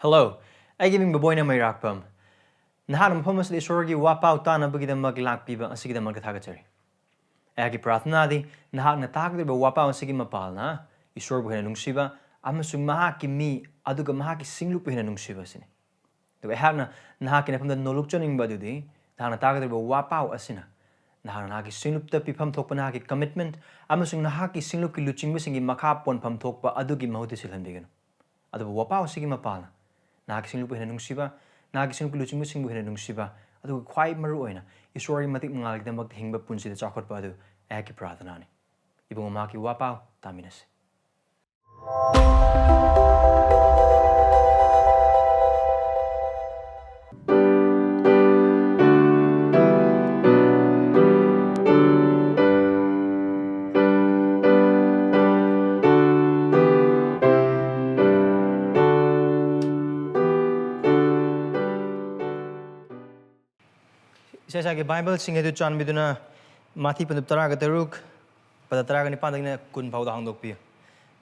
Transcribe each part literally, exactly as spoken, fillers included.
Hello, ꯑꯩꯒꯤ ꯃꯤꯡ ꯕꯣꯕꯣꯏꯅ ꯃꯩꯔꯥꯛꯄꯝ꯫ ꯅꯍꯥꯛꯅ ꯃꯐꯝ ꯑꯁꯤꯗ ꯏꯁꯣꯔꯒꯤ ꯋꯥꯄꯥꯎ ꯇꯥꯅꯕꯒꯤꯗꯃꯛ ꯂꯥꯛꯄꯤꯕ ꯑꯁꯤꯒꯤꯗꯃꯛꯇ ꯊꯥꯒꯠꯆꯔꯤ꯫ ꯑꯩꯍꯥꯛꯀꯤ ꯄ꯭ꯔꯥꯔꯊꯅꯥꯗꯤ ꯅꯍꯥꯛꯅ ꯇꯥꯒꯗꯧꯔꯤꯕ ꯋꯥꯄꯥꯎ ꯑꯁꯤꯒꯤ ꯃꯄꯥꯜꯅ ꯏꯁꯣꯔꯕꯨ ꯍꯦꯟꯅ ꯅꯨꯡꯁꯤꯕ ꯑꯃꯁꯨꯡ ꯃꯍꯥꯛꯀꯤ ꯃꯤ ꯑꯗꯨꯒ ꯃꯍꯥꯛꯀꯤ ꯁꯤꯡꯂꯨꯞꯄꯨ ꯍꯦꯟꯅ ꯅꯨꯡꯁꯤꯕ ꯑꯁꯤꯅꯤ꯫ ꯑꯗꯨꯒ ꯑꯩꯍꯥꯛꯅ ꯅꯍꯥꯛꯀꯤ ꯅꯐꯝꯗ ꯅꯣꯂꯨꯛꯆꯅꯤꯡꯕ ꯑꯗꯨꯗꯤ ꯅꯍꯥꯛꯅ ꯇꯥꯒꯗꯧꯔꯤꯕ ꯋꯥꯄꯥꯎ ꯑꯁꯤꯅ ꯅꯍꯥꯛꯅ ꯅꯍꯥꯛꯀꯤ ꯁꯤꯡꯂꯨꯞꯇ ꯄꯤꯐꯝ ꯊꯣꯛꯄ ꯅꯍꯥꯛꯀꯤ commitment ꯑꯃꯁꯨꯡ ꯅꯍꯥꯛꯀꯤ ꯁꯤꯡꯂꯨꯞꯀꯤ ꯂꯨꯆꯤꯡꯕꯁꯤꯡꯒꯤ ꯃꯈꯥ ꯄꯣꯟꯐꯝ ꯊꯣꯛꯄ ꯑꯗꯨꯒꯤ ꯃꯍꯨꯠꯇ ꯁꯤꯜꯍꯟꯕꯤꯒꯅꯨ꯫ ꯑꯗꯨꯕꯨ ꯋꯥꯄꯥꯎ ꯑꯁꯤꯒꯤ ꯃꯄꯥꯜꯅ ꯅꯍꯥꯛꯀꯤ ꯁꯤꯡꯂꯨꯞꯄꯨ ꯍꯦꯟꯅ ꯅꯨꯡꯁꯤꯕ, ꯅꯍꯥꯛꯀꯤ ꯁꯤꯡꯂꯨꯞꯀꯤ ꯂꯨꯆꯤꯡꯕꯁꯤꯡꯕꯨ ꯍꯦꯟꯅ ꯅꯨꯡꯁꯤꯕ, ꯑꯗꯨꯒ ꯈ꯭ꯋꯥꯏ ꯃꯔꯨ ꯑꯣꯏꯅ ꯏꯁꯣꯔꯒꯤ ꯃꯇꯤꯛ ꯃꯉꯥꯜꯒꯤꯗꯃꯛꯇ ꯍꯤꯡꯕ ꯄꯨꯟꯁꯤꯗ ꯆꯥꯎꯈꯠꯄ ꯑꯗꯨ ꯑꯩꯍꯥꯛꯀꯤ ꯄ꯭ꯔꯥꯔꯊꯅꯥꯅꯤ꯫ ꯏꯕꯨꯡꯉꯣ, ꯃꯍꯥꯛꯀꯤ ꯋꯥꯄꯥꯎ ꯇꯥꯃꯤꯟꯅꯁꯤ꯫ ꯏꯁꯥ ꯏꯁꯥꯒꯤ ꯕꯥꯏꯕꯜꯁꯤꯡ ꯑꯗꯨ ꯆꯥꯟꯕꯤꯗꯨꯅ ꯃꯥꯊꯤ ꯄꯟꯗꯨꯞ ꯇꯔꯥꯒ ꯇꯔꯨꯛ, ꯄꯗ ꯇꯔꯥꯒ ꯅꯤꯄꯥꯟꯗꯒꯤꯅ ꯀꯨꯟ ꯐꯥꯎꯗ ꯍꯥꯡꯗꯣꯛꯄꯤꯌꯨ꯫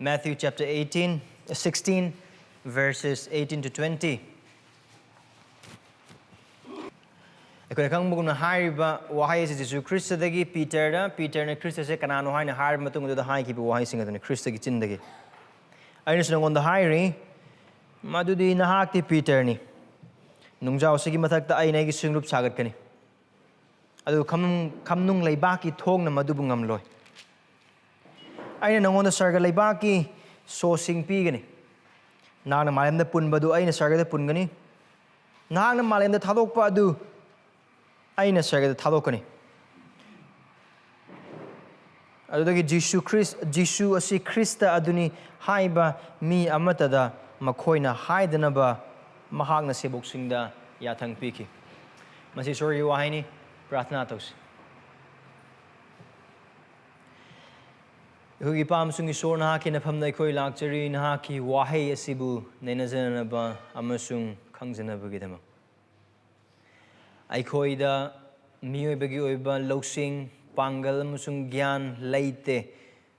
Matthew chapter eighteen, sixteen, verses eighteen to twenty. ꯑꯩꯈꯣꯏꯅ ꯈꯪꯕꯒꯨꯝꯅ, ꯍꯥꯏꯔꯤꯕ ꯋꯥꯍꯩ ꯑꯁꯤ ꯖꯤꯁꯨ ꯈ꯭ꯔꯤꯁꯇꯗꯒꯤ ꯄꯤꯇꯔꯗ, ꯄꯤꯇꯔꯅ ꯈ꯭ꯔꯤꯁꯇꯁꯦ ꯀꯅꯥꯅꯣ ꯍꯥꯏꯅ ꯍꯥꯏꯔꯕ ꯃꯇꯨꯡ ꯑꯗꯨꯗ ꯍꯥꯏꯈꯤꯕ ꯋꯥꯍꯩꯁꯤꯡ ꯑꯗꯨꯅꯤ, ꯈ꯭ꯔꯤꯁꯇꯒꯤ ꯆꯤꯟꯗꯒꯤ꯫ "ꯑꯩꯅꯁꯨ ꯅꯉꯣꯟꯗ ꯍꯥꯏꯔꯤ, ꯃꯗꯨꯗꯤ ꯅꯍꯥꯛꯇꯤ ꯄꯤꯇꯔꯅꯤ꯫ ꯅꯨꯡꯖꯥꯎꯁꯤꯒꯤ ꯃꯊꯛꯇ ꯑꯩꯅ ꯑꯩꯒꯤ ꯁꯤꯡꯂꯨꯞ ꯁꯥꯒꯠꯀꯅꯤ, ꯑꯗꯨꯒ ꯈꯝꯅꯨꯡ-, ꯈꯝꯅꯨꯡ ꯂꯩꯕꯥꯛꯀꯤ ꯊꯣꯡꯅ ꯃꯗꯨꯕꯨ ꯉꯝꯂꯣꯏ꯫ ꯑꯩꯅ ꯅꯉꯣꯟꯗ ꯁꯔꯒ ꯂꯩꯕꯥꯛꯀꯤ ꯁꯣꯁꯤꯡ ꯄꯤꯒꯅꯤ꯫ ꯅꯍꯥꯛꯅ ꯃꯥꯂꯦꯝꯗ ꯄꯨꯟꯕꯗꯨ ꯑꯩꯅ ꯁꯔꯒꯗ ꯄꯨꯟꯒꯅꯤ꯫ ꯅꯍꯥꯛꯅ ꯃꯥꯂꯦꯝꯗ ꯊꯥꯗꯣꯛꯄ ꯑꯗꯨ ꯑꯩꯅ ꯁꯔꯒꯗ ꯊꯥꯗꯣꯛꯀꯅꯤ꯫" ꯑꯗꯨꯗꯒꯤ ꯖꯤꯁꯨ ꯈ꯭ꯔꯤꯁ-, ꯖꯤꯁꯨ ꯑꯁꯤ ꯈ꯭ꯔꯤꯁꯇ ꯑꯗꯨꯅꯤ ꯍꯥꯏꯕ ꯃꯤ ꯑꯃꯠꯇꯗ ꯃꯈꯣꯏꯅ ꯍꯥꯏꯗꯅꯕ ꯃꯍꯥꯛꯅ ꯁꯦꯕꯣꯛꯁꯤꯡꯗ ꯌꯥꯊꯪ ꯄꯤꯈꯤ꯫ ꯃꯁꯤ ꯏꯁꯣꯔꯒꯤ ꯋꯥꯍꯩꯅꯤ꯫ ꯄ꯭ꯔꯥꯔꯊꯅꯥ ꯇꯧꯁꯤ꯫ ꯑꯩꯈꯣꯏꯒꯤ ꯏꯄꯥ ꯑꯃꯁꯨꯡ ꯏꯁꯣꯔ, ꯅꯍꯥꯛꯀꯤ ꯅꯐꯝꯗ ꯑꯩꯈꯣꯏ ꯂꯥꯛꯆꯔꯤ, ꯅꯍꯥꯛꯀꯤ ꯋꯥꯍꯩ ꯑꯁꯤꯕꯨ ꯅꯩꯅꯖꯅꯕ ꯑꯃꯁꯨꯡ ꯈꯪꯖꯅꯕꯒꯤꯗꯃꯛ꯫ ꯑꯩꯈꯣꯏꯗ ꯃꯤꯑꯣꯏꯕꯒꯤ ꯑꯣꯏꯕ ꯂꯧꯁꯤꯡ, ꯄꯥꯡꯒꯜ ꯑꯃꯁꯨꯡ ꯒ꯭ꯌꯥꯟ ꯂꯩꯇꯦ꯫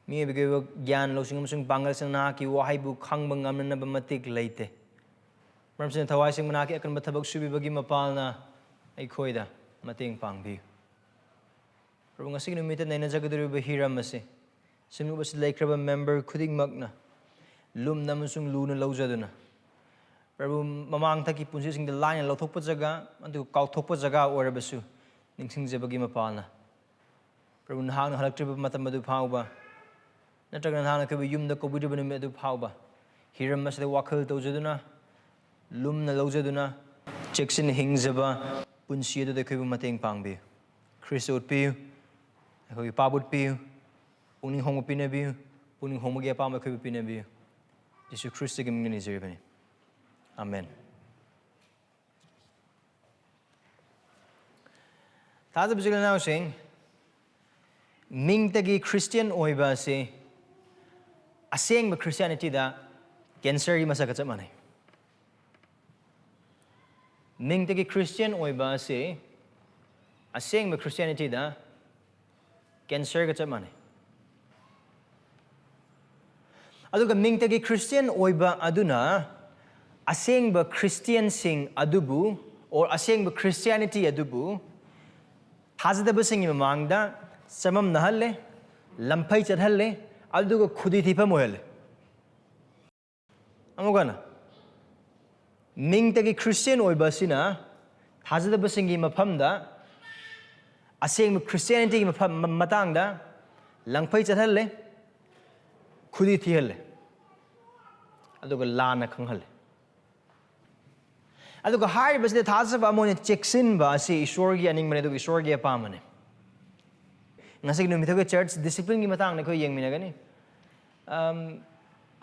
ꯃꯤꯑꯣꯏꯕꯒꯤ ꯑꯣꯏꯕ ꯒ꯭ꯌꯥꯟ, ꯂꯧꯁꯤꯡ ꯑꯃꯁꯨꯡ ꯄꯥꯡꯒꯜꯁꯤꯅ ꯅꯍꯥꯛꯀꯤ ꯋꯥꯍꯩꯕꯨ ꯈꯪꯕ ꯉꯝꯅꯅꯕ ꯃꯇꯤꯛ ꯂꯩꯇꯦ꯫ ꯃꯔꯝꯁꯤꯅ ꯊꯋꯥꯏꯁꯤꯡ ꯃꯅꯥꯛꯀꯤ ꯑꯀꯟꯕ ꯊꯕꯛ ꯁꯨꯕꯤꯕꯒꯤ ꯃꯄꯥꯜꯅ ꯑꯩꯈꯣꯏꯗ ꯃꯇꯦꯡ ꯄꯥꯡꯕꯤꯌꯨ꯫ ꯄ꯭ꯔꯚꯨ, ꯉꯁꯤꯒꯤ ꯅꯨꯃꯤꯠꯇ ꯅꯩꯅꯖꯒꯗꯧꯔꯤꯕ ꯍꯤꯔꯝ ꯑꯁꯤ, ꯁꯤꯡꯂꯨꯞ ꯑꯁꯤ ꯂꯩꯈ꯭ꯔꯕ ꯃꯦꯝꯕꯔ ꯈꯨꯗꯤꯡꯃꯛꯅ ꯂꯨꯝꯅ ꯑꯃꯁꯨꯡ ꯂꯨꯅ ꯂꯧꯖꯗꯨꯅ, ꯄ꯭ꯔꯚꯨ, ꯃꯃꯥꯡꯊꯛꯀꯤ ꯄꯨꯟꯁꯤꯁꯤꯡꯗ ꯂꯥꯏꯅ ꯂꯧꯊꯣꯛꯄ ꯖꯒꯥ, ꯑꯗꯨꯒ ꯀꯥꯎꯊꯣꯛꯄ ꯖꯒꯥ ꯑꯣꯏꯔꯕꯁꯨ, ꯅꯤꯡꯁꯤꯡꯖꯕꯒꯤ ꯃꯄꯥꯜꯅ, ꯄ꯭ꯔꯚꯨ, ꯅꯍꯥꯛꯅ ꯍꯜꯂꯛꯇ꯭ꯔꯤꯕ ꯃꯇꯝ ꯑꯗꯨ ꯐꯥꯎꯕ, ꯅꯠꯇ꯭ꯔꯒ ꯅꯍꯥꯛꯅ ꯑꯩꯈꯣꯏꯕꯨ ꯌꯨꯝꯗ ꯀꯧꯕꯤꯗ꯭ꯔꯤꯕ ꯅꯨꯃꯤꯠ ꯑꯗꯨ ꯐꯥꯎꯕ, ꯍꯤꯔꯝ ꯑꯁꯤꯗ ꯋꯥꯈꯜ ꯇꯧꯖꯗꯨꯅ, ꯂꯨꯝꯅ ꯂꯧꯖꯗꯨꯅ, ꯆꯦꯛꯁꯤꯟꯅ ꯍꯤꯡꯖꯕ ꯄꯨꯟꯁꯤ ꯑꯗꯨꯗ ꯑꯩꯈꯣꯏꯕꯨ ꯃꯇꯦꯡ ꯄꯥꯡꯕꯤꯌꯨ꯫ ꯈ꯭ꯔꯤꯁꯇ ꯎꯠꯄꯤꯌꯨ, ꯑꯩꯈꯣꯏꯒꯤ ꯄꯥꯞ ꯎꯠꯄꯤꯌꯨ, ꯄꯨꯛꯅꯤꯡ ꯍꯣꯡꯕ ꯄꯤꯅꯕꯤꯌꯨ, ꯄꯨꯛꯅꯤꯡ ꯍꯣꯡꯕꯒꯤ ꯑꯄꯥꯝꯕ ꯑꯩꯈꯣꯏꯕꯨ ꯄꯤꯅꯕꯤꯌꯨ꯫ ꯌꯦꯁꯨ ꯈ꯭ꯔꯤꯁꯇꯒꯤ ꯃꯤꯡꯗ ꯅꯤꯖꯔꯤꯕꯅꯤ꯫ ꯑꯥꯃꯦꯟ꯫ ꯊꯥꯖꯕ ꯏꯆꯤꯜ ꯏꯅꯥꯎꯁꯤꯡ, ꯃꯤꯡꯇꯒꯤ ꯈ꯭ꯔꯤꯁꯇꯤꯌꯥꯟ ꯑꯣꯏꯕ ꯑꯁꯤ ꯑꯁꯦꯡꯕ ꯈ꯭ꯔꯤꯁꯇꯤꯌꯥꯅꯤꯇꯤꯗ ꯀꯦꯟꯁꯔꯒꯤ ꯃꯁꯛꯀ ꯆꯞ ꯃꯥꯟꯅꯩ꯫ ꯃꯤꯡꯇꯒꯤ ꯈ꯭ꯔꯤꯁꯇꯤꯌꯥꯟ ꯑꯣꯏꯕ ꯑꯁꯤ ꯑꯁꯦꯡꯕ ꯈ꯭ꯔꯤꯁꯇꯤꯌꯥꯅꯤꯇꯤꯗ ꯀꯦꯟꯁꯔꯒ ꯆꯞ ꯃꯥꯟꯅꯩ꯫ ꯑꯗꯨꯒ ꯃꯤꯡꯇꯒꯤ ꯈ꯭ꯔꯤꯁꯇꯤꯌꯥꯟ ꯑꯣꯏꯕ ꯑꯗꯨꯅ ꯑꯁꯦꯡꯕ ꯈ꯭ꯔꯤꯁꯇꯤꯌꯥꯟꯁꯤꯡ ꯑꯗꯨꯕꯨ, or ꯑꯁꯦꯡꯕ ꯈ꯭ꯔꯤꯁꯇꯤꯌꯥꯅꯤꯇꯤ ꯑꯗꯨꯕꯨ ꯊꯥꯖꯗꯕꯁꯤꯡꯒꯤ ꯃꯃꯥꯡꯗ ꯆꯃꯝꯅꯍꯜꯂꯦ, ꯂꯝꯐꯩ ꯆꯠꯍꯜꯂꯦ, ꯑꯗꯨꯒ ꯈꯨꯗꯤ ꯊꯤꯐꯝ ꯑꯣꯏꯍꯜꯂꯦ꯫ ꯑꯃꯨꯛ ꯍꯟꯅ, ꯃꯤꯡꯇꯒꯤ ꯈ꯭ꯔꯤꯁꯇꯤꯌꯥꯟ ꯑꯣꯏꯕ ꯑꯁꯤꯅ ꯊꯥꯖꯗꯕꯁꯤꯡꯒꯤ ꯃꯐꯝꯗ, ꯑꯁꯦꯡꯕ ꯈ꯭ꯔꯤꯁꯇꯤꯌꯥꯅꯤꯇꯤꯒꯤ ꯃꯐꯝ, ꯃ-, ꯃꯇꯥꯡꯗ ꯂꯪꯐꯩ ꯆꯠꯍꯜꯂꯦ, ꯈꯨꯗꯤ ꯊꯤꯍꯜꯂꯦ, ꯑꯗꯨꯒ ꯂꯥꯟꯅ ꯈꯪꯍꯜꯂꯦ꯫ ꯑꯗꯨꯒ ꯍꯥꯏꯔꯤꯕꯁꯤꯗ ꯊꯥꯖꯕ ꯑꯃ ꯑꯣꯏꯅ ꯆꯦꯛꯁꯤꯟꯕ ꯑꯁꯤ ꯏꯁꯣꯔꯒꯤ ꯑꯅꯤꯡꯕꯅꯤ, ꯑꯗꯨꯒ ꯏꯁꯣꯔꯒꯤ ꯑꯄꯥꯝꯕꯅꯤ꯫ ꯉꯁꯤꯒꯤ ꯅꯨꯃꯤꯠꯇꯒꯤ ꯆꯔꯆ ꯗꯤꯁꯤꯄ꯭ꯂꯤꯟꯒꯤ ꯃꯇꯥꯡꯗ ꯑꯩꯈꯣꯏ ꯌꯦꯡꯃꯤꯟꯅꯒꯅꯤ꯫ ꯑꯝ,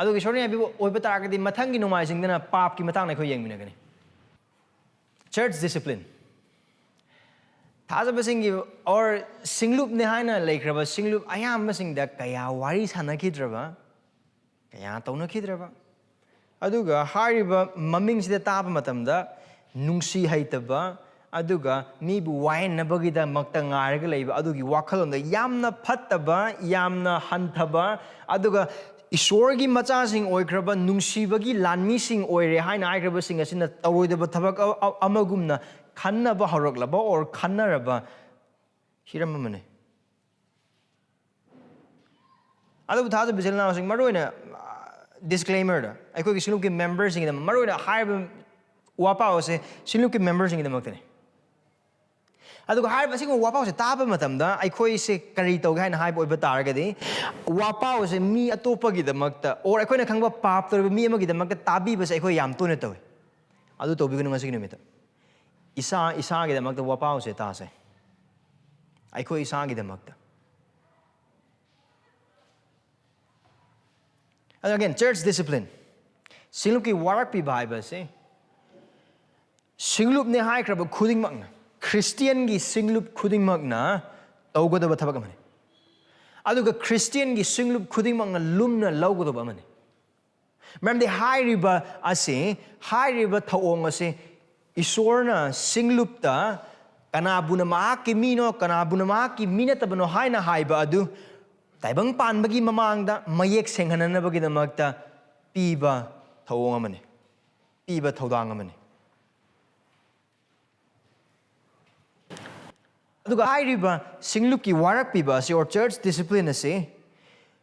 ꯑꯗꯨꯒ ꯏꯁꯣꯔꯅ ꯌꯥꯕꯤꯕ ꯑꯣꯏꯕ ꯇꯥꯔꯒꯗꯤ, ꯃꯊꯪꯒꯤ ꯅꯣꯡꯃꯥꯏꯖꯤꯡꯗꯅ ꯄꯥꯞꯀꯤ ꯃꯇꯥꯡꯗ ꯑꯩꯈꯣꯏ ꯌꯦꯡꯃꯤꯟꯅꯒꯅꯤ꯫ ꯆꯔꯆ ꯗꯤꯁꯤꯄ꯭ꯂꯤꯟ꯫ ꯊꯥꯖꯕꯁꯤꯡꯒꯤ, or ꯁꯤꯡꯂꯨꯞꯅꯦ ꯍꯥꯏꯅ ꯂꯩꯈ꯭ꯔꯕ ꯁꯤꯡꯂꯨꯞ ꯑꯌꯥꯝꯕꯁꯤꯡꯗ ꯀꯌꯥ ꯋꯥꯔꯤ ꯁꯥꯟꯅꯈꯤꯗ꯭ꯔꯕ, ꯀꯌꯥ ꯇꯧꯅꯈꯤꯗ꯭ꯔꯕ, ꯑꯗꯨꯒ ꯍꯥꯏꯔꯤꯕ ꯃꯃꯤꯡꯁꯤꯗ ꯇꯥꯕ ꯃꯇꯝꯗ ꯅꯨꯡꯁꯤ ꯍꯩꯇꯕ, ꯑꯗꯨꯒ ꯃꯤꯕꯨ ꯋꯥꯌꯦꯟꯅꯕꯒꯤꯗꯃꯛꯇ ꯉꯥꯏꯔꯒ ꯂꯩꯕ ꯑꯗꯨꯒꯤ ꯋꯥꯈꯜꯂꯣꯟꯗ ꯌꯥꯝꯅ ꯐꯠꯇꯕ, ꯌꯥꯝꯅ ꯍꯟꯊꯕ, ꯑꯗꯨꯒ ꯏꯁꯣꯔꯒꯤ ꯃꯆꯥꯁꯤꯡ ꯑꯣꯏꯈ꯭ꯔꯕ, ꯅꯨꯡꯁꯤꯕꯒꯤ ꯂꯥꯟꯃꯤꯁꯤꯡ ꯑꯣꯏꯔꯦ ꯍꯥꯏꯅ ꯍꯥꯏꯈ꯭ꯔꯕꯁꯤꯡ ꯑꯁꯤꯅ ꯇꯧꯔꯣꯏꯗꯕ ꯊꯕꯛ ꯑ-, ꯑ-, ꯑꯃꯒꯨꯝꯅ ꯈꯟꯅꯕ ꯍꯧꯔꯛꯂꯕ or ꯈꯟꯅꯔꯕ ꯍꯤꯔꯝ ꯑꯃꯅꯤ꯫ ꯑꯗꯨꯕꯨ ꯊꯥꯖꯕ ꯏꯆꯤꯜ ꯏꯅꯥꯎꯁꯤꯡ, ꯃꯔꯨꯑꯣꯏꯅ, ꯑ, disclaimer ꯗ, ꯑꯩꯈꯣꯏꯒꯤ ꯁꯤꯡꯂꯨꯞꯀꯤ member ꯁꯤꯡꯒꯤꯗꯃꯛ, ꯃꯔꯨꯑꯣꯏꯅ ꯍꯥꯏꯔꯤꯕ ꯋꯥꯄꯥꯎ ꯑꯁꯦ ꯁꯤꯡꯂꯨꯞꯀꯤ member ꯁꯤꯡꯒꯤꯗꯃꯛꯇꯅꯤ꯫ ꯑꯗꯨꯒ ꯍꯥꯏꯔꯤꯕ ꯑꯁꯤꯒꯨꯝꯕ ꯋꯥꯄꯥꯎꯁꯦ ꯇꯥꯕ ꯃꯇꯝꯗ ꯑꯩꯈꯣꯏꯁꯦ ꯀꯔꯤ ꯇꯧꯒꯦ ꯍꯥꯏꯅ ꯍꯥꯏꯕ ꯑꯣꯏꯕ ꯇꯥꯔꯒꯗꯤ, ꯋꯥꯄꯥꯎꯁꯦ ꯃꯤ ꯑꯇꯣꯞꯄꯒꯤꯗꯃꯛꯇ, or ꯑꯩꯈꯣꯏꯅ ꯈꯪꯕ ꯄꯥꯞ ꯇꯧꯔꯤꯕ ꯃꯤ ꯑꯃꯒꯤꯗꯃꯛꯇ ꯇꯥꯕꯤꯕꯁꯦ ꯑꯩꯈꯣꯏ ꯌꯥꯝ ꯇꯣꯏꯅ ꯇꯧꯏ꯫ ꯑꯗꯨ ꯇꯧꯕꯤꯒꯅꯨ ꯉꯁꯤꯒꯤ ꯅꯨꯃꯤꯠꯇ꯫ ꯏꯁꯥ ꯏꯁꯥꯒꯤꯗꯃꯛꯇ ꯋꯥꯄꯥꯎꯁꯦ ꯇꯥꯁꯦ꯫ ꯑꯩꯈꯣꯏ ꯏꯁꯥꯒꯤꯗꯃꯛꯇ꯫ ꯑꯗꯣ again, church discipline, ꯁꯤꯡꯂꯨꯞꯀꯤ ꯋꯥꯔꯛ ꯄꯤꯕ ꯍꯥꯏꯕꯁꯦ, ꯁꯤꯡꯂꯨꯞꯅꯦ ꯍꯥꯏꯈ꯭ꯔꯕ ꯈꯨꯗꯤꯡꯃꯛꯅ, ꯈ꯭ꯔꯤꯁꯇꯤꯌꯟꯒꯤ ꯁꯤꯡꯂꯨꯞ ꯈꯨꯗꯤꯡꯃꯛꯅ ꯇꯧꯒꯗꯕ ꯊꯕꯛ ꯑꯃꯅꯤ꯫ ꯑꯗꯨꯒ ꯈ꯭ꯔꯤꯁꯇꯤꯌꯟꯒꯤ ꯁꯤꯡꯂꯨꯞ ꯈꯨꯗꯤꯡꯃꯛꯅ ꯂꯨꯝꯅ ꯂꯧꯒꯗꯕ ꯑꯃꯅꯤ꯫ ꯃꯔꯝꯗꯤ ꯍꯥꯏꯔꯤꯕ ꯑꯁꯤ, ꯍꯥꯏꯔꯤꯕ ꯊꯧꯑꯣꯡ ꯑꯁꯤ ꯏꯁꯣꯔꯅ ꯁꯤꯡꯂꯨꯞꯇ ꯀꯅꯥꯕꯨꯅ ꯃꯍꯥꯛꯀꯤ ꯃꯤꯅꯣ, ꯀꯅꯥꯕꯨꯅ ꯃꯍꯥꯛꯀꯤ ꯃꯤ ꯅꯠꯇꯕꯅꯣ ꯍꯥꯏꯅ ꯍꯥꯏꯕ ꯑꯗꯨ ꯇꯥꯏꯕꯪ ꯄꯥꯟꯕꯒꯤ ꯃꯃꯥꯡꯗ ꯃꯌꯦꯛ ꯁꯦꯡꯍꯟꯅꯅꯕꯒꯤꯗꯃꯛꯇ ꯄꯤꯕ ꯊꯧꯑꯣꯡ ꯑꯃꯅꯤ, ꯄꯤꯕ ꯊꯧꯗꯥꯡ ꯑꯃꯅꯤ꯫ ꯑꯗꯨꯒ ꯍꯥꯏꯔꯤꯕ ꯁꯤꯡꯂꯨꯞꯀꯤ ꯋꯥꯔꯛ ꯄꯤꯕ ꯑꯁꯤ, or church discipline ꯑꯁꯤ,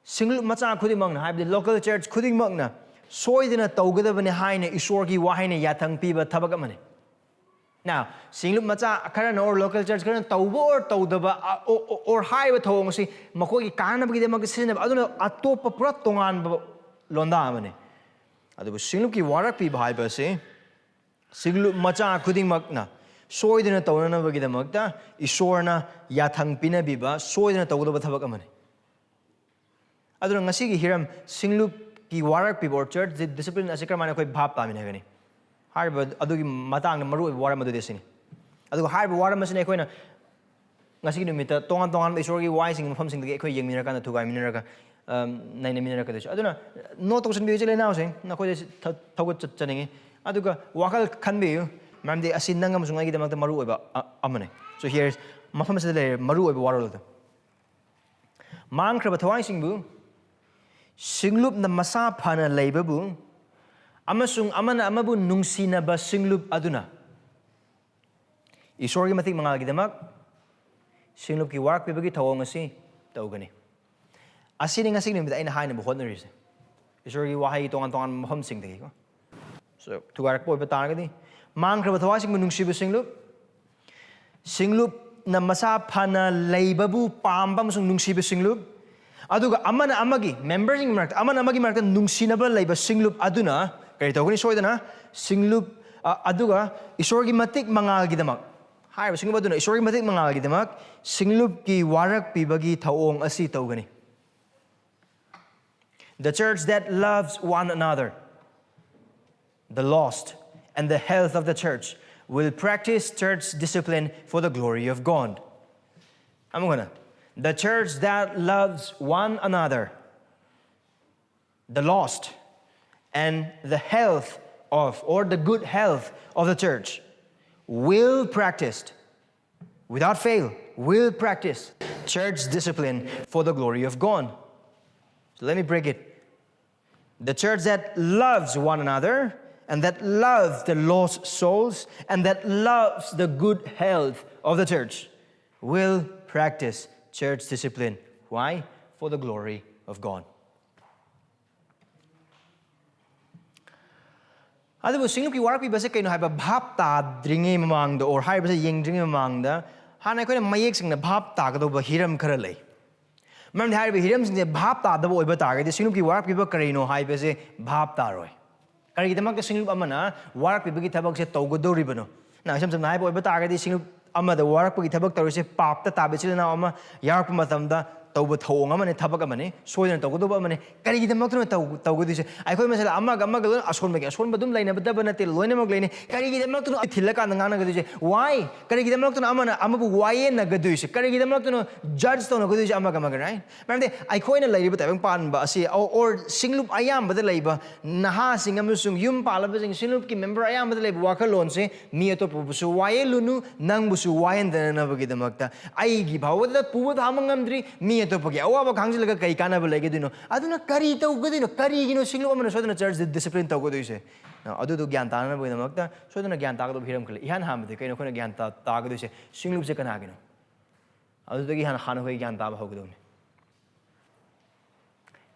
ꯁꯤꯡꯂꯨꯞ ꯃꯆꯥ ꯈꯨꯗꯤꯡꯃꯛꯅ, ꯍꯥꯏꯕꯗꯤ local church ꯈꯨꯗꯤꯡꯃꯛꯅ ꯁꯣꯏꯗꯅ ꯇꯧꯒꯗꯕꯅꯤ ꯍꯥꯏꯅ ꯏꯁꯣꯔꯒꯤ ꯋꯥꯍꯩꯅ ꯌꯥꯊꯪ ꯄꯤꯕ ꯊꯕꯛ ꯑꯃꯅꯤ꯫ Now, ꯁꯤꯡꯂꯨꯞ ꯃꯆꯥ ꯈꯔꯅ or local church ꯈꯔꯅ ꯇꯧꯕ or ꯇꯧꯗꯕ, ꯑ, o-, o-, or ꯍꯥꯏꯔꯤꯕ ꯊꯧꯑꯣꯡ ꯑꯁꯤ ꯃꯈꯣꯏꯒꯤ ꯀꯥꯟꯅꯕꯒꯤꯗꯃꯛꯇ ꯁꯤꯖꯤꯟꯅꯕ, ꯑꯗꯨꯅ ꯑꯇꯣꯞꯄ ꯄꯨꯔꯥ ꯇꯣꯉꯥꯟꯕ ꯂꯣꯟꯗꯥ ꯑꯃꯅꯤ꯫ ꯑꯗꯨꯕꯨ ꯁꯤꯡꯂꯨꯞꯀꯤ ꯋꯥꯔꯛ ꯄꯤꯕ ꯍꯥꯏꯕ ꯑꯁꯤ ꯁꯤꯡꯂꯨꯞ ꯃꯆꯥ ꯈꯨꯗꯤꯡꯃꯛꯅ ꯁꯣꯏꯗꯅ ꯇꯧꯅꯅꯕꯒꯤꯗꯃꯛꯇ ꯏꯁꯣꯔꯅ ꯌꯥꯊꯪ ꯄꯤꯅꯕꯤꯕ, ꯁꯣꯏꯗꯅ ꯇꯧꯒꯗꯕ ꯊꯕꯛ ꯑꯃꯅꯤ꯫ ꯑꯗꯨꯅ ꯉꯁꯤꯒꯤ ꯍꯤꯔꯝ, ꯁꯤꯡꯂꯨꯞꯀꯤ ꯋꯥꯔꯛ ꯄꯤꯕ or church discipline ꯑꯁꯤ ꯀꯔꯝꯍꯥꯏꯅ ꯑꯩꯈꯣꯏ ꯚꯥꯞ ꯇꯥꯃꯤꯟꯅꯒꯅꯤ ꯍꯥꯏꯔꯤꯕ ꯑꯗꯨꯒꯤ ꯃꯇꯥꯡꯗ ꯃꯔꯨꯑꯣꯏꯕ ꯋꯥꯔꯝ ꯑꯗꯨꯗꯤ ꯑꯁꯤꯅꯤ꯫ ꯑꯗꯨꯒ ꯍꯥꯏꯔꯤꯕ ꯋꯥꯔꯝ ꯑꯁꯤꯅ ꯑꯩꯈꯣꯏꯅ ꯉꯁꯤꯒꯤ ꯅꯨꯃꯤꯠꯇ ꯇꯣꯉꯥꯟ ꯇꯣꯉꯥꯟꯕ ꯏꯁꯣꯔꯒꯤ ꯋꯥꯍꯩꯁꯤꯡꯒꯤ ꯃꯐꯝꯁꯤꯡꯗꯒꯤ ꯑꯩꯈꯣꯏ ꯌꯦꯡꯃꯤꯟꯅꯔꯀꯥꯟꯗ, ꯊꯨꯒꯥꯏꯃꯤꯟꯅꯔꯒ, ꯑꯝ, ꯅꯩꯅꯃꯤꯟꯅꯔꯛꯀꯗꯣꯏꯁꯦ꯫ ꯑꯗꯨꯅ note ꯇꯧꯁꯤꯟꯕꯤꯌꯨ, ꯏꯆꯤꯜ ꯏꯅꯥꯎꯁꯤꯡ, ꯅꯈꯣꯏꯗ ꯁꯤ ꯊ-, ꯊꯧꯒꯠꯆꯅꯤꯡꯉꯤ꯫ ꯑꯗꯨꯒ ꯋꯥꯈꯜ ꯈꯟꯕꯤꯌꯨ, ꯃꯔꯝꯗꯤ ꯑꯁꯤ ꯅꯪ ꯑꯃꯁꯨꯡ ꯑꯩꯒꯤꯗꯃꯛꯇ ꯃꯔꯨꯑꯣꯏꯕ ꯑ-, ꯑꯃꯅꯤ꯫ So here is, ꯃꯐꯝ ꯑꯁꯤꯗ ꯂꯩꯔꯤꯕ ꯃꯔꯨꯑꯣꯏꯕ ꯋꯥꯔꯣꯜ ꯑꯗꯨ꯫ ꯃꯥꯡꯈ꯭ꯔꯕ ꯊꯋꯥꯏꯁꯤꯡꯕꯨ ꯁꯤꯡꯂꯨꯞꯅ ꯃꯁꯥ ꯐꯅ ꯂꯩꯕꯕꯨ ꯑꯃꯁꯨꯡ ꯑꯃꯅ ꯑꯃꯕꯨ ꯅꯨꯡꯁꯤꯅꯕ ꯁꯤꯡꯂꯨꯞ ꯑꯗꯨꯅ ꯏꯁꯣꯔꯒꯤ ꯃꯇꯤꯛ ꯃꯉꯥꯜꯒꯤꯗꯃꯛ ꯁꯤꯡꯂꯨꯞꯀꯤ ꯋꯥꯔꯛ ꯄꯤꯕꯒꯤ ꯊꯧꯑꯣꯡ ꯑꯁꯤ ꯇꯧꯒꯅꯤ꯫ ꯑꯁꯤꯅꯤ ꯉꯁꯤꯒꯤ ꯅꯨꯃꯤꯠꯇ ꯑꯩꯅ ꯍꯥꯏꯅꯕ ꯍꯣꯠꯅꯔꯤꯁꯦ, ꯏꯁꯣꯔꯒꯤ ꯋꯥꯍꯩ ꯇꯣꯉꯥꯟ ꯇꯣꯉꯥꯟꯕ ꯃꯐꯝꯁꯤꯡꯗꯒꯤꯀꯣ꯫ So, ꯊꯨꯒꯥꯏꯔꯛꯄ ꯑꯣꯏꯕ ꯇꯥꯔꯒꯗꯤ, ꯃꯥꯡꯈ꯭ꯔꯕ ꯊꯋꯥꯏꯁꯤꯡꯕꯨ ꯅꯨꯡꯁꯤꯕ ꯁꯤꯡꯂꯨꯞ, ꯁꯤꯡꯂꯨꯞꯅ ꯃꯁꯥ ꯐꯅ ꯂꯩꯕꯕꯨ ꯄꯥꯝꯕ ꯑꯃꯁꯨꯡ ꯅꯨꯡꯁꯤꯕ ꯁꯤꯡꯂꯨꯞ, ꯑꯗꯨꯒ ꯑꯃꯅ ꯑꯃꯒꯤ, ꯃꯦꯝꯕꯔꯁꯤꯡꯒꯤ ꯃꯔꯛꯇ, ꯑꯃꯅ ꯑꯃꯒꯤ ꯃꯔꯛꯇ ꯅꯨꯡꯁꯤꯅꯕ ꯂꯩꯕ ꯁꯤꯡꯂꯨꯞ ꯑꯗꯨꯅ ꯀꯔꯤ ꯇꯧꯒꯅꯤ? ꯁꯣꯏꯗꯅ ꯁꯤꯡꯂꯨꯞ, ꯑ, ꯑꯗꯨꯒ ꯏꯁꯣꯔꯒꯤ ꯃꯇꯤꯛ ꯃꯉꯥꯜꯒꯤꯗꯃꯛ, ꯍꯥꯏꯔꯤꯕ ꯁꯤꯡꯂꯨꯞ ꯑꯗꯨꯅ ꯏꯁꯣꯔꯒꯤ ꯃꯇꯤꯛ ꯃꯉꯥꯜꯒꯤꯗꯃꯛ ꯁꯤꯡꯂꯨꯞꯀꯤ ꯋꯥꯔꯛ ꯄꯤꯕꯒꯤ ꯊꯧꯑꯣꯡ ꯑꯁꯤ ꯇꯧꯒꯅꯤ꯫ The church that loves one another, the lost, and the health of the church will practice church discipline for the glory of God. ꯑꯃꯨꯛ ꯍꯟꯅ, the church that loves one another, the lost, and the health of, or the good health of the church will practice, without fail, will practice church discipline for the glory of God. So let me break it. The church that loves one another and that loves the lost souls and that loves the good health of the church will practice church discipline. Why? For the glory of God. ꯑꯗꯨꯕꯨ ꯁꯤꯡꯂꯨꯞꯀꯤ work ꯄꯤꯕꯁꯦ ꯀꯩꯅꯣ ꯍꯥꯏꯕ ꯚꯥꯞ ꯇꯥꯗ꯭ꯔꯤꯉꯩ ꯃꯃꯥꯡꯗ, or ꯍꯥꯏꯔꯤꯕꯁꯦ ꯌꯦꯡꯗ꯭ꯔꯤꯉꯩ ꯃꯃꯥꯡꯗ, ꯍꯥꯟꯅ ꯑꯩꯈꯣꯏꯅ ꯃꯌꯦꯛ ꯁꯦꯡꯅ ꯚꯥꯞ ꯇꯥꯒꯗꯧꯕ ꯍꯤꯔꯝ ꯈꯔ ꯂꯩ꯫ ꯃꯔꯝꯗꯤ ꯍꯥꯏꯔꯤꯕ ꯍꯤꯔꯝꯁꯤꯡꯁꯦ ꯚꯥꯞ ꯇꯥꯗꯕ ꯑꯣꯏꯕ ꯇꯥꯔꯒꯗꯤ ꯁꯤꯡꯂꯨꯞꯀꯤ ꯋꯥꯔꯛ ꯄꯤꯕ ꯀꯔꯤꯅꯣ ꯍꯥꯏꯕꯁꯦ ꯚꯥꯞ ꯇꯥꯔꯣꯏ꯫ ꯀꯔꯤꯒꯤꯗꯃꯛꯇ ꯁꯤꯡꯂꯨꯞ ꯑꯃꯅ ꯋꯥꯔꯛ ꯄꯤꯕꯒꯤ ꯊꯕꯛꯁꯦ ꯇꯧꯒꯗꯧꯔꯤꯕꯅꯣ? ꯅ ꯏꯁꯝ ꯁꯝꯅ ꯍꯥꯏꯕ ꯑꯣꯏꯕ ꯇꯥꯔꯒꯗꯤ, ꯁꯤꯡꯂꯨꯞ ꯑꯃꯗ ꯋꯥꯔꯛꯄꯒꯤ ꯊꯕꯛ ꯇꯧꯔꯤꯁꯦ ꯄꯥꯞꯇ ꯇꯥꯕ ꯏꯆꯤꯜ ꯏꯅꯥꯎ ꯑꯃ ꯌꯥꯎꯔꯛꯄ ꯃꯇꯝꯗ ꯇꯧꯕ ꯊꯧꯑꯣꯡ ꯑꯃꯅꯤ, ꯊꯕꯛ ꯑꯃꯅꯤ, ꯁꯣꯏꯗꯅ ꯇꯧꯒꯗꯧꯕ ꯑꯃꯅꯤ꯫ ꯀꯔꯤꯒꯤꯗꯃꯛꯇꯅꯣ ꯇꯧ-, ꯇꯧꯒꯗꯣꯏꯁꯦ? ꯑꯩꯈꯣꯏ ꯃꯁꯦꯜ ꯑꯃꯒ ꯑꯃꯒ ꯂꯣꯏꯅ ꯑꯁꯣꯟꯕꯒꯤ ꯑꯁꯣꯟꯕ ꯑꯗꯨꯝ ꯂꯩꯅꯕꯗꯕ ꯅꯠꯇꯦ, ꯂꯣꯏꯅꯃꯛ ꯂꯩꯅꯤ꯫ ꯀꯔꯤꯒꯤꯗꯃꯛꯇꯅꯣ ꯊꯤꯜꯂꯀꯥꯟꯗ ꯉꯥꯡꯅꯒꯗꯣꯏꯁꯦ? Why? ꯀꯔꯤꯒꯤꯗꯃꯛꯇꯅꯣ ꯑꯃꯅ ꯑꯃꯕꯨ ꯋꯥꯌꯦꯟꯅꯒꯗꯣꯏꯁꯦ? ꯀꯔꯤꯒꯤꯗꯃꯛꯇꯅꯣ ꯖꯖ ꯇꯧꯅꯒꯗꯣꯏꯁꯦ ꯑꯃꯒ ꯑꯃꯒ, right? ꯃꯔꯝꯗꯤ ꯑꯩꯈꯣꯏꯅ ꯂꯩꯔꯤꯕ ꯇꯥꯏꯕꯪ ꯄꯥꯟꯕ ꯑꯁꯤ, or, or ꯁꯤꯡꯂꯨꯞ ꯑꯌꯥꯝꯕꯗ ꯂꯩꯕ ꯅꯍꯥꯁꯤꯡ ꯑꯃꯁꯨꯡ ꯌꯨꯝ ꯄꯥꯜꯂꯕꯁꯤꯡ, ꯁꯤꯡꯂꯨꯞꯀꯤ ꯃꯦꯝꯕꯔ ꯑꯌꯥꯝꯕꯗ ꯂꯩꯕ ꯋꯥꯈꯜꯂꯣꯟꯁꯦ, ꯃꯤ ꯑꯇꯣꯞꯄꯕꯨꯁꯨ ꯋꯥꯌꯦꯜꯂꯨꯅꯨ, ꯅꯪꯕꯨꯁꯨ ꯋꯥꯌꯦꯟꯗꯅꯅꯕꯒꯤꯗꯃꯛꯇ꯫ ꯑꯩꯒꯤ ꯐꯥꯎꯕꯗ ꯄꯨꯕ ꯊꯥꯡꯕ ꯉꯝꯗ꯭ꯔꯤ, ꯃꯤ ꯑꯇꯣꯞꯄꯒꯤ ꯑꯋꯥꯕ ꯈꯥꯡꯖꯤꯜꯂꯒ ꯀꯩ ꯀꯥꯟꯅꯕ ꯂꯩꯒꯗꯣꯏꯅꯣ? ꯑꯗꯨꯅ ꯀꯔꯤ ꯇꯧꯒꯗꯣꯏꯅꯣ? ꯀꯔꯤꯒꯤꯅꯣ ꯁꯤꯡꯂꯨꯞ ꯑꯃꯅ ꯁꯣꯏꯗꯅ ꯆꯔꯆ ꯗꯤꯁꯤꯄ꯭ꯂꯤꯟ ꯇꯧꯒꯗꯣꯏꯁꯦ? ꯑꯗꯨꯗꯣ ꯒ꯭ꯌꯥꯟ ꯇꯥꯅꯕꯒꯤꯗꯃꯛꯇ ꯁꯣꯏꯗꯅ ꯒ꯭ꯌꯥꯟ ꯇꯥꯒꯗꯕ ꯍꯤꯔꯝ ꯈꯔ ꯂꯩ꯫ ꯏꯍꯥꯟ ꯍꯥꯟꯕꯗꯤ ꯀꯩꯅꯣ ꯑꯩꯈꯣꯏꯅ ꯒ꯭ꯌꯥꯟ ꯇꯥ-, ꯇꯥꯒꯗꯣꯏꯁꯦ? ꯁꯤꯡꯂꯨꯞꯁꯦ ꯀꯅꯥꯒꯤꯅꯣ? ꯑꯗꯨꯗꯒꯤ ꯍꯥꯟꯅ, ꯍꯥꯟꯅ ꯑꯩꯈꯣꯏ ꯒ꯭ꯌꯥꯟ ꯇꯥꯕ ꯍꯧꯒꯗꯧꯅꯤ꯫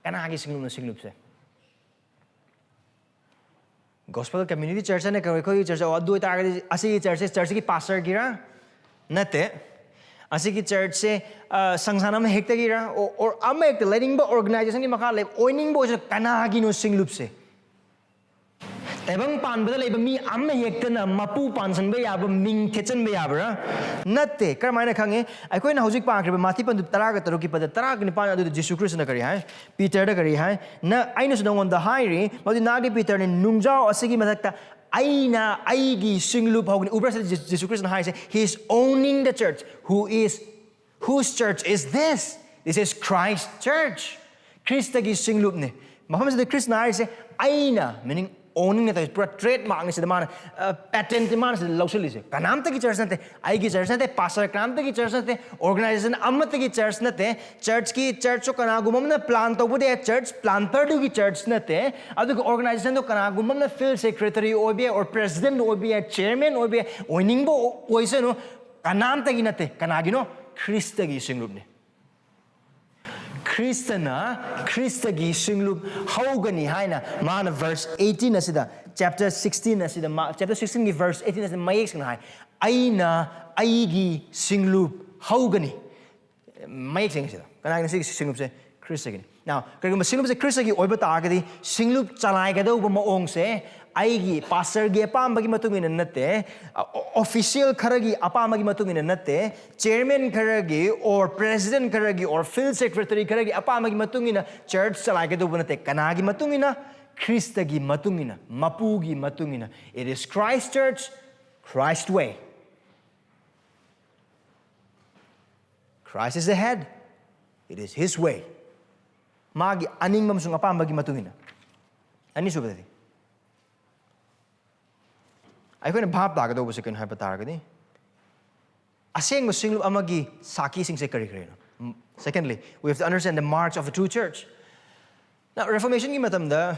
ꯀꯅꯥꯒꯤ ꯁꯤꯡꯂꯨꯞꯅꯣ ꯁꯤꯡꯂꯨꯞꯁꯦ? ꯒꯣꯁꯄꯦꯜ ꯀꯝꯃ꯭ꯌꯨꯅꯤꯇꯤ ꯆꯔꯆ ꯍꯥꯏꯅ ꯀꯧꯏ ꯑꯩꯈꯣꯏꯒꯤ ꯆꯔꯆ꯫ ꯑꯗꯨ ꯑꯣꯏꯇꯥꯔꯒꯗꯤ ꯑꯁꯤꯒꯤ ꯆꯔꯆꯁꯦ ꯆꯔꯆꯀꯤ ꯄꯥꯁꯇꯔꯒꯤꯔꯥ? ꯅꯠꯇꯦ꯫ ꯑꯁꯤꯒꯤ ꯆꯔꯆꯁꯦ, ꯑ, ꯁꯪꯁꯊꯥꯟ ꯑꯃ ꯍꯦꯛꯇꯒꯤꯔꯥ? ꯑꯣ, ꯑꯣꯔ ꯑꯃ ꯍꯦꯛꯇ ꯂꯩꯅꯤꯡꯕ ꯑꯣꯔꯒꯅꯥꯏꯖꯦꯁꯟꯒꯤ ꯃꯈꯥ ꯂꯩꯕ ꯑꯣꯏꯅꯤꯡꯕ ꯑꯣꯏꯁꯅꯨ, ꯀꯅꯥꯒꯤꯅꯣ ꯁꯤꯡꯂꯨꯞꯁꯦ? ꯇꯥꯏꯕꯪ ꯄꯥꯟꯕꯗ ꯂꯩꯕ ꯃꯤ ꯑꯃ ꯍꯦꯛꯇꯅ ꯃꯄꯨ ꯄꯥꯟꯁꯤꯟꯕ ꯌꯥꯕ, ꯃꯤꯡ ꯊꯦꯠꯆꯟꯕ ꯌꯥꯕ꯭ꯔꯥ? ꯅꯠꯇꯦ꯫ ꯀꯔꯝꯍꯥꯏꯅ ꯈꯪꯉꯤ? ꯑꯩꯈꯣꯏꯅ ꯍꯧꯖꯤꯛ ꯄꯥꯈ꯭ꯔꯤꯕ ꯃꯥꯊꯤ ꯄꯟꯗꯨꯞ ꯇꯔꯥꯒ ꯇꯔꯨꯛꯀꯤ ꯄꯗ ꯇꯔꯥꯒ ꯅꯤꯄꯥꯟ ꯑꯗꯨꯗ ꯖꯤꯁꯨ ꯈ꯭ꯔꯤꯁꯇꯅ ꯀꯔꯤ ꯍꯥꯏ? ꯄꯤꯇꯔꯗ ꯀꯔꯤ ꯍꯥꯏ? ꯅ-, ꯑꯩꯅꯁꯨ ꯅꯉꯣꯟꯗ ꯍꯥꯏꯔꯤ, ꯃꯗꯨꯗꯤ ꯅꯍꯥꯛꯀꯤ ꯄꯤꯇꯔꯅꯤ, ꯅꯨꯡꯖꯥꯎ ꯑꯁꯤꯒꯤ ꯃꯊꯛꯇ ꯑꯩꯅ ꯑꯩꯒꯤ ꯁꯤꯡꯂꯨꯞ ꯍꯧꯒꯅꯤ꯫ ꯎꯕ꯭ꯔꯥ ꯁꯤꯗ ꯖꯤ-, ꯖꯤꯁꯨ ꯈ꯭ꯔꯤꯁꯇꯅ ꯍꯥꯏꯁꯦ? He is owning the church. Who is Whose church is this? This is Christ church. ꯈ꯭ꯔꯤꯁꯇꯒꯤ ꯁꯤꯡꯂꯨꯞꯅꯤ꯫ ꯃꯐꯝꯁꯤꯗ ꯈ꯭ꯔꯤꯁꯇꯅ ꯍꯥꯏꯔꯤꯁꯦ ꯑꯩꯅ, meaning owning ꯅꯠꯇꯦ, ꯄꯨꯔꯥ trademark ꯅꯤ ꯁꯤꯗ ꯃꯥꯅ, ꯑ, patent ꯅꯤ ꯃꯥꯅ ꯁꯤꯗ ꯂꯧꯁꯤꯜꯂꯤꯁꯦ꯫ ꯀꯅꯥꯝꯇꯒꯤ ꯆꯔꯆ ꯅꯠꯇꯦ, ꯑꯩꯒꯤ ꯆꯔꯆ ꯅꯠꯇꯦ, ꯄꯥꯁꯇꯔ ꯀꯅꯥꯝꯇꯒꯤ ꯆꯔꯆ ꯅꯠꯇꯦ, organization ꯑꯃꯠꯇꯒꯤ ꯆꯔꯆ ꯅꯠꯇꯦ, ꯆꯔꯆꯀꯤ, ꯆꯔꯆꯁꯨ ꯀꯅꯥꯒꯨꯝꯕ ꯑꯃꯅ plan ꯇꯧꯕꯗꯤ ꯌꯥꯏ, ꯆꯔꯆ planter ꯗꯨꯒꯤ ꯆꯔꯆ ꯅꯠꯇꯦ, ꯑꯗꯨꯒ organization ꯗꯣ ꯀꯅꯥꯒꯨꯝꯕ ꯑꯃꯅ field secretary ꯑꯣꯏꯕ ꯌꯥꯏ, or president ꯑꯣꯏꯕ ꯌꯥꯏ, chairman ꯑꯣꯏꯕ ꯌꯥꯏ, ꯑꯣꯏꯅꯤꯡꯕ ꯑꯣꯏꯁꯅꯨ, ꯀꯅꯥꯝꯇꯒꯤ ꯅꯠꯇꯦ꯫ ꯀꯅꯥꯒꯤꯅꯣ? ꯈ꯭ꯔꯤꯁꯇꯒꯤ ꯁꯤꯡꯂꯨꯞꯅꯤ꯫ ꯈ꯭ꯔꯤꯁꯇꯅ ꯈ꯭ꯔꯤꯁꯇꯒꯤ ꯁꯤꯡꯂꯨꯞ ꯍꯧꯒꯅꯤ ꯍꯥꯏꯅ ꯃꯥꯅ verse eighteen ꯑꯁꯤꯗ, chapter sixteen ꯑꯁꯤꯗ, ꯃꯥ, chapter sixteen ꯒꯤ verse eighteen ꯑꯁꯤꯗ ꯃꯌꯦꯛ ꯁꯦꯡꯅ ꯍꯥꯏ, "ꯑꯩꯅ ꯑꯩꯒꯤ ꯁꯤꯡꯂꯨꯞ ꯍꯧꯒꯅꯤ"꯫ ꯃꯌꯦꯛ ꯁꯦꯡꯉꯤ ꯁꯤꯗ꯫ ꯀꯅꯥꯒꯤꯅꯣ ꯁꯤꯒꯤ ꯁꯤꯡꯂꯨꯞꯁꯦ? ꯈ꯭ꯔꯤꯁꯇꯒꯤꯅꯤ꯫ Now, ꯀꯔꯤꯒꯨꯝꯕ ꯁꯤꯡꯂꯨꯞꯁꯦ ꯈ꯭ꯔꯤꯁꯇꯒꯤ ꯑꯣꯏꯕ ꯇꯥꯔꯒꯗꯤ, ꯁꯤꯡꯂꯨꯞ ꯆꯂꯥꯏꯒꯗꯧꯕ ꯃꯑꯣꯡꯁꯦ ꯑꯩꯒꯤ ꯄꯥꯁꯇꯔꯒꯤ ꯑꯄꯥꯝꯕꯒꯤ ꯃꯇꯨꯡ ꯏꯟꯅ ꯅꯠꯇꯦ, ꯑ-, ꯑꯣ-, official ꯈꯔꯒꯤ ꯑꯄꯥꯝꯕꯒꯤ ꯃꯇꯨꯡ ꯏꯟꯅ ꯅꯠꯇꯦ, chairman ꯈꯔꯒꯤ, or president ꯈꯔꯒꯤ, or field secretary ꯈꯔꯒꯤ ꯑꯄꯥꯝꯕꯒꯤ ꯃꯇꯨꯡ ꯏꯟꯅ church ꯆꯂꯥꯏꯒꯗꯧꯕ ꯅꯠꯇꯦ꯫ ꯀꯅꯥꯒꯤ ꯃꯇꯨꯡ ꯏꯟꯅ? ꯈ꯭ꯔꯤꯁꯇꯒꯤ ꯃꯇꯨꯡ ꯏꯟꯅ, ꯃꯄꯨꯒꯤ ꯃꯇꯨꯡ ꯏꯟꯅ꯫ It is Christ church, Christ way. Christ is the head. It is his way. ꯃꯥꯒꯤ ꯑꯅꯤꯡꯕ ꯑꯃꯁꯨꯡ ꯑꯄꯥꯝꯕꯒꯤ ꯃꯇꯨꯡ ꯏꯟꯅ꯫ ꯑꯅꯤꯁꯨꯕꯗꯗꯤ ꯑꯩꯈꯣꯏꯅ ꯚꯥꯞ ꯇꯥꯒꯗꯧꯕꯁꯦ ꯀꯩꯅꯣ ꯍꯥꯏꯕ ꯇꯥꯔꯒꯗꯤ, ꯑꯁꯦꯡꯕ ꯁꯤꯡꯂꯨꯞ ꯑꯃꯒꯤ ꯁꯥꯈꯤꯁꯤꯡꯁꯦ ꯀꯔꯤ ꯀꯔꯤꯅꯣ? ꯎꯝ, Secondly, we have to understand the marks of a true church. Now, Reformationꯒꯤ ꯃꯇꯝꯗ,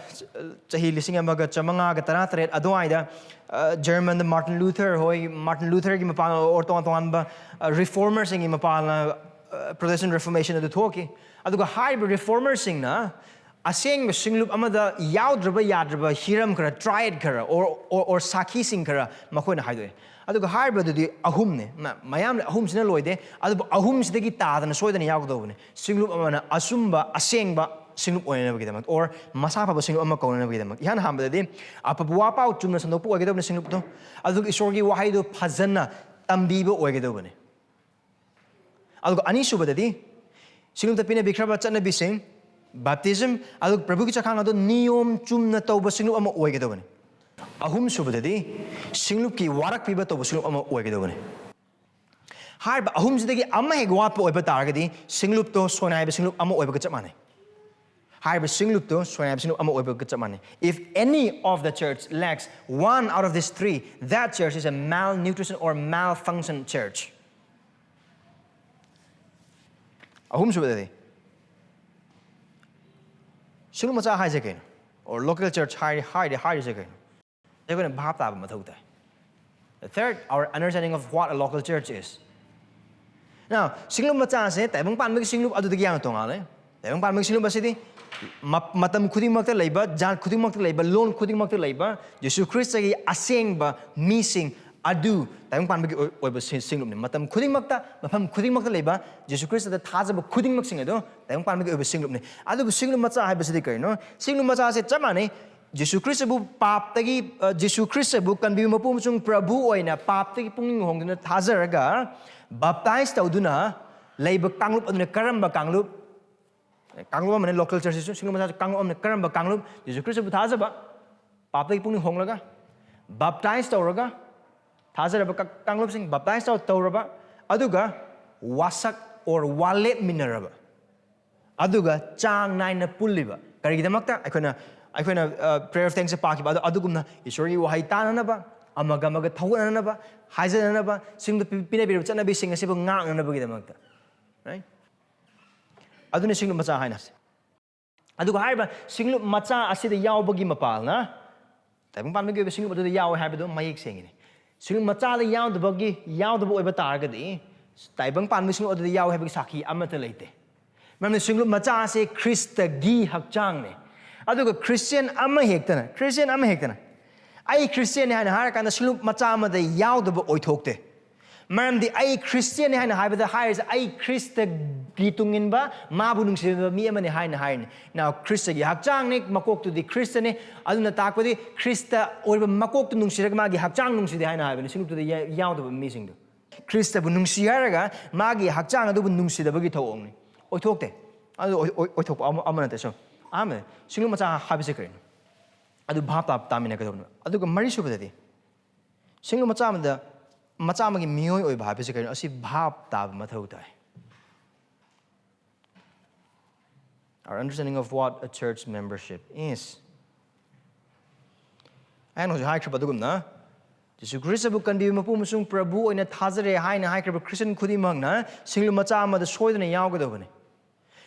ꯆꯍꯤ ꯂꯤꯁꯤꯡ ꯑꯃꯒ ꯆꯥꯃꯉꯥꯒ ꯇꯔꯥꯇꯔꯦꯠ ꯑꯗꯨꯋꯥꯏꯗ, ꯑ, Germanꯗ Martin Luther ꯍꯣꯏ, Martin Lutherꯒꯤ ꯃꯄꯥꯟ or ꯇꯣꯉꯥꯟ ꯇꯣꯉꯥꯟꯕ, ꯑ, reformerꯁꯤꯡꯒꯤ ꯃꯄꯥꯟꯅ, ꯑ, Protestant Reformation ꯑꯗꯨ ꯊꯣꯛꯈꯤ꯫ ꯑꯗꯨꯒ ꯍꯥꯏꯔꯤꯕ reformerꯁꯤꯡꯅ ꯑꯁꯦꯡꯕ ꯁꯤꯡꯂꯨꯞ ꯑꯃꯗ ꯌꯥꯎꯗ꯭ꯔꯕ ꯌꯥꯗ꯭ꯔꯕ ꯍꯤꯔꯝ ꯈꯔ, triad ꯈꯔ, or, or, or ꯁꯥꯈꯤꯁꯤꯡ ꯈꯔ ꯃꯈꯣꯏꯅ ꯍꯥꯏꯗꯣꯛꯑꯦ꯫ ꯑꯗꯨꯒ ꯍꯥꯏꯔꯤꯕꯗꯨꯗꯤ ꯑꯍꯨꯝꯅꯦ꯫ ꯃ-, ꯃꯌꯥꯝꯅ ꯑꯍꯨꯝꯁꯤꯅ ꯂꯣꯏꯗꯦ, ꯑꯗꯨꯕꯨ ꯑꯍꯨꯝꯁꯤꯗꯒꯤ ꯇꯥꯗꯅ ꯁꯣꯏꯗꯅ ꯌꯥꯎꯒꯗꯧꯕꯅꯦ꯫ ꯁꯤꯡꯂꯨꯞ ꯑꯃꯅ ꯑꯆꯨꯝꯕ, ꯑꯁꯦꯡꯕ ꯁꯤꯡꯂꯨꯞ ꯑꯣꯏꯅꯅꯕꯒꯤꯗꯃꯛ, or ꯃꯁꯥ ꯐꯕ ꯁꯤꯡꯂꯨꯞ ꯑꯃ ꯀꯧꯅꯅꯕꯒꯤꯗꯃꯛ꯫ ꯏꯍꯥꯟ ꯍꯥꯟꯕꯗꯗꯤ ꯑꯐꯕ ꯋꯥ ꯄꯥꯎ ꯆꯨꯝꯅ ꯁꯟꯗꯣꯛꯄ ꯑꯣꯏꯒꯗꯧꯕꯅꯦ ꯁꯤꯡꯂꯨꯞꯇꯣ꯫ ꯑꯗꯨꯒ ꯏꯁꯣꯔꯒꯤ ꯋꯥꯍꯩꯗꯣ ꯐꯖꯅ ꯇꯝꯕꯤꯕ ꯑꯣꯏꯒꯗꯧꯕꯅꯦ꯫ ꯑꯗꯨꯒ ꯑꯅꯤꯁꯨꯕꯗꯗꯤ ꯁꯤꯡꯂꯨꯞꯇ ꯄꯤꯅꯕꯤꯈ꯭ꯔꯕ ꯆꯠꯅꯕꯤꯁꯤꯡ, baptism, ꯑꯗꯨꯒ ꯄ꯭ꯔꯚꯨꯒꯤ ꯆꯥꯛꯈꯥꯡ ꯑꯗꯨ ꯅꯤꯌꯣꯝ ꯆꯨꯝꯅ ꯇꯧꯕ ꯁꯤꯡꯂꯨꯞ ꯑꯃ ꯑꯣꯏꯒꯗꯧꯕꯅꯤ꯫ ꯑꯍꯨꯝꯁꯨꯕꯗꯗꯤ ꯁꯤꯡꯂꯨꯞꯀꯤ ꯋꯥꯔꯛ ꯄꯤꯕ ꯇꯧꯕ ꯁꯤꯡꯂꯨꯞ ꯑꯃ ꯑꯣꯏꯒꯗꯧꯕꯅꯤ꯫ ꯍꯥꯏꯔꯤꯕ ꯑꯍꯨꯝꯁꯤꯗꯒꯤ ꯑꯃ ꯍꯦꯛ ꯋꯥꯠꯄ ꯑꯣꯏꯕ ꯇꯥꯔꯒꯗꯤ ꯁꯤꯡꯂꯨꯞꯇꯣ ꯁꯣꯏꯅꯥꯏꯕ ꯁꯤꯡꯂꯨꯞ ꯑꯃ ꯑꯣꯏꯕꯒ ꯆꯞ ꯃꯥꯟꯅꯩ꯫ ꯍꯥꯏꯔꯤꯕ ꯁꯤꯡꯂꯨꯞꯇꯣ ꯁꯣꯏꯅꯥꯏꯕ ꯁꯤꯡꯂꯨꯞ ꯑꯃ ꯑꯣꯏꯕꯒ ꯆꯞ ꯃꯥꯟꯅꯩ꯫ If any of the church lacks one out of these three, that church is a malnutrition or malfunction church. ꯑꯍꯨꯝꯁꯨꯕꯗꯗꯤ ꯁꯤꯡꯂꯨꯞ ꯃꯆꯥ ꯍꯥꯏꯁꯦ ꯀꯩꯅꯣ? Or local church ꯍꯥꯏꯔꯤ, ꯍꯥꯏꯔꯤ, ꯍꯥꯏꯔꯤꯁꯦ ꯀꯩꯅꯣ? ꯑꯩꯈꯣꯏꯅ ꯚꯥꯞ ꯇꯥꯕ ꯃꯊꯧ ꯇꯥꯏ꯫ The third, our understanding of what a local church is. Now, ꯁꯤꯡꯂꯨꯞ ꯃꯆꯥꯁꯦ ꯇꯥꯏꯕꯪ ꯄꯥꯟꯕꯒꯤ ꯁꯤꯡꯂꯨꯞ ꯑꯗꯨꯗꯒꯤ ꯌꯥꯝꯅ ꯇꯣꯉꯥꯜꯂꯦ꯫ ꯇꯥꯏꯕꯪ ꯄꯥꯟꯕꯒꯤ ꯁꯤꯡꯂꯨꯞ ꯑꯁꯤꯗꯤ ꯃ-, ꯃꯇꯝ ꯈꯨꯗꯤꯡꯃꯛꯇ ꯂꯩꯕ, ꯖꯥꯠ ꯈꯨꯗꯤꯡꯃꯛꯇ ꯂꯩꯕ, ꯂꯣꯟ ꯈꯨꯗꯤꯡꯃꯛꯇ ꯂꯩꯕ ꯖꯤꯁꯨ ꯈ꯭ꯔꯤꯁꯇꯒꯤ ꯑꯁꯦꯡꯕ ꯃꯤꯁꯤꯡ ꯑꯗꯨ ꯇꯥꯏꯕꯪ ꯄꯥꯟꯕꯒꯤ ꯑꯣꯏ-, ꯑꯣꯏꯕ ꯁꯤ-, ꯁꯤꯡꯂꯨꯞꯅꯤ꯫ ꯃꯇꯝ ꯈꯨꯗꯤꯡꯃꯛꯇ, ꯃꯐꯝ ꯈꯨꯗꯤꯡꯃꯛꯇ ꯂꯩꯕ ꯖꯤꯁꯨ ꯈ꯭ꯔꯤꯁꯇꯗ ꯊꯥꯖꯕ ꯈꯨꯗꯤꯡꯃꯛꯁꯤꯡ ꯑꯗꯨ ꯇꯥꯏꯕꯪ ꯄꯥꯟꯕꯒꯤ ꯑꯣꯏꯕ ꯁꯤꯡꯂꯨꯞꯅꯤ꯫ ꯑꯗꯨꯕꯨ ꯁꯤꯡꯂꯨꯞ ꯃꯆꯥ ꯍꯥꯏꯕꯁꯤꯗꯤ ꯀꯔꯤꯅꯣ? ꯁꯤꯡꯂꯨꯞ ꯃꯆꯥꯁꯦ ꯆꯞ ꯃꯥꯟꯅꯩ꯫ ꯖꯤꯁꯨ ꯈ꯭ꯔꯤꯁꯇꯕꯨ ꯄꯥꯞꯇꯒꯤ, ꯑ, ꯖꯤꯁꯨ ꯈ꯭ꯔꯤꯁꯇꯕꯨ ꯀꯟꯕꯤꯕ ꯃꯄꯨ ꯑꯃꯁꯨꯡ ꯄ꯭ꯔꯚꯨ ꯑꯣꯏꯅ ꯄꯥꯞꯇꯒꯤ ꯄꯨꯛꯅꯤꯡ ꯍꯣꯡꯗꯨꯅ ꯊꯥꯖꯔꯒ baptize ꯇꯧꯗꯨꯅ ꯂꯩꯕ ꯀꯥꯡꯂꯨꯞ ꯑꯗꯨꯅ ꯀꯔꯝꯕ ꯀꯥꯡꯂꯨꯞ? ꯀꯥꯡꯂꯨꯞ ꯑꯃꯅ local churchꯁꯤꯁꯨ ꯁꯤꯡꯂꯨꯞ ꯃꯆꯥ ꯀꯥꯡꯂꯨꯞ ꯑꯃꯅ ꯀꯔꯝꯕ ꯀꯥꯡꯂꯨꯞ? ꯖꯤꯁꯨ ꯈ꯭ꯔꯤꯁꯇꯕꯨ ꯊꯥꯖꯕ, ꯄꯥꯞꯇꯒꯤ ꯄꯨꯛꯅꯤꯡ ꯍꯣꯡꯂꯒ, baptize ꯇꯧꯔꯒ, ꯊꯥꯖꯔꯕ ꯀ-, ꯀꯥꯡꯂꯨꯞꯁꯤꯡ baptize ꯇꯧ-, ꯇꯧꯔꯕ, ꯑꯗꯨꯒ ꯋꯥꯁꯛ or ꯋꯥꯂꯦꯞꯃꯤꯟꯅꯔꯕ꯫ ꯑꯗꯨꯒ ꯆꯥꯡ ꯅꯥꯏꯅ ꯄꯨꯜꯂꯤꯕ꯫ ꯀꯔꯤꯒꯤꯗꯃꯛꯇ? ꯑꯩꯈꯣꯏꯅ, ꯑꯩꯈꯣꯏꯅ, ꯑ, prayer of thanks ꯄꯥꯈꯤꯕ ꯑꯗꯣ, ꯑꯗꯨꯒꯨꯝꯅ ꯏꯁꯣꯔꯒꯤ ꯋꯥꯍꯩ ꯇꯥꯅꯅꯕ, ꯑꯃꯒ ꯑꯃꯒ ꯊꯧꯒꯠꯅꯅꯕ, ꯍꯥꯏꯖꯅꯅꯕ, ꯁꯤꯡꯗ ꯄꯤ-, ꯄꯤꯅꯕꯤꯔꯤꯕ ꯆꯠꯅꯕꯤꯁꯤꯡ ꯑꯁꯤꯕꯨ ꯉꯥꯛꯅꯅꯕꯒꯤꯗꯃꯛꯇ꯫ Right? ꯑꯗꯨꯅ ꯁꯤꯡꯂꯨꯞ ꯃꯆꯥ ꯍꯥꯏꯅ ꯍꯥꯏꯁꯦ꯫ ꯑꯗꯨꯒ ꯍꯥꯏꯔꯤꯕ ꯁꯤꯡꯂꯨꯞ ꯃꯆꯥ ꯑꯁꯤꯗ ꯌꯥꯎꯕꯒꯤ ꯃꯄꯥꯜꯅ ꯇꯥꯏꯕꯪ ꯄꯥꯟꯕꯒꯤ ꯑꯣꯏꯕ ꯁꯤꯡꯂꯨꯞ ꯑꯗꯨꯗ ꯌꯥꯎꯋꯦ ꯍꯥꯏꯕꯗꯣ ꯃꯌꯦꯛ ꯁꯦꯡꯉꯤꯅꯦ꯫ ꯁꯤꯡꯂꯨꯞ ꯃꯆꯥꯗ ꯌꯥꯎꯗꯕꯒꯤ, ꯌꯥꯎꯗꯕ ꯑꯣꯏꯕ ꯇꯥꯔꯒꯗꯤ ꯇꯥꯏꯕꯪ ꯄꯥꯟꯕꯒꯤ ꯁꯤꯡꯂꯨꯞ ꯑꯗꯨꯗ ꯌꯥꯎꯋꯦ ꯍꯥꯏꯕꯒꯤ ꯁꯥꯈꯤ ꯑꯃꯠꯇ ꯂꯩꯇꯦ꯫ ꯃꯔꯝꯗꯤ ꯁꯤꯡꯂꯨꯞ ꯃꯆꯥ ꯑꯁꯦ ꯈ꯭ꯔꯤꯁꯇꯒꯤ ꯍꯛꯆꯥꯡꯅꯦ꯫ ꯑꯗꯨꯒ ꯈ꯭ꯔꯤꯁꯇꯤꯌꯥꯟ ꯑꯃ ꯍꯦꯛꯇꯅ, ꯈ꯭ꯔꯤꯁꯇꯤꯌꯥꯟ ꯑꯃ ꯍꯦꯛꯇꯅ "ꯑꯩ ꯈ꯭ꯔꯤꯁꯇꯤꯌꯥꯟꯅꯤ" ꯍꯥꯏꯅ ꯍꯥꯏꯔꯀꯥꯟꯗ ꯁꯤꯡꯂꯨꯞ ꯃꯆꯥ ꯑꯃꯗ ꯌꯥꯎꯗꯕ ꯑꯣꯏꯊꯣꯛꯇꯦ꯫ ꯃꯔꯝꯗꯤ "ꯑꯩ ꯈ꯭ꯔꯤꯁꯇꯤꯌꯥꯟꯅꯤ" ꯍꯥꯏꯅ ꯍꯥꯏꯕꯗ ꯍꯥꯏꯔꯤꯁꯦ ꯑꯩ ꯈ꯭ꯔꯤꯁꯇꯒꯤ ꯇꯨꯡꯏꯟꯕ, ꯃꯥꯕꯨ ꯅꯨꯡꯁꯤꯕ ꯃꯤ ꯑꯃꯅꯤ ꯍꯥꯏꯅ ꯍꯥꯏꯔꯤꯅꯤ꯫ ꯅꯥꯎ ꯈ꯭ꯔꯤꯁꯇꯒꯤ ꯍꯛꯆꯥꯡꯅꯤ, ꯃꯀꯣꯛꯇꯨꯗꯤ ꯈ꯭ꯔꯤꯁꯇꯅꯤ꯫ ꯑꯗꯨꯅ ꯇꯥꯛꯄꯗꯤ ꯈ꯭ꯔꯤꯁꯇ ꯑꯣꯏꯕ ꯃꯀꯣꯛꯇꯨ ꯅꯨꯡꯁꯤꯔꯒ ꯃꯥꯒꯤ ꯍꯛꯆꯥꯡ ꯅꯨꯡꯁꯤꯗꯦ ꯍꯥꯏꯅ ꯍꯥꯏꯕꯅꯤ ꯁꯤꯡꯂꯨꯞꯇꯨꯗ ꯌꯥ-, ꯌꯥꯎꯗꯕ ꯃꯤꯁꯤꯡꯗꯣ꯫ ꯈ꯭ꯔꯤꯁꯇꯕꯨ ꯅꯨꯡꯁꯤ ꯍꯥꯏꯔꯒ ꯃꯥꯒꯤ ꯍꯛꯆꯥꯡ ꯑꯗꯨꯕꯨ ꯅꯨꯡꯁꯤꯗꯕꯒꯤ ꯊꯧꯑꯣꯡꯅꯤ꯫ ꯑꯣꯏꯊꯣꯛꯇꯦ꯫ ꯑꯗꯨ ꯑꯣꯏ-, ꯑꯣꯏ-, ꯑꯣꯏꯊꯣꯛꯄ ꯑꯃ, ꯑꯃ ꯅꯠꯇꯦ꯫ ꯁꯨꯝ ꯑꯍꯥꯟꯕꯗ ꯁꯤꯡꯂꯨꯞ ꯃꯆꯥ ꯍꯥꯏꯕꯁꯦ ꯀꯔꯤꯅꯣ? ꯑꯗꯨ ꯚꯥꯞ ꯇꯥ-, ꯇꯥꯃꯤꯟꯅꯒꯗꯧꯕꯅꯦꯕ꯫ ꯑꯗꯨꯒ ꯃꯔꯤꯁꯨꯕꯗꯗꯤ ꯁꯤꯡꯂꯨꯞ ꯃꯆꯥ ꯑꯃꯗ, ꯃꯆꯥ ꯑꯃꯒꯤ ꯃꯤꯑꯣꯏ ꯑꯣꯏꯕ ꯍꯥꯏꯕꯁꯤ ꯀꯔꯤꯅꯣ? ꯑꯁꯤ ꯚꯥꯞ ꯇꯥꯕ ꯃꯊꯧ ꯇꯥꯏ꯫ Our understanding of what a church membership is. ꯑꯩꯅ ꯍꯧꯖꯤꯛ ꯍꯥꯏꯈ꯭ꯔꯕ ꯑꯗꯨꯒꯨꯝꯅ, ꯖꯤꯁꯨ ꯈ꯭ꯔꯤꯁꯇꯕꯨ ꯀꯟꯕꯤꯕ ꯃꯄꯨ ꯑꯃꯁꯨꯡ ꯄ꯭ꯔꯚꯨ ꯑꯣꯏꯅ ꯊꯥꯖꯔꯦ ꯍꯥꯏꯅ ꯍꯥꯏꯈ꯭ꯔꯕ ꯈ꯭ꯔꯤꯁꯇꯤꯌꯟ ꯈꯨꯗꯤꯡꯃꯛꯅ ꯁꯤꯡꯂꯨꯞ ꯃꯆꯥ ꯑꯃꯗ ꯁꯣꯏꯗꯅ ꯌꯥꯎꯒꯗꯧꯕꯅꯤ꯫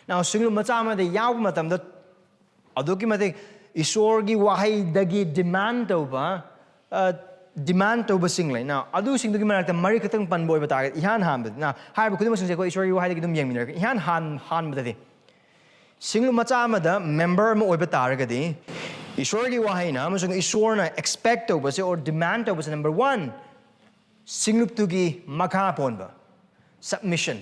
ꯅꯥꯎ, ꯁꯤꯡꯂꯨꯞ ꯃꯆꯥ ꯑꯃꯗ ꯌꯥꯎꯕ ꯃꯇꯝꯗ ꯑꯗꯨꯛꯀꯤ ꯃꯇꯤꯛ ꯏꯁꯣꯔꯒꯤ ꯋꯥꯍꯩꯗꯒꯤ demand ꯇꯧꯕ, ꯑ, demand ꯇꯧꯕꯁꯤꯡ ꯂꯩ꯫ ꯅꯥꯎ, ꯑꯗꯨꯁꯤꯡꯗꯨꯒꯤ ꯃꯔꯛꯇ ꯃꯔꯤ ꯈꯛꯇꯪ ꯄꯟꯕ ꯑꯣꯏꯕ ꯇꯥꯔꯒꯗꯤ, ꯏꯍꯥꯟ ꯍꯥꯟꯕꯗ, ꯅꯥꯎ, ꯍꯥꯏꯔꯤꯕ ꯈꯨꯗꯤꯡꯃꯛꯁꯤꯡꯁꯦ ꯑꯩꯈꯣꯏ ꯏꯁꯣꯔꯒꯤ ꯋꯥꯍꯩꯗꯒꯤ ꯑꯗꯨꯝ ꯌꯦꯡꯃꯤꯟꯅꯔꯒ, ꯏꯍꯥꯟ ꯍꯥꯟ-, ꯍꯥꯟꯕꯗꯗꯤ, ꯁꯤꯡꯂꯨꯞ ꯃꯆꯥ ꯑꯃꯗ member ꯑꯃ ꯑꯣꯏꯕ ꯇꯥꯔꯒꯗꯤ, ꯏꯁꯣꯔꯒꯤ ꯋꯥꯍꯩꯅ ꯑꯃꯁꯨꯡ ꯏꯁꯣꯔꯅ expect ꯇꯧꯕꯁꯦ or demand ꯇꯧꯕꯁꯦ, number one, ꯁꯤꯡꯂꯨꯞꯇꯨꯒꯤ ꯃꯈꯥ ꯄꯣꯟꯕ, submission꯫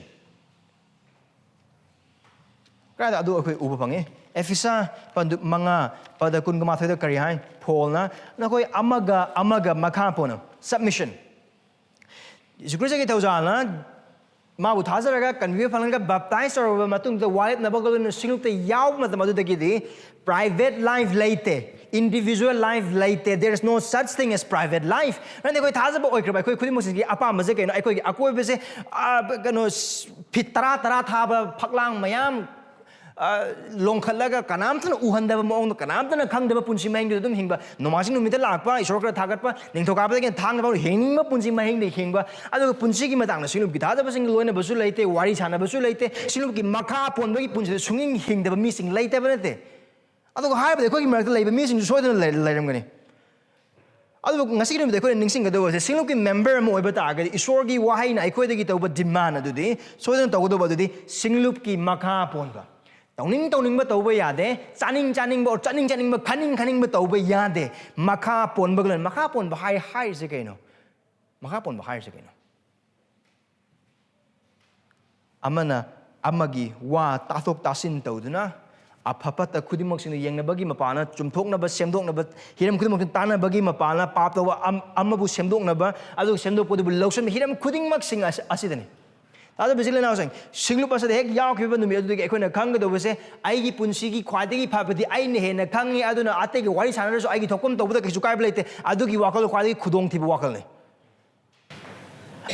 ꯀꯗꯥꯏꯗ ꯑꯗꯨ ꯑꯩꯈꯣꯏ ꯎꯕ ꯐꯪꯉꯤ? ꯑꯦꯐꯤꯁꯥ ꯄꯟꯗꯨꯞ ꯃꯉꯥ, ꯄꯗ ꯀꯨꯟꯒ ꯃꯥꯊꯣꯏꯗ ꯀꯔꯤ ꯍꯥꯏ? ꯄꯣꯜꯅ, "ꯅꯈꯣꯏ ꯑꯃꯒ ꯑꯃꯒ ꯃꯈꯥ ꯄꯣꯟꯅ," submission꯫ ꯖꯤꯁꯨ ꯈ꯭ꯔꯤꯁꯇꯒꯤ ꯊꯧꯖꯥꯜꯅ ꯃꯥꯕꯨ ꯊꯥꯖꯔꯒ, ꯀꯟꯕꯤꯕ ꯐꯪꯂꯒ, baptize ꯇꯧꯔꯕ ꯃꯇꯨꯡꯗ, ꯋꯥꯔꯦꯞꯅꯕꯒ ꯂꯣꯏꯅꯅ ꯁꯤꯡꯂꯨꯞꯇ ꯌꯥꯎꯕ ꯃꯇꯝ ꯑꯗꯨꯗꯒꯤꯗꯤ private life ꯂꯩꯇꯦ, individual life ꯂꯩꯇꯦ꯫ There is no such thing as private life꯫ ꯃꯔꯝꯗꯤ ꯑꯩꯈꯣꯏ ꯊꯥꯖꯕ ꯑꯣꯏꯈ꯭ꯔꯕ ꯑꯩꯈꯣꯏ ꯈꯨꯗꯤꯡꯃꯛꯁꯤꯒꯤ ꯑꯄꯥꯝꯕꯁꯦ ꯀꯩꯅꯣ? ꯑꯩꯈꯣꯏꯒꯤ ꯑꯀꯣꯏꯕꯁꯦ, ꯑ, ꯀꯩꯅꯣ, ꯐꯤꯠ ꯇꯔꯥ ꯇꯔꯥ ꯊꯥꯕ ꯐꯛꯂꯥꯡ ꯃꯌꯥꯝ, ꯂꯣꯡꯈꯠꯂꯒ ꯀꯅꯥꯝꯇꯅ ꯎꯍꯟꯗꯕ ꯃꯑꯣꯡꯗ, ꯀꯅꯥꯝꯇꯅ ꯈꯪꯗꯕ ꯄꯨꯟꯁꯤ ꯃꯍꯤꯡꯗꯨꯗ ꯑꯗꯨꯝ ꯍꯤꯡꯕ, ꯅꯣꯡꯃꯥꯏꯖꯤꯡ ꯅꯨꯃꯤꯠꯇ ꯂꯥꯛꯄ, ꯏꯁꯣꯔ ꯈꯔ ꯊꯥꯒꯠꯄ, ꯅꯤꯡꯊꯧꯀꯥꯕꯗꯒꯤ ꯊꯥꯡꯖ ꯐꯥꯎ ꯍꯤꯡꯅꯤꯡꯕ ꯄꯨꯟꯁꯤ ꯃꯍꯤꯡꯗ ꯍꯤꯡꯕ, ꯑꯗꯨꯒ ꯄꯨꯟꯁꯤꯒꯤ ꯃꯇꯥꯡꯗ ꯁꯤꯡꯂꯨꯞꯀꯤ ꯊꯥꯗꯕꯁꯤꯡꯒ ꯂꯣꯏꯅꯕꯁꯨ ꯂꯩꯇꯦ, ꯋꯥꯔꯤ ꯁꯥꯟꯅꯕꯁꯨ ꯂꯩꯇꯦ, ꯁꯤꯡꯂꯨꯞꯀꯤ ꯃꯈꯥ ꯄꯣꯟꯕꯒꯤ ꯄꯨꯟꯁꯤꯗ ꯁꯨꯡꯍꯤꯡ ꯍꯤꯡꯗꯕ ꯃꯤꯁꯤꯡ ꯂꯩꯇꯕ ꯅꯠꯇꯦ꯫ ꯑꯗꯨꯒ ꯍꯥꯏꯕꯗꯤ ꯑꯩꯈꯣꯏꯒꯤ ꯃꯔꯛꯇ ꯂꯩꯕ ꯃꯤꯁꯤꯡꯁꯨ ꯁꯣꯏꯗꯅ ꯂꯩ-, ꯂꯩꯔꯝꯒꯅꯤ꯫ ꯑꯗꯨꯕꯨ ꯉꯁꯤꯒꯤ ꯅꯨꯃꯤꯠꯇ ꯑꯩꯈꯣꯏꯅ ꯅꯤꯡꯁꯤꯡꯒꯗꯧꯕꯁꯦ, ꯁꯤꯡꯂꯨꯞꯀꯤ ꯃꯦꯝꯕꯔ ꯑꯃ ꯑꯣꯏꯕ ꯇꯥꯔꯒꯗꯤ ꯏꯁꯣꯔꯒꯤ ꯋꯥꯍꯩꯅ ꯑꯩꯈꯣꯏꯗꯒꯤ ꯇꯧꯕ ꯗꯤꯃꯥꯟ ꯑꯗꯨꯗꯤ, ꯁꯣꯏꯗꯅ ꯇꯧꯒꯗꯧꯕ ꯑꯗꯨꯗꯤ ꯁꯤꯡꯂꯨꯞꯀꯤ ꯃꯈꯥ ꯄꯣꯟꯕ꯫ ꯇꯧꯅꯤꯡ ꯇꯧꯅꯤꯡꯕ ꯇꯧꯕ ꯌꯥꯗꯦ, ꯆꯥꯅꯤꯡ ꯆꯥꯅꯤꯡꯕ, ꯑꯣꯔ ꯆꯠꯅꯤꯡ ꯆꯠꯅꯤꯡꯕ, ꯈꯟꯅꯤꯡ ꯈꯟꯅꯤꯡꯕ ꯇꯧꯕ ꯌꯥꯗꯦ꯫ ꯃꯈꯥ ꯄꯣꯟꯕꯒ ꯂꯣꯏꯅ꯫ ꯃꯈꯥ ꯄꯣꯟꯕ ꯍꯥꯏ-, ꯍꯥꯏꯔꯤꯁꯦ ꯀꯩꯅꯣ? ꯃꯈꯥ ꯄꯣꯟꯕ ꯍꯥꯏꯔꯤꯁꯦ ꯀꯩꯅꯣ? ꯑꯃꯅ ꯑꯃꯒꯤ ꯋꯥ ꯇꯥꯊꯣꯛ ꯇꯥꯁꯤꯟ ꯇꯧꯗꯨꯅ, ꯑꯐ ꯐꯠꯇ ꯈꯨꯗꯤꯡꯃꯛꯁꯤꯡꯗꯨ ꯌꯦꯡꯅꯕꯒꯤ ꯃꯄꯥꯅ, ꯆꯨꯝꯊꯣꯛꯅꯕ, ꯁꯦꯝꯗꯣꯛꯅꯕ, ꯍꯤꯔꯝ ꯈꯨꯗꯤꯡꯃꯛꯇ ꯇꯥꯟꯅꯕꯒꯤ ꯃꯄꯥꯅ, ꯄꯥꯞ ꯇꯧꯕ ꯑꯝ-, ꯑꯃꯕꯨ ꯁꯦꯝꯗꯣꯛꯅꯕ, ꯑꯗꯨꯒ ꯁꯦꯝꯗꯣꯛꯄꯗꯨꯕꯨ ꯂꯧꯁꯤꯟꯕ, ꯍꯤꯔꯝ ꯈꯨꯗꯤꯡꯃꯛꯁꯤꯡ ꯑꯁꯤ-, ꯑꯁꯤꯗꯅꯤ꯫ ꯇꯥꯗꯕ ꯏꯆꯤꯜ ꯏꯅꯥꯎꯁꯤꯡ, ꯁꯤꯡꯂꯨꯞ ꯑꯁꯤꯗ ꯍꯦꯛ ꯌꯥꯎꯈꯤꯕ ꯅꯨꯃꯤꯠ ꯑꯗꯨꯗꯒꯤ ꯑꯩꯈꯣꯏꯅ ꯈꯪꯒꯗꯧꯕꯁꯦ, ꯑꯩꯒꯤ ꯄꯨꯟꯁꯤꯒꯤ ꯈ꯭ꯋꯥꯏꯗꯒꯤ ꯐꯕꯗꯤ ꯑꯩꯅ ꯍꯦꯟꯅ ꯈꯪꯉꯤ, ꯑꯗꯨꯅ ꯑꯇꯩꯒꯤ ꯋꯥꯔꯤ ꯁꯥꯟꯅꯔꯁꯨ ꯑꯩꯒꯤ ꯊꯣꯛꯐꯝ ꯇꯧꯕꯗ ꯀꯩꯁꯨ ꯀꯥꯏꯕ ꯂꯩꯇꯦ꯫ ꯑꯗꯨꯒꯤ ꯋꯥꯈꯜꯗꯣ ꯈ꯭ꯋꯥꯏꯗꯒꯤ ꯈꯨꯗꯣꯡꯊꯤꯕ ꯋꯥꯈꯜꯅꯤ꯫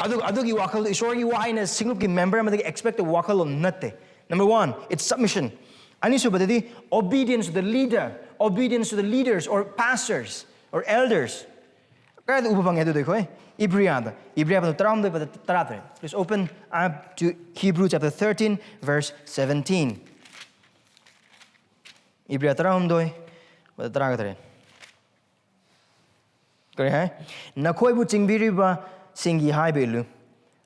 ꯑꯗꯨ-, ꯑꯗꯨꯒꯤ ꯋꯥꯈꯜꯗꯣ ꯏꯁꯣꯔꯒꯤ ꯋꯥꯍꯩꯅ ꯁꯤꯡꯂꯨꯞꯀꯤ ꯃꯦꯝꯕꯔ ꯑꯃꯗꯒꯤ ꯑꯦꯛꯁꯄꯦꯛ ꯇꯧꯕ ꯋꯥꯈꯜꯂꯣꯟ ꯅꯠꯇꯦ꯫ Number one, it's submission. ꯑꯅꯤꯁꯨꯕꯗꯗꯤ, obedience to the leader, obedience to the leaders or pastors or elders. ꯀꯗꯥꯏꯗ ꯎꯕ ꯐꯪꯉꯦ ꯑꯗꯨꯗꯤ ꯑꯩꯈꯣꯏ? ꯏꯕ꯭ꯔꯤꯌꯥꯗ, ꯏꯕ꯭ꯔꯤꯌꯥ ꯄꯗ ꯇꯔꯥꯍꯨꯝꯗꯣꯏ ꯄꯗ ꯇꯔꯥꯇꯔꯦꯠ꯫ Please open up to Hebrew chapter thirteen, verse seventeen. ꯏꯕ꯭ꯔꯤꯌꯥ ꯇꯔꯥꯍꯨꯝꯗꯣꯏ ꯄꯗ ꯇꯔꯥꯒ ꯇꯔꯦꯠ꯫ ꯀꯔꯤ ꯍꯥꯏ? "ꯅꯈꯣꯏꯕꯨ ꯆꯤꯡꯕꯤꯔꯤꯕꯁꯤꯡꯒꯤ ꯍꯥꯏꯕ ꯏꯜꯂꯨ,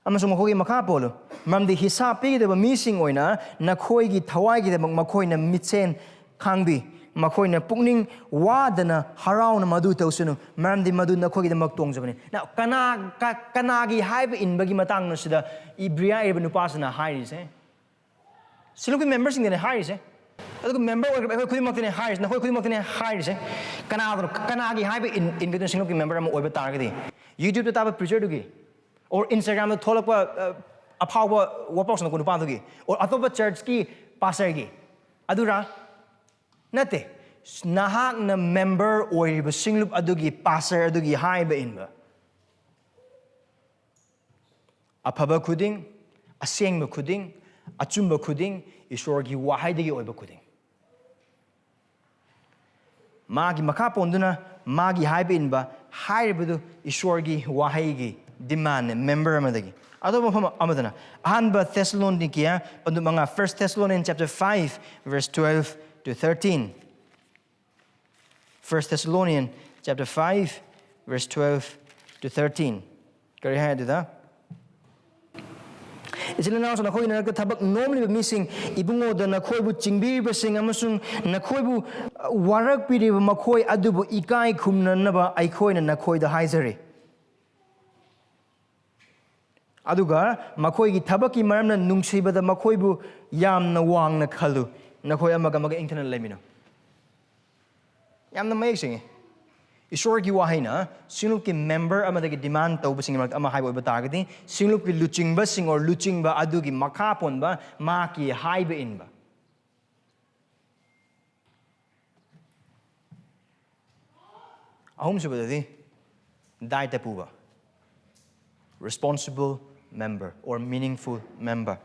ꯑꯃꯁꯨꯡ ꯃꯈꯣꯏꯒꯤ ꯃꯈꯥ ꯄꯣꯜꯂꯨ, ꯃꯔꯝꯗꯤ ꯍꯤꯁꯥꯞ ꯄꯤꯒꯗꯕ ꯃꯤꯁꯤꯡ ꯑꯣꯏꯅ ꯅꯈꯣꯏꯒꯤ ꯊꯋꯥꯏꯒꯤꯗꯃꯛ ꯃꯈꯣꯏꯅ ꯃꯤꯠꯁꯦꯟ ꯈꯥꯡꯕꯤ, ꯃꯈꯣꯏꯅ ꯄꯨꯛꯅꯤꯡ ꯋꯥꯗꯅ ꯍꯔꯥꯎꯅ ꯃꯗꯨ ꯇꯧꯁꯅꯨ, ꯃꯔꯝꯗꯤ ꯃꯗꯨ ꯅꯈꯣꯏꯒꯤꯗꯃꯛ ꯇꯣꯡꯖꯕꯅꯤ"꯫ Now, ꯀꯅꯥ-, ꯀ-, ꯀꯅꯥꯒꯤ ꯍꯥꯏꯕ ꯏꯟꯕꯒꯤ ꯃꯇꯥꯡꯅꯣ ꯁꯤꯗ ꯏꯕ꯭ꯔꯤꯌꯥ ꯏꯔꯤꯕ ꯅꯨꯄꯥꯁꯤꯅ ꯍꯥꯏꯔꯤꯁꯦ? ꯁꯤꯡꯂꯨꯞꯀꯤ ꯃꯦꯝꯕꯔꯁꯤꯡꯗꯅꯦ ꯍꯥꯏꯔꯤꯁꯦ꯫ ꯑꯗꯨꯒ ꯃꯦꯝꯕꯔ ꯑꯣꯏꯈ꯭ꯔꯕ ꯑꯩꯈꯣꯏ ꯈꯨꯗꯤꯡꯃꯛꯇꯅꯦ ꯍꯥꯏꯔꯤꯁꯦ, ꯅꯈꯣꯏ ꯈꯨꯗꯤꯡꯃꯛꯇꯅꯦ ꯍꯥꯏꯔꯤꯁꯦ꯫ ꯀꯅꯥꯗꯅꯣ, ꯀꯅꯥꯒꯤ ꯍꯥꯏꯕ ꯏꯟ-, ꯏꯟꯒꯗꯣꯏꯅꯣ? ꯁꯤꯡꯂꯨꯞꯀꯤ ꯃꯦꯝꯕꯔ ꯑꯃ ꯑꯣꯏꯕ ꯇꯥꯔꯒꯗꯤ, YouTube-ꯇ ꯇꯥꯕ ꯄ꯭ꯔꯤꯆꯔꯗꯨꯒꯤ, ꯑꯣꯔ Instagram-ꯗ ꯊꯣꯛꯂꯛꯄ, ꯑ, ꯑꯐꯥꯎꯕ ꯋꯥꯄꯥꯎ ꯁꯟꯗꯣꯛꯄ ꯅꯨꯄꯥꯗꯨꯒꯤ, ꯑꯣꯔ ꯑꯇꯣꯞꯄ ꯆꯔꯆꯀꯤ ꯄꯥꯁꯇꯔꯒꯤ, ꯑꯗꯨꯔꯥ? ꯅꯠꯇꯦ꯫ ꯅꯍꯥꯛꯅ ꯃꯦꯝꯕꯔ ꯑꯣꯏꯔꯤꯕ ꯁꯤꯡꯂꯨꯞ ꯑꯗꯨꯒꯤ ꯄꯥꯁꯇꯔ ꯑꯗꯨꯒꯤ ꯍꯥꯏꯕ ꯏꯟꯕ꯫ ꯑꯐꯕ ꯈꯨꯗꯤꯡ, ꯑꯁꯦꯡꯕ ꯈꯨꯗꯤꯡ, ꯑꯆꯨꯝꯕ ꯈꯨꯗꯤꯡ ꯏꯁꯣꯔꯒꯤ ꯋꯥꯍꯩꯗꯒꯤ ꯑꯣꯏꯕ ꯈꯨꯗꯤꯡ꯫ ꯃꯥꯒꯤ ꯃꯈꯥ ꯄꯣꯟꯗꯨꯅ ꯃꯥꯒꯤ ꯍꯥꯏꯕ ꯏꯟꯕ ꯍꯥꯏꯔꯤꯕꯗꯨ ꯏꯁꯣꯔꯒꯤ ꯋꯥꯍꯩꯒꯤ demandꯅꯦ member ꯑꯃꯗꯒꯤ꯫ ꯑꯇꯣꯞꯄ ꯃꯐꯝ ꯑꯃꯗꯅ ꯑꯍꯥꯟꯕ ꯊꯦꯁꯂꯣꯅꯤꯀꯤꯌꯥ ꯄꯟꯗꯨ ꯃꯉꯥ, First Thessalonians chapter five verse twelve to thirteen. First Thessalonians chapter five verse twelve to thirteen. ꯀꯔꯤ ꯍꯥꯏ ꯑꯗꯨꯗ? ꯏꯆꯤꯜ ꯏꯅꯥꯎꯁꯨ ꯅꯈꯣꯏꯒꯤ ꯃꯔꯛꯇ ꯊꯕꯛ ꯅꯣꯝꯂꯤꯕ ꯃꯤꯁꯤꯡ, ꯏꯕꯨꯡꯉꯣꯗ ꯅꯈꯣꯏꯕꯨ ꯆꯤꯡꯕꯤꯔꯤꯕꯁꯤꯡ ꯑꯃꯁꯨꯡ ꯅꯈꯣꯏꯕꯨ, ꯑ, ꯋꯥꯔꯛꯄꯤꯔꯤꯕ ꯃꯈꯣꯏ ꯑꯗꯨꯕꯨ ꯏꯀꯥꯏ ꯈꯨꯝꯅꯅꯕ ꯑꯩꯈꯣꯏꯅ ꯅꯈꯣꯏꯗ ꯍꯥꯏꯖꯔꯤ꯫ ꯑꯗꯨꯒ ꯃꯈꯣꯏꯒꯤ ꯊꯕꯛꯀꯤ ꯃꯔꯝꯅ ꯅꯨꯡꯁꯤꯕꯗ ꯃꯈꯣꯏꯕꯨ ꯌꯥꯝꯅ ꯋꯥꯡꯅ ꯈꯜꯂꯨ꯫ ꯅꯈꯣꯏ ꯑꯃꯒ ꯑꯃꯒ ꯏꯪꯊꯅ ꯂꯩꯃꯤꯟꯅꯧ꯫ ꯌꯥꯝꯅ ꯃꯌꯦꯛ ꯁꯦꯡꯉꯤ꯫ ꯏꯁꯣꯔꯒꯤ ꯋꯥꯍꯩꯅ ꯁꯤꯡꯂꯨꯞꯀꯤ member ꯑꯃꯗꯒꯤ demand ꯇꯧꯕꯁꯤꯡꯒꯤ ꯃꯔꯛꯇ ꯑꯃ ꯍꯥꯏꯕ ꯑꯣꯏꯕ ꯇꯥꯔꯒꯗꯤ, ꯁꯤꯡꯂꯨꯞꯀꯤ ꯂꯨꯆꯤꯡꯕꯁꯤꯡ or ꯂꯨꯆꯤꯡꯕ ꯑꯗꯨꯒꯤ ꯃꯈꯥ ꯄꯣꯟꯕ ꯃꯍꯥꯛꯀꯤ ꯍꯥꯏꯕ ꯏꯟꯕ꯫ ꯑꯍꯨꯝꯁꯨꯕꯗꯗꯤ ꯗꯥꯏꯇ ꯄꯨꯕ, responsible member or meaningful member.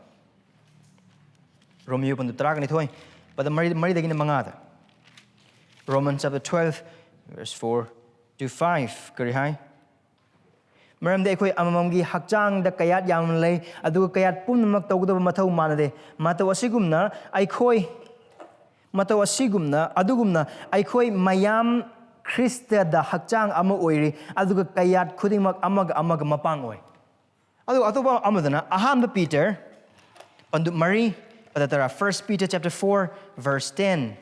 ꯔꯣꯃꯤꯌꯣ ꯄꯟꯗꯨ ꯇꯔꯥꯒ ꯅꯤꯊꯣꯏ, ꯄꯗ ꯃꯔꯤ, ꯃꯔꯤꯗꯒꯤꯅ ꯃꯉꯥꯗ꯫ Romans chapter twelve, verse four to five, ꯀꯔꯤ ꯍꯥꯏ? ꯃꯔꯝꯗꯤ ꯑꯩꯈꯣꯏ ꯑꯃꯃꯝꯒꯤ ꯍꯛꯆꯥꯡꯗ ꯀꯌꯥꯠ ꯌꯥꯝꯅ ꯂꯩ, ꯑꯗꯨꯒ ꯀꯌꯥꯠ ꯄꯨꯝꯅꯃꯛ ꯇꯧꯒꯗꯕ ꯃꯊꯧ ꯃꯥꯟꯅꯗꯦ꯫ ꯃꯇꯧ ꯑꯁꯤꯒꯨꯝꯅ ꯑꯩꯈꯣꯏ, ꯃꯇꯧ ꯑꯁꯤꯒꯨꯝꯅ, ꯑꯗꯨꯒꯨꯝꯅ ꯑꯩꯈꯣꯏ ꯃꯌꯥꯝ ꯈ꯭ꯔꯤꯁꯇꯗ ꯍꯛꯆꯥꯡ ꯑꯃ ꯑꯣꯏꯔꯤ, ꯑꯗꯨꯒ ꯀꯌꯥꯠ ꯈꯨꯗꯤꯡꯃꯛ ꯑꯃꯒ ꯑꯃꯒ ꯃꯄꯥꯡ ꯑꯣꯏ꯫ ꯑꯗꯨꯒ ꯑꯇꯣꯞꯄ ꯑꯃꯗꯅ ꯑꯍꯥꯟꯕ ꯄꯤꯇꯔ ꯄꯟꯗꯨꯞ ꯃꯔꯤ, ꯄꯗ ꯇꯔꯥ, First Peter chapter four, verse ten.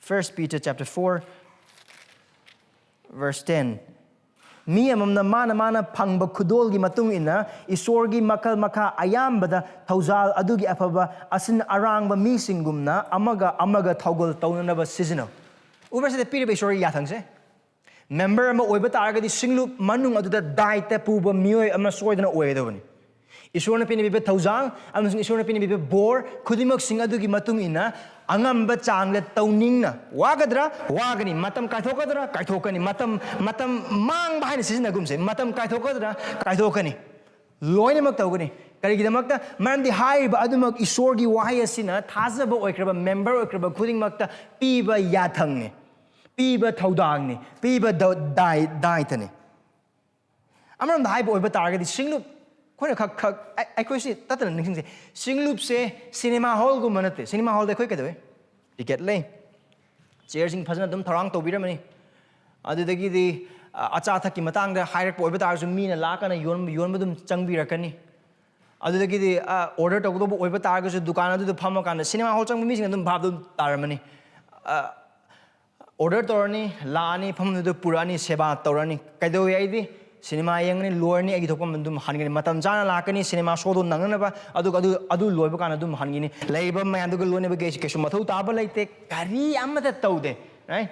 First Peter chapter four, verse ten. ꯃꯤ ꯑꯃꯃꯝꯅ ꯃꯥꯅ ꯃꯥꯅ ꯐꯪꯕ ꯈꯨꯗꯣꯜꯒꯤ ꯃꯇꯨꯡ ꯏꯟꯅ ꯏꯁꯣꯔꯒꯤ ꯃꯈꯜ ꯃꯈꯥ ꯑꯌꯥꯝꯕꯗ ꯊꯧꯖꯥꯜ ꯑꯗꯨꯒꯤ ꯑꯐꯕ ꯑꯁꯤꯟ ꯑꯔꯥꯡꯕ ꯃꯤꯁꯤꯡꯒꯨꯝꯅ ꯑꯃꯒ ꯑꯃꯒ ꯊꯧꯒꯜ ꯇꯧꯅꯅꯕ ꯁꯤꯖꯤꯟꯅꯧ꯫ ꯎꯕ꯭ꯔꯥ ꯁꯤꯗ ꯄꯤꯔꯤꯕ ꯏꯁꯣꯔꯒꯤ ꯌꯥꯊꯪꯁꯦ? Member ꯑꯃ ꯑꯣꯏꯕ ꯇꯥꯔꯒꯗꯤ ꯁꯤꯡꯂꯨꯞ ꯃꯅꯨꯡ ꯑꯗꯨꯗ ꯗꯥꯏꯇ ꯄꯨꯕ ꯃꯤꯑꯣꯏ ꯑꯃ ꯁꯣꯏꯗꯅ ꯑꯣꯏꯒꯗꯕꯅꯤ꯫ ꯏꯁꯣꯔꯅ ꯄꯤꯅꯕꯤꯕ ꯊꯧꯖꯥꯜ ꯑꯃꯁꯨꯡ ꯏꯁꯣꯔꯅ ꯄꯤꯅꯕꯤꯕ ꯕꯣꯔ ꯈꯨꯗꯤꯡꯃꯛꯁꯤꯡ ꯑꯗꯨꯒꯤ ꯃꯇꯨꯡ ꯏꯟꯅ ꯑꯉꯝꯕ ꯆꯥꯡꯗ ꯇꯧꯅꯤꯡꯅ, ꯋꯥꯒꯗ꯭ꯔꯥ? ꯋꯥꯒꯅꯤ꯫ ꯃꯇꯝ ꯀꯥꯏꯊꯣꯛꯀꯗ꯭ꯔꯥ? ꯀꯥꯏꯊꯣꯛꯀꯅꯤ꯫ ꯃꯇꯝ, ꯃꯇꯝ ꯃꯥꯡꯕ ꯍꯥꯏꯅ ꯁꯤꯖꯤꯟꯅꯒꯨꯝꯁꯦ꯫ ꯃꯇꯝ ꯀꯥꯏꯊꯣꯛꯀꯗ꯭ꯔꯥ? ꯀꯥꯏꯊꯣꯛꯀꯅꯤ꯫ ꯂꯣꯏꯅꯃꯛ ꯇꯧꯒꯅꯤ꯫ ꯀꯔꯤꯒꯤꯗꯃꯛꯇ? ꯃꯔꯝꯗꯤ ꯍꯥꯏꯔꯤꯕ ꯑꯗꯨꯃꯛ ꯏꯁꯣꯔꯒꯤ ꯋꯥꯍꯩ ꯑꯁꯤꯅ ꯊꯥꯖꯕ ꯑꯣꯏꯈ꯭ꯔꯕ, ꯃꯦꯝꯕꯔ ꯑꯣꯏꯈ꯭ꯔꯕ ꯈꯨꯗꯤꯡꯃꯛꯇ ꯄꯤꯕ ꯌꯥꯊꯪꯅꯤ, ꯄꯤꯕ ꯊꯧꯗꯥꯡꯅꯤ, ꯄꯤꯕ ꯗ- ꯗꯥꯏ- ꯗꯥꯏꯇꯅꯤ꯫ ꯑꯃꯔꯣꯝꯗ ꯍꯥꯏꯕ ꯑꯣꯏꯕ ꯇꯥꯔꯒꯗꯤ, ꯁꯤꯡꯂꯨꯞ, ꯑꯩꯈꯣꯏꯅ ꯈꯛ ꯈꯛ ꯑꯩ- ꯑꯩꯈꯣꯏꯁꯤ ꯇꯠꯇꯅ ꯅꯤꯡꯁꯤꯡꯁꯦ, ꯁꯤꯡꯂꯨꯞꯁꯦ ꯁꯤꯅꯦꯃꯥ ꯍꯣꯜꯒꯨꯝꯕ ꯅꯠꯇꯦ꯫ ꯁꯤꯅꯦꯃꯥ ꯍꯣꯜꯗ ꯑꯩꯈꯣꯏ ꯀꯩꯗꯧꯋꯤ? ꯇꯤꯀꯦꯠ ꯂꯩ, ꯆꯤꯌꯔꯁꯤꯡ ꯐꯖꯅ ꯑꯗꯨꯝ ꯊꯧꯔꯥꯡ ꯇꯧꯕꯤꯔꯝꯃꯅꯤ꯫ ꯑꯗꯨꯗꯒꯤꯗꯤ ꯑ, ꯑꯆꯥ ꯑꯊꯛꯀꯤ ꯃꯇꯥꯡꯗ ꯍꯥꯏꯔꯛꯄ ꯑꯣꯏꯕ ꯇꯥꯔꯒꯁꯨ, ꯃꯤꯅ ꯂꯥꯛꯀꯅ ꯌꯣꯟꯕ ꯌꯣꯟꯕ ꯑꯗꯨꯝ ꯆꯪꯕꯤꯔꯛꯀꯅꯤ꯫ ꯑꯗꯨꯗꯒꯤꯗꯤ ꯑꯣꯔꯗꯔ ꯇꯧꯒꯗꯧꯕ ꯑꯣꯏꯕ ꯇꯥꯔꯒꯁꯨ, ꯗꯨꯀꯥꯟ ꯑꯗꯨꯗ ꯐꯝꯃꯀꯥꯟꯗ ꯁꯤꯅꯦꯃꯥ ꯍꯣꯜ ꯆꯪꯕ ꯃꯤꯁꯤꯡ ꯑꯗꯨꯝ ꯚꯥꯞ ꯑꯗꯨꯝ ꯇꯥꯔꯝꯃꯅꯤ꯫ ꯑ, ꯑꯣꯔꯗꯔ ꯇꯧꯔꯅꯤ, ꯂꯥꯛꯑꯅꯤ, ꯐꯝꯐꯝꯗꯨꯗ ꯄꯨꯔꯛꯑꯅꯤ, ꯁꯦꯕꯥ ꯇꯧꯔꯅꯤ꯫ ꯀꯩꯗꯧꯋꯤ ꯑꯩꯗꯤ? ꯁꯤꯅꯦꯃꯥ ꯌꯦꯡꯉꯅꯤ, ꯂꯣꯏꯔꯅꯤ, ꯑꯩꯒꯤ ꯊꯣꯛꯐꯝ ꯑꯗꯨꯝ ꯍꯟꯒꯅꯤ꯫ ꯃꯇꯝ ꯆꯥꯅ ꯂꯥꯛꯀꯅꯤ, ꯁꯤꯅꯦꯃꯥ ꯁꯣꯗꯣ ꯅꯪꯅꯅꯕ꯫ ꯑꯗꯨꯒ ꯑꯗꯨ ꯑꯗꯨ ꯂꯣꯏꯕ ꯀꯥꯟꯗ ꯑꯗꯨꯝ ꯍꯟꯒꯅꯤ꯫ ꯂꯩꯔꯤꯕ ꯃꯌꯥꯝꯗꯨꯒ ꯂꯣꯏꯅꯕꯒꯤ ꯑꯩꯁꯨ ꯀꯩꯁꯨ ꯃꯊꯧ ꯇꯥꯕ ꯂꯩꯇꯦ, ꯀꯔꯤ ꯑꯃꯠꯇ ꯇꯧꯗꯦ꯫ ꯔꯥꯏꯠ?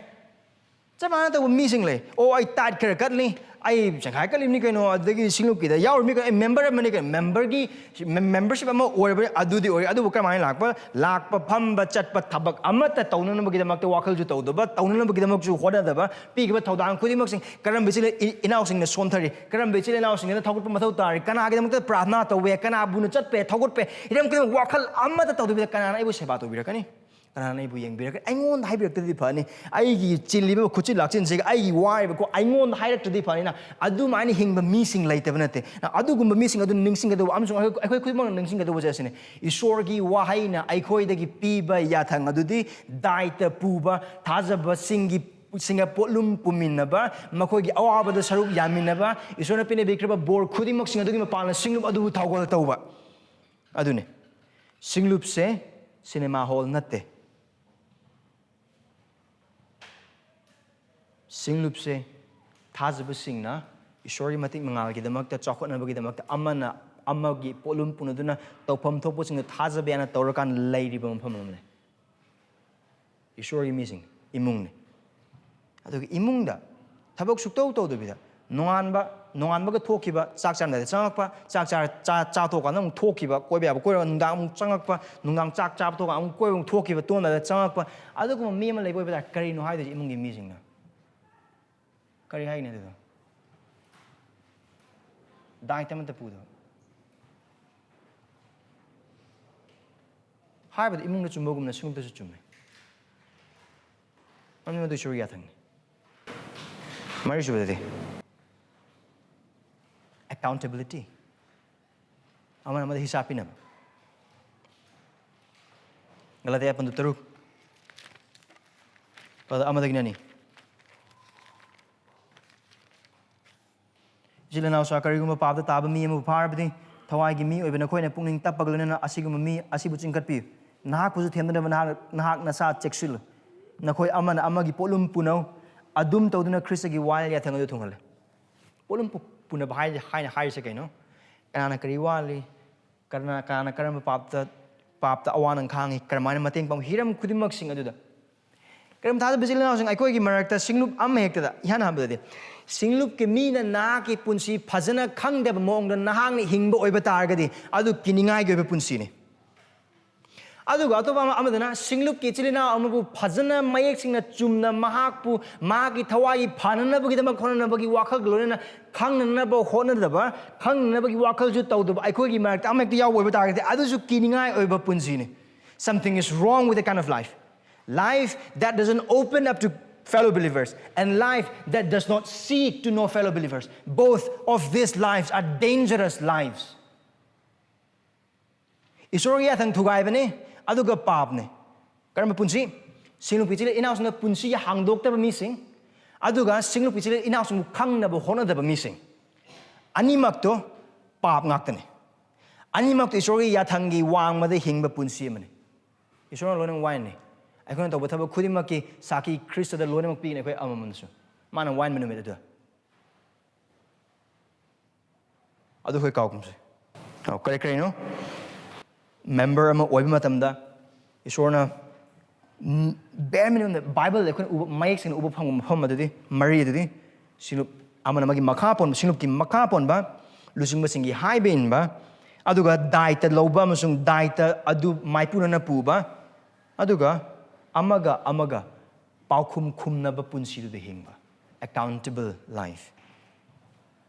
ꯆꯞ ꯃꯥꯟꯅ ꯇꯧꯕ ꯃꯤꯁꯤꯡ ꯂꯩ꯫ "ꯑꯣ, ꯑꯩ ꯇꯥꯏꯠ ꯈꯔ ꯀꯠꯂꯤ, ꯑꯩ ꯆꯪꯈꯥꯏ ꯀꯠꯂꯤꯕꯅꯤ ꯀꯩꯅꯣ, ꯑꯗꯨꯗꯒꯤ ꯁꯤꯡꯂꯨꯞꯀꯤꯗ ꯌꯥꯎꯔꯤꯕꯅꯤ ꯀꯩꯅꯣ, ꯑꯩ ꯃꯦꯝꯕꯔ ꯑꯃꯅꯤ ꯀꯩꯅꯣ꯫" ꯃꯦꯝꯕꯔꯒꯤ ꯃꯦ- ꯃꯦꯝꯕꯔꯁꯤꯞ ꯑꯃ ꯑꯣꯏꯔꯕꯅꯤ, ꯑꯗꯨꯗꯤ ꯑꯣꯏꯔꯦ꯫ ꯑꯗꯨꯕꯨ ꯀꯔꯝꯍꯥꯏꯅ ꯂꯥꯛꯄ? ꯂꯥꯛꯄ, ꯐꯝꯕ, ꯆꯠꯄ, ꯊꯕꯛ ꯑꯃꯠꯇ ꯇꯧꯅꯅꯕꯒꯤꯗꯃꯛꯇ ꯋꯥꯈꯜꯁꯨ ꯇꯧꯗꯕ, ꯇꯧꯅꯅꯕꯒꯤꯗꯃꯛꯁꯨ ꯍꯣꯠꯅꯗꯕ, ꯄꯤꯈꯤꯕ ꯊꯧꯗꯥꯡ ꯈꯨꯗꯤꯡꯃꯛꯁꯤꯡ ꯀꯔꯝꯕ ꯏꯆꯤꯜ ꯏ- ꯏꯅꯥꯎꯁꯤꯡꯅ ꯁꯣꯟꯊꯔꯤ? ꯀꯔꯝꯕ ꯏꯆꯤꯜ ꯏꯅꯥꯎꯁꯤꯡꯅ ꯊꯧꯒꯠꯄ ꯃꯊꯧ ꯇꯥꯔꯤ? ꯀꯅꯥꯒꯤꯗꯃꯛꯇ ꯄ꯭ꯔꯥꯔꯊꯅꯥ ꯇꯧꯕ ꯌꯥꯏ? ꯀꯅꯥꯕꯨꯅ ꯆꯠꯄ ꯌꯥꯏ, ꯊꯧꯒꯠꯄ ꯌꯥꯏ? ꯍꯤꯔꯝ ꯈꯨꯗꯤꯡꯃꯛ ꯋꯥꯈꯜ ꯑꯃꯠꯇ ꯇꯧꯗꯕꯤꯗ ꯀꯅꯥꯅ ꯑꯩꯕꯨ ꯁꯦꯕꯥ ꯇꯧꯕꯤꯔꯛꯀꯅꯤ? ꯀꯅꯥꯅ ꯑꯩꯕꯨ ꯌꯦꯡꯕꯤꯔꯛꯀꯅꯤ? ꯑꯩꯉꯣꯟꯗ ꯍꯥꯏꯕꯤꯔꯛꯇ꯭ꯔꯗꯤ ꯐꯅꯤ꯫ ꯑꯩꯒꯤ ꯆꯤꯜꯂꯤꯕ ꯈꯨꯠꯆꯤꯟ ꯂꯥꯛꯆꯤꯟꯁꯤꯒ ꯑꯩꯒꯤ ꯋꯥꯔꯤꯕꯀꯣ ꯑꯩꯉꯣꯟꯗ ꯍꯥꯏꯔꯛꯇ꯭ꯔꯗꯤ ꯐꯅꯤꯅ, ꯑꯗꯨꯃꯥꯏꯅ ꯍꯤꯡꯕ ꯃꯤꯁꯤꯡ ꯂꯩꯇꯕ ꯅꯠꯇꯦ꯫ ꯑꯗꯨꯒꯨꯝꯕ ꯃꯤꯁꯤꯡ ꯑꯗꯨ ꯅꯤꯡꯁꯤꯡꯒꯗꯧꯕ ꯑꯃꯁꯨꯡ ꯑꯩꯈꯣꯏ ꯑꯩꯈꯣꯏ ꯈꯨꯗꯤꯡꯃꯛꯅ ꯅꯤꯡꯁꯤꯡꯒꯗꯧꯕꯁꯦ ꯑꯁꯤꯅꯤ: ꯏꯁꯣꯔꯒꯤ ꯋꯥꯍꯩꯅ ꯑꯩꯈꯣꯏꯗꯒꯤ ꯄꯤꯕ ꯌꯥꯊꯪ ꯑꯗꯨꯗꯤ ꯗꯥꯏꯇ ꯄꯨꯕ, ꯊꯥꯖꯕꯁꯤꯡꯒꯤ ꯁꯤꯡꯒ ꯄꯣꯠꯂꯨꯝ ꯄꯨꯃꯤꯟꯅꯕ, ꯃꯈꯣꯏꯒꯤ ꯑꯋꯥꯕꯗ ꯁꯔꯨꯛ ꯌꯥꯃꯤꯟꯅꯕ, ꯏꯁꯣꯔꯅ ꯄꯤꯅꯕꯤꯈ꯭ꯔꯕ ꯕꯣꯔ ꯈꯨꯗꯤꯡꯃꯛꯁꯤꯡ ꯑꯗꯨꯒꯤ ꯃꯄꯥꯟꯅ ꯁꯤꯡꯂꯨꯞ ꯑꯗꯨꯕꯨ ꯊꯧꯒꯜ ꯇꯧꯕ꯫ ꯑꯗꯨꯅꯤ꯫ ꯁꯤꯡꯂꯨꯞꯁꯦ ꯁꯤꯅꯦꯃꯥ ꯍꯣꯜ ꯅꯠꯇꯦ꯫ ꯁꯤꯡꯂꯨꯞꯁꯦ ꯊꯥꯖꯕꯁꯤꯡꯅ ꯏꯁꯣꯔꯒꯤ ꯃꯇꯤꯛ ꯃꯉꯥꯜꯒꯤꯗꯃꯛꯇ, ꯆꯥꯎꯈꯠꯅꯕꯒꯤꯗꯃꯛꯇ, ꯑꯃꯅ ꯑꯃꯒꯤ ꯄꯣꯠꯂꯨꯝ ꯄꯨꯅꯗꯨꯅ ꯇꯧꯐꯝ ꯊꯣꯛꯄꯁꯤꯡꯗꯨ ꯊꯥꯖꯕ ꯌꯥꯅ ꯇꯧꯔꯀꯥꯟꯗ ꯂꯩꯔꯤꯕ ꯃꯐꯝ ꯑꯃꯅꯤ꯫ ꯏꯁꯣꯔꯒꯤ ꯃꯤꯁꯤꯡ, ꯏꯃꯨꯡꯅꯤ꯫ ꯑꯗꯨꯒ ꯏꯃꯨꯡꯗ ꯊꯕꯛ ꯁꯨꯛꯇꯧ ꯇꯧꯗꯕꯤꯗ, ꯅꯣꯡꯉꯥꯟꯕ ꯅꯣꯡꯉꯥꯟꯕꯒ ꯊꯣꯛꯈꯤꯕ, ꯆꯥꯛ ꯆꯥꯔꯝꯗꯥꯏꯗ ꯆꯪꯉꯛꯄ, ꯆꯥꯛ ꯆꯥ ꯆꯥ ꯆꯥ ꯇꯣꯛꯀꯥꯟꯗ ꯑꯃꯨꯛ ꯊꯣꯛꯈꯤꯕ, ꯀꯣꯏꯕ ꯌꯥꯕ ꯀꯣꯏꯔꯒ ꯅꯨꯡꯗꯥꯡ ꯑꯃꯨꯛ ꯆꯪꯉꯛꯄ, ꯅꯨꯡꯗꯥꯡ ꯆꯥꯛ ꯆꯥꯕ ꯇꯣꯛꯀꯥꯟꯗ ꯑꯃꯨꯛ ꯀꯣꯏꯕ ꯑꯃꯨꯛ ꯊꯣꯛꯈꯤꯕ, ꯇꯨꯝꯂꯝꯗꯥꯏꯗ ꯆꯪꯉꯛꯄ, ꯑꯗꯨꯒꯨꯝꯕ ꯃꯤ ꯑꯃ ꯂꯩꯕ ꯑꯣꯏꯕ ꯇꯥꯔꯦ꯫ ꯀꯔꯤꯅꯣ ꯍꯥꯏꯗꯣꯏꯁꯦ ꯏꯃꯨꯡꯒꯤ ꯃꯤꯁꯤꯡꯅ? ꯀꯔꯤ ꯍꯥꯏꯅꯤ ꯑꯗꯨꯗꯣ? ꯗꯥꯏꯇ ꯑꯃꯠꯇ ꯄꯨꯗꯕ꯫ ꯍꯥꯏꯕꯗꯤ ꯏꯃꯨꯡꯗ ꯆꯨꯝꯕꯒꯨꯝꯅ ꯁꯤꯡꯂꯨꯞꯇꯁꯨ ꯆꯨꯝꯃꯦ꯫ ꯃꯔꯝꯗꯤ ꯃꯗꯨ ꯏꯁꯣꯔꯒꯤ ꯌꯥꯊꯪꯅꯤ꯫ ꯃꯔꯤꯁꯨꯕꯗꯗꯤ, accountability꯫ ꯑꯃꯅ ꯑꯃꯗ ꯍꯤꯁꯥꯞ ꯄꯤꯅꯕ꯫ ꯒꯂꯥꯇꯤꯌꯥ ꯄꯟꯗꯨ ꯇꯔꯨꯛ, ꯄꯗ ꯑꯃꯗꯒꯤꯅ ꯑꯅꯤ꯫ ꯏꯆꯤꯜ ꯏꯅꯥꯎꯁꯥ, ꯀꯔꯤꯒꯨꯝꯕ ꯄꯥꯞꯇ ꯇꯥꯕ ꯃꯤ ꯑꯃꯕꯨ ꯐꯥꯔꯕꯗꯤ, ꯊꯋꯥꯏꯒꯤ ꯃꯤ ꯑꯣꯏꯕ ꯅꯈꯣꯏꯅ ꯄꯨꯛꯅꯤꯡ ꯇꯞꯄꯒ ꯂꯣꯏꯅꯅ ꯑꯁꯤꯒꯨꯝꯕ ꯃꯤ ꯑꯁꯤꯕꯨ ꯆꯤꯡꯈꯠꯄꯤꯌꯨ꯫ ꯅꯍꯥꯛꯄꯨꯁꯨ ꯊꯦꯝꯅꯅꯕ ꯅꯍꯥꯛ, ꯅꯍꯥꯛ ꯅꯁꯥ ꯆꯦꯛꯁꯤꯜꯂꯨ꯫ ꯅꯈꯣꯏ ꯑꯃꯅ ꯑꯃꯒꯤ ꯄꯣꯠꯂꯨꯝ ꯄꯨꯅꯧ꯫ ꯑꯗꯨꯝ ꯇꯧꯗꯨꯅ ꯈ꯭ꯔꯤꯁꯇꯒꯤ ꯋꯥꯌꯦꯜ ꯌꯥꯊꯪ ꯑꯗꯨ ꯊꯨꯡꯍꯜꯂꯦ꯫ ꯄꯣꯠꯂꯨꯝ ꯄꯨ-, ꯄꯨꯅꯕ ꯍꯥꯏ-, ꯍꯥꯏꯅ ꯍꯥꯏꯔꯤꯁꯦ ꯀꯩꯅꯣ? ꯀꯅꯥꯅ ꯀꯔꯤ ꯋꯥꯠꯂꯤ? ꯀꯅꯥ, ꯀꯅꯥꯅ ꯀꯔꯝꯕ ꯄꯥꯞꯇ, ꯄꯥꯞꯇ ꯑꯋꯥ ꯅꯪ ꯈꯥꯡꯉꯤ? ꯀꯔꯝꯍꯥꯏꯅ ꯃꯇꯦꯡ ꯄꯥꯡꯉꯤ? ꯍꯤꯔꯝ ꯈꯨꯗꯤꯡꯃꯛꯁꯤꯡ ꯑꯗꯨꯗ꯫ ꯀꯔꯤꯒꯨꯝꯕ ꯊꯥꯖꯕ ꯏꯆꯤꯜ ꯏꯅꯥꯎꯁꯤꯡ, ꯑꯩꯈꯣꯏꯒꯤ ꯃꯔꯛꯇ ꯁꯤꯡꯂꯨꯞ ꯑꯃ ꯍꯦꯛꯇꯗ, ꯏꯍꯥꯟ ꯍꯥꯟꯕꯗꯗꯤ, ꯁꯤꯡꯂꯨꯞꯀꯤ ꯃꯤꯅ ꯅꯍꯥꯛꯀꯤ ꯄꯨꯟꯁꯤ ꯐꯖꯅ ꯈꯪꯗꯕ ꯃꯑꯣꯡꯗ ꯅꯍꯥꯛꯅ ꯍꯤꯡꯕ ꯑꯣꯏꯕ ꯇꯥꯔꯒꯗꯤ, ꯑꯗꯨ ꯀꯤꯅꯤꯡꯉꯥꯏꯒꯤ ꯑꯣꯏꯕ ꯄꯨꯟꯁꯤꯅꯤ꯫ ꯑꯗꯨꯒ ꯑꯇꯣꯞꯄ ꯑꯃ, ꯑꯃꯗꯅ ꯁꯤꯡꯂꯨꯞꯀꯤ ꯏꯆꯤꯜ ꯏꯅꯥꯎ ꯑꯃꯕꯨ ꯐꯖꯅ ꯃꯌꯦꯛ ꯁꯦꯡꯅ ꯆꯨꯝꯅ ꯃꯍꯥꯛꯄꯨ ꯃꯍꯥꯛꯀꯤ ꯊꯋꯥꯏꯒꯤ ꯐꯅꯅꯕꯒꯤꯗꯃꯛ ꯍꯣꯠꯅꯅꯕꯒꯤ ꯋꯥꯈꯜꯒ ꯂꯣꯏꯅꯅ ꯈꯪꯅꯅꯕ ꯍꯣꯠꯅꯗꯕ, ꯈꯪꯅꯅꯕꯒꯤ ꯋꯥꯈꯜꯁꯨ ꯇꯧꯗꯕ ꯑꯩꯈꯣꯏꯒꯤ ꯃꯔꯛꯇ ꯑꯃ ꯍꯦꯛꯇ ꯌꯥꯎꯕ ꯑꯣꯏꯕ ꯇꯥꯔꯒꯗꯤ, ꯑꯗꯨꯁꯨ ꯀꯤꯅꯤꯡꯉꯥꯏ ꯑꯣꯏꯕ ꯄꯨꯟꯁꯤꯅꯤ꯫ Something is wrong with that kind of life. Life that doesn't open up to fellow believers and life that does not seek to know fellow believers. Both of these lives are dangerous lives. ꯏꯁꯣꯔꯒꯤ ꯌꯥꯊꯪ ꯊꯨꯒꯥꯏꯕꯅꯤ, ꯑꯗꯨꯒ ꯄꯥꯞꯅꯤ꯫ ꯀꯔꯝꯕ ꯄꯨꯟꯁꯤ? ꯁꯤꯡꯂꯨꯞꯀꯤ ꯏꯆꯤꯜ ꯏꯅꯥꯎꯁꯤꯡꯅ ꯄꯨꯟꯁꯤ ꯍꯥꯡꯗꯣꯛꯇꯕ ꯃꯤꯁꯤꯡ, ꯑꯗꯨꯒ ꯁꯤꯡꯂꯨꯞꯀꯤ ꯏꯆꯤꯜ ꯏꯅꯥꯎꯁꯤꯡꯕꯨ ꯈꯪꯅꯕ ꯍꯣꯠꯅꯗꯕ ꯃꯤꯁꯤꯡ꯫ ꯑꯅꯤꯃꯛꯇꯣ ꯄꯥꯞ ꯉꯥꯛꯇꯅꯤ꯫ ꯑꯅꯤꯃꯛꯇꯣ ꯏꯁꯣꯔꯒꯤ ꯌꯥꯊꯪꯒꯤ ꯋꯥꯡꯃꯗ ꯍꯤꯡꯕ ꯄꯨꯟꯁꯤ ꯑꯃꯅꯤ꯫ ꯏꯁꯣꯔꯅ ꯂꯣꯏꯅꯃꯛ ꯋꯥꯏꯅꯤ꯫ ꯑꯩꯈꯣꯏꯅ ꯇꯧꯕ ꯊꯕꯛ ꯈꯨꯗꯤꯡꯃꯛꯀꯤ ꯁꯥꯈꯤ ꯈ꯭ꯔꯤꯁꯇꯗ ꯂꯣꯏꯅꯃꯛ ꯄꯤꯒꯅꯤ, ꯑꯩꯈꯣꯏ ꯑꯃꯃꯝꯁꯨ꯫ ꯃꯥꯅ ꯋꯥꯏꯟꯕ ꯅꯨꯃꯤꯠ ꯑꯗꯨ꯫ ꯑꯗꯨ ꯑꯩꯈꯣꯏ ꯀꯥꯎꯒꯨꯝꯁꯦ꯫ ꯑꯧ, ꯀꯔꯤ ꯀꯔꯤꯅꯣ? ꯃꯦꯝꯕꯔ ꯑꯃ ꯑꯣꯏꯕ ꯃꯇꯝꯗ ꯏꯁꯣꯔꯅ, ꯎꯝ, bare minimum ꯗ ꯕꯥꯏꯕꯜꯗ ꯑꯩꯈꯣꯏꯅ ꯎꯕ, ꯃꯌꯦꯛ ꯁꯦꯡꯅ ꯎꯕ ꯐꯪꯕ ꯃꯐꯝ ꯑꯗꯨꯗꯤ, ꯃꯔꯤ ꯑꯗꯨꯗꯤ, ꯁꯤꯡꯂꯨꯞ ꯑꯃꯅ ꯑꯃꯒꯤ ꯃꯈꯥ ꯄꯣꯟꯕ, ꯁꯤꯡꯂꯨꯞꯀꯤ ꯃꯈꯥ ꯄꯣꯟꯕ ꯂꯨꯆꯤꯡꯕꯁꯤꯡꯒꯤ ꯍꯥꯏꯕ ꯏꯟꯕ, ꯑꯗꯨꯒ ꯗꯥꯏꯇ ꯂꯧꯕ ꯑꯃꯁꯨꯡ ꯗꯥꯏꯇ ꯑꯗꯨ ꯃꯥꯏꯄꯨꯅꯅ ꯄꯨꯕ, ꯑꯗꯨꯒ ꯑꯃꯒ ꯑꯃꯒ ꯄꯥꯎꯈꯨꯝ ꯈꯨꯝꯅꯕ ꯄꯨꯟꯁꯤꯗꯨꯗ ꯍꯤꯡꯕ, accountable life.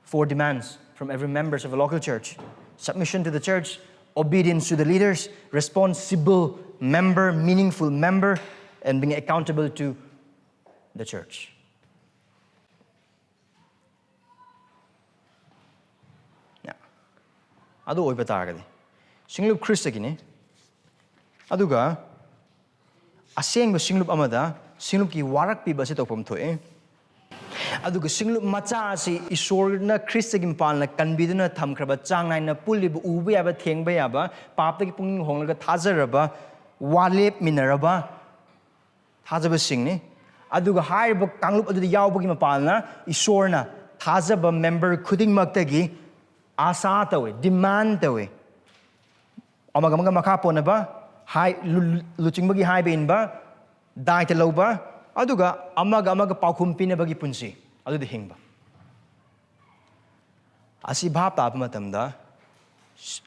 Four demands from every members of a local church: submission to the church, Obedience to the leaders, responsible member, meaningful member, and being accountable to the church. ꯑꯗꯨ ꯑꯣꯏꯕ ꯇꯥꯔꯒꯗꯤ ꯁꯤꯡꯂꯨꯞ ꯈ꯭ꯔꯤꯁꯇꯒꯤꯅꯤ꯫ ꯑꯗꯨꯒ ꯑꯁꯦꯡꯕ ꯁꯤꯡꯂꯨꯞ ꯑꯃꯗ ꯁꯤꯡꯂꯨꯞꯀꯤ ꯋꯥꯔꯛ ꯄꯤꯕ ꯑꯁꯤ ꯇꯧꯐꯝ ꯊꯣꯛꯑꯦ꯫ ꯑꯗꯨꯒ ꯁꯤꯡꯂꯨꯞ ꯃꯆꯥ ꯑꯁꯤ ꯏꯁꯣꯔꯅ ꯈ꯭ꯔꯤꯁꯇꯒꯤ ꯃꯄꯥꯟꯅ ꯀꯟꯕꯤꯗꯨꯅ ꯊꯝꯈ꯭ꯔꯕ, ꯆꯥꯡ ꯅꯥꯏꯅ ꯄꯨꯜꯂꯤꯕ, ꯎꯕ ꯌꯥꯕ, ꯊꯦꯡꯕ ꯌꯥꯕ, ꯄꯥꯞꯇꯒꯤ ꯄꯨꯛꯅꯤꯡ ꯍꯣꯡꯂꯒ ꯊꯥꯖꯔꯕ, ꯋꯥ ꯂꯦꯞꯃꯤꯟꯅꯔꯕ ꯊꯥꯖꯕꯁꯤꯡꯅꯤ꯫ ꯑꯗꯨꯒ ꯍꯥꯏꯔꯤꯕ ꯀꯥꯡꯂꯨꯞ ꯑꯗꯨꯗ ꯌꯥꯎꯕꯒꯤ ꯃꯄꯥꯟꯅ ꯏꯁꯣꯔꯅ ꯊꯥꯖꯕ ꯃꯦꯝꯕꯔ ꯈꯨꯗꯤꯡꯃꯛꯇꯒꯤ ꯑꯥꯁꯥ ꯇꯧꯏ, ꯗꯤꯃꯥꯟ ꯇꯧꯏ꯫ ꯑꯃꯒ ꯑꯃꯒ ꯃꯈꯥ ꯄꯣꯟꯅꯕ, ꯍꯥꯏ-, ꯂꯨ-, ꯂꯨꯆꯤꯡꯕꯒꯤ ꯍꯥꯏꯕ ꯏꯟꯕ, ꯗꯥꯏꯇ ꯂꯧꯕ, ꯑꯗꯨꯒ ꯑꯃꯒ ꯑꯃꯒ ꯄꯥꯎꯈꯨꯝ ꯄꯤꯅꯕꯒꯤ ꯄꯨꯟꯁꯤ ꯑꯗꯨꯗ ꯍꯤꯡꯕ꯫ ꯑꯁꯤ ꯚꯥꯞ ꯇꯥꯕ ꯃꯇꯝꯗ ꯁꯤ-,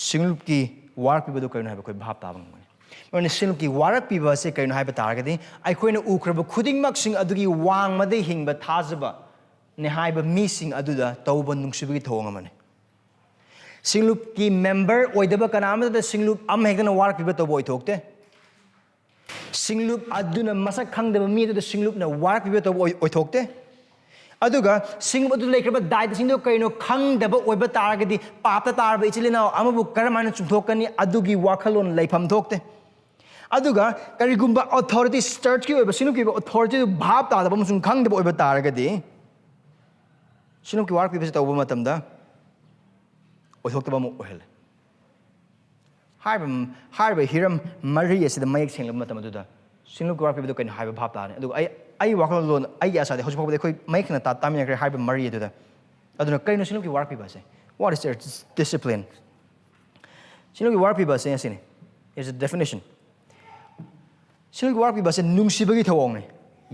ꯁꯤꯡꯂꯨꯞꯀꯤ ꯋꯥꯔꯛ ꯄꯤꯕꯗꯨ ꯀꯔꯤꯅꯣ ꯍꯥꯏꯕ ꯑꯩꯈꯣꯏ ꯚꯥꯞ ꯇꯥꯕ ꯉꯝꯒꯅꯤ꯫ ꯃꯔꯝꯗꯤ ꯁꯤꯡꯂꯨꯞꯀꯤ ꯋꯥꯔꯛ ꯄꯤꯕ ꯑꯁꯤ ꯀꯔꯤꯅꯣ ꯍꯥꯏꯕ ꯇꯥꯔꯒꯗꯤ, ꯑꯩꯈꯣꯏꯅ ꯎꯈ꯭ꯔꯕ ꯈꯨꯗꯤꯡꯃꯛꯁꯤꯡ ꯑꯗꯨꯒꯤ ꯋꯥꯡꯃꯗ ꯍꯤꯡꯕ ꯊꯥꯖꯕꯅꯤ ꯍꯥꯏꯕ ꯃꯤꯁꯤꯡ ꯑꯗꯨꯗ ꯇꯧꯕ ꯅꯨꯡꯁꯤꯕꯒꯤ ꯊꯧꯑꯣꯡ ꯑꯃꯅꯤ꯫ ꯁꯤꯡꯂꯨꯞꯀꯤ ꯃꯦꯝꯕꯔ ꯑꯣꯏꯗꯕ ꯀꯅꯥ ꯑꯃꯠꯇꯗ ꯁꯤꯡꯂꯨꯞ ꯑꯃ ꯍꯦꯛꯇꯅ ꯋꯥꯔꯛ ꯄꯤꯕ ꯇꯧꯕ ꯑꯣꯏꯊꯣꯛꯇꯦ꯫ ꯁꯤꯡꯂꯨꯞ ꯑꯗꯨꯅ ꯃꯁꯛ ꯈꯪꯗꯕ ꯃꯤ ꯑꯗꯨꯗ ꯁꯤꯡꯂꯨꯞꯅ ꯋꯥꯔꯛ ꯄꯤꯕ ꯇꯧꯕ ꯑꯣꯏ-, ꯑꯣꯏꯊꯣꯛꯇꯦ꯫ ꯑꯗꯨꯒ ꯁꯤꯡꯂꯨꯞ ꯑꯗꯨ ꯂꯩꯈ꯭ꯔꯕ ꯗꯥꯏꯇꯁꯤꯡꯗꯣ ꯀꯩꯅꯣ ꯈꯪꯗꯕ ꯑꯣꯏꯕ ꯇꯥꯔꯒꯗꯤ, ꯄꯥꯞꯇ ꯇꯥꯔꯕ ꯏꯆꯤꯜ ꯏꯅꯥꯎ ꯑꯃꯕꯨ ꯀꯔꯝ ꯍꯥꯏꯅ ꯆꯨꯝꯊꯣꯛꯀꯅꯤ? ꯑꯗꯨꯒꯤ ꯋꯥꯈꯜꯂꯣꯟ ꯂꯩꯐꯝ ꯊꯣꯛꯇꯦ꯫ ꯑꯗꯨꯒ ꯀꯔꯤꯒꯨꯝꯕ ꯑꯣꯊꯣꯔꯤꯇꯤ, ꯆꯔꯆꯀꯤ ꯑꯣꯏꯕ, ꯁꯤꯡꯂꯨꯞꯀꯤ ꯑꯣꯏꯕ ꯑꯣꯊꯣꯔꯤꯇꯤꯗꯨ ꯚꯥꯞ ꯇꯥꯗꯕ ꯑꯃꯁꯨꯡ ꯈꯪꯗꯕ ꯑꯣꯏꯕ ꯇꯥꯔꯒꯗꯤ, ꯁꯤꯡꯂꯨꯞꯀꯤ ꯋꯥꯔꯛ ꯄꯤꯕꯁꯤ ꯇꯧꯕ ꯃꯇꯝꯗ ꯑꯣꯏꯊꯣꯛꯇꯕ ꯑꯃ ꯑꯣꯏꯍꯜꯂꯦ꯫ ꯍꯥꯏꯔꯤꯕ, ꯍꯥꯏꯔꯤꯕ ꯍꯤꯔꯝ ꯃꯔꯤ ꯑꯁꯤꯗ ꯃꯌꯦꯛ ꯁꯦꯡꯂꯕ ꯃꯇꯝ ꯑꯗꯨꯗ ꯁꯤꯡꯂꯨꯞꯀꯤ ꯋꯥꯔꯛ ꯄꯤꯕꯗꯨ ꯀꯩꯅꯣ ꯍꯥꯏꯕ ꯚꯥꯞ ꯇꯥꯔꯅꯤ꯫ ꯑꯗꯨꯒ ꯑꯩ, ꯑꯩ ꯋꯥꯈꯜꯂꯣꯟ, ꯑꯩꯒꯤ ꯑꯁꯥꯗꯤ ꯍꯧꯖꯤꯛ ꯐꯥꯎꯕꯗ ꯑꯩꯈꯣꯏ ꯃꯌꯦꯛ ꯁꯦꯡꯅ ꯇꯥ-, ꯇꯥꯃꯤꯟꯅꯈ꯭ꯔꯦ ꯍꯥꯏꯔꯤꯕ ꯃꯔꯤ ꯑꯗꯨꯗ꯫ ꯑꯗꯨꯅ ꯀꯩꯅꯣ ꯁꯤꯡꯂꯨꯞꯀꯤ ꯋꯥꯔꯛ ꯄꯤꯕ ꯑꯁꯦ? What is their discipline? ꯁꯤꯡꯂꯨꯞꯀꯤ ꯋꯥꯔꯛ ꯄꯤꯕ ꯑꯁꯦ ꯑꯁꯤꯅꯤ꯫ It's a definition. ꯁꯤꯡꯂꯨꯞꯀꯤ ꯋꯥꯔꯛ ꯄꯤꯕ ꯑꯁꯦ ꯅꯨꯡꯁꯤꯕꯒꯤ ꯊꯧꯑꯣꯡꯅꯤ꯫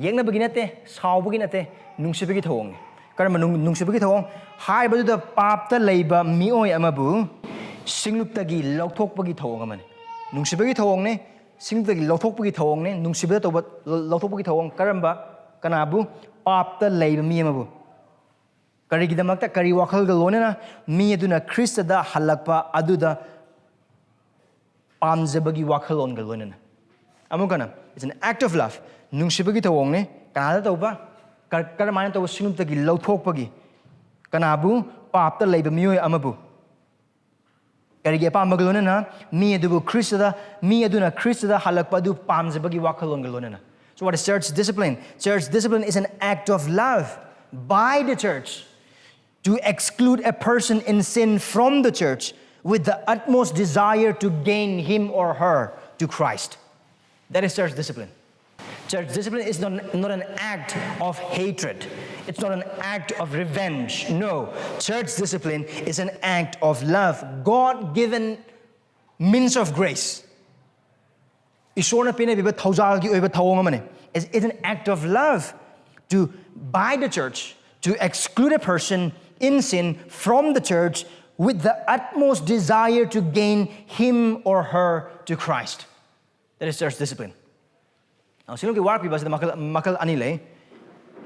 ꯌꯦꯛꯅꯕꯒꯤ ꯅꯠꯇꯦ, ꯁꯥꯎꯕꯒꯤ ꯅꯠꯇꯦ, ꯅꯨꯡꯁꯤꯕꯒꯤ ꯊꯧꯑꯣꯡꯅꯤ꯫ ꯀꯔꯝꯕ ꯅꯨꯡ-, ꯅꯨꯡꯁꯤꯕꯒꯤ ꯊꯧꯑꯣꯡ? ꯍꯥꯏꯕꯗꯨꯗ ꯄꯥꯞꯇ ꯂꯩꯕ ꯃꯤꯑꯣꯏ ꯑꯃꯕꯨ ꯁꯤꯡꯂꯨꯞꯇꯒꯤ ꯂꯧꯊꯣꯛꯄꯒꯤ ꯊꯧꯑꯣꯡ ꯑꯃꯅꯤ꯫ ꯅꯨꯡꯁꯤꯕꯒꯤ ꯊꯧꯑꯣꯡꯅꯤ, ꯁꯤꯡꯂꯨꯞꯇꯒꯤ ꯂꯧꯊꯣꯛꯄꯒꯤ ꯊꯧꯑꯣꯡꯅꯤ, ꯅꯨꯡꯁꯤꯕꯗ ꯇꯧꯕ ꯂꯧꯊꯣꯛꯄꯒꯤ ꯊꯧꯑꯣꯡ꯫ ꯀꯔꯝꯕ, ꯀꯅꯥꯕꯨ? ꯄꯥꯞꯇ ꯂꯩꯕ ꯃꯤ ꯑꯃꯕꯨ꯫ ꯀꯔꯤꯒꯤꯗꯃꯛꯇ, ꯀꯔꯤ ꯋꯥꯈꯜꯒ ꯂꯣꯏꯅꯅ? ꯃꯤ ꯑꯗꯨꯅ ꯈ꯭ꯔꯤꯁꯇꯗ ꯍꯜꯂꯛꯄ ꯑꯗꯨꯗ ꯄꯥꯝꯖꯕꯒꯤ ꯋꯥꯈꯜꯂꯣꯟꯒ ꯂꯣꯏꯅꯅ꯫ ꯑꯃꯨꯛꯀꯅ, it's an act of love. ꯅꯨꯡꯁꯤꯕꯒꯤ ꯊꯧꯑꯣꯡꯅꯤ꯫ ꯀꯅꯥꯗ ꯇꯧꯕ? ꯀꯔ-, ꯀꯔꯝꯍꯥꯏꯅ ꯇꯧꯕ? ꯁꯤꯡꯂꯨꯞꯇꯒꯤ ꯂꯧꯊꯣꯛꯄꯒꯤ꯫ ꯀꯅꯥꯕꯨ? ꯄꯥꯞꯇ ꯂꯩꯕ ꯃꯤꯑꯣꯏ ꯑꯃꯕꯨ꯫ ꯀꯔꯤꯒꯤ ꯑꯄꯥꯝꯕꯒ ꯂꯣꯏꯅꯅ? ꯃꯤ ꯑꯗꯨꯕꯨ ꯈ꯭ꯔꯤꯁꯇꯗ, ꯃꯤ ꯑꯗꯨꯅ ꯈ꯭ꯔꯤꯁꯇꯗ ꯍꯜꯂꯛꯄ ꯑꯗꯨ ꯄꯥꯝꯖꯕꯒꯤ ꯋꯥꯈꯜꯂꯣꯟꯒ ꯂꯣꯏꯅꯅ꯫ So what is church discipline? Church discipline is an act of love by the church to exclude a person in sin from the church with the utmost desire to gain him or her to Christ. That is church discipline. Church discipline is not, not an act of hatred. It's not an act of revenge. No, church discipline is an act of love, God-given means of grace. ꯏꯁꯣꯔꯅ ꯄꯤꯅꯕꯤꯕ ꯊꯧꯖꯥꯜꯒꯤ ꯑꯣꯏꯕ ꯊꯧꯑꯣꯡ ꯑꯃꯅꯤ꯫ It's, it's an act of love to, by the church, to exclude a person in sin from the church with the utmost desire to gain him or her to Christ. That is church discipline. Now, ꯁꯤꯡꯂꯨꯞꯀꯤ ꯋꯥꯔꯛꯄꯤꯕ ꯑꯁꯤꯗ ꯃꯈꯜ, ꯃꯈꯜ ꯑꯅꯤ ꯂꯩ꯫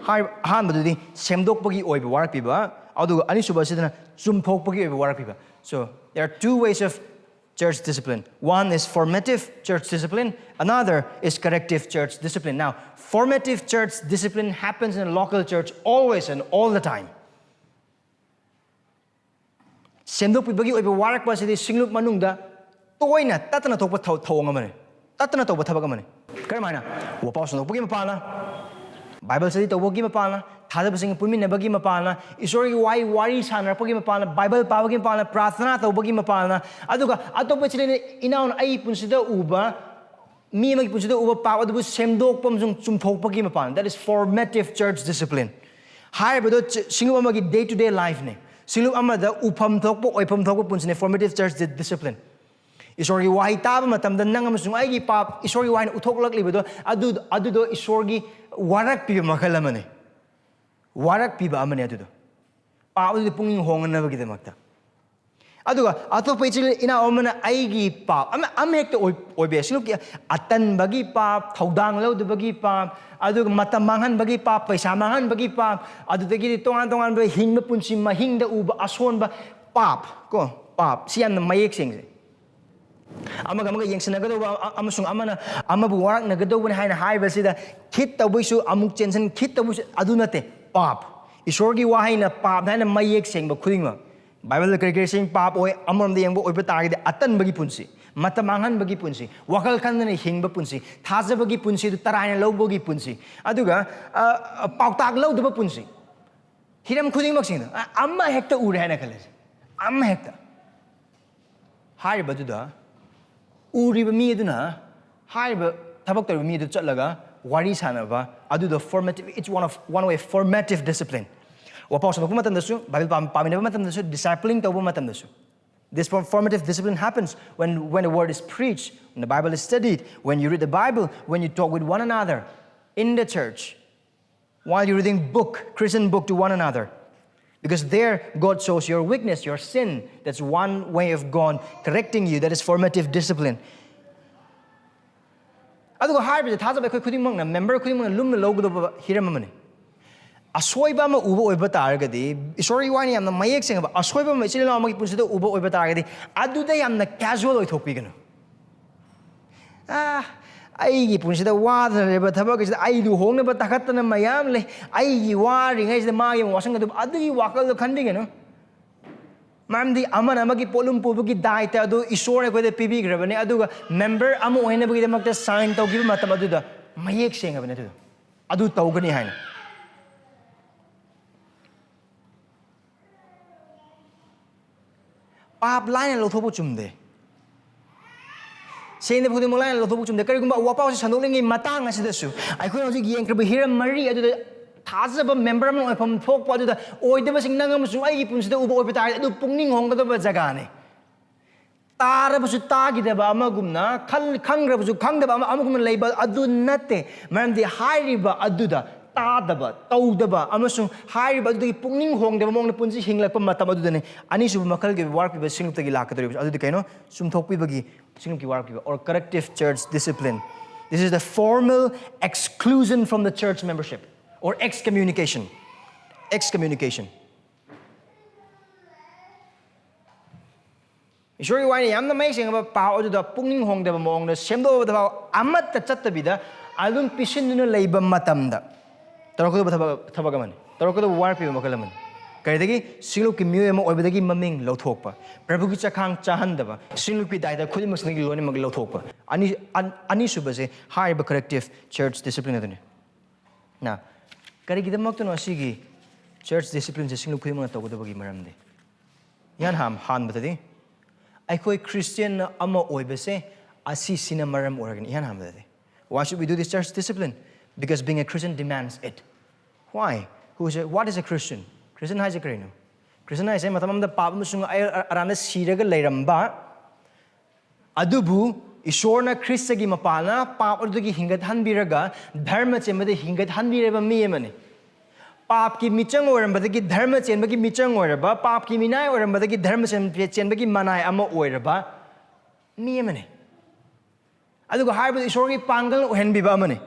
ꯍꯥꯏ-, ꯑꯍꯥꯟꯕꯗꯨꯗꯤ ꯁꯦꯝꯗꯣꯛꯄꯒꯤ ꯑꯣꯏꯕ ꯋꯥꯔꯛꯄꯤꯕ, ꯑꯗꯨꯒ ꯑꯅꯤꯁꯨꯕ ꯑꯁꯤꯗꯅ ꯆꯨꯝꯊꯣꯛꯄꯒꯤ ꯑꯣꯏꯕ ꯋꯥꯔꯛꯄꯤꯕ꯫ So, there are two ways of church discipline. One is formative church discipline, another is corrective church discipline. Now, formative church discipline happens in a local church always and all the time. ꯁꯦꯝꯗꯣꯛꯄꯤꯕꯒꯤ ꯑꯣꯏꯕ ꯋꯥꯔꯛꯄ ꯑꯁꯤꯗꯤ ꯁꯤꯡꯂꯨꯞ ꯃꯅꯨꯡꯗ ꯇꯣꯏꯅ ꯇꯠꯇꯅ ꯊꯣꯛꯄ ꯊꯧ-, ꯊꯧꯑꯣꯡ ꯑꯃꯅꯤ, ꯇꯠꯇꯅ ꯇꯧꯕ ꯊꯕꯛ ꯑꯃꯅꯤ꯫ ꯀꯔꯝꯍꯥꯏꯅ? ꯋꯥꯄꯥꯎ ꯁꯟꯗꯣꯛꯄꯒꯤ ꯃꯄꯥꯟꯅ, ꯕꯥꯏꯕꯜ ꯁ꯭ꯇꯗꯤ ꯇꯧꯕꯒꯤ ꯃꯄꯥꯟꯅ, ꯊꯥꯖꯕꯁꯤꯡ ꯄꯨꯟꯃꯤꯟꯅꯕꯒꯤ ꯃꯄꯥꯟꯅ, ꯏꯁꯣꯔꯒꯤ ꯋꯥꯍꯩ ꯋꯥꯔꯤ ꯁꯥꯟꯅꯔꯛꯄꯒꯤ ꯃꯄꯥꯟꯅ, ꯕꯥꯏꯕꯜ ꯄꯥꯕꯒꯤ ꯃꯄꯥꯟꯅ, ꯄ꯭ꯔꯥꯔꯊꯅꯥ ꯇꯧꯕꯒꯤ ꯃꯄꯥꯟꯅ, ꯑꯗꯨꯒ ꯑꯇꯣꯞꯄ ꯏꯆꯤꯜ ꯏꯅꯥꯎꯅ ꯑꯩꯒꯤ ꯄꯨꯟꯁꯤꯗ ꯎꯕ, ꯃꯤ ꯑꯃꯒꯤ ꯄꯨꯟꯁꯤꯗ ꯎꯕ ꯄꯥꯞ ꯑꯗꯨꯕꯨ ꯁꯦꯝꯗꯣꯛꯄ ꯑꯃꯁꯨꯡ ꯆꯨꯝꯊꯣꯛꯄꯒꯤ ꯃꯄꯥꯟ꯫ That is formative church discipline. ꯍꯥꯏꯔꯤꯕꯗꯣ ꯆ-, ꯁꯤꯡꯂꯨꯞ ꯑꯃꯒꯤ day to day life ꯅꯤ꯫ ꯁꯤꯡꯂꯨꯞ ꯑꯃꯗ ꯎꯐꯝ ꯊꯣꯛꯄ, ꯑꯣꯏꯐꯝ ꯊꯣꯛꯄ ꯄꯨꯟꯁꯤꯅꯤ formative church di-, discipline. ꯏꯁꯣꯔꯒꯤ ꯋꯥꯍꯩ ꯇꯥꯕ ꯃꯇꯝꯗ ꯅꯪ ꯑꯃꯁꯨꯡ ꯑꯩꯒꯤ ꯄꯥꯞ ꯏꯁꯣꯔꯒꯤ ꯋꯥꯍꯩꯅ ꯎꯠꯊꯣꯛꯂꯛꯂꯤꯕꯗꯣ ꯑꯗꯨ, ꯑꯗꯨꯗꯣ ꯏꯁꯣꯔꯒꯤ ꯋꯥꯔꯛꯄꯤꯕ ꯃꯈꯜ ꯑꯃꯅꯤ꯫ ꯋꯥꯔꯛꯄꯤꯕ ꯑꯃꯅꯤ ꯑꯗꯨꯗꯣ꯫ ꯄꯥꯞ ꯑꯗꯨꯗꯤ ꯄꯨꯛꯅꯤꯡ ꯍꯣꯡꯅꯅꯕꯒꯤꯗꯃꯛꯇ꯫ ꯑꯗꯨꯒ ꯑꯇꯣꯞꯄ ꯏꯆꯤꯜ ꯏꯅꯥꯎ ꯑꯃꯅ ꯑꯩꯒꯤ ꯄꯥꯞ, ꯑꯃ, ꯑꯃ ꯍꯦꯛꯇ ꯑꯣꯏ-, ꯑꯣꯏꯕ ꯌꯥꯏ꯫ ꯁꯤꯡꯂꯨꯞꯀꯤ ꯑꯇꯟꯕꯒꯤ ꯄꯥꯞ, ꯊꯧꯗꯥꯡ ꯂꯧꯗꯕꯒꯤ ꯄꯥꯞ, ꯑꯗꯨꯒ ꯃꯇꯝ ꯃꯥꯡꯍꯟꯕꯒꯤ ꯄꯥꯞ, ꯄꯩꯁꯥ ꯃꯥꯡꯍꯟꯕꯒꯤ ꯄꯥꯞ, ꯑꯗꯨꯗꯒꯤꯗꯤ ꯇꯣꯉꯥꯟ ꯇꯣꯉꯥꯟꯕ ꯍꯤꯡꯕ ꯄꯨꯟꯁꯤ ꯃꯍꯤꯡꯗ ꯎꯕ ꯑꯁꯣꯟꯕ ꯄꯥꯞ, ꯀꯣ, ꯄꯥꯞ꯫ ꯁꯤ ꯌꯥꯝꯅ ꯃꯌꯦꯛ ꯁꯦꯡꯖꯩ꯫ ꯑꯃꯒ ꯑꯃꯒ ꯌꯦꯡꯁꯤꯟꯅꯒꯗꯧꯕ ꯑ- ꯑꯃꯁꯨꯡ ꯑꯃꯅ ꯑꯃꯕꯨ ꯋꯥꯔꯛꯅꯒꯗꯧꯕꯅꯤ ꯍꯥꯏꯅ ꯍꯥꯏꯕꯁꯤꯗ ꯈꯤꯠ ꯇꯧꯕꯩꯁꯨ ꯑꯃꯨꯛ ꯆꯦꯟꯁꯤꯟ ꯈꯤꯠ ꯇꯧꯕꯩꯁꯨ ꯑꯗꯨ ꯅꯠꯇꯦ꯫ ꯄꯥꯞ, ꯏꯁꯣꯔꯒꯤ ꯋꯥꯍꯩꯅ ꯄꯥꯞ ꯍꯥꯏꯅ ꯃꯌꯦꯛ ꯁꯦꯡꯕ ꯈꯨꯗꯤꯡꯃꯛ ꯕꯥꯏꯕꯜꯗ ꯀꯔꯤ ꯀꯔꯤ ꯁꯦꯡ ꯄꯥꯞ ꯑꯣꯏ? ꯑꯃꯔꯣꯝꯗ ꯌꯦꯡꯕ ꯑꯣꯏꯕ ꯇꯥꯔꯒꯗꯤ ꯑꯇꯟꯕꯒꯤ ꯄꯨꯟꯁꯤ, ꯃꯇꯝ ꯃꯥꯡꯍꯟꯕꯒꯤ ꯄꯨꯟꯁꯤ, ꯋꯥꯈꯜ ꯈꯟꯗꯅ ꯍꯤꯡꯕ ꯄꯨꯟꯁꯤ, ꯊꯥꯖꯕꯒꯤ ꯄꯨꯟꯁꯤ ꯑꯗꯨ ꯇꯔꯥꯏꯅ ꯂꯧꯕꯒꯤ ꯄꯨꯟꯁꯤ, ꯑꯗꯨꯒ ꯑ, ꯑ, ꯄꯥꯎꯇꯥꯛ ꯂꯧꯗꯕ ꯄꯨꯟꯁꯤ꯫ ꯍꯤꯔꯝ ꯈꯨꯗꯤꯡꯃꯛꯁꯤꯡꯗ ꯑ- ꯑꯃ ꯍꯦꯛꯇ ꯎꯔꯦ ꯍꯥꯏꯅ ꯈꯜꯂꯁꯤ꯫ ꯑꯃ ꯍꯦꯛꯇ ꯍꯥꯏꯔꯤꯕꯗꯨꯗ ꯎꯔꯤꯕ ꯃꯤ ꯑꯗꯨꯅ ꯍꯥꯏꯔꯤꯕ ꯊꯕꯛ ꯇꯧꯔꯤꯕ ꯃꯤ ꯑꯗꯨ ꯆꯠꯂꯒ ꯋꯥꯔꯤ ꯁꯥꯟꯅꯕ ꯑꯗꯨꯗ formative, it's one of one way formative discipline. ꯋꯥꯄꯥꯎ ꯁꯟꯗꯣꯛꯄ ꯃꯇꯝꯗꯁꯨ, ꯕꯥꯏꯕꯜ ꯄꯥꯝ- ꯄꯥꯃꯤꯟꯅꯕ ꯃꯇꯝꯗꯁꯨ, discipling ꯇꯧꯕ ꯃꯇꯝꯗꯁꯨ, this form- formative discipline happens when when the word is preached, when the Bible is studied, when you read the Bible, when you talk with one another in the church, while you're reading book, Christian book to one another. Because there, God shows your weakness, your sin. That's one way of God correcting you. That is formative discipline. ꯑꯗꯨꯒ ꯍꯥꯏꯔꯤꯕꯁꯦ ꯊꯥꯖꯕ ꯑꯩꯈꯣꯏ ꯈꯨꯗꯤꯡꯃꯛꯅ, member ꯈꯨꯗꯤꯡꯃꯛꯅ ꯂꯨꯝꯅ ꯂꯧꯒꯗꯕ ꯍꯤꯔꯝ ꯑꯃꯅꯤ꯫ ꯑꯁꯣꯏꯕ ꯑꯃ ꯎꯕ ꯑꯣꯏꯕ ꯇꯥꯔꯒꯗꯤ, ꯏꯁꯣꯔꯒꯤ ꯋꯥꯅꯤ ꯌꯥꯝꯅ ꯃꯌꯦꯛ ꯁꯦꯡꯉꯕ ꯑꯁꯣꯏꯕ ꯑꯃ ꯏꯆꯤꯜ ꯏꯅꯥꯎ ꯑꯃꯒꯤ ꯄꯨꯟꯁꯤꯗ ꯎꯕ ꯑꯣꯏꯕ ꯇꯥꯔꯒꯗꯤ, ꯑꯗꯨꯗ ꯌꯥꯝꯅ casual ꯑꯣꯏꯊꯣꯛꯄꯤꯒꯅꯨ꯫ ꯑꯥ, ꯑꯩꯒꯤ ꯄꯨꯟꯁꯤꯗ ꯋꯥꯗꯅ ꯂꯩꯕ ꯊꯕꯛ ꯑꯁꯤꯗ ꯑꯩ ꯂꯨꯍꯣꯡꯅꯕ ꯇꯥꯈꯠꯇꯅ ꯃꯌꯥꯝ ꯂꯩ, ꯑꯩꯒꯤ ꯋꯥꯔꯤꯉꯩꯁꯤꯗ ꯃꯥꯒꯤ ꯑꯃꯨꯛ ꯋꯥꯁꯛꯀꯗꯕ ꯑꯗꯨꯒꯤ ꯋꯥꯈꯜꯗꯣ ꯈꯟꯕꯤꯒꯅꯨ꯫ ꯃꯔꯝꯗꯤ ꯑꯃꯅ ꯑꯃꯒꯤ ꯄꯣꯠꯂꯨꯝ ꯄꯨꯕꯒꯤ ꯗꯥꯏꯇ ꯑꯗꯨ ꯏꯁꯣꯔꯅ ꯑꯩꯈꯣꯏꯗ ꯄꯤꯕꯤꯈ꯭ꯔꯕꯅꯤ, ꯑꯗꯨꯒ ꯃꯦꯝꯕꯔ ꯑꯃ ꯑꯣꯏꯅꯕꯒꯤꯗꯃꯛꯇ ꯁꯥꯏꯟ ꯇꯧꯈꯤꯕ ꯃꯇꯝ ꯑꯗꯨꯗ ꯃꯌꯦꯛ ꯁꯦꯡꯉꯕꯅꯤ ꯑꯗꯨꯗꯣ, ꯑꯗꯨ ꯇꯧꯒꯅꯤ ꯍꯥꯏꯅ꯫ ꯄꯥꯞ ꯂꯥꯏꯅ ꯂꯧꯊꯣꯛꯄ ꯆꯨꯝꯗꯦ꯫ ꯁꯦꯡꯗꯕ ꯈꯨꯗꯤꯡꯃꯛ ꯂꯥꯏꯅ ꯂꯧꯊꯣꯛꯄ ꯆꯨꯝꯗꯦ꯫ ꯀꯔꯤꯒꯨꯝꯕ ꯋꯥꯄꯥꯎꯁꯦ ꯁꯟꯗꯣꯛꯂꯤꯉꯩ ꯃꯇꯥꯡ ꯑꯁꯤꯗꯁꯨ ꯑꯩꯈꯣꯏꯅ ꯍꯧꯖꯤꯛ ꯌꯦꯡꯈ꯭ꯔꯤꯕ ꯍꯤꯔꯝ ꯃꯔꯤ ꯑꯗꯨꯗ ꯊꯥꯖꯕ ꯃꯦꯝꯕꯔ ꯑꯃꯅ ꯑꯣꯏꯐꯝ ꯊꯣꯛꯄ ꯑꯗꯨꯗ ꯑꯣꯏꯗꯕꯁꯤꯡ ꯅꯪ ꯑꯃꯁꯨꯡ ꯑꯩꯒꯤ ꯄꯨꯟꯁꯤꯗ ꯎꯕ ꯑꯣꯏꯕ ꯇꯥꯔꯒꯗꯤ, ꯑꯗꯨ ꯄꯨꯛꯅꯤꯡ ꯍꯣꯡꯒꯗꯕ ꯖꯒꯥꯅꯤ꯫ ꯇꯥꯔꯕꯁꯨ ꯇꯥꯈꯤꯗꯕ ꯑꯃꯒꯨꯝꯅ, ꯈꯜ- ꯈꯪꯈ꯭ꯔꯕꯁꯨ ꯈꯪꯗꯕ ꯑꯃ- ꯑꯃꯒꯨꯝꯅ ꯂꯩꯕ ꯑꯗꯨ ꯅꯠꯇꯦ꯫ ꯃꯔꯝꯗꯤ ꯍꯥꯏꯔꯤꯕ ꯑꯗꯨꯗ ꯇꯥꯗꯕ, ꯇꯧꯗꯕ ꯑꯃꯁꯨꯡ ꯍꯥꯏꯔꯤꯕ ꯑꯗꯨꯗꯒꯤ ꯄꯨꯛꯅꯤꯡ ꯍꯣꯡꯗꯕ ꯃꯑꯣꯡꯗ ꯄꯨꯟꯁꯤ ꯍꯤꯡꯂꯛꯄ ꯃꯇꯝ ꯑꯗꯨꯗꯅꯤ ꯑꯅꯤꯁꯨꯕ ꯃꯈꯜꯒꯤ ꯋꯥꯔꯛꯄꯤꯕ ꯁꯤꯡꯂꯨꯞꯇꯒꯤ ꯂꯥꯛꯀꯗꯧꯔꯤꯕꯁꯦ꯫ ꯑꯗꯨꯗꯤ ꯀꯩꯅꯣ? ꯆꯨꯝꯊꯣꯛꯄꯤꯕꯒꯤ ꯁꯤꯡꯂꯨꯞꯀꯤ ꯋꯥꯔꯛꯄꯤꯕ, or corrective church discipline. This is the formal exclusion from the church membership or excommunication. Excommunication. ꯏꯁꯣꯔꯒꯤ ꯋꯥꯔꯤꯅ ꯌꯥꯝꯅ ꯃꯌꯦꯛ ꯁꯦꯡꯉꯕ ꯄꯥꯎ ꯑꯗꯨꯗ ꯄꯨꯛꯅꯤꯡ ꯍꯣꯡꯗꯕ ꯃꯑꯣꯡꯗ ꯁꯦꯝꯗꯣꯛꯑꯕꯗ ꯐꯥꯎ ꯑꯃꯠꯇ ꯆꯠꯇꯕꯤꯗ ꯑꯗꯨꯝ ꯄꯤꯁꯤꯟꯗꯨꯅ ꯂꯩꯕ ꯃꯇꯝꯗ ꯇꯧꯔꯛꯀꯗꯕ ꯊꯕꯛ ꯊꯕꯛ ꯑꯃꯅꯤ, ꯇꯧꯔꯛꯀꯗꯕ ꯋꯥꯔ ꯄꯤꯕ ꯃꯈꯜ ꯑꯃꯅꯤ꯫ ꯀꯔꯤꯗꯒꯤ? ꯁꯤꯡꯂꯨꯞꯀꯤ ꯃꯤꯑꯣꯏ ꯑꯃ ꯑꯣꯏꯕꯗꯒꯤ ꯃꯃꯤꯡ ꯂꯧꯊꯣꯛꯄ, ꯄ꯭ꯔꯚꯨꯒꯤ ꯆꯈꯥꯡ ꯆꯥꯍꯟꯗꯕ, ꯁꯤꯡꯂꯨꯞꯀꯤ ꯗꯥꯏꯇ ꯈꯨꯗꯤꯡꯃꯛꯁꯤꯗꯒꯤ ꯂꯣꯏꯅꯃꯛ ꯂꯧꯊꯣꯛꯄ꯫ ꯑꯅꯤ ꯑꯟ- ꯑꯅꯤꯁꯨꯕꯁꯦ ꯍꯥꯏꯔꯤꯕ corrective church discipline ꯑꯗꯨꯅꯤ꯫ ꯅ ꯀꯔꯤꯒꯤꯗꯃꯛꯇꯅꯣ ꯑꯁꯤꯒꯤ church disciplineꯁꯦ ꯁꯤꯡꯂꯨꯞ ꯈꯨꯗꯤꯡꯃꯛꯅ ꯇꯧꯒꯗꯕꯒꯤ ꯃꯔꯝꯗꯤ? ꯏꯍꯥꯟ ꯍꯥꯟ- ꯍꯥꯟꯕꯗꯗꯤ ꯑꯩꯈꯣꯏ ꯈ꯭ꯔꯤꯁꯇꯤꯌꯟ ꯑꯃ ꯑꯣꯏꯕꯁꯦ ꯑꯁꯤꯁꯤꯅ ꯃꯔꯝ ꯑꯣꯏꯔꯒꯅꯤ꯫ ꯏꯍꯥꯟ ꯍꯥꯟꯕꯗꯗꯤ, why should we do this church discipline? Because being a Christian demands it. Why? Who is a, what is a Christian? Christian ꯍꯥꯏꯁꯦ ꯀꯔꯤꯅꯣ? ꯈ꯭ꯔꯤꯁꯇꯤꯌꯟ ꯍꯥꯏꯁꯦ ꯃꯇꯝ ꯑꯃꯗ ꯄꯥꯞ ꯑꯃꯁꯨꯡ ꯑꯩ ꯑꯔꯥꯟꯗ ꯁꯤꯔꯒ ꯂꯩꯔꯝꯕ, ꯑꯗꯨꯕꯨ ꯏꯁꯣꯔꯅ ꯈ꯭ꯔꯤꯁꯇꯒꯤ ꯃꯄꯥꯜꯅ ꯄꯥꯞ ꯑꯗꯨꯗꯒꯤ ꯍꯤꯡꯒꯠꯍꯟꯕꯤꯔꯒ ꯙꯔꯃ ꯆꯦꯟꯕꯗ ꯍꯤꯡꯒꯠꯍꯟꯕꯤꯔꯕ ꯃꯤ ꯑꯃꯅꯤ꯫ ꯄꯥꯞꯀꯤ ꯃꯤꯆꯪ ꯑꯣꯏꯔꯝꯕꯗꯒꯤ ꯙꯔꯃ ꯆꯦꯟꯕꯒꯤ ꯃꯤꯆꯪ ꯑꯣꯏꯔꯕ, ꯄꯥꯞꯀꯤ ꯃꯤꯅꯥꯏ ꯑꯣꯏꯔꯝꯕꯗꯒꯤ ꯙꯔꯃ ꯆꯦꯟ- ꯆꯦꯟꯕꯒꯤ ꯃꯅꯥꯏ ꯑꯃ ꯑꯣꯏꯔꯕ ꯃꯤ ꯑꯃꯅꯤ꯫ ꯑꯗꯨꯒ ꯍꯥꯏꯔꯤꯕꯗꯨ ꯏꯁꯣꯔꯒꯤ ꯄꯥꯡꯒꯜ ꯑꯣꯏꯍꯟꯕꯤꯕ ꯑꯃꯅꯤ꯫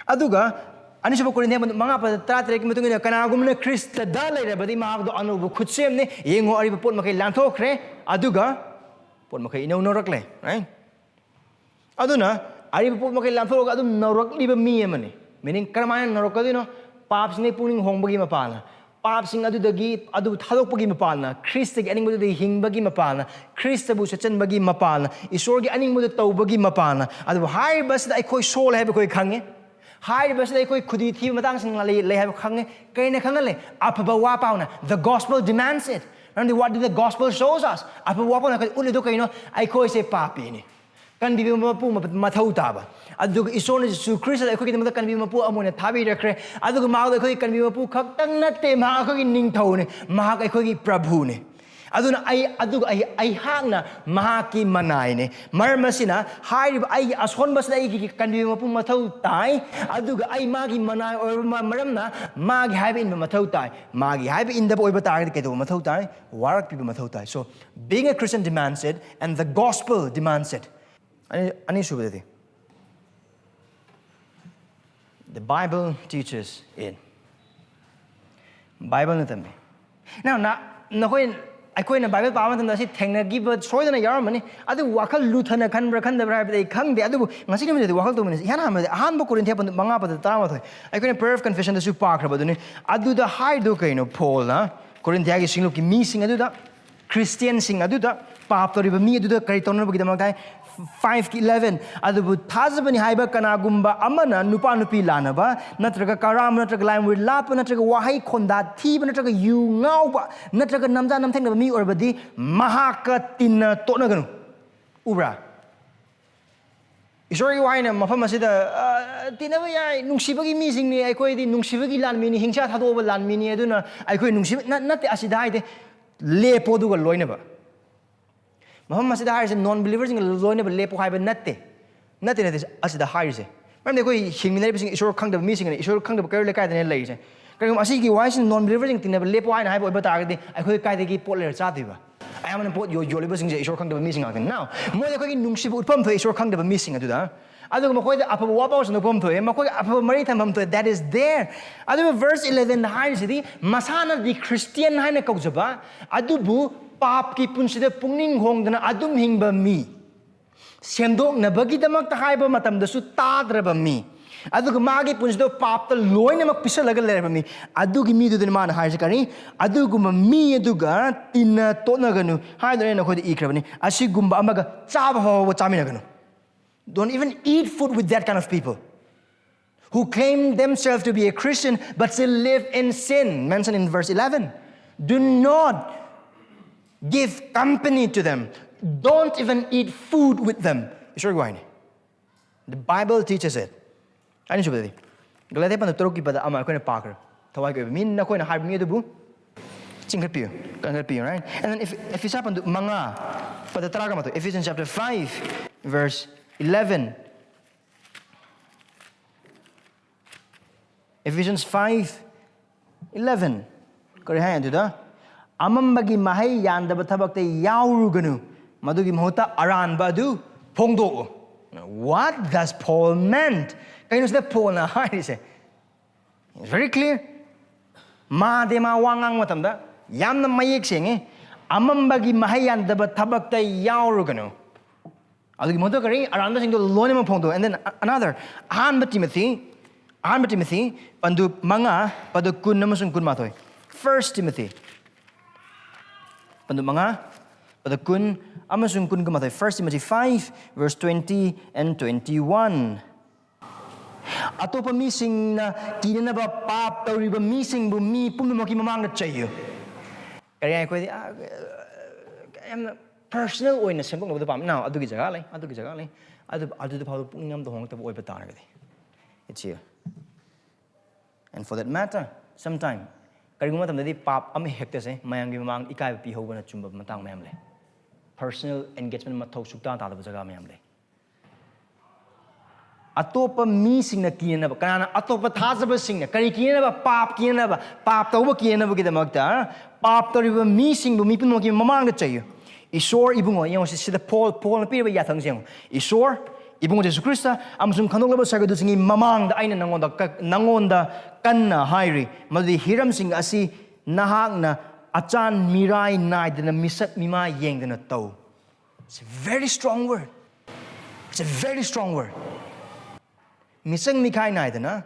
ꯑꯗꯨꯒ ꯑꯅꯤꯁꯨꯕ ꯀꯣꯔꯤꯟꯊꯤꯌꯥ ꯃꯉꯥ ꯄꯗ ꯇꯔꯥꯇꯔꯦꯠꯀꯤ ꯃꯇꯨꯡ ꯏꯟꯅ, "ꯀꯅꯥꯒꯨꯝꯕꯅ ꯈ꯭ꯔꯤꯁꯇꯗ ꯂꯩꯔꯕꯗꯤ ꯃꯍꯥꯛꯇꯣ ꯑꯅꯧꯕ ꯈꯨꯠꯁꯦꯝꯅꯤ, ꯌꯦꯡꯉꯣ, ꯑꯔꯤꯕ ꯄꯣꯠ ꯃꯈꯩ ꯂꯥꯟꯊꯣꯛꯈ꯭ꯔꯦ, ꯑꯗꯨꯒ ꯄꯣꯠ ꯃꯈꯩ ꯏꯅꯧ ꯅꯧꯔꯛꯂꯦ," right? ꯑꯗꯨꯅ ꯑꯔꯤꯕ ꯄꯣꯠ ꯃꯈꯩ ꯂꯥꯟꯊꯣꯛꯑꯒ ꯑꯗꯨꯝ ꯅꯧꯔꯛꯂꯤꯕ ꯃꯤ ꯑꯃꯅꯤ꯫ Meaning, ꯀꯔꯝꯍꯥꯏꯅ ꯅꯧꯔꯛꯀꯗꯣꯏꯅꯣ? ꯄꯥꯞꯁꯤꯡꯗꯒꯤ ꯄꯨꯛꯅꯤꯡ ꯍꯣꯡꯕꯒꯤ ꯃꯄꯥꯟꯅ, ꯄꯥꯞꯁꯤꯡ ꯑꯗꯨꯗꯒꯤ ꯑꯗꯨ ꯊꯥꯗꯣꯛꯄꯒꯤ ꯃꯄꯥꯟꯅ, ꯈ꯭ꯔꯤꯁꯇꯒꯤ ꯑꯅꯤꯡꯕꯗꯨꯗꯒꯤ ꯍꯤꯡꯕꯒꯤ ꯃꯄꯥꯟꯅ, ꯈ꯭ꯔꯤꯁꯇꯕꯨ ꯁꯠꯆꯟꯕꯒꯤ ꯃꯄꯥꯟꯅ, ꯏꯁꯣꯔꯒꯤ ꯑꯅꯤꯡꯕꯗꯨ ꯇꯧꯕꯒꯤ ꯃꯄꯥꯟꯅ꯫ ꯑꯗꯨꯕꯨ ꯍꯥꯏꯔꯤꯕꯁꯤꯗ ꯑꯩꯈꯣꯏ ꯁꯣꯜꯂꯦ ꯍꯥꯏꯕ ꯑꯩꯈꯣꯏ ꯈꯪꯉꯤ꯫ ꯍꯥꯏꯔꯤꯕꯁꯤꯗ ꯑꯩꯈꯣꯏ ꯈꯨꯗꯤ ꯊꯤꯕ ꯃꯇꯥꯡꯁꯤꯡ ꯂꯩ, ꯂꯩ ꯍꯥꯏꯕ ꯈꯪꯉꯤ꯫ ꯀꯔꯤꯅ ꯈꯪꯍꯜꯂꯦ? ꯑꯐꯕ ꯋꯥ ꯄꯥꯎꯅ꯫ The gospel demands it. ꯃꯔꯝꯗꯤ, what did the gospel shows us? ꯑꯐꯕ ꯋꯥ ꯄꯥꯎꯅ ꯑꯩꯈꯣꯏ ꯎꯠꯂꯤꯗꯣ ꯀꯩꯅꯣ? ꯑꯩꯈꯣꯏꯁꯦ ꯄꯥꯄꯤꯅꯤ꯫ ꯀꯟꯕꯤꯕ ꯃꯄꯨ ꯃ-, ꯃꯊꯧ ꯇꯥꯕ꯫ ꯑꯗꯨꯒ ꯏꯁꯣꯔꯅ ꯖꯤꯁꯨ ꯈ꯭ꯔꯤꯁꯇꯗ ꯑꯩꯈꯣꯏꯒꯤꯗꯃꯛꯇ ꯀꯟꯕꯤꯕ ꯃꯄꯨ ꯑꯃ ꯑꯣꯏꯅ ꯊꯥꯕꯤꯔꯛꯈ꯭ꯔꯦ꯫ ꯑꯗꯨꯒ ꯃꯍꯥꯛ ꯑꯩꯈꯣꯏꯒꯤ ꯀꯟꯕꯤꯕ ꯃꯄꯨ ꯈꯛꯇꯪ ꯅꯠꯇꯦ, ꯃꯍꯥꯛ ꯑꯩꯈꯣꯏꯒꯤ ꯅꯤꯡꯊꯧꯅꯤ, ꯃꯍꯥꯛ ꯑꯩꯈꯣꯏꯒꯤ ꯄ꯭ꯔꯚꯨꯅꯤ꯫ ꯑꯗꯨꯅ ꯑꯩ, ꯑꯗꯨꯒ ꯑꯩ, ꯑꯩꯍꯥꯛꯅ ꯃꯍꯥꯛꯀꯤ ꯃꯅꯥꯏꯅꯤ꯫ ꯃꯔꯝ ꯑꯁꯤꯅ ꯍꯥꯏꯔꯤꯕ ꯑꯩꯒꯤ ꯑꯁꯣꯟꯕꯁꯤꯗ ꯑꯩꯒꯤ ꯀꯟꯕꯤꯕ ꯃꯄꯨ ꯃꯊꯧ ꯇꯥꯏ, ꯑꯗꯨꯒ ꯑꯩ ꯃꯥꯒꯤ ꯃꯅꯥꯏ ꯑꯣꯏꯔꯕ ꯃꯔꯝꯅ ꯃꯥꯒꯤ ꯍꯥꯏꯕ ꯏꯟꯕ ꯃꯊꯧ ꯇꯥꯏ꯫ ꯃꯥꯒꯤ ꯍꯥꯏꯕ ꯏꯟꯗꯕ ꯑꯣꯏꯕ ꯇꯥꯔꯒꯗꯤ ꯀꯩꯗꯧꯕ ꯃꯊꯧ ꯇꯥꯏ? ꯋꯥꯔꯛꯄꯤꯕ ꯃꯊꯧ ꯇꯥꯏ꯫ So, being a Christian demands it, and the gospel demands it. ꯑꯅꯤ-, ꯑꯅꯤꯁꯨꯕꯗꯗꯤ, the Bible teaches it. ꯕꯥꯏꯕꯜꯅ ꯇꯝꯃꯤ꯫ Now, ꯅ-, ꯅꯈꯣꯏ ꯑꯩꯈꯣꯏꯅ ꯕꯥꯏꯕꯜ ꯄꯥꯕ ꯃꯇꯝꯗ ꯑꯁꯤ ꯊꯦꯡꯅꯈꯤꯕ ꯁꯣꯏꯗꯅ ꯌꯥꯎꯔꯝꯃꯅꯤ꯫ ꯑꯗꯨꯕꯨ ꯋꯥꯈꯜ ꯂꯨꯊꯅ ꯈꯟꯕ꯭ꯔꯥ ꯈꯟꯗꯕ꯭ꯔꯥ ꯍꯥꯏꯕꯗꯤ ꯑꯩ ꯈꯪꯗꯦ꯫ ꯑꯗꯨꯕꯨ ꯉꯁꯤ ꯅꯨꯃꯤꯠꯇꯗꯤ ꯋꯥꯈꯜ ꯇꯧꯃꯤꯟꯅꯁꯤ꯫ ꯏꯍꯥꯟ ꯍꯥꯟꯕꯗ ꯑꯍꯥꯟꯕ ꯀꯣꯔꯤꯟꯊꯤꯌꯥ ꯄꯟꯗꯨ ꯃꯉꯥ ꯄꯗ ꯇꯔꯥꯃꯥꯊꯣꯏ꯫ ꯑꯩꯈꯣꯏꯅ prayer of confessionꯗꯁꯨ ꯄꯥꯈ꯭ꯔꯕꯗꯨꯅꯤ꯫ ꯑꯗꯨꯗ ꯍꯥꯏꯗꯨ ꯀꯩꯅꯣ? ꯄꯣꯜꯅ ꯀꯣꯔꯤꯟꯊꯤꯌꯥꯒꯤ ꯁꯤꯡꯂꯨꯞꯀꯤ ꯃꯤꯁꯤꯡ ꯑꯗꯨꯗ, ꯈ꯭ꯔꯤꯁꯇꯤꯌꯥꯟꯁꯤꯡ ꯑꯗꯨꯗ, ꯄꯥꯞ ꯇꯧꯔꯤꯕ ꯃꯤ ꯑꯗꯨꯗ ꯀꯔꯤ ꯇꯧꯅꯕꯒꯤꯗꯃꯛꯇ ꯍꯥꯏ? Five eleven, ꯑꯗꯨꯕꯨ ꯊꯥꯖꯕꯅꯤ ꯍꯥꯏꯕ ꯀꯅꯥꯒꯨꯝꯕ ꯑꯃꯅ ꯅꯨꯄꯥ ꯅꯨꯄꯤ ꯂꯥꯟꯅꯕ, ꯅꯠꯇ꯭ꯔꯒ ꯀꯔꯥꯝ, ꯅꯠꯇ꯭ꯔꯒ ꯂꯥꯏꯃꯨꯔꯤ ꯂꯥꯠꯄ, ꯅꯠꯇ꯭ꯔꯒ ꯋꯥꯍꯩ ꯈꯣꯟꯗꯥ ꯊꯤꯕ, ꯅꯠꯇ꯭ꯔꯒ ꯌꯨ ꯉꯥꯎꯕ, ꯅꯠꯇ꯭ꯔꯒ ꯅꯝꯖꯥ ꯅꯝꯊꯦꯡꯅꯕ ꯃꯤ ꯑꯣꯏꯔꯕꯗꯤ ꯃꯍꯥꯛꯀ ꯇꯤꯟꯅ ꯇꯣꯠꯅꯒꯅꯨ꯫ ꯎꯕ꯭ꯔꯥ? ꯏꯁꯣꯔꯒꯤ ꯋꯥꯍꯩꯅ ꯃꯐꯝ ꯑꯁꯤꯗ, ꯑ, ꯇꯤꯟꯅꯕ ꯌꯥꯏ, ꯅꯨꯡꯁꯤꯕꯒꯤ ꯃꯤꯁꯤꯡꯅꯤ ꯑꯩꯈꯣꯏꯗꯤ, ꯅꯨꯡꯁꯤꯕꯒꯤ ꯂꯥꯟꯃꯤꯅꯤ, ꯍꯤꯡꯁꯥ ꯊꯥꯗꯣꯛꯑꯕ ꯂꯥꯟꯃꯤꯅꯤ, ꯑꯗꯨꯅ ꯑꯩꯈꯣꯏ ꯅꯨꯡꯁꯤꯕ ꯅ-, ꯅꯠꯇꯦ꯫ ꯑꯁꯤꯗ ꯍꯥꯏꯗꯦ, ꯂꯦꯞꯄꯣ ꯑꯗꯨꯒ ꯂꯣꯏꯅꯕ꯫ ꯃꯐꯝ ꯑꯁꯤꯗ ꯍꯥꯏꯔꯤꯁꯦ non believerꯁꯤꯡꯒ ꯂꯣꯏꯅꯕ ꯂꯦꯞꯄꯣ ꯍꯥꯏꯕ ꯅꯠꯇꯦ꯫ ꯅꯠꯇꯦ, ꯅꯠꯇꯦ, ꯑꯁꯤꯗ ꯍꯥꯏꯔꯤꯁꯦ꯫ ꯃꯔꯝꯗꯤ ꯑꯩꯈꯣꯏ ꯍꯤꯡꯃꯤꯟꯅꯔꯤꯕꯁꯤꯡ ꯏꯁꯣꯔ ꯈꯪꯗꯕ ꯃꯤꯁꯤꯡꯅ, ꯏꯁꯣꯔ ꯈꯪꯗꯕ ꯀꯩꯔꯣꯜ ꯂꯩꯀꯥꯏꯗꯅꯦ ꯂꯩꯔꯤꯁꯦ꯫ ꯀꯔꯤꯒꯨꯝꯕ ꯑꯁꯤꯒꯤ ꯋꯥꯍꯩꯁꯤꯅ non believerꯁꯤꯡ ꯇꯤꯟꯅꯕ ꯂꯦꯞꯄꯣ ꯍꯥꯏꯅ ꯍꯥꯏꯕ ꯑꯣꯏꯕ ꯇꯥꯔꯒꯗꯤ ꯑꯩꯈꯣꯏ ꯀꯥꯏꯗꯒꯤ ꯄꯣꯠ ꯂꯩꯔ ꯆꯥꯗꯣꯏꯕ? ꯑꯌꯥꯝꯕꯅ ꯄꯣꯠ ꯌꯣ-, ꯌꯣꯜꯂꯤꯕꯁꯤꯡꯁꯦ ꯏꯁꯣꯔ ꯈꯪꯗꯕ ꯃꯤꯁꯤꯡ ꯉꯥꯛꯇꯅꯤ꯫ Now, ꯃꯣꯏꯗ ꯑꯩꯈꯣꯏꯒꯤ ꯅꯨꯡꯁꯤꯕ ꯎꯠꯐꯝ ꯊꯣꯛꯑꯦ ꯏꯁꯣꯔ ꯈꯪꯗꯕ ꯃꯤꯁꯤꯡ ꯑꯗꯨꯗ꯫ ꯑꯗꯨꯒ ꯃꯈꯣꯏꯗ ꯑꯐꯕ ꯋꯥ ꯄꯥꯎ ꯁꯟꯗꯣꯛꯐꯝ ꯊꯣꯛꯑꯦ, ꯃꯈꯣꯏꯒ ꯑꯐꯕ ꯃꯔꯤ ꯊꯝꯐꯝ ꯊꯣꯛꯑꯦ, that is there꯫ ꯑꯗꯨꯒ verse elevenꯗ ꯍꯥꯏꯔꯤꯁꯤꯗꯤ ꯃꯁꯥꯅꯗꯤ ꯈ꯭ꯔꯤꯁꯇꯤꯌꯥꯟ ꯍꯥꯏꯅ ꯀꯧꯖꯕ, ꯑꯗꯨꯕꯨ ꯄꯥꯞꯀꯤ ꯄꯨꯟꯁꯤꯗ ꯄꯨꯛꯅꯤꯡ ꯍꯣꯡꯗꯅ ꯑꯗꯨꯝ ꯍꯤꯡꯕ ꯃꯤ, ꯁꯦꯝꯗꯣꯛꯅꯕꯒꯤꯗꯃꯛꯇ ꯍꯥꯏꯕ ꯃꯇꯝꯗꯁꯨ ꯇꯥꯗ꯭ꯔꯕ ꯃꯤ, ꯑꯗꯨꯒ ꯃꯥꯒꯤ ꯄꯨꯟꯁꯤꯗꯣ ꯄꯥꯞꯇ ꯂꯣꯏꯅꯃꯛ ꯄꯤꯁꯜꯂꯒ ꯂꯩꯔꯕ ꯃꯤ, ꯑꯗꯨꯒꯤ ꯃꯤꯗꯨꯗꯅꯤ ꯃꯥꯅ ꯍꯥꯏꯔꯤꯁꯦ ꯀꯔꯤ? ꯑꯗꯨꯒꯨꯝꯕ ꯃꯤ ꯑꯗꯨꯒ ꯇꯤꯟꯅ ꯇꯣꯠꯅꯒꯅꯨ ꯍꯥꯏꯗꯨꯅ ꯑꯩꯅ ꯅꯈꯣꯏꯗ ꯏꯈ꯭ꯔꯕꯅꯤ꯫ ꯑꯁꯤꯒꯨꯝꯕ ꯑꯃꯒ ꯆꯥꯕ ꯐꯥꯎꯕ ꯆꯥꯃꯤꯟꯅꯒꯅꯨ꯫ Don't even eat food with that kind of people who claim themselves to be a Christian but still live in sin, mentioned in verse eleven. Do not give company to them. Don't even eat food with them. ꯏꯁꯣꯔꯒꯤ ꯋꯥꯍꯩꯅꯤ꯫ The Bible teaches it. ꯑꯅꯤꯁꯨꯕꯗꯗꯤ ꯒꯂꯥꯇꯤꯌꯥ ꯄꯟꯗꯨ ꯇꯔꯨꯛꯀꯤ ꯄꯗ ꯑꯃ ꯑꯩꯈꯣꯏꯅ ꯄꯥꯈ꯭ꯔꯦ꯫ ꯊꯋꯥꯏꯒꯤ ꯑꯣꯏꯕ ꯃꯤ ꯅꯈꯣꯏꯅ ꯍꯥꯏꯕ ꯃꯤ ꯑꯗꯨꯕꯨ ꯆꯤꯡꯈꯠꯄꯤꯌꯨ, ꯀꯟꯈꯠꯄꯤꯌꯨ, right? And then Eph-, Ephesians ꯄꯟꯗꯨ ꯃꯉꯥ ꯄꯗ ꯇꯔꯥꯒ ꯃꯥꯊꯣꯏ, Ephesians chapter five, verse eleven. Ephesians five eleven. ꯀꯔꯤ ꯍꯥꯏ ꯑꯗꯨꯗ? "ꯑꯃꯝꯕꯒꯤ ꯃꯍꯩ ꯌꯥꯟꯗꯕ ꯊꯕꯛꯇ ꯌꯥꯎꯔꯨꯒꯅꯨ, ꯃꯗꯨꯒꯤ ꯃꯍꯨꯠꯇ ꯑꯔꯥꯟꯕ ꯑꯗꯨ ꯐꯣꯡꯗꯣꯛꯎ." What does Paul meant? ꯀꯩꯅꯣ ꯁꯤꯗ ꯄꯣꯜꯅ ꯍꯥꯏꯔꯤꯁꯦ? It's very clear. ꯃꯥꯗꯦ, ꯃꯥ ꯋꯥ ꯉꯥꯡꯕ ꯃꯇꯝꯗ ꯌꯥꯝꯅ ꯃꯌꯦꯛ ꯁꯦꯡꯉꯤ꯫ ꯑꯃꯝꯕꯒꯤ ꯃꯍꯩ ꯌꯥꯟꯗꯕ ꯊꯕꯛꯇ ꯌꯥꯎꯔꯨꯒꯅꯨ꯫ ꯑꯗꯨꯒꯤ ꯃꯍꯨꯠꯇ ꯀꯔꯤ? ꯑꯔꯥꯟꯕꯁꯤꯡꯗꯣ ꯂꯣꯏꯅꯃꯛ ꯐꯣꯡꯗꯣꯛ꯫ And then another, ꯑꯍꯥꯟꯕ ꯇꯤꯃꯣꯊꯤ, ꯑꯍꯥꯟꯕ ꯇꯤꯃꯣꯊꯤ, ꯄꯟꯗꯨꯞ ꯃꯉꯥ, ꯄꯗ ꯀꯨꯟ ꯑꯃꯁꯨꯡ ꯀꯨꯟꯃꯥꯊꯣꯏ꯫ First Timothy, ꯄꯟꯗꯨꯞ ꯃꯉꯥ, ꯄꯗ ꯀꯨꯟ ꯑꯃꯁꯨꯡ ꯀꯨꯟ ꯀꯨꯟꯃꯥꯊꯣꯏ꯫ First Timothy five, verse twenty and twenty-one. ꯑꯇꯣꯞꯄ ꯃꯤꯁꯤꯡꯅ ꯀꯤꯅꯅꯕ ꯄꯥꯞ ꯇꯧꯔꯤꯕ ꯃꯤꯁꯤꯡꯕꯨ ꯃꯤ ꯄꯨꯝꯅꯃꯛꯀꯤ ꯃꯃꯥꯡꯗ ꯆꯩꯌꯨ꯫ ꯀꯔꯤ ꯍꯥꯏ? ꯑꯩꯈꯣꯏꯗꯤ, ꯑꯥ, ꯌꯥꯝꯅ personal ꯑꯣꯏꯅ ꯁꯦꯝꯗꯣꯛꯅꯕꯗꯣ ꯄꯥꯝꯃꯤ꯫ No, ꯑꯗꯨꯒꯤ ꯖꯒꯥ ꯂꯩ, ꯑꯗꯨꯒꯤ ꯖꯒꯥ ꯂꯩ꯫ ꯑꯗꯨ, ꯑꯗꯨꯗ ꯐꯥꯎꯕ ꯄꯨꯛꯅꯤꯡ ꯑꯃꯗ ꯍꯣꯡꯂꯛꯇꯕ ꯑꯣꯏꯕ ꯇꯥꯔꯒꯗꯤ, it's here. And for that matter, sometime, ꯀꯔꯤꯒꯨꯝꯕ ꯃꯇꯝꯗꯗꯤ ꯄꯥꯞ ꯑꯃ ꯍꯦꯛꯇꯁꯦ ꯃꯌꯥꯝꯒꯤ ꯃꯃꯥꯡꯗ ꯏꯀꯥꯏꯕ ꯄꯤꯍꯧꯕꯅ ꯆꯨꯝꯕ ꯃꯇꯥꯡ ꯃꯌꯥꯝ ꯂꯩ꯫ Personal engagement ꯃꯊꯧ ꯁꯨꯛꯇꯥ ꯇꯥꯗꯕ ꯖꯒꯥ ꯃꯌꯥꯝ ꯂꯩ꯫ ꯑꯇꯣꯞꯄ ꯃꯤꯁꯤꯡꯅ ꯀꯤꯅꯅꯕ, ꯀꯅꯥꯅ? ꯑꯇꯣꯞꯄ ꯊꯥꯖꯕꯁꯤꯡꯅ꯫ ꯀꯔꯤ ꯀꯤꯅꯅꯕ? ꯄꯥꯞ ꯀꯤꯅꯅꯕ, ꯄꯥꯞ ꯇꯧꯕ ꯀꯤꯅꯅꯕꯒꯤꯗꯃꯛꯇ꯫ ꯄꯥꯞ ꯇꯧꯔꯤꯕ ꯃꯤꯁꯤꯡꯕꯨ ꯃꯤ ꯄꯨꯝꯅꯃꯛꯀꯤ ꯃꯃꯥꯡꯗ ꯆꯩꯌꯨ꯫ ꯏꯁꯣꯔ ꯏꯕꯨꯡꯉꯣ, ꯌꯦꯡꯉꯣ ꯁꯤ-, ꯁꯤꯗ ꯄꯣꯜ, ꯄꯣꯜꯅ ꯄꯤꯔꯤꯕ ꯌꯥꯊꯪꯁꯦ ꯌꯦꯡꯉꯣ꯫ ꯏꯁꯣꯔ ꯏꯕꯨꯡꯉꯣ ꯖꯤꯁꯨ ꯈ꯭ꯔꯤꯁꯇ ꯑꯃꯁꯨꯡ ꯈꯟꯗꯣꯛꯂꯕ ꯁꯥꯒꯩꯗꯨꯁꯤꯡꯒꯤ ꯃꯃꯥꯡꯗ ꯑꯩꯅ ꯅꯉꯣꯟꯗ ꯀ-, ꯅꯉꯣꯟꯗ ꯀꯟꯅ ꯍꯥꯏꯔꯤ, ꯃꯗꯨꯗꯤ ꯍꯤꯔꯝꯁꯤꯡ ꯑꯁꯤ ꯅꯍꯥꯛꯅ ꯑꯆꯥꯟ ꯃꯤꯔꯥꯏ ꯅꯥꯏꯗꯅ ꯃꯤꯁꯛ ꯃꯤꯃꯥꯏ ꯌꯦꯡꯗꯅ ꯇꯧ꯫ It's a very strong word. It's a very strong word. ꯃꯤꯆꯪ ꯃꯤꯈꯥꯏ ꯅꯥꯏꯗꯅ,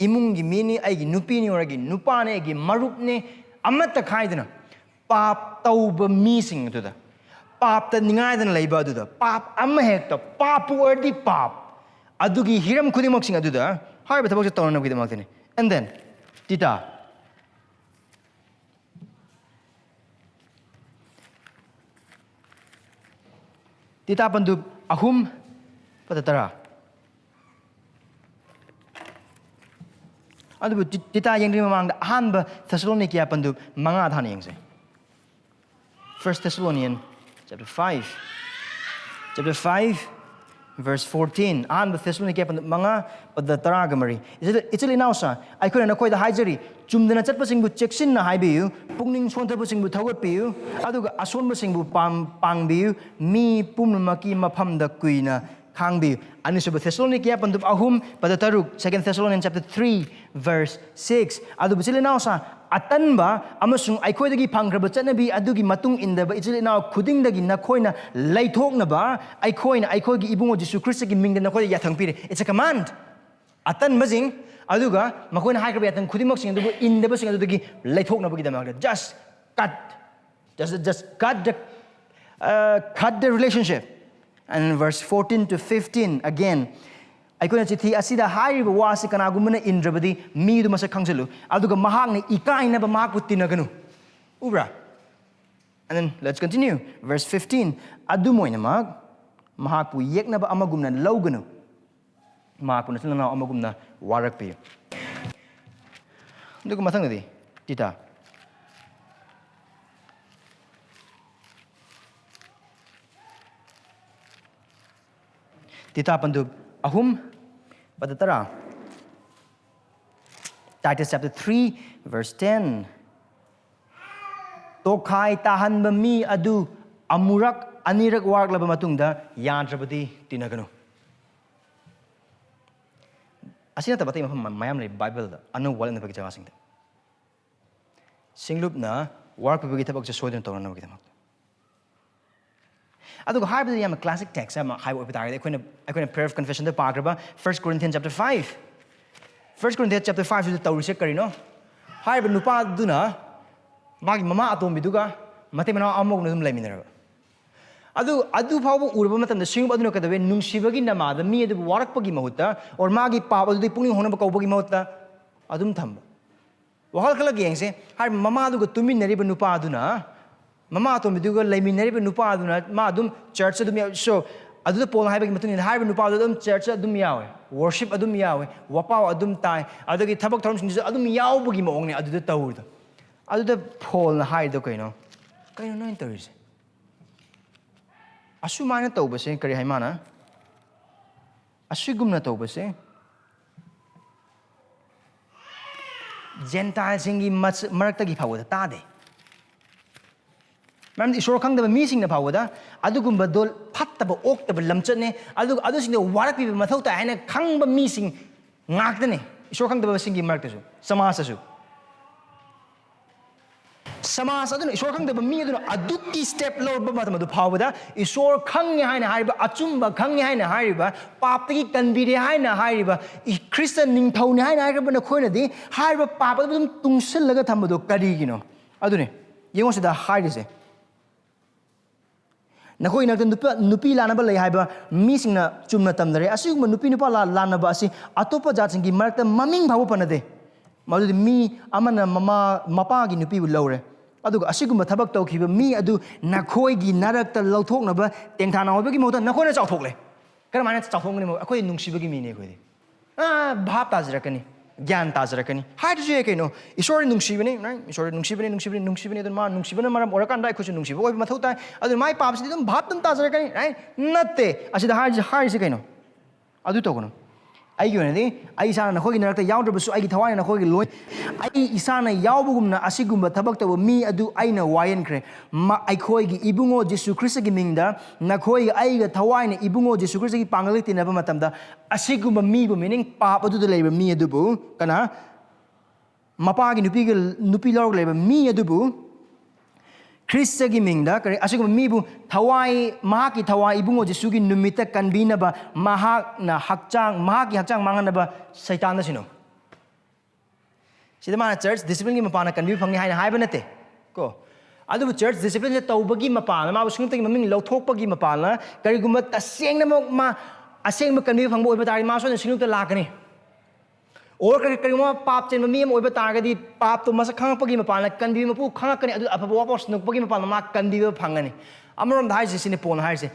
ꯏꯃꯨꯡꯒꯤ ꯃꯤꯅꯤ, ꯑꯩꯒꯤ ꯅꯨꯄꯤꯅꯤ, ꯑꯣꯔ ꯑꯩꯒꯤ ꯅꯨꯄꯥꯅꯤ, ꯑꯩꯒꯤ ꯃꯔꯨꯞꯅꯤ, ꯑꯃꯠꯇ ꯈꯥꯏꯗꯅ ꯄꯥꯞ ꯇꯧꯕ ꯃꯤꯁꯤꯡ ꯑꯗꯨꯗ, ꯄꯥꯞꯇ ꯅꯤꯡꯉꯥꯏꯗꯅ ꯂꯩꯕ ꯑꯗꯨꯗ, ꯄꯥꯞ ꯑꯃ ꯍꯦꯛꯇ, ꯄꯥꯞꯄꯨ ꯑꯣꯏꯔꯗꯤ ꯄꯥꯞ, ꯑꯗꯨꯒꯤ ꯍꯤꯔꯝ ꯈꯨꯗꯤꯡꯃꯛꯁꯤꯡ ꯑꯗꯨꯗ ꯍꯥꯏꯔꯤꯕ ꯊꯕꯛꯁꯦ ꯇꯧꯅꯅꯕꯒꯤꯗꯃꯛꯇꯅꯤ꯫ And then, ꯇꯤꯇꯥ, ꯇꯤꯇꯥ ꯄꯟꯗꯨꯞ ꯑꯍꯨꯝ, ꯄꯗ ꯇꯔꯥ꯫ ꯑꯗꯨꯕꯨ ꯇꯤ-, ꯇꯤꯇꯥ ꯌꯦꯡꯗ꯭ꯔꯤꯉꯩ ꯃꯃꯥꯡꯗ ꯑꯍꯥꯟꯕ ꯊꯦꯁꯥꯂꯣꯅꯤꯀꯤꯌꯥ ꯄꯟꯗꯨꯞ ꯃꯉꯥꯗ ꯍꯥꯟꯅ ꯌꯦꯡꯁꯦ꯫ First Thessalonian chapter five. Chapter five, verse fourteen. ꯑꯍꯥꯟꯕ ꯊꯦꯁꯥꯂꯣꯅꯤꯀꯤꯌꯥ ꯄꯟꯗꯨꯞ ꯃꯉꯥ, ꯄꯗ ꯇꯔꯥꯒ ꯃꯔꯤ꯫ ꯏꯆꯤꯜ, ꯏꯆꯤꯜ ꯏꯅꯥꯎꯁꯥ, ꯑꯩꯈꯣꯏꯅ ꯅꯈꯣꯏꯗ ꯍꯥꯏꯖꯔꯤ, ꯆꯨꯝꯗꯅ ꯆꯠꯄꯁꯤꯡꯕꯨ ꯆꯦꯛꯁꯤꯟꯅ ꯍꯥꯏꯕꯤꯌꯨ, ꯄꯨꯛꯅꯤꯡ ꯁꯣꯟꯊꯕꯁꯤꯡꯕꯨ ꯊꯧꯒꯠꯄꯤꯌꯨ, ꯑꯗꯨꯒ ꯑꯁꯣꯟꯕꯁꯤꯡꯕꯨ ꯄꯥꯝ-, ꯄꯥꯡꯕꯤꯌꯨ, ꯃꯤ ꯄꯨꯝꯅꯃꯛꯀꯤ ꯃꯐꯝꯗ ꯀꯨꯏꯅ ꯈꯥꯡꯕꯤꯌꯨ꯫ ꯑꯅꯤꯁꯨꯕ ꯊꯦꯁꯥꯂꯣꯅꯤꯀꯤꯌꯥ ꯄꯟꯗꯨꯞ ꯑꯍꯨꯝ ꯄꯗ ꯇꯔꯨꯛ, Second Thessalonians chapter three verse six꯫ ꯑꯗꯨꯕꯨ ꯏꯆꯤꯜ ꯏꯅꯥꯎꯁꯥ, ꯑꯇꯟꯕ ꯑꯃꯁꯨꯡ ꯑꯩꯈꯣꯏꯗꯒꯤ ꯐꯪꯈ꯭ꯔꯕ ꯆꯠꯅꯕꯤ ꯑꯗꯨꯒꯤ ꯃꯇꯨꯡ ꯏꯟꯗꯕ ꯏꯆꯤꯜ ꯏꯅꯥꯎ ꯈꯨꯗꯤꯡꯗꯒꯤ ꯅꯈꯣꯏꯅ ꯂꯩꯊꯣꯛꯅꯕ ꯑꯩꯈꯣꯏꯅ ꯑꯩꯈꯣꯏꯒꯤ ꯏꯕꯨꯡꯉꯣ ꯖꯤꯁꯨ ꯈ꯭ꯔꯤꯁꯇꯒꯤ ꯃꯤꯡꯗ ꯅꯈꯣꯏꯗ ꯌꯥꯊꯪ ꯄꯤꯔꯦ꯫ It's a command. ꯑꯇꯟꯕꯁꯤꯡ, ꯑꯗꯨꯒ ꯃꯈꯣꯏꯅ ꯍꯥꯏꯈ꯭ꯔꯕ ꯌꯥꯊꯪ ꯈꯨꯗꯤꯡꯃꯛꯁꯤꯡ ꯑꯗꯨꯕꯨ ꯏꯟꯗꯕꯁꯤꯡ ꯑꯗꯨꯗꯒꯤ ꯂꯩꯊꯣꯛꯅꯕꯒꯤꯗꯃꯛꯇ꯫ Just cut. Just, just cut the, uh, cut the relationship. And verse fourteen to fifteen again. ꯑꯩꯈꯣꯏꯅ ꯆꯤꯊꯤ ꯑꯁꯤꯗ ꯍꯥꯏꯔꯤꯕ ꯋꯥꯁꯤ ꯀꯅꯥꯒꯨꯝꯕꯅ ꯏꯟꯗ꯭ꯔꯕꯗꯤ ꯃꯤꯗꯨ ꯃꯁꯛ ꯈꯪꯖꯤꯜꯂꯨ, ꯑꯗꯨꯒ ꯃꯍꯥꯛꯅ ꯏꯀꯥꯏꯅꯕ ꯃꯍꯥꯛꯄꯨ ꯇꯤꯟꯅꯒꯅꯨ꯫ ꯎꯕ꯭ꯔꯥ? And then let's continue. Verse fifteen. ꯑꯗꯨꯝ ꯑꯣꯏꯅꯃꯛ ꯃꯍꯥꯛꯄꯨ ꯌꯦꯛꯅꯕ ꯑꯃꯒꯨꯝꯅ ꯂꯧꯒꯅꯨ, ꯃꯍꯥꯛꯄꯨ ꯅꯆꯤꯟ ꯅꯅꯥꯎ ꯑꯃꯒꯨꯝꯅ ꯋꯥꯔꯛꯄꯤꯌꯨ꯫ ꯑꯗꯨꯒ ꯃꯊꯪꯗꯗꯤ ꯇꯤꯇꯥ꯫ ꯇꯤꯇꯥ ꯄꯟꯗꯨꯞ ꯑꯍꯨꯝ ꯄꯗ ꯇꯔꯥ꯫ Titus chapter three verse ten. ꯇꯣꯈꯥꯏ ꯇꯥꯍꯟꯕ ꯃꯤ ꯑꯗꯨ ꯑꯃꯨꯔꯛ ꯑꯅꯤꯔꯛ ꯋꯥꯔꯛꯂꯕ ꯃꯇꯨꯡꯗ ꯌꯥꯗ꯭ꯔꯕꯗꯤ ꯇꯤꯟꯅꯒꯅꯨ꯫ ꯑꯁꯤ ꯅꯠꯇꯕ ꯑꯇꯩ ꯃꯐꯝ ꯃꯌꯥꯝ ꯂꯩ ꯕꯥꯏꯕꯜꯗ, ꯑꯅꯧꯕ ꯋꯥꯔꯦꯞꯅꯕꯒꯤ ꯖꯒꯥꯁꯤꯡꯗ꯫ ꯁꯤꯡꯂꯨꯞꯅ ꯋꯥꯔꯛꯄꯤꯕꯒꯤ ꯊꯕꯛꯁꯦ ꯁꯣꯏꯗꯅ ꯇꯧꯔꯅꯕꯒꯤꯗꯃꯛꯇ꯫ ꯑꯗꯨꯒ ꯍꯥꯏꯕꯗ ꯌꯥꯝꯅ classic text ꯑꯃ ꯍꯥꯏꯕ ꯑꯣꯏꯕ ꯇꯥꯔꯒꯗꯤ, ꯑꯩꯈꯣꯏꯅ, ꯑꯩꯈꯣꯏꯅ prayer of confessionꯗ ꯄꯥꯈ꯭ꯔꯕ First Corinthians chapter five, First Corinthians chapter fiveꯁꯤꯗ ꯇꯧꯔꯤꯁꯦ ꯀꯔꯤꯅꯣ? ꯍꯥꯏꯔꯤꯕ ꯅꯨꯄꯥꯗꯨꯅ ꯃꯥꯒꯤ ꯃꯃꯥ ꯑꯇꯣꯝꯕꯤꯗꯨꯒ ꯃꯇꯩ ꯃꯅꯥꯎ ꯑꯃꯒꯨꯝꯅ ꯑꯗꯨꯝ ꯂꯩꯃꯤꯟꯅꯔꯕ꯫ ꯑꯗꯨ, ꯑꯗꯨ ꯐꯥꯎꯕ ꯎꯔꯕ ꯃꯇꯝꯗ ꯁꯤꯡꯂꯨꯞ ꯑꯗꯨꯅ ꯀꯩꯗꯧꯋꯦ? ꯅꯨꯡꯁꯤꯕꯒꯤ ꯅꯃꯥꯗ ꯃꯤ ꯑꯗꯨꯕꯨ ꯋꯥꯔꯛꯄꯒꯤ ꯃꯍꯨꯠꯇ, or ꯃꯥꯒꯤ ꯄꯥꯞ ꯑꯗꯨꯗꯒꯤ ꯄꯨꯛꯅꯤꯡ ꯍꯣꯡꯅꯕ ꯀꯧꯕꯒꯤ ꯃꯍꯨꯠꯇ ꯑꯗꯨꯝ ꯊꯝꯕ꯫ ꯋꯥꯈꯜ ꯈꯜꯂꯒ ꯌꯦꯡꯁꯦ꯫ ꯍꯥꯏꯔꯤꯕ ꯃꯃꯥꯗꯨꯒ ꯇꯨꯃꯤꯟꯅꯔꯤꯕ ꯅꯨꯄꯥꯗꯨꯅ, ꯃꯃꯥ ꯑꯇꯣꯝꯕꯤꯗꯨꯒ ꯂꯩꯃꯤꯟꯅꯔꯤꯕ ꯅꯨꯄꯥꯗꯨꯅ ꯃꯥ ꯑꯗꯨꯝ churchꯇ ꯑꯗꯨꯝ ꯌꯥꯎ-, so, ꯑꯗꯨꯗ ꯄꯣꯜꯅ ꯍꯥꯏꯕꯒꯤ ꯃꯇꯨꯡ ꯏꯟꯅ ꯍꯥꯏꯔꯤꯕ ꯅꯨꯄꯥꯗꯨ ꯑꯗꯨꯝ churchꯇ ꯑꯗꯨꯝ ꯌꯥꯎꯋꯦ, worship ꯑꯗꯨꯝ ꯌꯥꯎꯋꯦ, ꯋꯥꯄꯥꯎ ꯑꯗꯨꯝ ꯇꯥꯏ, ꯑꯗꯒꯤ ꯊꯕꯛ ꯊꯧꯔꯝꯁꯤꯡꯗꯨꯁꯨ ꯑꯗꯨꯝ ꯌꯥꯎꯕꯒꯤ ꯃꯑꯣꯡꯅꯦ ꯑꯗꯨꯗ ꯇꯧꯔꯤꯗꯣ꯫ ꯑꯗꯨꯗ ꯄꯣꯜꯅ ꯍꯥꯏꯔꯤꯗꯣ ꯀꯩꯅꯣ? "ꯀꯩꯅꯣ ꯅꯣꯏꯅ ꯇꯧꯔꯤꯁꯦ? ꯑꯁꯨꯃꯥꯏꯅ ꯇꯧꯕꯁꯦ ꯀꯔꯤ ꯍꯥꯏ ꯃꯥꯅ? ꯑꯁꯤꯒꯨꯝꯅ ꯇꯧꯕꯁꯦ ꯖꯦꯟꯇꯥꯏꯜꯁꯤꯡꯒꯤ ꯃꯆ-, ꯃꯔꯛꯇꯒꯤ ꯐꯥꯎꯕꯗ ꯇꯥꯗꯦ꯫ ꯃꯔꯝꯗꯤ ꯏꯁꯣꯔ ꯈꯪꯗꯕ ꯃꯤꯁꯤꯡꯅ ꯐꯥꯎꯕꯗ ꯑꯗꯨꯒꯨꯝꯕꯗꯣ ꯐꯠꯇꯕ ꯑꯣꯛꯇꯕ ꯂꯝꯆꯠꯅꯦ, ꯑꯗꯨꯒ ꯑꯗꯨꯁꯤꯡꯗꯣ ꯋꯥꯔꯛꯄꯤꯕ ꯃꯊꯧ ꯇꯥꯏ ꯍꯥꯏꯅ ꯈꯪꯕ ꯃꯤꯁꯤꯡ ꯉꯥꯛꯇꯅꯦ ꯏꯁꯣꯔ ꯈꯪꯗꯕꯁꯤꯡꯒꯤ ꯃꯔꯛꯇꯁꯨ, ꯁꯃꯥꯖꯇꯁꯨ꯫ ꯁꯃꯥꯖ ꯑꯗꯨꯅ, ꯏꯁꯣꯔ ꯈꯪꯗꯕ ꯃꯤ ꯑꯗꯨꯅ ꯑꯗꯨꯛꯀꯤ ꯁ꯭ꯇꯦꯞ ꯂꯧꯔꯕ ꯃꯇꯝ ꯑꯗꯨ ꯐꯥꯎꯕꯗ ꯏꯁꯣꯔ ꯈꯪꯉꯦ ꯍꯥꯏꯅ ꯍꯥꯏꯔꯤꯕ, ꯑꯆꯨꯝꯕ ꯈꯪꯉꯦ ꯍꯥꯏꯅ ꯍꯥꯏꯔꯤꯕ, ꯄꯥꯞꯇꯒꯤ ꯀꯟꯕꯤꯔꯦ ꯍꯥꯏꯅ ꯍꯥꯏꯔꯤꯕ, ꯏ-, ꯈ꯭ꯔꯤꯁꯇ ꯅꯤꯡꯊꯧꯅꯤ ꯍꯥꯏꯅ ꯍꯥꯏꯔꯕ ꯅꯈꯣꯏꯅꯗꯤ ꯍꯥꯏꯔꯤꯕ ꯄꯥꯞ ꯑꯗꯨ ꯑꯗꯨꯝ ꯇꯨꯡꯁꯤꯜꯂꯒ ꯊꯝꯕꯗꯣ ꯀꯔꯤꯒꯤꯅꯣ? ꯑꯗꯨꯅꯦ, ꯌꯦꯡꯉꯣ ꯁꯤꯗ ꯍꯥꯏꯔꯤꯁꯦ꯫ ꯅꯈꯣꯏ ꯏꯅꯥꯛꯇ ꯅꯨꯄꯥ, ꯅꯨꯄꯤ ꯂꯥꯟꯅꯕ ꯂꯩ ꯍꯥꯏꯕ ꯃꯤꯁꯤꯡꯅ ꯆꯨꯝꯅ ꯇꯝꯅꯔꯦ꯫ ꯑꯁꯤꯒꯨꯝꯕ ꯅꯨꯄꯤ ꯅꯨꯄꯥ ꯂꯥ-, ꯂꯥꯟꯅꯕ ꯑꯁꯤ ꯑꯇꯣꯞꯄ ꯖꯥꯠꯁꯤꯡꯒꯤ ꯃꯔꯛꯇ ꯃꯃꯤꯡ ꯐꯥꯎꯕ ꯄꯟꯅꯗꯦ꯫ ꯃꯗꯨꯗꯤ ꯃꯤ ꯑꯃꯅ ꯃꯃꯥ, ꯃꯄꯥꯒꯤ ꯅꯨꯄꯤꯕꯨ ꯂꯧꯔꯦ, ꯑꯗꯨꯒ ꯑꯁꯤꯒꯨꯝꯕ ꯊꯕꯛ ꯇꯧꯈꯤꯕ ꯃꯤ ꯑꯗꯨ ꯅꯈꯣꯏꯒꯤ ꯅꯔꯛꯇ ꯂꯧꯊꯣꯛꯅꯕ ꯇꯦꯡꯊꯥꯅꯧ ꯍꯥꯏꯕꯒꯤ ꯃꯍꯨꯠꯇ ꯅꯈꯣꯏꯅ ꯆꯥꯎꯊꯣꯛꯂꯦ꯫ ꯀꯔꯝꯍꯥꯏꯅ ꯆꯥꯎꯊꯣꯛꯀꯅꯤ? ꯑꯩꯈꯣꯏ ꯅꯨꯡꯁꯤꯕꯒꯤ ꯃꯤꯅꯤ ꯑꯩꯈꯣꯏꯗꯤ꯫ ꯑꯥ, ꯚꯥꯞ ꯇꯥꯖꯔꯛꯀꯅꯤ, ꯒ꯭ꯌꯥꯟ ꯇꯥꯖꯔꯛꯀꯅꯤ꯫ ꯍꯥꯏꯗ꯭ꯔꯁꯨ ꯌꯥꯏ ꯀꯩꯅꯣ, ꯏꯁꯣꯔ ꯅꯨꯡꯁꯤꯕꯅꯤ, ꯅꯪ ꯏꯁꯣꯔ ꯅꯨꯡꯁꯤꯕꯅꯤ, ꯅꯨꯡꯁꯤꯕꯅꯤ, ꯅꯨꯡꯁꯤꯕꯅꯤ꯫ ꯑꯗꯨꯅ ꯃꯥ ꯅꯨꯡꯁꯤꯕꯅ ꯃꯔꯝ ꯑꯣꯏꯔꯀꯥꯟꯗ ꯑꯩꯈꯣꯏꯁꯨ ꯅꯨꯡꯁꯤꯕ ꯑꯣꯏꯕ ꯃꯊꯧ ꯇꯥꯏ꯫ ꯑꯗꯨꯅ ꯃꯥꯏ ꯄꯥꯞꯁꯤꯗꯤ ꯑꯗꯨꯝ ꯚꯥꯞ ꯑꯗꯨꯝ ꯇꯥꯖꯔꯛꯀꯅꯤ, right? ꯅꯠꯇꯦ꯫ ꯑꯁꯤꯗ ꯍꯥꯏꯔꯤꯁꯤ, ꯍꯥꯏꯔꯤꯁꯤ ꯀꯩꯅꯣ? ꯑꯗꯨ ꯇꯧꯒꯅꯨ꯫ ꯑꯩꯒꯤ ꯑꯣꯏꯅꯗꯤ ꯑꯩ ꯏꯁꯥꯅ ꯅꯈꯣꯏꯒꯤ ꯅꯔꯛꯇ ꯌꯥꯎꯗ꯭ꯔꯕꯁꯨ ꯑꯩꯒꯤ ꯊꯋꯥꯏꯅ ꯅꯈꯣꯏꯒꯤ ꯂꯣꯏ, ꯑꯩ ꯏꯁꯥꯅ ꯌꯥꯎꯕꯒꯨꯝꯅ ꯑꯁꯤꯒꯨꯝꯕ ꯊꯕꯛ ꯇꯧꯕ ꯃꯤ ꯑꯗꯨ ꯑꯩꯅ ꯋꯥꯌꯦꯟꯈ꯭ꯔꯦ꯫ ꯃ-, ꯑꯩꯈꯣꯏꯒꯤ ꯏꯕꯨꯡꯉꯣ ꯖꯤꯁꯨ ꯈ꯭ꯔꯤꯁꯇꯒꯤ ꯃꯤꯡꯗ ꯅꯈꯣꯏꯒ ꯑꯩꯒ ꯊꯋꯥꯏꯅ ꯏꯕꯨꯡꯉꯣ ꯖꯤꯁꯨ ꯈ꯭ꯔꯤꯁꯇꯒꯤ ꯄꯥꯡꯒꯜꯒ ꯇꯤꯟꯅꯕ ꯃꯇꯝꯗ ꯑꯁꯤꯒꯨꯝꯕ ꯃꯤꯕꯨ, meaning ꯄꯥꯞ ꯑꯗꯨꯗ ꯂꯩꯕ ꯃꯤ ꯑꯗꯨꯕꯨ, ꯀꯅꯥ? ꯃꯄꯥꯒꯤ ꯅꯨꯄꯤꯒ, ꯅꯨꯄꯤ ꯂꯧꯔꯒ ꯂꯩꯕ ꯃꯤ ꯑꯗꯨꯕꯨ ꯈ꯭ꯔꯤꯁꯇꯒꯤ ꯃꯤꯡꯗ, ꯀꯔꯤ, ꯑꯁꯤꯒꯨꯝꯕ ꯃꯤꯕꯨ ꯊꯋꯥꯏ, ꯃꯍꯥꯛꯀꯤ ꯊꯋꯥꯏ ꯏꯕꯨꯡꯉꯣ ꯖꯤꯁꯨꯒꯤ ꯅꯨꯃꯤꯠꯇ ꯀꯟꯕꯤꯅꯕ ꯃꯍꯥꯛꯅ ꯍꯛꯆꯥꯡ, ꯃꯍꯥꯛꯀꯤ ꯍꯛꯆꯥꯡ ꯃꯥꯡꯍꯟꯅꯕ ꯁꯩꯇꯥꯟꯗ ꯁꯤꯟꯅꯧ꯫ ꯁꯤꯗ ꯃꯥꯅ church discipline ꯒꯤ ꯃꯄꯥꯟꯅ ꯀꯟꯕꯤꯕ ꯐꯪꯅꯤ ꯍꯥꯏꯅ ꯍꯥꯏꯕ ꯅꯠꯇꯦ ꯀꯣ꯫ ꯑꯗꯨꯕꯨ church discipline ꯁꯦ ꯇꯧꯕꯒꯤ ꯃꯄꯥꯟꯅ, ꯃꯥꯕꯨ ꯁꯤꯡꯂꯨꯞꯇꯒꯤ ꯃꯃꯤꯡ ꯂꯧꯊꯣꯛꯄꯒꯤ ꯃꯄꯥꯟꯅ, ꯀꯔꯤꯒꯨꯝꯕ ꯇꯁꯦꯡꯅꯃꯛ ꯃꯥ ꯑꯁꯦꯡꯕ ꯀꯟꯕꯤꯕ ꯐꯪꯕ ꯑꯣꯏꯕ ꯇꯥꯔꯗꯤ ꯃꯥ ꯁꯣꯏꯗꯅ ꯁꯤꯡꯂꯨꯞꯇ ꯂꯥꯛꯀꯅꯤ꯫ Or ꯀꯔꯤ-, ꯀꯔꯤꯒꯨꯝꯕ ꯄꯥꯞ ꯆꯦꯟꯕ ꯃꯤ ꯑꯃ ꯑꯣꯏꯕ ꯇꯥꯔꯒꯗꯤ ꯄꯥꯞꯇꯣ ꯃꯁꯛ ꯈꯪꯉꯛꯄꯒꯤ ꯃꯄꯥꯟꯅ ꯀꯟꯕꯤꯕ ꯃꯄꯨ ꯈꯪꯉꯛꯀꯅꯤ, ꯑꯗꯨ ꯑꯐꯕ ꯋꯥꯐꯝ ꯁꯟꯗꯣꯛꯄꯒꯤ ꯃꯄꯥꯟꯗ ꯃꯥ ꯀꯟꯕꯤꯕ ꯐꯪꯒꯅꯤ꯫ ꯑꯃꯔꯣꯝꯗ ꯍꯥꯏꯔꯤꯁꯦ ꯁꯤꯅꯤ ꯄꯣꯜꯅ ꯍꯥꯏꯔꯤꯁꯦ,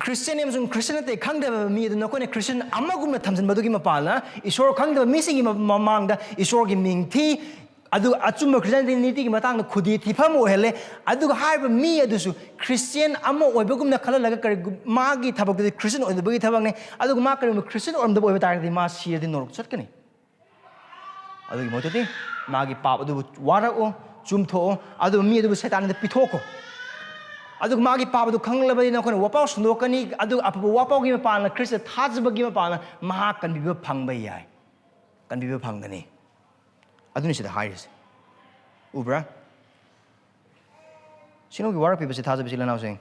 ꯈ꯭ꯔꯤꯁꯇꯤꯌꯥꯟ ꯑꯃꯁꯨꯡ ꯈ꯭ꯔꯤꯁꯇꯤꯌꯥꯟ ꯅꯠꯇꯦ ꯈꯪꯗꯕ ꯃꯤ ꯑꯗꯨ ꯅꯈꯣꯏꯅ ꯈ꯭ꯔꯤꯁꯇꯤꯌꯥꯟ ꯑꯃꯒꯨꯝꯅ ꯊꯝꯖꯤꯟꯕꯗꯨꯒꯤ ꯃꯄꯥꯟꯅ ꯏꯁꯣꯔ ꯈꯪꯗꯕ ꯃꯤꯁꯤꯡꯒꯤ ꯃ-, ꯃꯃꯥꯡꯗ ꯏꯁꯣꯔꯒꯤ ꯃꯤꯡ ꯊꯤ, ꯑꯗꯨꯒ ꯑꯆꯨꯝꯕ ꯈ꯭ꯔꯤꯁꯇꯤꯌꯥꯅꯤꯇꯤꯒꯤ ꯃꯇꯥꯡꯗ ꯈꯨꯗꯤ ꯊꯤꯐꯝ ꯑꯣꯏꯍꯜꯂꯦ꯫ ꯑꯗꯨꯒ ꯍꯥꯏꯔꯤꯕ ꯃꯤ ꯑꯗꯨꯁꯨ ꯈ꯭ꯔꯤꯁꯇꯤꯌꯥꯟ ꯑꯃ ꯑꯣꯏꯕꯒꯨꯝꯅ ꯈꯜꯍꯜꯂꯒ ꯀꯔꯤꯒꯨ-, ꯃꯥꯒꯤ ꯊꯕꯛꯇꯨꯗꯤ ꯈ꯭ꯔꯤꯁꯇꯤꯌꯥꯟ ꯑꯣꯏꯗꯕꯒꯤ ꯊꯕꯛꯅꯤ꯫ ꯑꯗꯨꯒ ꯃꯥ ꯀꯔꯤꯒꯨꯝꯕ ꯈ꯭ꯔꯤꯁꯇꯤꯌꯥꯟ ꯑꯣꯏꯔꯝꯗꯕ ꯑꯣꯏꯕ ꯇꯥꯔꯒꯗꯤ ꯃꯥ ꯁꯤꯔꯗꯤ ꯅꯣꯔꯣꯛ ꯆꯠꯀꯅꯤ꯫ ꯑꯗꯨꯒꯤ ꯃꯍꯨꯠꯇꯗꯤ ꯃꯥꯒꯤ ꯄꯥꯞ ꯑꯗꯨꯕꯨ ꯋꯥꯔꯛꯑꯣ, ꯆꯨꯝꯊꯣꯛꯑꯣ, ꯑꯗꯨꯒ ꯃꯤ ꯑꯗꯨꯕꯨ ꯁꯩꯇꯥꯟꯗ ꯄꯤꯊꯣꯛꯈꯣ꯫ ꯑꯗꯨꯒ ꯃꯥꯒꯤ ꯄꯥꯞ ꯑꯗꯨ ꯈꯪꯂꯕꯅꯤꯅ ꯑꯩꯈꯣꯏꯅ ꯋꯥꯄꯥꯎ ꯁꯟꯗꯣꯛꯀꯅꯤ, ꯑꯗꯨꯒ ꯑꯐꯕ ꯋꯥꯄꯥꯎꯒꯤ ꯃꯄꯥꯟꯅ, ꯈ꯭ꯔꯤꯁꯇ ꯊꯥꯖꯕꯒꯤ ꯃꯄꯥꯟꯅ ꯃꯍꯥꯛ ꯀꯟꯕꯤꯕ ꯐꯪꯕ ꯌꯥꯏ, ꯀꯟꯕꯤꯕ ꯐꯪꯒꯅꯤ꯫ ꯑꯗꯨꯅꯤ ꯁꯤꯗ ꯍꯥꯏꯔꯤꯁꯦ꯫ ꯎꯕ꯭ꯔꯥ? ꯁꯤꯅꯣꯒꯤ ꯋꯥꯔꯛ ꯄꯤꯕꯁꯦ ꯊꯥꯖꯕ ꯏꯆꯤꯜ ꯏꯅꯥꯎꯁꯤꯡ,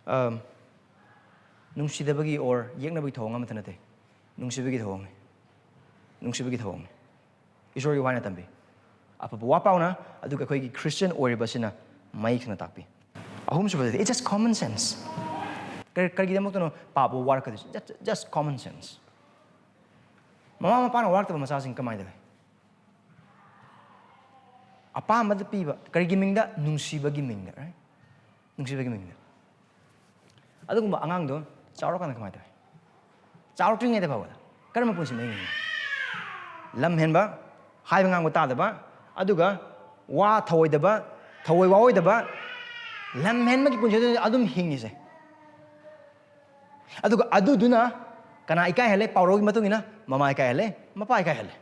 ꯑꯝ, ꯅꯨꯡꯁꯤꯗꯕꯒꯤ or ꯌꯦꯛꯅꯕꯒꯤ ꯊꯧꯑꯣꯡ ꯑꯃꯠꯇ ꯅꯠꯇꯦ꯫ ꯅꯨꯡꯁꯤꯕꯒꯤ ꯊꯧꯑꯣꯡꯅꯤ꯫ ꯅꯨꯡꯁꯤꯕꯒꯤ ꯊꯧꯑꯣꯡꯅꯤ꯫ ꯏꯁꯣꯔꯒꯤ ꯋꯥꯅ ꯇꯝꯕꯤ꯫ ꯑꯐꯕ ꯋꯥꯄꯥꯎꯅ, ꯑꯗꯨꯒ ꯑꯩꯈꯣꯏꯒꯤ ꯈ꯭ꯔꯤꯁꯇꯤꯌꯟ ꯑꯣꯏꯔꯤꯕꯁꯤꯅ ꯃꯌꯦꯛ ꯁꯦꯡꯅ ꯇꯥꯛꯄꯤ꯫ ꯑꯍꯨꯝꯁꯨꯕꯗꯗꯤ, it's just common sense. ꯀꯔꯤ, ꯀꯔꯤꯒꯤꯗꯃꯛꯇꯅꯣ ꯄꯥꯞ ꯋꯥꯔꯛꯀꯗꯣꯏꯁꯦ? Just, just common sense. ꯃꯃꯥ ꯃꯄꯥꯅ ꯋꯥꯔꯛꯇꯕ ꯃꯆꯥꯁꯤꯡ ꯀꯃꯥꯏꯅ ꯇꯧꯏ? ꯑꯄꯥꯝꯕꯗ ꯄꯤꯕ, ꯀꯔꯤꯒꯤ ꯃꯤꯡꯗ? ꯅꯨꯡꯁꯤꯕꯒꯤ ꯃꯤꯡꯗ, right? ꯅꯨꯡꯁꯤꯕꯒꯤ ꯃꯤꯡꯗ꯫ ꯑꯗꯨꯒꯨꯝꯕ ꯑꯉꯥꯡꯗꯣ ꯆꯥꯎꯔꯀꯥꯟꯗ ꯀꯃꯥꯏꯅ ꯇꯧꯏ? ꯆꯥꯎꯔꯛꯇ꯭ꯔꯤꯉꯩꯗ ꯐꯥꯎꯕꯗ ꯀꯔꯝꯕ ꯄꯨꯟꯁꯤꯅꯣ ꯍꯤꯡꯉꯤꯅꯣ? ꯂꯝ ꯍꯦꯟꯕ, ꯍꯥꯏꯕ ꯉꯥꯡꯕ ꯇꯥꯗꯕ, ꯑꯗꯨꯒ ꯋꯥ ꯊꯧꯑꯣꯏꯗꯕ, ꯊꯧꯑꯣꯏ ꯋꯥꯑꯣꯏꯗꯕ, ꯂꯝ ꯍꯦꯟꯕꯒꯤ ꯄꯨꯟꯁꯤ ꯑꯗꯨ ꯑꯗꯨꯝ ꯍꯤꯡꯉꯤꯁꯦ꯫ ꯑꯗꯨꯒ ꯑꯗꯨꯗꯨꯅ ꯀꯅꯥ ꯏꯀꯥꯏꯍꯜꯂꯦ? ꯄꯥꯎꯔꯧꯒꯤ ꯃꯇꯨꯡ ꯏꯟꯅ ꯃꯃꯥ ꯏꯀꯥꯏꯍꯜꯂꯦ, ꯃꯄꯥ ꯏꯀꯥꯏꯍꯜꯂꯦ꯫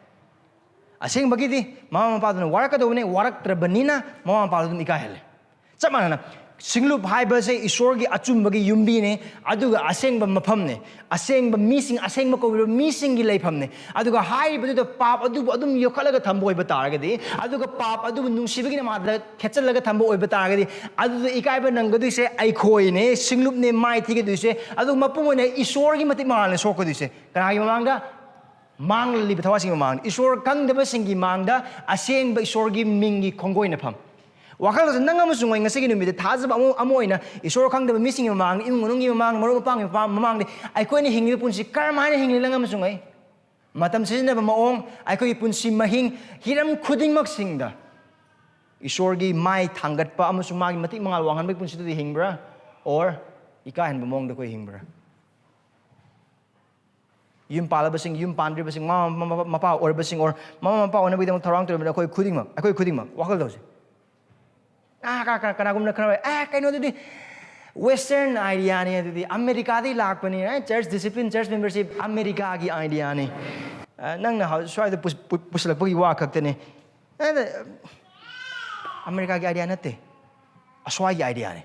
ꯑꯁꯦꯡꯕꯒꯤꯗꯤ ꯃꯃꯥ ꯃꯄꯥꯗꯨꯅ ꯋꯥꯔꯛꯀꯗꯧꯕꯅꯦ, ꯋꯥꯔꯛꯇ꯭ꯔꯕꯅꯤꯅ ꯃꯃꯥ ꯃꯄꯥꯗꯨ ꯑꯗꯨꯝ ꯏꯀꯥꯏꯍꯜꯂꯦ꯫ ꯆꯞ ꯃꯥꯟꯅꯅ ꯁꯤꯡꯂꯨꯞ ꯍꯥꯏꯕꯁꯦ ꯏꯁꯣꯔꯒꯤ ꯑꯆꯨꯝꯕꯒꯤ ꯌꯨꯝꯕꯤꯅꯦ, ꯑꯗꯨꯒ ꯑꯁꯦꯡꯕ ꯃꯐꯝꯅꯦ, ꯑꯁꯦꯡꯕ ꯃꯤꯁꯤꯡ, ꯑꯁꯦꯡꯕ ꯀꯧꯔꯤꯕ ꯃꯤꯁꯤꯡꯒꯤ ꯂꯩꯐꯝꯅꯦ꯫ ꯑꯗꯨꯒ ꯍꯥꯏꯔꯤꯕꯗꯨꯗ ꯄꯥꯞ ꯑꯗꯨꯕꯨ ꯑꯗꯨꯝ ꯌꯣꯛꯈꯠꯂꯒ ꯊꯝꯕ ꯑꯣꯏꯕ ꯇꯥꯔꯒꯗꯤ, ꯑꯗꯨꯒ ꯄꯥꯞ ꯑꯗꯨꯕꯨ ꯅꯨꯡꯁꯤꯕꯒꯤ ꯅꯃꯥꯗ ꯊꯦꯠꯆꯜꯂꯒ ꯊꯝꯕ ꯑꯣꯏꯕ ꯇꯥꯔꯒꯗꯤ, ꯑꯗꯨꯗ ꯏꯀꯥꯏꯕ ꯅꯪꯒꯗꯣꯏꯁꯦ ꯑꯩꯈꯣꯏꯅꯦ, ꯁꯤꯡꯂꯨꯞꯅꯦ ꯃꯥꯏ ꯊꯤꯒꯗꯣꯏꯁꯦ꯫ ꯑꯗꯨ ꯃꯄꯨꯡ ꯑꯣꯏꯅ ꯏꯁꯣꯔꯒꯤ ꯃꯇꯤꯛ ꯃꯉꯥꯜꯅ ꯁꯣꯛꯀꯗꯣꯏꯁꯦ꯫ ꯀꯅꯥꯒꯤ ꯃꯃꯥꯡꯗ? ꯃꯥꯡꯂꯤꯕ ꯊꯋꯥꯏꯁꯤꯡꯒꯤ ꯃꯃꯥꯡꯗ, ꯏꯁꯣꯔ ꯈꯪꯗꯕꯁꯤꯡꯒꯤ ꯃꯥꯡꯗ, ꯑꯁꯦꯡꯕ ꯏꯁꯣꯔꯒꯤ ꯃꯤꯡꯒꯤ ꯈꯣꯡꯒꯣꯏꯅꯐꯝ꯫ ꯋꯥꯈꯜ ꯑꯁꯤ ꯅꯪ ꯑꯃꯁꯨꯡ ꯑꯩ ꯉꯁꯤꯒꯤ ꯅꯨꯃꯤꯠꯇ ꯊꯥꯖꯕ ꯑꯃ, ꯑꯃ ꯑꯣꯏꯅ ꯏꯁꯣꯔ ꯈꯪꯗꯕ ꯃꯤꯁꯤꯡꯒꯤ ꯃꯃꯥꯡꯗ, ꯏꯃꯨꯡ ꯃꯅꯨꯡꯒꯤ ꯃꯃꯥꯡꯗ, ꯃꯔꯨꯞ ꯃꯄꯥꯡꯒꯤ ꯃꯄꯥ-, ꯃꯃꯥꯡꯗ ꯑꯩꯈꯣꯏꯅ ꯍꯤꯡꯂꯤꯕ ꯄꯨꯟꯁꯤ ꯀꯔꯝꯍꯥꯏꯅ ꯍꯤꯡꯂꯤ ꯅꯪ ꯑꯃꯁꯨꯡ ꯑꯩ? ꯃꯇꯝ ꯁꯤꯖꯤꯟꯅꯕ ꯃꯑꯣꯡ, ꯑꯩꯈꯣꯏꯒꯤ ꯄꯨꯟꯁꯤ ꯃꯍꯤꯡ, ꯍꯤꯔꯝ ꯈꯨꯗꯤꯡꯃꯛꯁꯤꯡꯗ ꯏꯁꯣꯔꯒꯤ ꯃꯥꯏ ꯊꯥꯡꯒꯠꯄ ꯑꯃꯁꯨꯡ ꯃꯥꯒꯤ ꯃꯇꯤꯛ ꯃꯉꯥꯜ ꯋꯥꯡꯍꯟꯕꯒꯤ ꯄꯨꯟꯁꯤꯗꯨꯗꯤ ꯍꯤꯡꯕ꯭ꯔꯥ? Or ꯏꯀꯥꯏꯍꯟꯕ ꯃꯑꯣꯡꯗ ꯑꯩꯈꯣꯏ ꯍꯤꯡꯕ꯭ꯔꯥ? ꯌꯨꯝ ꯄꯥꯜꯂꯕꯁꯤꯡ, ꯌꯨꯝ ꯄꯥꯟꯗ꯭ꯔꯤꯕꯁꯤꯡ, ꯃꯃꯥ ꯃꯄꯥ ꯑꯣꯏꯔꯕꯁꯤꯡ, or ꯃꯃꯥ ꯃꯄꯥ ꯑꯣꯏꯅꯕꯒꯤꯗꯃꯛ ꯊꯧꯔꯥꯡ ꯇꯧꯔꯤꯕꯅꯤ꯫ ꯑꯩꯈꯣꯏ ꯈꯨꯗꯤꯡꯃꯛ, ꯑꯩꯈꯣꯏ ꯈꯨꯗꯤꯡꯃꯛ ꯋꯥꯈꯜ ꯇꯧꯁꯦ꯫ ꯑꯥ, ꯀ-, ꯀ-, ꯀꯅꯥꯒꯨꯝꯕꯅ ꯈꯔ, "ꯑꯦ, ꯀꯩꯅꯣꯗꯨꯗꯤ western idea ꯅꯤ, ꯑꯗꯨꯗꯤ ꯑꯃꯦꯔꯤꯀꯥꯗꯒꯤ ꯂꯥꯛꯄꯅꯤ, ꯑꯦ, church discipline, church membership ꯑꯃꯦꯔꯤꯀꯥꯒꯤ idea ꯅꯤ꯫ ꯑ, ꯅꯪꯅ ꯍꯧ-, ꯁ꯭ꯋꯥꯏꯗ ꯄꯨꯁ-, ꯄꯨ-, ꯄꯨꯁꯤꯜꯂꯛꯄꯒꯤ ꯋꯥ ꯈꯛꯇꯅꯤ꯫ ꯑꯦ, ꯑꯃꯦꯔꯤꯀꯥꯒꯤ idea ꯅꯠꯇꯦ, ꯑꯁ꯭ꯋꯥꯏꯒꯤ idea ꯅꯤ"꯫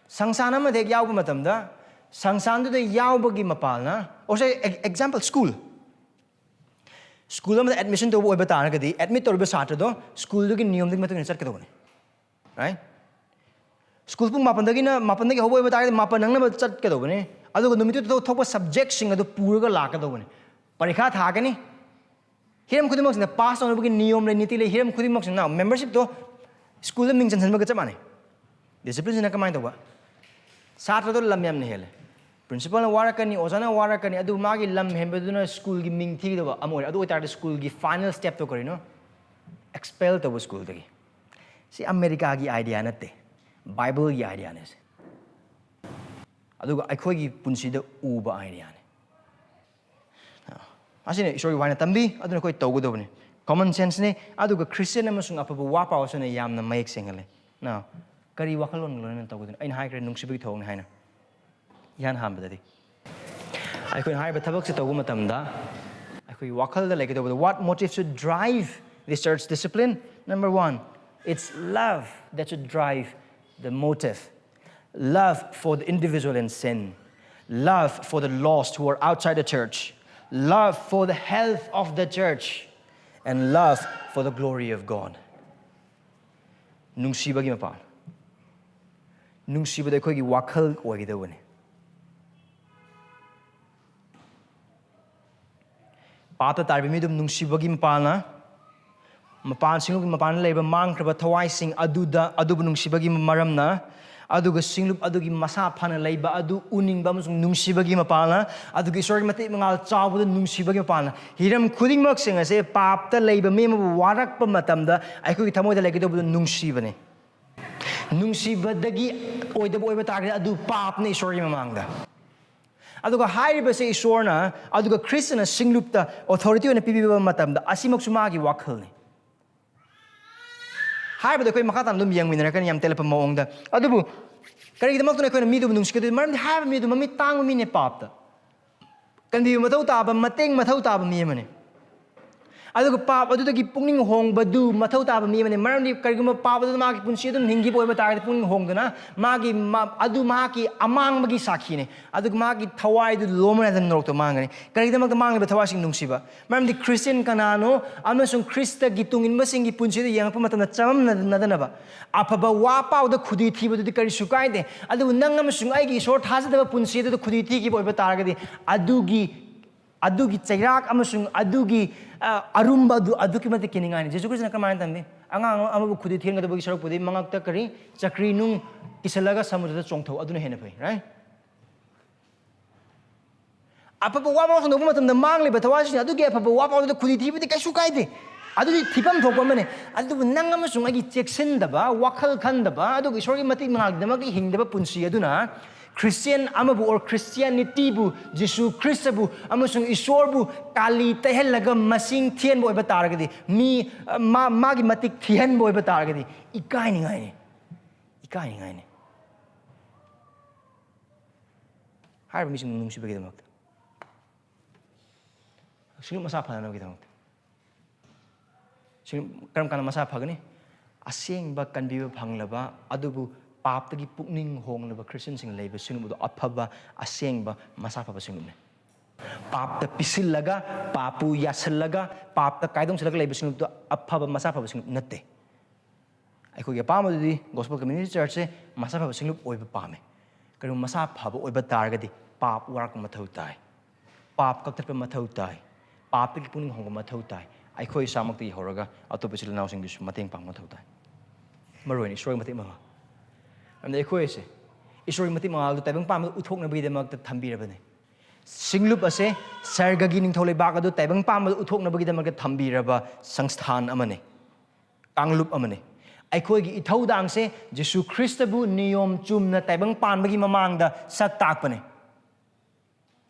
ꯁꯪꯁꯥꯟ ꯑꯃꯗ ꯍꯦꯛ ꯌꯥꯎꯕ ꯃꯇꯝꯗ, ꯁꯪꯁꯥꯟꯗꯨꯗ ꯌꯥꯎꯕꯒꯤ ꯃꯄꯥꯜꯅ, ꯑꯣꯔ ꯑꯦꯛꯖꯥꯝꯄꯜ, ꯁ꯭ꯀꯨꯜ ꯁ꯭ꯀꯨꯜ ꯑꯃꯗ ꯑꯦꯗꯃꯤꯁꯟ ꯇꯧꯕ ꯑꯣꯏꯕ ꯇꯥꯔꯒꯗꯤ, ꯑꯦꯗꯃꯤꯠ ꯇꯧꯔꯤꯕ ꯁꯥꯇ꯭ꯔꯗꯣ ꯁ꯭ꯀꯨꯜꯗꯨꯒꯤ ꯅꯤꯌꯣꯝꯗꯨꯒꯤ ꯃꯇꯨꯡ ꯏꯟꯅ ꯆꯠꯀꯗꯧꯕꯅꯤ꯫ ꯔꯥꯏꯠ? ꯁ꯭ꯀꯨꯜ ꯄꯨꯡ ꯃꯥꯄꯟꯗꯒꯤꯅ, ꯃꯥꯄꯟꯗꯒꯤ ꯍꯧꯕ ꯑꯣꯏꯕ ꯇꯥꯔꯒꯗꯤ, ꯃꯥꯄꯟ ꯅꯪꯅꯕ ꯆꯠꯀꯗꯧꯕꯅꯤ꯫ ꯑꯗꯨꯒ ꯅꯨꯃꯤꯠꯇꯨꯗ ꯊꯣꯛꯄ ꯁꯕꯖꯦꯛꯁꯤꯡ ꯑꯗꯨ ꯄꯨꯔꯒ ꯂꯥꯛꯀꯗꯧꯕꯅꯤ꯫ ꯄꯔꯤꯈꯥ ꯊꯥꯒꯅꯤ꯫ ꯍꯤꯔꯝ ꯈꯨꯗꯤꯡꯃꯛꯁꯤꯗ ꯄꯥꯁ ꯇꯧꯅꯕꯒꯤ ꯅꯤꯌꯣꯝ ꯂꯩ, ꯅꯤꯇꯤ ꯂꯩ꯫ ꯍꯤꯔꯝ ꯈꯨꯗꯤꯡꯃꯛꯁꯤꯅ ꯃꯦꯝꯕꯔꯁꯤꯞꯇꯣ ꯁ꯭ꯀꯨꯜꯗ ꯃꯤꯡ ꯆꯟꯁꯤꯟꯕꯒ ꯆꯞ ꯃꯥꯟꯅꯩ꯫ ꯗꯤꯁꯤꯄ꯭ꯂꯤꯟꯁꯤꯅ ꯀꯃꯥꯏꯅ ꯇꯧꯕ? ꯁꯥꯇ꯭ꯔꯗꯣ ꯂꯝ ꯌꯥꯝꯅ ꯍꯦꯜꯂꯦ꯫ ꯄ꯭ꯔꯤꯟꯁꯤꯄꯥꯜꯅ ꯋꯥꯔꯛꯀꯅꯤ, ꯑꯣꯖꯥꯅ ꯋꯥꯔꯛꯀꯅꯤ, ꯑꯗꯨ ꯃꯥꯒꯤ ꯂꯝ ꯍꯦꯟꯕꯗꯨꯅ ꯁ꯭ꯀꯨꯜꯒꯤ ꯃꯤꯡ ꯊꯤꯒꯗꯕ ꯑꯃ ꯑꯣꯏꯔꯦ꯫ ꯑꯗꯨ ꯑꯣꯏꯇꯥꯔꯗꯤ ꯁ꯭ꯀꯨꯜꯒꯤ ꯐꯥꯏꯅꯦꯜ ꯁ꯭ꯇꯦꯞꯇꯣ ꯀꯔꯤꯅꯣ? ꯑꯦꯛꯁꯄꯦꯜ ꯇꯧꯕ ꯁ꯭ꯀꯨꯜꯗꯒꯤ꯫ ꯁꯤ ꯑꯃꯦꯔꯤꯀꯥꯒꯤ ꯑꯥꯏꯗꯤꯌꯥ ꯅꯠꯇꯦ, ꯕꯥꯏꯕꯜꯒꯤ ꯑꯥꯏꯗꯤꯌꯥꯅꯦ ꯁꯤ꯫ ꯑꯗꯨꯒ ꯑꯩꯈꯣꯏꯒꯤ ꯄꯨꯟꯁꯤꯗ ꯎꯕ ꯑꯥꯏꯗꯤꯌꯥꯅꯦ꯫ ꯑꯁꯤꯅ ꯏꯁꯣꯔꯒꯤ ꯋꯥꯍꯩꯅ ꯇꯝꯕꯤ, ꯑꯗꯨꯅ ꯑꯩꯈꯣꯏ ꯇꯧꯒꯗꯕꯅꯤ꯫ ꯀꯣꯃꯟ ꯁꯦꯟꯁꯅꯤ꯫ ꯑꯗꯨꯒ ꯈ꯭ꯔꯤꯁꯇꯤꯌꯟ ꯑꯃꯁꯨꯡ ꯑꯐꯕ ꯋꯥ ꯄꯥꯎ ꯑꯁꯤꯅ ꯌꯥꯝꯅ ꯃꯌꯦꯛ ꯁꯦꯡꯍꯜꯂꯦ꯫ ꯅ ꯀꯔꯤ ꯋꯥꯈꯜꯂꯣꯟꯒ ꯂꯣꯏꯅꯅ ꯇꯧꯒꯗꯕꯅꯤ? ꯑꯩꯅ ꯍꯥꯏꯈ꯭ꯔꯦ, ꯅꯨꯡꯁꯤꯕꯒꯤ ꯊꯧꯑꯣꯡꯅꯤ ꯍꯥꯏꯅ꯫ ꯏꯍꯥꯟ ꯍꯥꯟꯕꯗꯗꯤ ꯑꯩꯈꯣꯏꯅ ꯍꯥꯏꯔꯤꯕ ꯊꯕꯛꯁꯦ ꯇꯧꯕ ꯃꯇꯝꯗ ꯑꯩꯈꯣꯏꯒꯤ ꯋꯥꯈꯜꯗ ꯂꯩꯒꯗꯧꯕꯗ, what motive should drive this church discipline? Number one, it's love that should drive the motive. Love for the individual in sin, love for the lost who are outside the church, love for the health of the church, and love for the glory of God. ꯅꯨꯡꯁꯤꯕꯒꯤ ꯃꯄꯥꯜ꯫ ꯅꯨꯡꯁꯤꯕꯗ ꯑꯩꯈꯣꯏꯒꯤ ꯋꯥꯈꯜ ꯑꯣꯏꯒꯗꯧꯕꯅꯤ꯫ ꯄꯥꯞꯇ ꯇꯥꯔꯤꯕ ꯃꯤꯗꯨ ꯅꯨꯡꯁꯤꯕꯒꯤ ꯃꯄꯥꯜꯅ, ꯃꯄꯥꯟ, ꯁꯤꯡꯂꯨꯞꯀꯤ ꯃꯄꯥꯟꯗ ꯂꯩꯔꯤꯕ ꯃꯥꯡꯈ꯭ꯔꯕ ꯊꯋꯥꯏꯁꯤꯡ ꯑꯗꯨꯗ, ꯑꯗꯨꯕꯨ ꯅꯨꯡꯁꯤꯕꯒꯤ ꯃꯔꯝꯅ, ꯑꯗꯨꯒ ꯁꯤꯡꯂꯨꯞ ꯑꯗꯨꯒꯤ ꯃꯁꯥ ꯐꯅ ꯂꯩꯕ ꯑꯗꯨ ꯎꯅꯤꯡꯕ ꯑꯃꯁꯨꯡ ꯅꯨꯡꯁꯤꯕꯒꯤ ꯃꯄꯥꯜꯅ, ꯑꯗꯨꯒ ꯏꯁꯣꯔꯒꯤ ꯃꯇꯤꯛ ꯃꯉꯥꯜ ꯆꯥꯎꯕꯗ ꯅꯨꯡꯁꯤꯕꯒꯤ ꯃꯄꯥꯜꯅ, ꯍꯤꯔꯝ ꯈꯨꯗꯤꯡꯃꯛꯁꯤꯡ ꯑꯁꯦ ꯄꯥꯞꯇ ꯂꯩꯕ ꯃꯤ ꯑꯃꯕꯨ ꯋꯥꯔꯛꯄ ꯃꯇꯝꯗ ꯑꯩꯈꯣꯏꯒꯤ ꯊꯃꯣꯏꯗ ꯂꯩꯒꯗꯧꯕꯗꯨ ꯅꯨꯡꯁꯤꯕꯅꯤ꯫ ꯅꯨꯡꯁꯤꯕꯗꯒꯤ ꯑꯣꯏꯗꯕ ꯑꯣꯏꯕ ꯇꯥꯔꯒꯗꯤ ꯑꯗꯨ ꯄꯥꯞꯅꯤ ꯏꯁꯣꯔꯒꯤ ꯃꯃꯥꯡꯗ꯫ ꯑꯗꯨꯒ ꯍꯥꯏꯔꯤꯕꯁꯦ ꯏꯁꯣꯔꯅ, ꯑꯗꯨꯒ ꯈ꯭ꯔꯤꯁꯇꯅ ꯁꯤꯡꯂꯨꯞꯇ ꯑꯣꯊꯣꯔꯤꯇꯤ ꯑꯣꯏꯅ ꯄꯤꯕꯤꯕ ꯃꯇꯝꯗ, ꯑꯁꯤꯃꯛꯁꯨ ꯃꯥꯒꯤ ꯋꯥꯈꯜꯅꯤ꯫ ꯍꯥꯏꯕꯗ ꯑꯩꯈꯣꯏ ꯃꯈꯥ ꯇꯥꯅ ꯑꯗꯨꯝ ꯌꯦꯡꯃꯤꯟꯅꯔꯛꯀꯅꯤ ꯌꯥꯝ ꯇꯦꯜꯂꯛꯄ ꯃꯑꯣꯡꯗ꯫ ꯑꯗꯨꯕꯨ ꯀꯔꯤꯒꯤꯗꯃꯛꯇꯅꯣ ꯑꯩꯈꯣꯏꯅ ꯃꯤꯗꯨꯕꯨ ꯅꯨꯡꯁꯤꯒꯗꯣꯏ? ꯃꯔꯝꯗꯤ ꯍꯥꯏꯔꯤꯕ ꯃꯤꯗꯨ ꯃꯃꯤꯠ ꯇꯥꯡꯕ ꯃꯤꯅꯦ ꯄꯥꯞꯇ꯫ ꯀꯟꯕꯤꯕ ꯃꯊꯧ ꯇꯥꯕ, ꯃꯇꯦꯡ ꯃꯊꯧ ꯇꯥꯕ ꯃꯤ ꯑꯃꯅꯤ꯫ ꯑꯗꯨꯒ ꯄꯥꯞ ꯑꯗꯨꯗꯒꯤ ꯄꯨꯛꯅꯤꯡ ꯍꯣꯡꯕꯗꯨ ꯃꯊꯧ ꯇꯥꯕ ꯃꯤ ꯑꯃꯅꯤ꯫ ꯃꯔꯝꯗꯤ ꯀꯔꯤꯒꯨꯝꯕ ꯄꯥꯞ ꯑꯗꯨꯗ ꯃꯥꯒꯤ ꯄꯨꯟꯁꯤ ꯑꯗꯨꯝ ꯍꯤꯡꯈꯤꯕ ꯑꯣꯏꯕ ꯇꯥꯔꯒꯗꯤ, ꯄꯨꯛꯅꯤꯡ ꯍꯣꯡꯗꯅ ꯃꯥꯒꯤ ꯃ-, ꯑꯗꯨ ꯃꯍꯥꯛꯀꯤ ꯑꯃꯥꯡꯕꯒꯤ ꯁꯥꯈꯤꯅꯤ꯫ ꯑꯗꯨꯒ ꯃꯥꯒꯤ ꯊꯋꯥꯏꯗꯨ ꯂꯣꯝꯅꯗꯅ ꯅꯔꯣꯛꯇ ꯃꯥꯡꯒꯅꯤ꯫ ꯀꯔꯤꯒꯤꯗꯃꯛꯇ ꯃꯥꯡꯂꯤꯕ ꯊꯋꯥꯏꯁꯤꯡ ꯅꯨꯡꯁꯤꯕ? ꯃꯔꯝꯗꯤ ꯈ꯭ꯔꯤꯁꯇꯤꯌꯟ ꯀꯅꯥꯅꯣ ꯑꯃꯁꯨꯡ ꯈ꯭ꯔꯤꯁꯇꯒꯤ ꯇꯨꯡ ꯏꯟꯕꯁꯤꯡꯒꯤ ꯄꯨꯟꯁꯤꯗ ꯌꯦꯡꯉꯛꯄ ꯃꯇꯝꯗ ꯆꯃꯝꯅꯗꯅꯕ, ꯑꯐꯕ ꯋꯥ ꯄꯥꯎꯗ ꯈꯨꯗꯤ ꯊꯤꯕꯗꯨꯗꯤ ꯀꯔꯤꯁꯨ ꯀꯥꯏꯗꯦ꯫ ꯑꯗꯨꯕꯨ ꯅꯪ ꯑꯃꯁꯨꯡ ꯑꯩꯒꯤ ꯏꯁꯣꯔ ꯊꯥꯖꯗꯕ ꯄꯨꯟꯁꯤ ꯑꯗꯨꯗ ꯈꯨꯗꯤ ꯊꯤꯈꯤꯕ ꯑꯣꯏꯕ ꯇꯥꯔꯒꯗꯤ, ꯑꯗꯨꯒꯤ ꯑꯗꯨꯒꯤ ꯆꯩꯔꯥꯛ ꯑꯃꯁꯨꯡ ꯑꯗꯨꯒꯤ, ꯑ, ꯑꯔꯨꯝꯕ ꯑꯗꯨ ꯑꯗꯨꯛꯀꯤ ꯃꯇꯤꯛ ꯀꯤꯅꯤꯡꯉꯥꯏꯅꯤ꯫ ꯖꯤꯁꯨ ꯈ꯭ꯔꯤꯁꯇꯅ ꯀꯃꯥꯏꯅ ꯇꯝꯕꯤ? ꯑꯉꯥꯡ ꯑꯃꯕꯨ ꯈꯨꯗꯤ ꯊꯦꯡꯒꯗꯕꯒꯤ ꯁꯔꯨꯛꯄꯨꯗꯤ ꯃꯉꯛꯇ ꯀꯔꯤ? ꯆꯀ꯭ꯔꯤ ꯅꯨꯡ ꯀꯤꯁꯜꯂꯒ ꯁꯃꯨꯗ꯭ꯔꯗ ꯆꯣꯡꯊꯧ, ꯑꯗꯨꯅ ꯍꯦꯟꯅ ꯐꯩ, right? ꯑꯐꯕ ꯋꯥ ꯄꯥꯎ ꯁꯟꯗꯣꯛꯄ ꯃꯇꯝꯗ ꯃꯥꯡꯂꯤꯕ ꯊꯋꯥꯏꯁꯤꯡ ꯑꯗꯨꯒꯤ ꯑꯐꯕ ꯋꯥ ꯄꯥꯎꯗꯨꯗ ꯈꯨꯗꯤ ꯊꯤꯕꯗꯤ ꯀꯩꯁꯨ ꯀꯥꯏꯗꯦ꯫ ꯑꯗꯨꯗꯤ ꯊꯤꯐꯝ ꯊꯣꯛꯄ ꯑꯃꯅꯤ꯫ ꯑꯗꯨꯕꯨ ꯅꯪ ꯑꯃꯁꯨꯡ ꯑꯩꯒꯤ ꯆꯦꯛꯁꯤꯟꯗꯕ, ꯋꯥꯈꯜ ꯈꯟꯗꯕ, ꯑꯗꯨꯒ ꯏꯁꯣꯔꯒꯤ ꯃꯇꯤꯛ ꯃꯉꯥꯜꯒꯤꯗꯃꯛꯇ ꯍꯤꯡꯗꯕ ꯄꯨꯟꯁꯤ ꯑꯗꯨꯅ ꯈ꯭ꯔꯤꯁꯇꯤꯌꯟ ꯑꯃꯕꯨ or ꯈ꯭ꯔꯤꯁꯇꯤꯌꯥꯅꯤꯇꯤꯕꯨ, ꯖꯤꯁꯨ ꯈ꯭ꯔꯤꯁꯇꯕꯨ ꯑꯃꯁꯨꯡ ꯏꯁꯣꯔꯕꯨ ꯀꯥꯂꯤ ꯇꯩꯍꯜꯂꯒ ꯃꯁꯤꯡ ꯊꯤꯍꯟꯕ ꯑꯣꯏꯕ ꯇꯥꯔꯒꯗꯤ, ꯃꯤ, ꯑ, ꯃꯥ-, ꯃꯥꯒꯤ ꯃꯇꯤꯛ ꯊꯤꯍꯟꯕ ꯑꯣꯏꯕ ꯇꯥꯔꯒꯗꯤ, ꯏꯀꯥꯏꯅꯤꯡꯉꯥꯏꯅꯤ꯫ ꯏꯀꯥꯏꯅꯤꯡꯉꯥꯏꯅꯤ꯫ ꯍꯥꯏꯔꯤꯕ ꯃꯤꯁꯤꯡ ꯅꯨꯡꯁꯤꯕꯒꯤꯗꯃꯛꯇ, ꯁꯤꯡꯂꯨꯞ ꯃꯁꯥ ꯐꯅꯅꯕꯒꯤꯗꯃꯛꯇ꯫ ꯁꯤꯡꯂꯨꯞ ꯀꯔꯝ ꯀꯥꯟꯗ ꯃꯁꯥ ꯐꯒꯅꯤ? ꯑꯁꯦꯡꯕ ꯀꯟꯕꯤꯕ ꯐꯪꯂꯕ, ꯑꯗꯨꯕꯨ ꯄꯥꯞꯇꯒꯤ ꯄꯨꯛꯅꯤꯡ ꯍꯣꯡꯂꯕ ꯈ꯭ꯔꯤꯁꯇꯤꯌꯟꯁꯤꯡ ꯂꯩꯕ ꯁꯤꯡꯂꯨꯞ ꯑꯗꯨ ꯑꯐꯕ, ꯑꯁꯦꯡꯕ, ꯃꯁꯥ ꯐꯕ ꯁꯤꯡꯂꯨꯞꯅꯤ꯫ ꯄꯥꯞꯇ ꯄꯤꯁꯤꯜꯂꯒ, ꯄꯥꯞꯄꯨ ꯌꯥꯁꯤꯜꯂꯒ, ꯄꯥꯞꯇ ꯀꯥꯏꯗꯣꯡꯁꯤꯜꯂꯒ ꯂꯩꯕ ꯁꯤꯡꯂꯨꯞꯇꯨ ꯑꯐꯕ, ꯃꯁꯥ ꯐꯕ ꯁꯤꯡꯂꯨꯞ ꯅꯠꯇꯦ꯫ ꯑꯩꯈꯣꯏꯒꯤ ꯑꯄꯥꯝꯕꯗꯨꯗꯤ Gospel Community Churchꯁꯦ ꯃꯁꯥ ꯐꯕ ꯁꯤꯡꯂꯨꯞ ꯑꯣꯏꯕ ꯄꯥꯝꯃꯦ꯫ ꯀꯔꯤꯒꯨꯝꯕ ꯃꯁꯥ ꯐꯕ ꯑꯣꯏꯕ ꯇꯥꯔꯒꯗꯤ ꯄꯥꯞ ꯋꯥꯔꯛꯄ ꯃꯊꯧ ꯇꯥꯏ, ꯄꯥꯞ ꯀꯛꯊꯠꯄ ꯃꯊꯧ ꯇꯥꯏ, ꯄꯥꯞꯇꯒꯤ ꯄꯨꯛꯅꯤꯡ ꯍꯣꯡꯕ ꯃꯊꯧ ꯇꯥꯏ꯫ ꯑꯩꯈꯣꯏ ꯏꯁꯥꯃꯛꯇꯒꯤ ꯍꯧꯔꯒ ꯑꯇꯣꯞꯄ ꯏꯆꯤꯜ ꯏꯅꯥꯎꯁꯤꯡꯗꯨꯁꯨ ꯃꯇꯦꯡ ꯄꯥꯡꯕ ꯃꯊꯧ ꯇꯥꯏ꯫ ꯃꯔꯨ ꯑꯣꯏꯅ ꯏꯁꯣꯔꯒꯤ ꯃꯇꯦꯡ ꯃꯉꯥꯜ꯫ ꯑꯗꯨꯅ ꯑꯩꯈꯣꯏ ꯑꯁꯦ ꯏꯁꯣꯔꯒꯤ ꯃꯇꯦꯡ ꯃꯉꯥꯜꯗꯨ ꯇꯥꯏꯕꯪ ꯄꯥꯟꯕꯗ ꯎꯠꯊꯣꯛꯅꯕꯒꯤꯗꯃꯛꯇ ꯊꯝꯕꯤꯔꯕꯅꯤ꯫ ꯁꯤꯡꯂꯨꯞ ꯑꯁꯦ ꯁꯔꯒꯒꯤ ꯅꯤꯡꯊꯧ ꯂꯩꯕꯥꯛ ꯑꯗꯨ ꯇꯥꯏꯕꯪ ꯄꯥꯟꯕꯗ ꯎꯠꯊꯣꯛꯅꯕꯒꯤꯗꯃꯛꯇ ꯊꯝꯕꯤꯔꯕ ꯁꯪꯁꯊꯥꯟ ꯑꯃꯅꯤ, ꯀꯥꯡꯂꯨꯞ ꯑꯃꯅꯤ꯫ ꯑꯩꯈꯣꯏꯒꯤ ꯏꯊꯧꯗꯥꯡꯁꯦ ꯖꯤꯁꯨ ꯈ꯭ꯔꯤꯁꯇꯕꯨ ꯅꯤꯌꯣꯝ ꯆꯨꯝꯅ ꯇꯥꯏꯕꯪ ꯄꯥꯟꯕꯒꯤ ꯃꯃꯥꯡꯗ ꯁꯛ ꯇꯥꯛꯄꯅꯤ꯫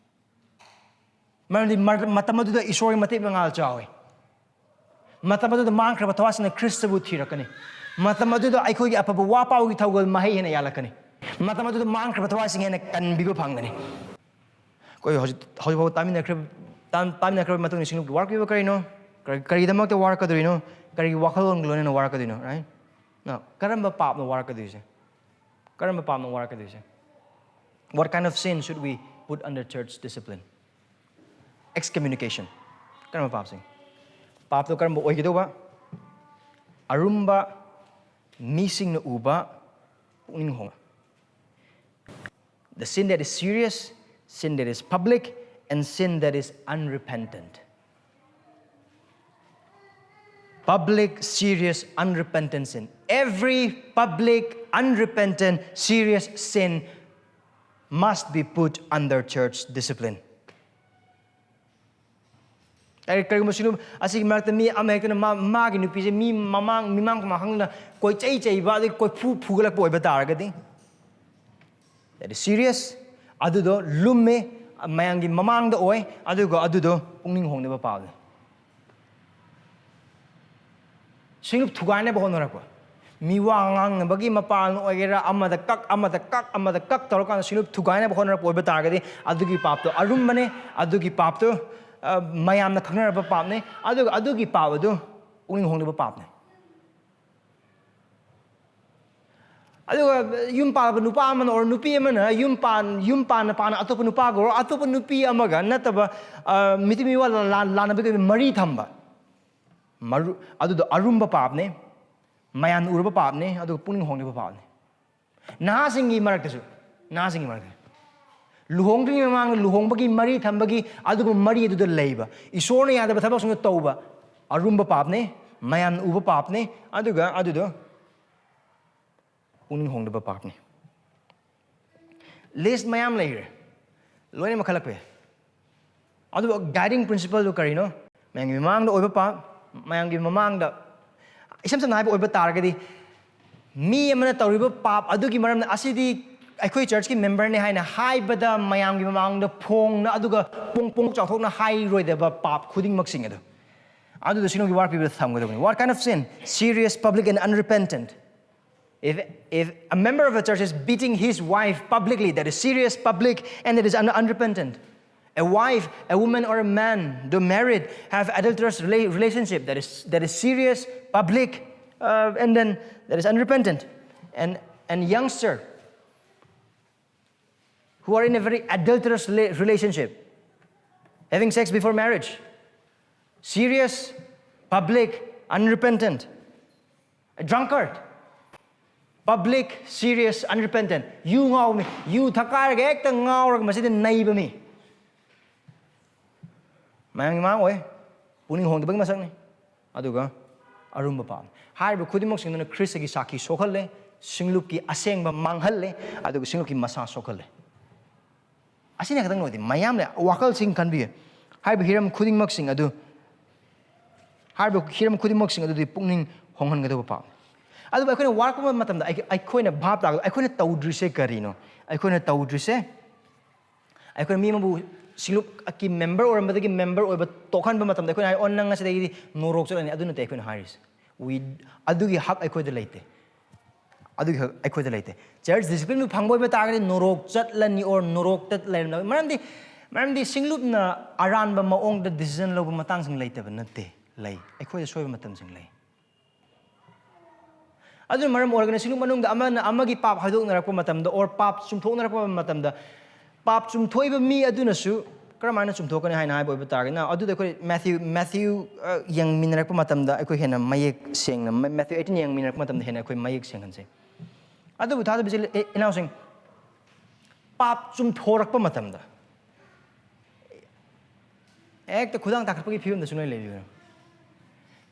ꯃꯔꯝꯗꯤ ꯃꯔ-, ꯃꯇꯝ ꯑꯗꯨꯗ ꯏꯁꯣꯔꯒꯤ ꯃꯇꯤꯛ ꯃꯉꯥꯜ ꯆꯥꯎꯏ꯫ ꯃꯇꯝ ꯑꯗꯨꯗ ꯃꯥꯡꯈ꯭ꯔꯕ ꯊꯋꯥꯏꯁꯤꯡꯅ ꯈ꯭ꯔꯤꯁꯇꯕꯨ ꯊꯤꯔꯛꯀꯅꯤ꯫ ꯃꯇꯝ ꯑꯗꯨꯗ ꯑꯩꯈꯣꯏꯒꯤ ꯑꯐꯕ ꯋꯥ ꯄꯥꯎꯒꯤ ꯊꯧꯒꯜ ꯃꯍꯩ ꯍꯦꯟꯅ ꯌꯥꯜꯂꯛꯀꯅꯤ꯫ ꯃꯇꯝ ꯑꯗꯨꯗ ꯃꯥꯡꯈ꯭ꯔꯕ ꯊꯋꯥꯏꯁꯤꯡ ꯍꯦꯟꯅ ꯀꯟꯕꯤꯕ ꯐꯪꯒꯅꯤ꯫ ꯑꯩꯈꯣꯏ ꯍꯧꯖꯤꯛ, ꯍꯧꯖꯤꯛ ꯐꯥꯎꯕ ꯇꯥꯃꯤꯟꯅꯈ꯭ꯔ-, ꯇꯥꯝ-, ꯇꯥꯃꯤꯟꯅꯈ꯭ꯔꯕ ꯃꯇꯨꯡꯗ ꯁꯤꯡꯂꯨꯞꯀꯤ ꯋꯥꯔꯛꯄꯤꯕ ꯀꯔꯤꯅꯣ? ꯀꯔꯤ ꯀꯔꯤꯒꯤꯗꯃꯛꯇ ꯋꯥꯔꯛꯀꯗꯣꯏꯅꯣ? ꯀꯔꯤꯒꯤ ꯋꯥꯈꯜꯂꯣꯟꯒ ꯂꯣꯏꯅꯅ ꯋꯥꯔꯛꯀꯗꯣꯏꯅꯣ? Right? Now, ꯀꯔꯝꯕ ꯄꯥꯞꯅꯣ ꯋꯥꯔꯛꯀꯗꯣꯏꯁꯦ? ꯀꯔꯝꯕ ꯄꯥꯞꯅꯣ ꯋꯥꯔꯛꯀꯗꯣꯏꯁꯦ? What kind of sin should we put under church discipline? Excommunication. ꯀꯔꯝꯕ ꯄꯥꯞꯁꯤꯡ? ꯄꯥꯞꯇꯣ ꯀꯔꯝꯕ ꯑꯣꯏꯒꯗꯧꯕ? ꯑꯔꯨꯝꯕ, ꯃꯤꯁꯤꯡꯅ ꯎꯕ, ꯄꯨꯛꯅꯤꯡ ꯍꯣꯡꯕ. The sin that is serious, sin that is public, and sin that is unrepentant. Public, serious, unrepentant sin. Every public, unrepentant, serious sin must be put under church discipline. ꯀꯔꯤ- ꯀꯔꯤꯒꯨꯝꯕ ꯁꯤꯒꯨꯝ- ꯑꯁꯤꯒꯤ ꯃꯔꯛꯇ ꯃꯤ ꯑꯃ ꯍꯦꯛꯇꯅ ꯃꯥ- ꯃꯥꯒꯤ ꯅꯨꯄꯤꯁꯦ ꯃꯤ ꯃꯃꯥꯡ ꯃꯤꯃꯥꯡ ꯃꯃꯥꯡ ꯈꯪꯗꯅ ꯀꯣꯏꯆꯩ ꯆꯩꯕ, ꯑꯗꯩ ꯀꯣꯏꯐꯨ ꯐꯨꯒꯠꯂꯛꯄ ꯑꯣꯏꯕ ꯇꯥꯔꯒꯗꯤ, that is serious. ꯑꯗꯨꯗꯣ ꯂꯨꯝꯃꯦ, ꯃꯌꯥꯝꯒꯤ ꯃꯃꯥꯡꯗ ꯑꯣꯏ, ꯑꯗꯨꯒ ꯑꯗꯨꯗꯣ ꯄꯨꯛꯅꯤꯡ ꯍꯣꯡꯗꯕ ꯄꯥꯞꯅꯤ꯫ ꯁꯤꯡꯂꯨꯞ ꯊꯨꯒꯥꯏꯅꯕ ꯍꯣꯠꯅꯔꯛꯄ, ꯃꯤ ꯋꯥ ꯉꯥꯡꯅꯕꯒꯤ ꯃꯄꯥꯟ ꯑꯣꯏꯒꯦꯔꯥ, ꯑꯃꯗ ꯀꯛ ꯑꯃꯗ ꯀꯛ ꯑꯃꯗ ꯀꯛ ꯇꯧꯔꯀꯥꯟꯗ ꯁꯤꯡꯂꯨꯞ ꯊꯨꯒꯥꯏꯅꯕ ꯍꯣꯠꯅꯔꯛꯄ ꯑꯣꯏꯕ ꯇꯥꯔꯒꯗꯤ, ꯑꯗꯨꯒꯤ ꯄꯥꯞꯇꯣ ꯑꯔꯨꯝꯕꯅꯦ꯫ ꯑꯗꯨꯒꯤ ꯄꯥꯞꯇꯣ, ꯑ, ꯃꯌꯥꯝꯅ ꯈꯪꯅꯔꯕ ꯄꯥꯞꯅꯦ꯫ ꯑꯗꯨꯒ ꯑꯗꯨꯒꯤ ꯄꯥꯞ ꯑꯗꯨ ꯄꯨꯛꯅꯤꯡ ꯍꯣꯡꯗꯕ ꯄꯥꯞꯅꯦ꯫ ꯑꯗꯨꯒ ꯌꯨꯝ ꯄꯥꯜꯂꯕ ꯅꯨꯄꯥ ꯑꯃꯅ ꯑꯣꯔ ꯅꯨꯄꯤ ꯑꯃꯅ ꯌꯨꯝ ꯄꯥꯟ- ꯌꯨꯝ ꯄꯥꯟꯅ ꯄꯥꯟꯅ ꯑꯇꯣꯞꯄ ꯅꯨꯄꯥꯒ ꯑꯣꯔ ꯑꯇꯣꯞꯄ ꯅꯨꯄꯤ ꯑꯃꯒ ꯅꯠꯇꯕ, ꯑ, ꯃꯤꯇꯤ ꯃꯤꯋꯥ ꯂꯥꯟ- ꯂꯥꯟꯅꯕꯒꯤ ꯑꯣꯏꯕ ꯃꯔꯤ ꯊꯝꯕ, ꯃꯔꯨ- ꯑꯗꯨꯗꯣ ꯑꯔꯨꯝꯕ ꯄꯥꯞꯅꯦ, ꯃꯌꯥꯝꯅ ꯎꯔꯕ ꯄꯥꯞꯅꯦ, ꯑꯗꯨꯒ ꯄꯨꯛꯅꯤꯡ ꯍꯣꯡꯗꯕ ꯄꯥꯞꯅꯦ꯫ ꯅꯍꯥꯁꯤꯡꯒꯤ ꯃꯔꯛꯇꯁꯨ, ꯅꯍꯥꯁꯤꯡꯒꯤ ꯃꯔꯛꯇ ꯂꯨꯍꯣꯡꯗ꯭ꯔꯤꯉꯩ ꯃꯃꯥꯡꯗ ꯂꯨꯍꯣꯡꯕꯒꯤ ꯃꯔꯤ ꯊꯝꯕꯒꯤ ꯑꯗꯨꯒꯨꯝꯕ ꯃꯔꯤ ꯑꯗꯨꯗ ꯂꯩꯕ, ꯏꯁꯣꯔꯅ ꯌꯥꯗꯕ ꯊꯕꯛꯁꯤꯡꯗꯣ ꯇꯧꯕ, ꯑꯔꯨꯝꯕ ꯄꯥꯞꯅꯦ, ꯃꯌꯥꯝꯅ ꯎꯕ ꯄꯥꯞꯅꯦ, ꯑꯗꯨꯒ ꯑꯗꯨꯗꯣ ꯄꯨꯛꯅꯤꯡ ꯍꯣꯡꯗꯕ ꯄꯥꯞꯅꯤ꯫ ꯂꯤꯁ ꯃꯌꯥꯝ ꯂꯩꯈ꯭ꯔꯦ, ꯂꯣꯏꯅ ꯃꯈꯜꯂꯛꯄ ꯌꯥꯏ꯫ ꯑꯗꯨꯕꯨ ꯒꯥꯏꯗꯤꯡ ꯄ꯭ꯔꯤꯟꯁꯤꯄꯜꯗꯨ ꯀꯔꯤꯅꯣ? ꯃꯌꯥꯝꯒꯤ ꯃꯃꯥꯡꯗ ꯑꯣꯏꯕ ꯄꯥꯞ, ꯃꯌꯥꯝꯒꯤ ꯃꯃꯥꯡꯗ, ꯏꯁꯝ ꯁꯝꯅ ꯍꯥꯏꯕ ꯑꯣꯏꯕ ꯇꯥꯔꯒꯗꯤ, ꯃꯤ ꯑꯃꯅ ꯇꯧꯔꯤꯕ ꯄꯥꯞ ꯑꯗꯨꯒꯤ ꯃꯔꯝꯗ, "ꯑꯁꯤꯗꯤ ꯑꯩꯈꯣꯏ ꯆꯔꯆꯀꯤ ꯃꯦꯝꯕꯔꯅꯤ" ꯍꯥꯏꯅ ꯍꯥꯏꯕꯗ ꯃꯌꯥꯝꯒꯤ ꯃꯃꯥꯡꯗ ꯐꯣꯡꯅ ꯑꯗꯨꯒ ꯄꯣꯡ ꯄꯣꯡ ꯆꯥꯎꯊꯣꯛꯅ ꯍꯥꯏꯔꯣꯏꯗꯕ ꯄꯥꯞ ꯈꯨꯗꯤꯡꯃꯛꯁꯤꯡ ꯑꯗꯨ, ꯑꯗꯨꯗ ꯁꯤꯅꯣꯒꯤ ꯋꯥꯔ ꯄꯤꯕꯗ ꯊꯝꯒꯗꯕꯅꯤ꯫ What kind of sin? Serious, public and unrepentant. If, if a member of the church is beating his wife publicly, that is serious, public, and that is un- unrepentant. A wife, a woman or a man, though married, have adulterous rela- relationship that is, that is serious, public, uh, and then that is unrepentant. And, and youngster, who are in a very adulterous rela- relationship, having sex before marriage, serious, public, unrepentant. A drunkard, public, serious, unrepentant. ꯌꯨ ꯉꯥꯎꯕ ꯃꯤ, U ꯊꯛꯀꯥꯏꯔꯒ ꯍꯦꯛꯇ ꯉꯥꯎꯔꯒ ꯃꯁꯤꯗ ꯅꯩꯕ ꯃꯤ꯫ ꯃꯌꯥꯝꯒꯤ ꯃꯥꯡ ꯑꯣꯏ, ꯄꯨꯛꯅꯤꯡ ꯍꯣꯡꯗꯕꯒꯤ ꯃꯁꯛꯅꯤ꯫ ꯑꯗꯨꯒ ꯑꯔꯨꯝꯕ ꯄꯥꯞꯅꯤ꯫ ꯍꯥꯏꯔꯤꯕ ꯈꯨꯗꯤꯡꯃꯛꯁꯤꯡꯗꯨꯅ ꯈ꯭ꯔꯤꯁꯇꯒꯤ ꯁꯥꯈꯤ ꯁꯣꯛꯍꯜꯂꯦ, ꯁꯤꯡꯂꯨꯞꯀꯤ ꯑꯁꯦꯡꯕ ꯃꯥꯡꯍꯜꯂꯦ, ꯑꯗꯨꯒ ꯁꯤꯡꯂꯨꯞꯀꯤ ꯃꯁꯥ ꯁꯣꯛꯍꯜꯂꯦ꯫ ꯑꯁꯤꯅ ꯈꯛꯇꯪ ꯑꯣꯏꯗꯦ, ꯃꯌꯥꯝ ꯂꯩ꯫ ꯋꯥꯈꯜꯁꯤꯡ ꯈꯟꯕꯤꯌꯨ꯫ ꯍꯥꯏꯔꯤꯕ ꯍꯤꯔꯝ ꯈꯨꯗꯤꯡꯃꯛꯁꯤꯡ ꯑꯗꯨ, ꯍꯥꯏꯔꯤꯕ ꯍꯤꯔꯝ ꯈꯨꯗꯤꯡꯃꯛꯁꯤꯡ ꯑꯗꯨꯗꯤ ꯄꯨꯛꯅꯤꯡ ꯍꯣꯡꯍꯟꯒꯗꯧꯕ ꯄꯥꯞꯅꯤ꯫ ꯑꯗꯨꯕꯨ ꯑꯩꯈꯣꯏꯅ ꯋꯥꯔꯛꯄ ꯃꯇꯝꯗ ꯑꯩ-, ꯑꯩꯈꯣꯏꯅ ꯚꯥꯞ ꯇꯥꯒꯗꯕ, ꯑꯩꯈꯣꯏꯅ ꯇꯧꯗ꯭ꯔꯤꯁꯦ ꯀꯔꯤꯅꯣ? ꯑꯩꯈꯣꯏꯅ ꯇꯧꯗ꯭ꯔꯤꯁꯦ, ꯑꯩꯈꯣꯏꯅ ꯃꯤ ꯑꯃꯕꯨ ꯁꯤꯡꯂꯨꯞꯀꯤ ꯃꯦꯝꯕꯔ ꯑꯣꯏꯔꯝꯕꯗꯒꯤ ꯃꯦꯝꯕꯔ ꯑꯣꯏꯕ ꯇꯣꯛꯍꯟꯕ ꯃꯇꯝꯗ ꯑꯩꯈꯣꯏꯅ ꯍꯥꯏ, "ꯑꯣ, ꯅꯪ ꯉꯁꯤꯗꯒꯤꯗꯤ ꯅꯣꯔꯣꯛ ꯆꯠꯂꯅꯤ", ꯑꯗꯨ ꯅꯠꯇꯦ ꯑꯩꯈꯣꯏꯅ ꯍꯥꯏꯔꯤꯁꯦ꯫ We, ꯑꯗꯨꯒꯤ ꯍꯛ ꯑꯩꯈꯣꯏꯗ ꯂꯩꯇꯦ꯫ ꯑꯗꯨꯒꯤ ꯍꯛ ꯑꯩꯈꯣꯏꯗ ꯂꯩꯇꯦ꯫ ꯆꯔꯆ ꯗꯤꯁꯤꯄ꯭ꯂꯤꯟꯕꯨ ꯐꯪꯕ ꯑꯣꯏꯕ ꯇꯥꯔꯒꯗꯤ ꯅꯣꯔꯣꯛ ꯆꯠꯂꯅꯤ or ꯅꯣꯔꯣꯛꯇ ꯂꯩꯔꯝꯂꯒ, ꯃꯔꯝꯗꯤ, ꯃꯔꯝꯗꯤ ꯁꯤꯡꯂꯨꯞꯅ ꯑꯔꯥꯟꯕ ꯃꯑꯣꯡꯗ ꯗꯤꯁꯤꯖꯟ ꯂꯧꯕ ꯃꯇꯥꯡꯁꯤꯡ ꯂꯩꯇꯕ ꯅꯠꯇꯦ, ꯂꯩ꯫ ꯑꯩꯈꯣꯏꯗ ꯁꯣꯏꯕ ꯃꯇꯝꯁꯤꯡ ꯂꯩ꯫ ꯑꯗꯨꯅ ꯃꯔꯝ ꯑꯣꯏꯔꯒꯅ ꯁꯤꯡꯂꯨꯞ ꯃꯅꯨꯡꯗ ꯑꯃꯅ ꯑꯃꯒꯤ ꯄꯥꯞ ꯍꯥꯏꯗꯣꯛꯅꯔꯛꯄ ꯃꯇꯝꯗ or ꯄꯥꯞ ꯆꯨꯝꯊꯣꯛꯅꯔꯛꯄ ꯃꯇꯝꯗ, ꯄꯥꯞ ꯆꯨꯝꯊꯣꯛꯏꯕ ꯃꯤ ꯑꯗꯨꯅꯁꯨ ꯀꯔꯝꯍꯥꯏꯅ ꯆꯨꯝꯊꯣꯛꯀꯅꯤ ꯍꯥꯏꯅ ꯍꯥꯏꯕ ꯑꯣꯏꯕ ꯇꯥꯔꯒꯗꯤ, ꯑꯗꯨꯗ ꯑꯩꯈꯣꯏ ꯃꯦꯊ꯭ꯌꯨ, ꯃꯦꯊ꯭ꯌꯨ, ꯑ, ꯌꯦꯡꯃꯤꯟꯅꯔꯛꯄ ꯃꯇꯝꯗ ꯑꯩꯈꯣꯏ ꯍꯦꯟꯅ ꯃꯌꯦꯛ ꯁꯦꯡꯅ, ꯃꯦ-, ꯃꯦꯊ꯭ꯌꯨ ꯑꯩꯠꯇꯤꯟ ꯌꯦꯡꯃꯤꯟꯅꯔꯛꯄ ꯃꯇꯝꯗ ꯍꯦꯟꯅ ꯑꯩꯈꯣꯏ ꯃꯌꯦꯛ ꯁꯦꯡꯍꯟꯁꯦ꯫ ꯑꯗꯨꯕꯨ ꯊꯥꯖꯕ ꯏꯆꯤꯜ-, ꯏ-, ꯏꯅꯥꯎꯁꯤꯡ, ꯄꯥꯞ ꯆꯨꯝꯊꯣꯔꯛꯄ ꯃꯇꯝꯗ ꯍꯦꯛꯇ ꯈꯨꯗꯥꯡ ꯇꯥꯈꯠꯄꯒꯤ ꯐꯤꯕꯝꯗꯁꯨ ꯅꯣꯏ ꯂꯩꯕꯤꯒꯅꯨ꯫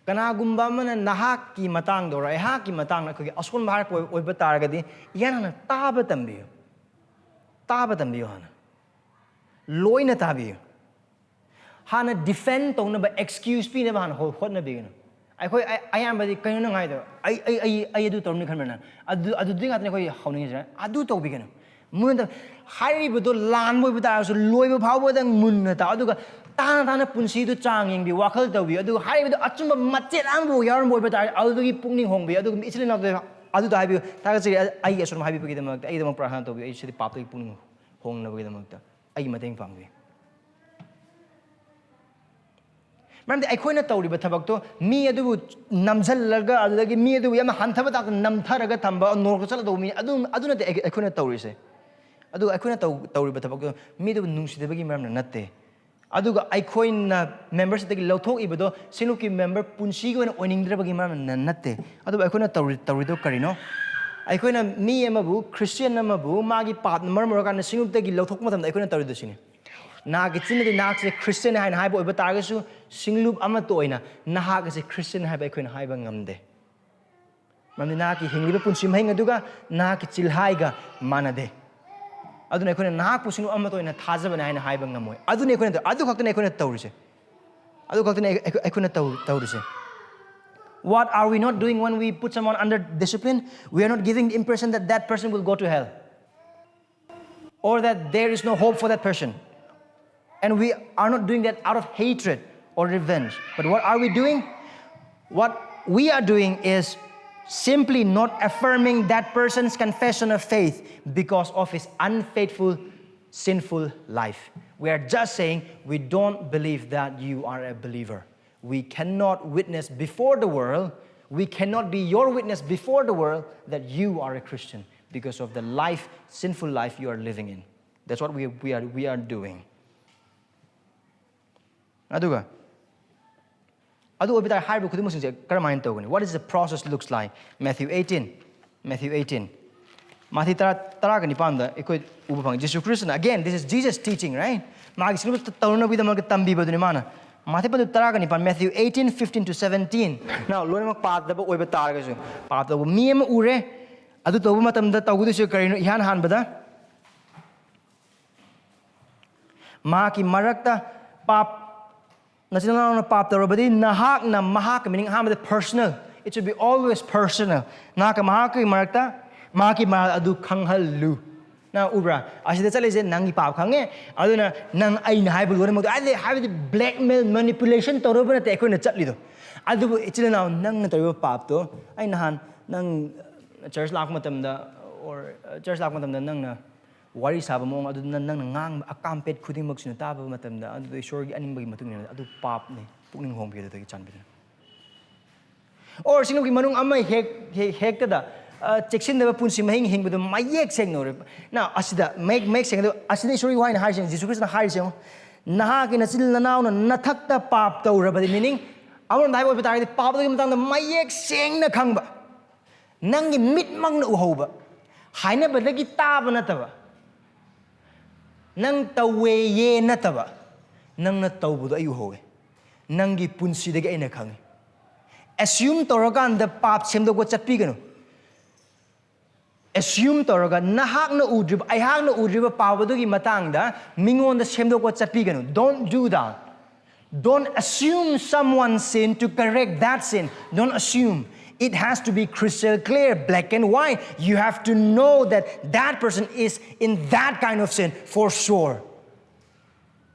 ꯀꯅꯥꯒꯨꯝꯕ ꯑꯃꯅ ꯅꯍꯥꯛꯀꯤ ꯃꯇꯥꯡꯗ ꯑꯣꯏꯔꯣ, ꯑꯩꯍꯥꯛꯀꯤ ꯃꯇꯥꯡꯗ ꯑꯩꯈꯣꯏꯒꯤ ꯑꯁꯣꯟꯕ ꯍꯥꯏꯔꯛꯄ ꯑꯣꯏ-, ꯑꯣꯏꯕ ꯇꯥꯔꯒꯗꯤ, ꯏꯍꯥꯟ ꯍꯥꯟꯅ ꯇꯥꯕ ꯇꯝꯕꯤꯌꯨ꯫ ꯇꯥꯕ ꯇꯝꯕꯤꯌꯨ ꯍꯥꯟꯅ꯫ ꯂꯣꯏꯅ ꯇꯥꯕꯤꯌꯨ꯫ ꯍꯥꯟꯅ ꯗꯤꯐꯦꯟ ꯇꯧꯅꯕ, ꯑꯦꯛꯁꯀ꯭ꯌꯨꯁ ꯄꯤꯅꯕ ꯍꯥꯟꯅ ꯍꯣ-, ꯍꯣꯠꯅꯕꯤꯒꯅꯨ꯫ ꯑꯩꯈꯣꯏ ꯑ-, ꯑꯌꯥꯝꯕꯗꯤ, "ꯀꯩꯅꯣ ꯅꯪ ꯍꯥꯏꯗꯣ? ꯑꯩ, ꯑꯩ, ꯑꯩ, ꯑꯩ ꯑꯗꯨ ꯇꯧꯔꯝꯅꯤ ꯈꯟꯕ꯭ꯔꯥ ꯅꯪ?" ꯑꯗꯨ, ꯑꯗꯨꯗꯤ ꯉꯥꯛꯇꯅꯤ ꯑꯩꯈꯣꯏ ꯍꯧꯅꯤꯡꯉꯤꯁꯦ꯫ ꯑꯗꯨ ꯇꯧꯕꯤꯒꯅꯨ꯫ ꯃꯨꯟꯅ ꯇ-, ꯍꯥꯏꯔꯤꯕꯗꯣ ꯂꯥꯟꯕ ꯑꯣꯏꯕ ꯇꯥꯔꯒꯁꯨ ꯂꯣꯏꯕ ꯐꯥꯎꯕꯗꯪ ꯃꯨꯟꯅ ꯇꯥꯎ꯫ ꯑꯗꯨꯒ ꯇꯥꯅ ꯇꯥꯅ ꯄꯨꯟꯁꯤꯗꯨ ꯆꯥꯡ ꯌꯦꯡꯕꯤꯌꯨ, ꯋꯥꯈꯜ ꯇꯧꯕꯤꯌꯨ꯫ ꯑꯗꯨꯒ ꯍꯥꯏꯔꯤꯕꯗꯣ ꯑꯆꯨꯝꯕ ꯃꯆꯦꯠ ꯑꯃꯕꯨ ꯌꯥꯎꯔꯝꯕ ꯑꯣꯏꯕ ꯇꯥꯔꯗꯤ ꯑꯗꯨꯗꯒꯤ ꯄꯨꯛꯅꯤꯡ ꯍꯣꯡꯕꯤꯌꯨ꯫ ꯑꯗꯨꯒ ꯏꯆꯤꯜ ꯏꯅꯥꯎꯗ ꯑꯗꯨꯗ ꯍꯥꯏꯕꯤꯌꯨ, "ꯊꯥꯒꯠꯆꯔꯤ, ꯑꯩꯒꯤ ꯑꯁꯣꯟꯕ ꯍꯥꯏꯕꯤꯕꯒꯤꯗꯃꯛꯇ, ꯑꯩꯒꯤꯗꯃꯛ ꯄ꯭ꯔꯥꯔꯊꯅꯥ ꯇꯧꯕꯤꯌꯨ, ꯑꯩ ꯁꯤꯗꯤ ꯄꯥꯞꯇꯒꯤ ꯄꯨꯛꯅꯤꯡ ꯍꯣꯡꯅꯕꯒꯤꯗꯃꯛꯇ ꯑꯩꯒꯤ ꯃꯇꯦꯡ ꯄꯥꯡꯕꯤꯌꯨ"꯫ ꯃꯔꯝꯗꯤ ꯑꯩꯈꯣꯏꯅ ꯇꯧꯔꯤꯕ ꯊꯕꯛꯇꯣ ꯃꯤ ꯑꯗꯨꯕꯨ ꯅꯝꯁꯤꯜꯂꯒ, ꯑꯗꯨꯗꯒꯤ ꯃꯤ ꯑꯗꯨꯕꯨ ꯌꯥꯝꯅ ꯍꯟꯊꯕ ꯊꯥꯛꯇ ꯅꯝꯊꯔꯒ ꯊꯝꯕ, ꯅꯣꯔꯣꯛꯇ ꯆꯠꯂꯗꯧꯕ ꯃꯤ ꯑꯗꯨ, ꯑꯗꯨ ꯅꯠꯇꯦ ꯑꯩ-, ꯑꯩꯈꯣꯏꯅ ꯇꯧꯔꯤꯁꯦ꯫ ꯑꯗꯨꯒ ꯑꯩꯈꯣꯏꯅ ꯇꯧ-, ꯇꯧꯔꯤꯕ ꯊꯕꯛꯇꯣ ꯃꯤꯗꯨꯕꯨ ꯅꯨꯡꯁꯤꯗꯕꯒꯤ ꯃꯔꯝꯅ ꯅꯠꯇꯦ꯫ ꯑꯗꯨꯒ ꯑꯩꯈꯣꯏꯅ membershipꯇꯒꯤ ꯂꯧꯊꯣꯛꯏꯕꯗꯣ ꯁꯤꯡꯂꯨꯞꯀꯤ member ꯄꯨꯟꯁꯤꯒꯤ ꯑꯣꯏꯅ ꯑꯣꯏꯅꯤꯡꯗ꯭ꯔꯕꯒꯤ ꯃꯔꯝꯅ ꯅꯠꯇꯦ꯫ ꯑꯗꯨꯕꯨ ꯑꯩꯈꯣꯏꯅ ꯇꯧꯔꯤ-, ꯇꯧꯔꯤꯗꯣ ꯀꯔꯤꯅꯣ? ꯑꯩꯈꯣꯏꯅ ꯃꯤ ꯑꯃꯕꯨ, Christian ꯑꯃꯕꯨ, ꯃꯥꯒꯤ ꯄꯥꯞꯅ ꯃꯔꯝ ꯑꯣꯏꯔꯀꯥꯟꯗ ꯁꯤꯡꯂꯨꯞꯇꯒꯤ ꯂꯧꯊꯣꯛꯄ ꯃꯇꯝꯗ ꯑꯩꯈꯣꯏꯅ ꯇꯧꯔꯤꯗꯣ ꯁꯤꯅꯤ꯫ ꯅꯍꯥꯛꯀꯤ ꯆꯤꯟꯅꯗꯤ ꯅꯍꯥꯛꯁꯦ Christian ꯍꯥꯏꯅ ꯍꯥꯏꯕ ꯑꯣꯏꯕ ꯇꯥꯔꯒꯁꯨ, ꯁꯤꯡꯂꯨꯞ ꯑꯃꯠꯇ ꯑꯣꯏꯅ ꯅꯍꯥꯛ ꯑꯁꯤ Christian ꯍꯥꯏꯕ ꯑꯩꯈꯣꯏꯅ ꯍꯥꯏꯕ ꯉꯝꯗꯦ꯫ ꯃꯔꯝꯗꯤ ꯅꯍꯥꯛꯀꯤ ꯍꯤꯡꯂꯤꯕ ꯄꯨꯟꯁꯤ ꯃꯍꯤꯡ ꯑꯗꯨꯒ ꯅꯍꯥꯛꯀꯤ ꯆꯤꯜꯍꯥꯏꯒ ꯃꯥꯟꯅꯗꯦ꯫ ꯑꯗꯨꯅ ꯑꯩꯈꯣꯏꯅ ꯅꯍꯥꯛꯄꯨ ꯁꯤꯡꯂꯨꯞ ꯑꯃꯠꯇ ꯑꯣꯏꯅ ꯊꯥꯖꯕꯅꯦ ꯍꯥꯏꯅ ꯍꯥꯏꯕ ꯉꯝꯃꯣꯏ꯫ ꯑꯗꯨꯅ ꯑꯩꯈꯣꯏꯅ ꯇꯧ-, ꯑꯗꯨ ꯈꯛꯇꯅꯦ ꯑꯩꯈꯣꯏꯅ ꯇꯧꯔꯤꯁꯦ꯫ ꯑꯗꯨ ꯈꯛꯇꯅꯦ ꯑꯩ-, ꯑꯩꯈꯣꯏ-, ꯑꯩꯈꯣꯏꯅ ꯇꯧ-, ꯇꯧꯔꯤꯁꯦ꯫ What are we not doing when we put someone under discipline? We are not giving the impression that that person will go to hell or that there is no hope for that person. And we are not doing that out of hatred or revenge. But what are we doing? What we are doing is simply not affirming that person's confession of faith because of his unfaithful, sinful life. We are just saying we don't believe that you are a believer. We cannot witness before the world, we cannot be your witness before the world that you are a Christian because of the life, sinful life you are living in. That's what we, we are, we are doing. ꯑꯗꯨꯒ ꯑꯗꯨ ꯑꯣꯏꯕ ꯇꯥꯔꯦ, ꯍꯥꯏꯔꯤꯕ ꯈꯨꯗꯤꯡꯃꯛꯁꯤꯡꯁꯦ ꯀꯔꯝꯍꯥꯏꯅ ꯇꯧꯒꯅꯤ? What is the process looks like? Matthew eighteen, Matthew eighteen, ꯃꯥꯊꯤ ꯇꯔꯥ, ꯇꯔꯥꯒ ꯅꯤꯄꯥꯟꯗ ꯑꯩꯈꯣꯏ ꯎꯕ ꯐꯪꯉꯤ꯫ ꯖꯤꯁꯨ ꯈ꯭ꯔꯤꯁꯇꯅ, again, this is Jesus teaching, right? ꯃꯥꯒꯤ ꯁꯤꯒꯨꯝꯕ ꯇꯧꯅꯕꯒꯤꯗꯃꯛꯇ ꯇꯝꯕꯤꯕꯗꯨꯅꯤ ꯃꯥꯅ꯫ ꯃꯥꯊꯤ ꯄꯟꯗꯨ ꯇꯔꯥꯒ ꯅꯤꯄꯥꯟ, Matthew eighteen, fifteen to seventeen꯫ Now, ꯂꯣꯏꯅꯃꯛ ꯄꯥꯗꯕ ꯑꯣꯏꯕ ꯇꯥꯔꯒꯁꯨ, ꯄꯥꯞ ꯇꯧꯕ ꯃꯤ ꯑꯃ ꯎꯔꯦ꯫ ꯑꯗꯨ ꯇꯧꯕ ꯃꯇꯝꯗ ꯇꯧꯒꯗꯣꯏꯁꯦ ꯀꯔꯤꯅꯣ? ꯏꯍꯥꯟ ꯍꯥꯟꯕꯗ ꯃꯍꯥꯛꯀꯤ ꯃꯔꯛꯇ ꯄꯥꯞ, ꯅꯆꯤꯟ ꯅꯅꯥꯎꯅ ꯄꯥꯞ ꯇꯧꯔꯕꯗꯤ ꯅꯍꯥꯛꯅ ꯃꯍꯥꯛꯀ, meaning ꯑꯍꯥꯟꯕꯗ personal, it should be always personal꯫ ꯅꯍꯥꯛꯀ ꯃꯍꯥꯛꯀꯤ ꯃꯔꯛꯇ ꯃꯍꯥꯛꯀꯤ ꯃꯔꯥꯜ ꯑꯗꯨ ꯈꯪꯍꯜꯂꯨ꯫ ꯅꯪ ꯎꯕ꯭ꯔꯥ? ꯑꯁꯤꯗ ꯆꯠꯂꯤꯁꯦ ꯅꯪꯒꯤ ꯄꯥꯞ ꯈꯪꯉꯦ, ꯑꯗꯨꯅ ꯅꯪ ꯑꯩꯅ ꯍꯥꯏꯕ ꯂꯣꯏꯅꯃꯛꯇꯣ, ꯍꯥꯏꯗꯤ, ꯍꯥꯏꯕꯗꯤ blackmail, manipulation ꯇꯧꯔꯨꯕ ꯅꯠꯇꯦ ꯑꯩꯈꯣꯏꯅ ꯆꯠꯂꯤꯗꯣ꯫ ꯑꯗꯨꯕꯨ ꯏꯆꯤꯜ ꯏꯅꯥꯎ, ꯅꯪꯅ ꯇꯧꯔꯤꯕ ꯄꯥꯞꯇꯣ, ꯑꯩ ꯅꯍꯥꯟ ꯅꯪ church ꯂꯥꯛꯄ ꯃꯇꯝꯗ, or church ꯂꯥꯛꯄ ꯃꯇꯝꯗ ꯅꯪꯅ ꯋꯥꯔꯤ ꯁꯥꯕ ꯃꯑꯣꯡ ꯑꯗꯨ ꯅ-, ꯅꯪꯅ ꯉꯥꯡꯕ ꯑꯀꯥꯝꯄꯦꯠ ꯈꯨꯗꯤꯡꯃꯛꯁꯤꯅ ꯇꯥꯕ ꯃꯇꯝꯗ, ꯑꯗꯨꯗꯣ ꯏꯁꯣꯔꯒꯤ ꯑꯅꯤꯡꯕꯒꯤ ꯃꯇꯨꯡ ꯏꯟꯅ ꯑꯗꯨ ꯄꯥꯞꯅꯤ꯫ ꯄꯨꯛꯅꯤꯡ ꯍꯣꯡꯕꯤꯌꯨ ꯑꯗꯨꯗꯒꯤ ꯆꯥꯟꯕꯤꯗꯨꯅ꯫ ꯑꯣꯔ ꯁꯤꯡꯂꯨꯞꯀꯤ ꯃꯅꯨꯡ ꯑꯃ ꯍꯦꯛ ꯍꯦꯛ ꯍꯦꯛꯇꯗ ꯑ, ꯆꯦꯛꯁꯤꯟꯗꯕ ꯄꯨꯟꯁꯤ ꯃꯍꯤꯡ ꯍꯤꯡꯕꯗꯨ ꯃꯌꯦꯛ ꯁꯦꯡꯅ ꯎꯔꯦ꯫ ꯅ ꯑꯁꯤꯗ ꯃꯌꯦꯛ ꯃꯌꯦꯛ ꯁꯦꯡꯅ ꯑꯗꯨ ꯑꯁꯤꯗ ꯏꯁꯣꯔꯒꯤ ꯋꯥꯍꯩꯅ ꯍꯥꯏꯔꯤꯁꯦ, ꯖꯤꯁꯨ ꯈ꯭ꯔꯤꯁꯇꯅ ꯍꯥꯏꯔꯤꯁꯦ ꯌꯦꯡꯉꯣ, "ꯅꯍꯥꯛꯀꯤ ꯅꯆꯤꯟ ꯅꯅꯥꯎꯅ ꯅꯊꯛꯇ ꯄꯥꯞ ꯇꯧꯔꯕꯗꯤ", meaning ꯑꯃꯔꯣꯝꯗ ꯍꯥꯏꯕ ꯑꯣꯏꯕ ꯇꯥꯔꯒꯗꯤ ꯄꯥꯞ ꯑꯗꯨꯒꯤ ꯃꯇꯥꯡꯗ ꯃꯌꯦꯛ ꯁꯦꯡꯅ ꯈꯪꯕ, ꯅꯪꯒꯤ ꯃꯤꯠꯃꯛꯅ ꯎꯍꯧꯕ, ꯍꯥꯏꯅꯕꯗꯒꯤ ꯇꯥꯕ ꯅꯠꯇꯕ, ꯅꯪ ꯇꯧꯋꯦꯌꯦ ꯅꯠꯇꯕ, ꯅꯪꯅ ꯇꯧꯕꯗꯣ ꯑꯩ ꯎꯍꯧꯋꯦ, ꯅꯪꯒꯤ ꯄꯨꯟꯁꯤꯗꯒꯤ ꯑꯩꯅ ꯈꯪꯉꯤ꯫ ꯑꯦꯁ꯭ꯌꯨꯝ ꯇꯧꯔꯀꯥꯟꯗ ꯄꯥꯞ ꯁꯦꯝꯗꯣꯛꯄ ꯆꯠꯄꯤꯒꯅꯨ꯫ ꯑꯦꯁ꯭ꯌꯨꯝ ꯇꯧꯔꯒ ꯅꯍꯥꯛꯅ ꯎꯗ꯭ꯔꯤꯕ, ꯑꯩꯍꯥꯛꯅ ꯎꯗ꯭ꯔꯤꯕ ꯄꯥꯞ ꯑꯗꯨꯒꯤ ꯃꯇꯥꯡꯗ ꯃꯤꯉꯣꯟꯗ ꯁꯦꯝꯗꯣꯛꯄ ꯆꯠꯄꯤꯒꯅꯨ꯫ Don't do that. Don't assume someone's sin to correct that sin. Don't assume. It has to be crystal clear, black and white. You have to know that that person is in that kind of sin for sure.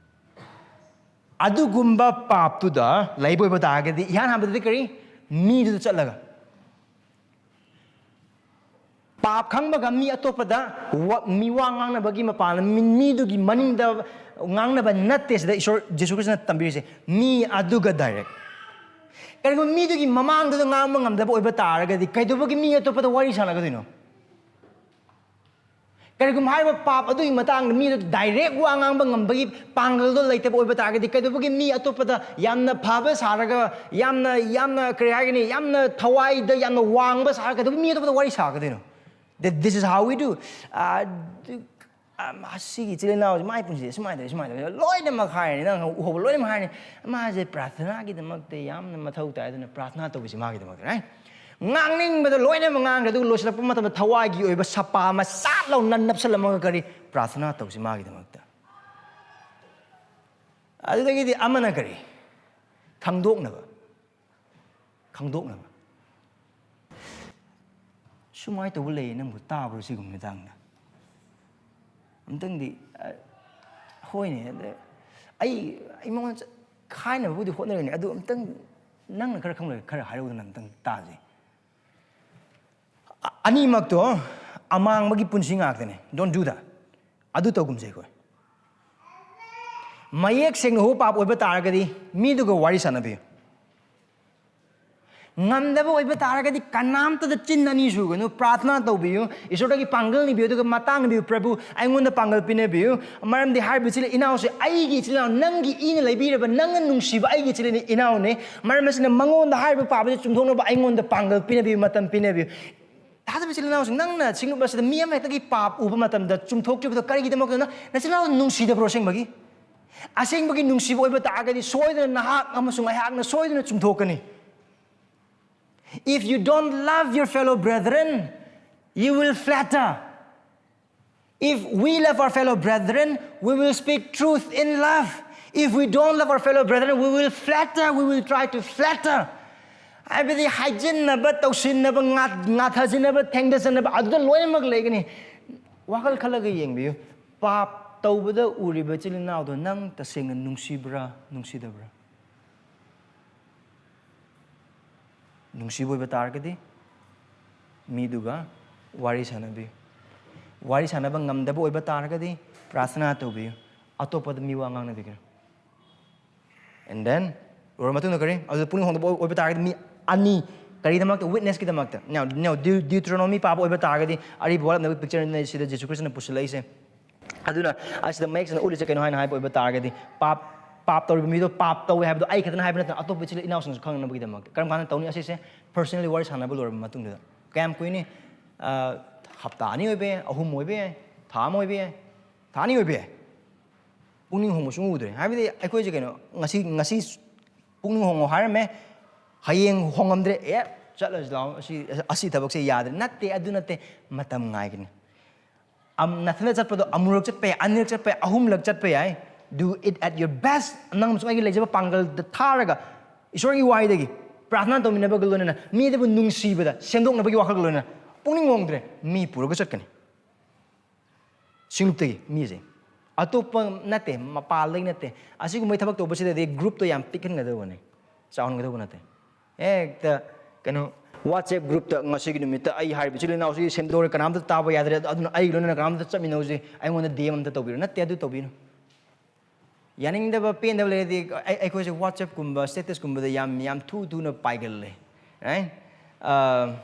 ꯑꯗꯨꯒꯨꯝꯕ ꯄꯥꯞꯇꯨꯗ ꯂꯩꯕ ꯑꯣꯏꯕ ꯇꯥꯔꯒꯗꯤ, ꯏꯍꯥꯟ ꯍꯥꯟꯕꯗꯗꯤ ꯀꯔꯤ? ꯃꯤꯗꯨꯗ ꯆꯠꯂꯒ꯫ ꯄꯥꯞ ꯈꯪꯕꯒ ꯃꯤ ꯑꯇꯣꯞꯄꯗ ꯋꯥ-, ꯃꯤ ꯋꯥ ꯉꯥꯡꯅꯕꯒꯤ ꯃꯄꯥꯟꯗ ꯃꯤ-, ꯃꯤꯗꯨꯒꯤ ꯃꯅꯤꯡꯗ ꯉꯥꯡꯅꯕ ꯅꯠꯇꯦ ꯁꯤꯗ ꯏꯁꯣꯔ ꯖꯤꯁꯨ ꯈ꯭ꯔꯤꯁꯇꯅ ꯇꯝꯕꯤꯔꯤꯁꯦ꯫ ꯃꯤ ꯑꯗꯨꯒ direct꯫ ꯀꯔꯤꯒꯨꯝꯕ ꯃꯤꯗꯨꯒꯤ ꯃꯃꯥꯡꯗꯨꯗ ꯉꯥꯡꯕ ꯉꯝꯗꯕ ꯑꯣꯏꯕ ꯇꯥꯔꯒꯗꯤ ꯀꯩꯗꯧꯕꯒꯤ ꯃꯤ ꯑꯇꯣꯞꯄꯗ ꯋꯥꯔꯤ ꯁꯥꯟꯅꯒꯗꯣꯏꯅꯣ? ꯀꯔꯤꯒꯨꯝꯕ ꯍꯥꯏꯔꯤꯕ ꯄꯥꯞ ꯑꯗꯨꯒꯤ ꯃꯇꯥꯡꯗ ꯃꯤꯗꯨ direct ꯋꯥ ꯉꯥꯡꯕ ꯉꯝꯕꯒꯤ ꯄꯥꯡꯒꯜꯗꯣ ꯂꯩꯇꯕ ꯑꯣꯏꯕ ꯇꯥꯔꯒꯗꯤ ꯀꯩꯗꯧꯕꯒꯤ ꯃꯤ ꯑꯇꯣꯞꯄꯗ ꯌꯥꯝꯅ ꯐꯕ ꯁꯥꯔꯒ, ꯌꯥꯝꯅ, ꯌꯥꯝꯅ ꯀꯔꯤ ꯍꯥꯏꯒꯅꯤ, ꯌꯥꯝꯅ ꯊꯋꯥꯏꯗ ꯌꯥꯝꯅ ꯋꯥꯡꯕ ꯁꯥꯔꯒ ꯀꯩꯗꯧꯕꯒꯤ ꯃꯤ ꯑꯇꯣꯞꯄꯗ ꯋꯥꯔꯤ ꯁꯥꯒꯗꯣꯏꯅꯣ? That this is how we do. ꯑ, ꯑ, ꯃꯁꯤꯒꯤ ꯏꯆꯤꯜ ꯏꯅꯥꯎꯁꯤ ꯃꯥꯏ ꯄꯨꯟꯁꯤꯁꯦ ꯁꯨꯃꯥꯏꯅ ꯇꯧꯋꯤ, ꯁꯨꯃꯥꯏꯅ ꯇꯧꯋꯤ, ꯂꯣꯏꯅꯃꯛ ꯍꯥꯏꯔꯅꯤ, ꯅꯪ ꯎꯍꯧꯕ ꯂꯣꯏꯅꯃꯛ ꯍꯥꯏꯔꯅꯤ꯫ ꯃꯥꯁꯦ ꯄ꯭ꯔꯥꯊꯅꯥꯒꯤꯗꯃꯛꯇ ꯌꯥꯝꯅ ꯃꯊꯧ ꯇꯥꯏ, ꯑꯗꯨꯅ ꯄ꯭ꯔꯥꯊꯅꯥ ꯇꯧꯕꯁꯤ ꯃꯥꯒꯤꯗꯃꯛꯇ, right? ꯉꯥꯡꯅꯤꯡꯕꯗ ꯂꯣꯏꯅꯃꯛ ꯉꯥꯡꯈ꯭ꯔꯦ, ꯑꯗꯨꯒ ꯂꯣꯏꯁꯤꯜꯂꯛꯄ ꯃꯇꯝꯗ ꯊꯋꯥꯏꯒꯤ ꯑꯣꯏꯕ ꯁꯄꯥ ꯑꯃ ꯆꯥꯠ ꯂꯥꯎ ꯅꯟ ꯅꯞꯁꯜꯂꯝꯃꯒ ꯀꯔꯤ ꯄ꯭ꯔꯥꯊꯅꯥ ꯇꯧꯁꯤ ꯃꯥꯒꯤꯗꯃꯛꯇ꯫ ꯑꯗꯨꯗꯒꯤꯗꯤ ꯑꯃꯅ ꯀꯔꯤ? ꯈꯪꯗꯣꯛꯅꯕ꯫ ꯈꯪꯗꯣꯛꯅꯕ꯫ ꯁꯨꯃꯥꯏꯅ ꯇꯧꯕ ꯂꯩꯌꯦ, ꯅꯪꯕꯨ ꯇꯥꯕ꯭ꯔꯣ ꯁꯤꯒꯨꯝꯕ ꯃꯇꯥꯡꯗ? ꯑꯝꯇꯪꯗꯤ, ꯑ, ꯍꯣꯏꯅꯦ, ꯑꯗ ꯑꯩ, ꯑꯩ ꯃꯉꯣꯟꯗ ꯆꯠ-, ꯈꯥꯏꯅꯕꯕꯨꯗꯤ ꯍꯣꯠꯅꯔꯤꯅꯦ, ꯑꯗꯨ ꯑꯝꯇꯪ ꯅꯪꯅ ꯈꯔ ꯈꯪꯕ ꯈꯔ ꯍꯥꯏꯔꯛꯎꯗꯅ ꯑꯝꯇꯪ ꯇꯥꯁꯦ꯫ ꯑ-, ꯑꯅꯤꯃꯛꯇꯣ ꯑꯃꯥꯡꯕꯒꯤ ꯄꯨꯟꯁꯤ ꯉꯥꯛꯇꯅꯦ꯫ Don't do that. ꯑꯗꯨ ꯇꯧꯒꯨꯝꯁꯦ ꯑꯩꯈꯣꯏ꯫ ꯃꯌꯦꯛ ꯁꯦꯡꯅ ꯎꯕ ꯄꯥꯞ ꯑꯣꯏꯕ ꯇꯥꯔꯒꯗꯤ ꯃꯤꯗꯨꯒ ꯋꯥꯔꯤ ꯁꯥꯟꯅꯕꯤꯌꯨ꯫ ꯉꯝꯗꯕ ꯑꯣꯏꯕ ꯇꯥꯔꯒꯗꯤ ꯀꯅꯥꯝꯇꯗ ꯆꯤꯟ ꯑꯅꯤ ꯁꯨꯒꯅꯨ, ꯄ꯭ꯔꯥꯊꯅꯥ ꯇꯧꯕꯤꯌꯨ, ꯏꯁꯣꯔꯗꯒꯤ ꯄꯥꯡꯒꯜ ꯅꯤꯕꯤꯌꯨ, ꯑꯗꯨꯒ ꯃꯇꯥꯡ ꯅꯤꯕꯤꯌꯨ, "ꯄ꯭ꯔꯚꯨ, ꯑꯩꯉꯣꯟꯗ ꯄꯥꯡꯒꯜ ꯄꯤꯅꯕꯤꯌꯨ, ꯃꯔꯝꯗꯤ ꯍꯥꯏꯔꯤꯕ ꯏꯆꯤꯜ ꯏꯅꯥꯎꯁꯦ ꯑꯩꯒꯤ ꯏꯆꯤꯜ ꯏꯅꯥꯎ, ꯅꯪꯒꯤ ꯏꯅ ꯂꯩꯕꯤꯔꯕ, ꯅꯪꯅ ꯅꯨꯡꯁꯤꯕ ꯑꯩꯒꯤ ꯏꯆꯤꯜ ꯏꯅꯥꯎꯅꯦ, ꯃꯔꯝ ꯑꯁꯤꯅ ꯃꯉꯣꯟꯗ ꯍꯥꯏꯔꯤꯕ ꯄꯥꯞ ꯑꯁꯤ ꯆꯨꯝꯊꯣꯛꯅꯕ ꯑꯩꯉꯣꯟꯗ ꯄꯥꯡꯒꯜ ꯄꯤꯅꯕꯤꯌꯨ, ꯃꯇꯝ ꯄꯤꯅꯕꯤꯌꯨ"꯫ ꯊꯥꯖꯕ ꯏꯆꯤꯜ ꯏꯅꯥꯎꯁꯤꯡ, ꯅꯪꯅ ꯁꯤꯡꯂꯨꯞ ꯑꯁꯤꯗ ꯃꯤ ꯑꯃ ꯍꯦꯛꯇꯒꯤ ꯄꯥꯞ ꯎꯕ ꯃꯇꯝꯗ ꯆꯨꯝꯊꯣꯛꯇ꯭ꯔꯤꯕꯗꯣ ꯀꯔꯤꯒꯤꯗꯃꯛꯇꯅꯣ? ꯅꯆꯤꯜ ꯏꯅꯥꯎ ꯅꯨꯡꯁꯤꯗꯕ꯭ꯔꯣ? ꯑꯁꯦꯡꯕꯒꯤ ꯑꯁꯦꯡꯕꯒꯤ ꯅꯨꯡꯁꯤꯕ ꯑꯣꯏꯕ ꯇꯥꯔꯒꯗꯤ ꯁꯣꯏꯗꯅ ꯅꯍꯥꯛ ꯑꯃꯁꯨꯡ ꯑꯩꯍꯥꯛꯅ ꯁꯣꯏꯗꯅ ꯆꯨꯝꯊꯣꯛꯀꯅꯤ꯫ If you don't love your fellow brethren, you will flatter. If we love our fellow brethren, we will speak truth in love. If we don't love our fellow brethren, we will flatter, we will try to flatter. ꯍꯥꯏꯕꯗꯤ ꯍꯥꯏꯖꯤꯟꯅꯕ, ꯇꯧꯁꯤꯟꯅꯕ, ꯉꯥ-, ꯉꯥꯊꯖꯤꯟꯅꯕ, ꯊꯦꯡꯊꯖꯟꯅꯕ, ꯑꯗꯨꯗ ꯂꯣꯏꯅꯃꯛ ꯂꯩꯒꯅꯤ꯫ ꯋꯥꯈꯜ ꯈꯜꯂꯒ ꯌꯦꯡꯕꯤꯌꯨ꯫ ꯄꯥꯞ ꯇꯧꯕꯗ ꯎꯔꯤꯕ ꯏꯆꯤꯜ ꯏꯅꯥꯎꯗꯣ ꯅꯪ ꯇꯁꯦꯡꯅ ꯅꯨꯡꯁꯤꯕ꯭ꯔꯥ, ꯅꯨꯡꯁꯤꯗꯕ꯭ꯔꯥ? ꯅꯨꯡꯁꯤꯕ ꯑꯣꯏꯕ ꯇꯥꯔꯒꯗꯤ ꯃꯤꯗꯨꯒ ꯋꯥꯔꯤ ꯁꯥꯟꯅꯕꯤꯌꯨ꯫ ꯋꯥꯔꯤ ꯁꯥꯟꯅꯕ ꯉꯝꯗꯕ ꯑꯣꯏꯕ ꯇꯥꯔꯒꯗꯤ ꯄ꯭ꯔꯥꯊꯅꯥ ꯇꯧꯕꯤꯌꯨ꯫ ꯑꯇꯣꯞꯄꯗ ꯃꯤ ꯋꯥ ꯉꯥꯡꯅꯕꯤꯒꯅꯨ꯫ And then, ꯂꯣꯏꯔ ꯃꯇꯨꯡꯗ ꯀꯔꯤ? ꯑꯗꯨ ꯄꯨꯛꯅꯤꯡ ꯍꯣꯡꯗꯕ ꯑꯣꯏꯕ ꯇꯥꯔꯒꯗꯤ ꯃꯤ ꯑꯅꯤ, ꯀꯔꯤꯗꯃꯛꯇ? Witnessꯀꯤꯗꯃꯛꯇ꯫ Now, now, Deut-, Deuteronomy ꯄꯥꯕ ꯑꯣꯏꯕ ꯇꯥꯔꯒꯗꯤ ꯑꯔꯤꯕ ꯋꯥꯠꯂꯝꯗꯕ picture ꯁꯤꯗ ꯖꯤꯁꯨ ꯈ꯭ꯔꯤꯁꯇꯅ ꯄꯨꯁꯤꯜꯂꯛꯏꯁꯦ꯫ ꯑꯗꯨꯅ ꯑꯁꯤꯗ ꯃꯌꯦꯛ ꯁꯦꯡꯅ ꯎꯠꯂꯤꯁꯦ ꯀꯩꯅꯣ ꯍꯥꯏꯅ ꯍꯥꯏꯕ ꯑꯣꯏꯕ ꯇꯥꯔꯒꯗꯤ, ꯄꯥꯞ, ꯄꯥꯞ ꯇꯧꯔꯤꯕ ꯃꯤꯗꯣ ꯄꯥꯞ ꯇꯧꯋꯦ ꯍꯥꯏꯕꯗꯣ ꯑꯩ ꯈꯛꯇꯅ ꯍꯥꯏꯕ ꯅꯠꯇꯅ ꯑꯇꯣꯞꯄ ꯏꯆꯤꯜ ꯏꯅꯥꯎꯁꯤꯡꯁꯨ ꯈꯪꯅꯕꯒꯤꯗꯃꯛꯇ꯫ ꯀꯔꯝ ꯀꯥꯟꯗ ꯇꯧꯅꯤ? ꯑꯁꯤꯁꯦ personally ꯋꯥꯔꯤ ꯁꯥꯟꯅꯕ ꯂꯣꯏꯔꯕ ꯃꯇꯨꯡꯗꯨꯗ꯫ ꯀꯌꯥꯝ ꯀꯨꯏꯅꯤ? ꯑ, ꯍꯞꯇꯥ ꯑꯅꯤ ꯑꯣꯏꯕ ꯌꯥꯏ, ꯑꯍꯨꯝ ꯑꯣꯏꯕ ꯌꯥꯏ, ꯊꯥ ꯑꯃ ꯑꯣꯏꯕ ꯌꯥꯏ, ꯊꯥ ꯑꯅꯤ ꯑꯣꯏꯕ ꯌꯥꯏ꯫ ꯄꯨꯛꯅꯤꯡ ꯍꯣꯡꯕ ꯁꯨꯡꯎ ꯎꯗ꯭ꯔꯦ꯫ ꯍꯥꯏꯕꯗꯤ ꯑꯩꯈꯣꯏꯁꯦ ꯀꯩꯅꯣ, ꯉꯁꯤ, ꯉꯁꯤ ꯄꯨꯛꯅꯤꯡ ꯍꯣꯡꯉꯣ ꯍꯥꯏꯔꯝꯃꯦ, ꯍꯌꯦꯡ ꯍꯣꯡꯉꯝꯗ꯭ꯔꯦ, "ꯑꯦ, ꯆꯠꯂꯁꯤ ꯂꯥꯛꯑꯣ, ꯑꯁꯤ, ꯑꯁꯤ ꯊꯕꯛꯁꯦ ꯌꯥꯗ꯭ꯔꯦ"꯫ ꯅꯠꯇꯦ, ꯑꯗꯨ ꯅꯠꯇꯦ, ꯃꯇꯝ ꯉꯥꯏꯒꯅꯤ꯫ ꯑꯝ, ꯅꯊꯟꯗ ꯆꯠꯄꯗꯣ ꯑꯃꯨꯔꯛ ꯆꯠꯄ ꯌꯥꯏ, ꯑꯅꯤꯔꯛ ꯆꯠꯄ ꯌꯥꯏ, ꯑꯍꯨꯝꯂꯛ ꯆꯠꯄ ꯌꯥꯏ꯫ Do it at your best. ꯅꯪ ꯑꯃꯁꯨꯡ ꯑꯩꯒꯤ ꯂꯩꯖꯕ ꯄꯥꯡꯒꯜꯗ ꯊꯥꯔꯒ, ꯏꯁꯣꯔꯒꯤ ꯋꯥꯍꯩꯗꯒꯤ ꯄ꯭ꯔꯥꯊꯅꯥ ꯇꯧꯃꯤꯟꯅꯕꯒ ꯂꯣꯏꯅꯅ, ꯃꯤ ꯑꯗꯨꯕꯨ ꯅꯨꯡꯁꯤꯕꯗ, ꯁꯦꯝꯗꯣꯛꯅꯕꯒꯤ ꯋꯥꯈꯜꯒ ꯂꯣꯏꯅꯅ, ꯄꯨꯛꯅꯤꯡ ꯍꯣꯡꯗ꯭ꯔꯦ, ꯃꯤ ꯄꯨꯔꯒ ꯆꯠꯀꯅꯤ꯫ ꯁꯤꯡꯂꯨꯞꯇꯒꯤ ꯃꯤꯁꯦ꯫ ꯑꯇꯣꯞꯄ ꯅꯠꯇꯦ, ꯃꯄꯥꯜꯗꯒꯤ ꯅꯠꯇꯦ꯫ ꯑꯁꯤꯒꯨꯝꯕꯒꯤ ꯊꯕꯛ ꯇꯧꯕꯁꯤꯗꯗꯤ groupꯇꯣ ꯌꯥꯝ ꯄꯤꯛꯍꯟꯒꯗꯧꯕꯅꯤ, ꯆꯥꯎꯍꯟꯒꯗꯧꯕ ꯅꯠꯇꯦ꯫ ꯍꯦꯛꯇ ꯀꯩꯅꯣ, WhatsApp groupꯇ "ꯉꯁꯤꯒꯤ ꯅꯨꯃꯤꯠꯇ ꯑꯩ ꯍꯥꯏꯔꯤꯕ ꯏꯆꯤꯜ ꯏꯅꯥꯎꯁꯤ ꯁꯦꯝꯗꯣꯛꯑꯔꯦ, ꯀꯅꯥꯝꯇ ꯇꯥꯕ ꯌꯥꯗ꯭ꯔꯦ, ꯑꯗꯨꯅ ꯑꯩꯒ ꯂꯣꯏꯅꯅ ꯀꯅꯥꯝꯇ ꯆꯠꯃꯤꯟꯅꯧꯁꯤ, ꯑꯩꯉꯣꯟꯗ DM ꯑꯝꯇ ꯇꯧꯕꯤꯔꯣ"꯫ ꯅꯠꯇꯦ, ꯑꯗꯨ ꯇꯧꯕꯤꯅꯨ꯫ ꯌꯥꯅꯤꯡꯗꯕ, ꯄꯦꯟꯗꯕ ꯂꯩꯔꯗꯤ ꯑꯩ-, ꯑꯩꯈꯣꯏꯁꯦ WhatsApp-ꯀꯨꯝꯕ, status-ꯀꯨꯝꯕꯗ ꯌꯥꯝ, ꯌꯥꯝ ꯊꯨ ꯊꯨꯅ ꯄꯥꯏꯒꯜꯂꯦ, right? ꯑ,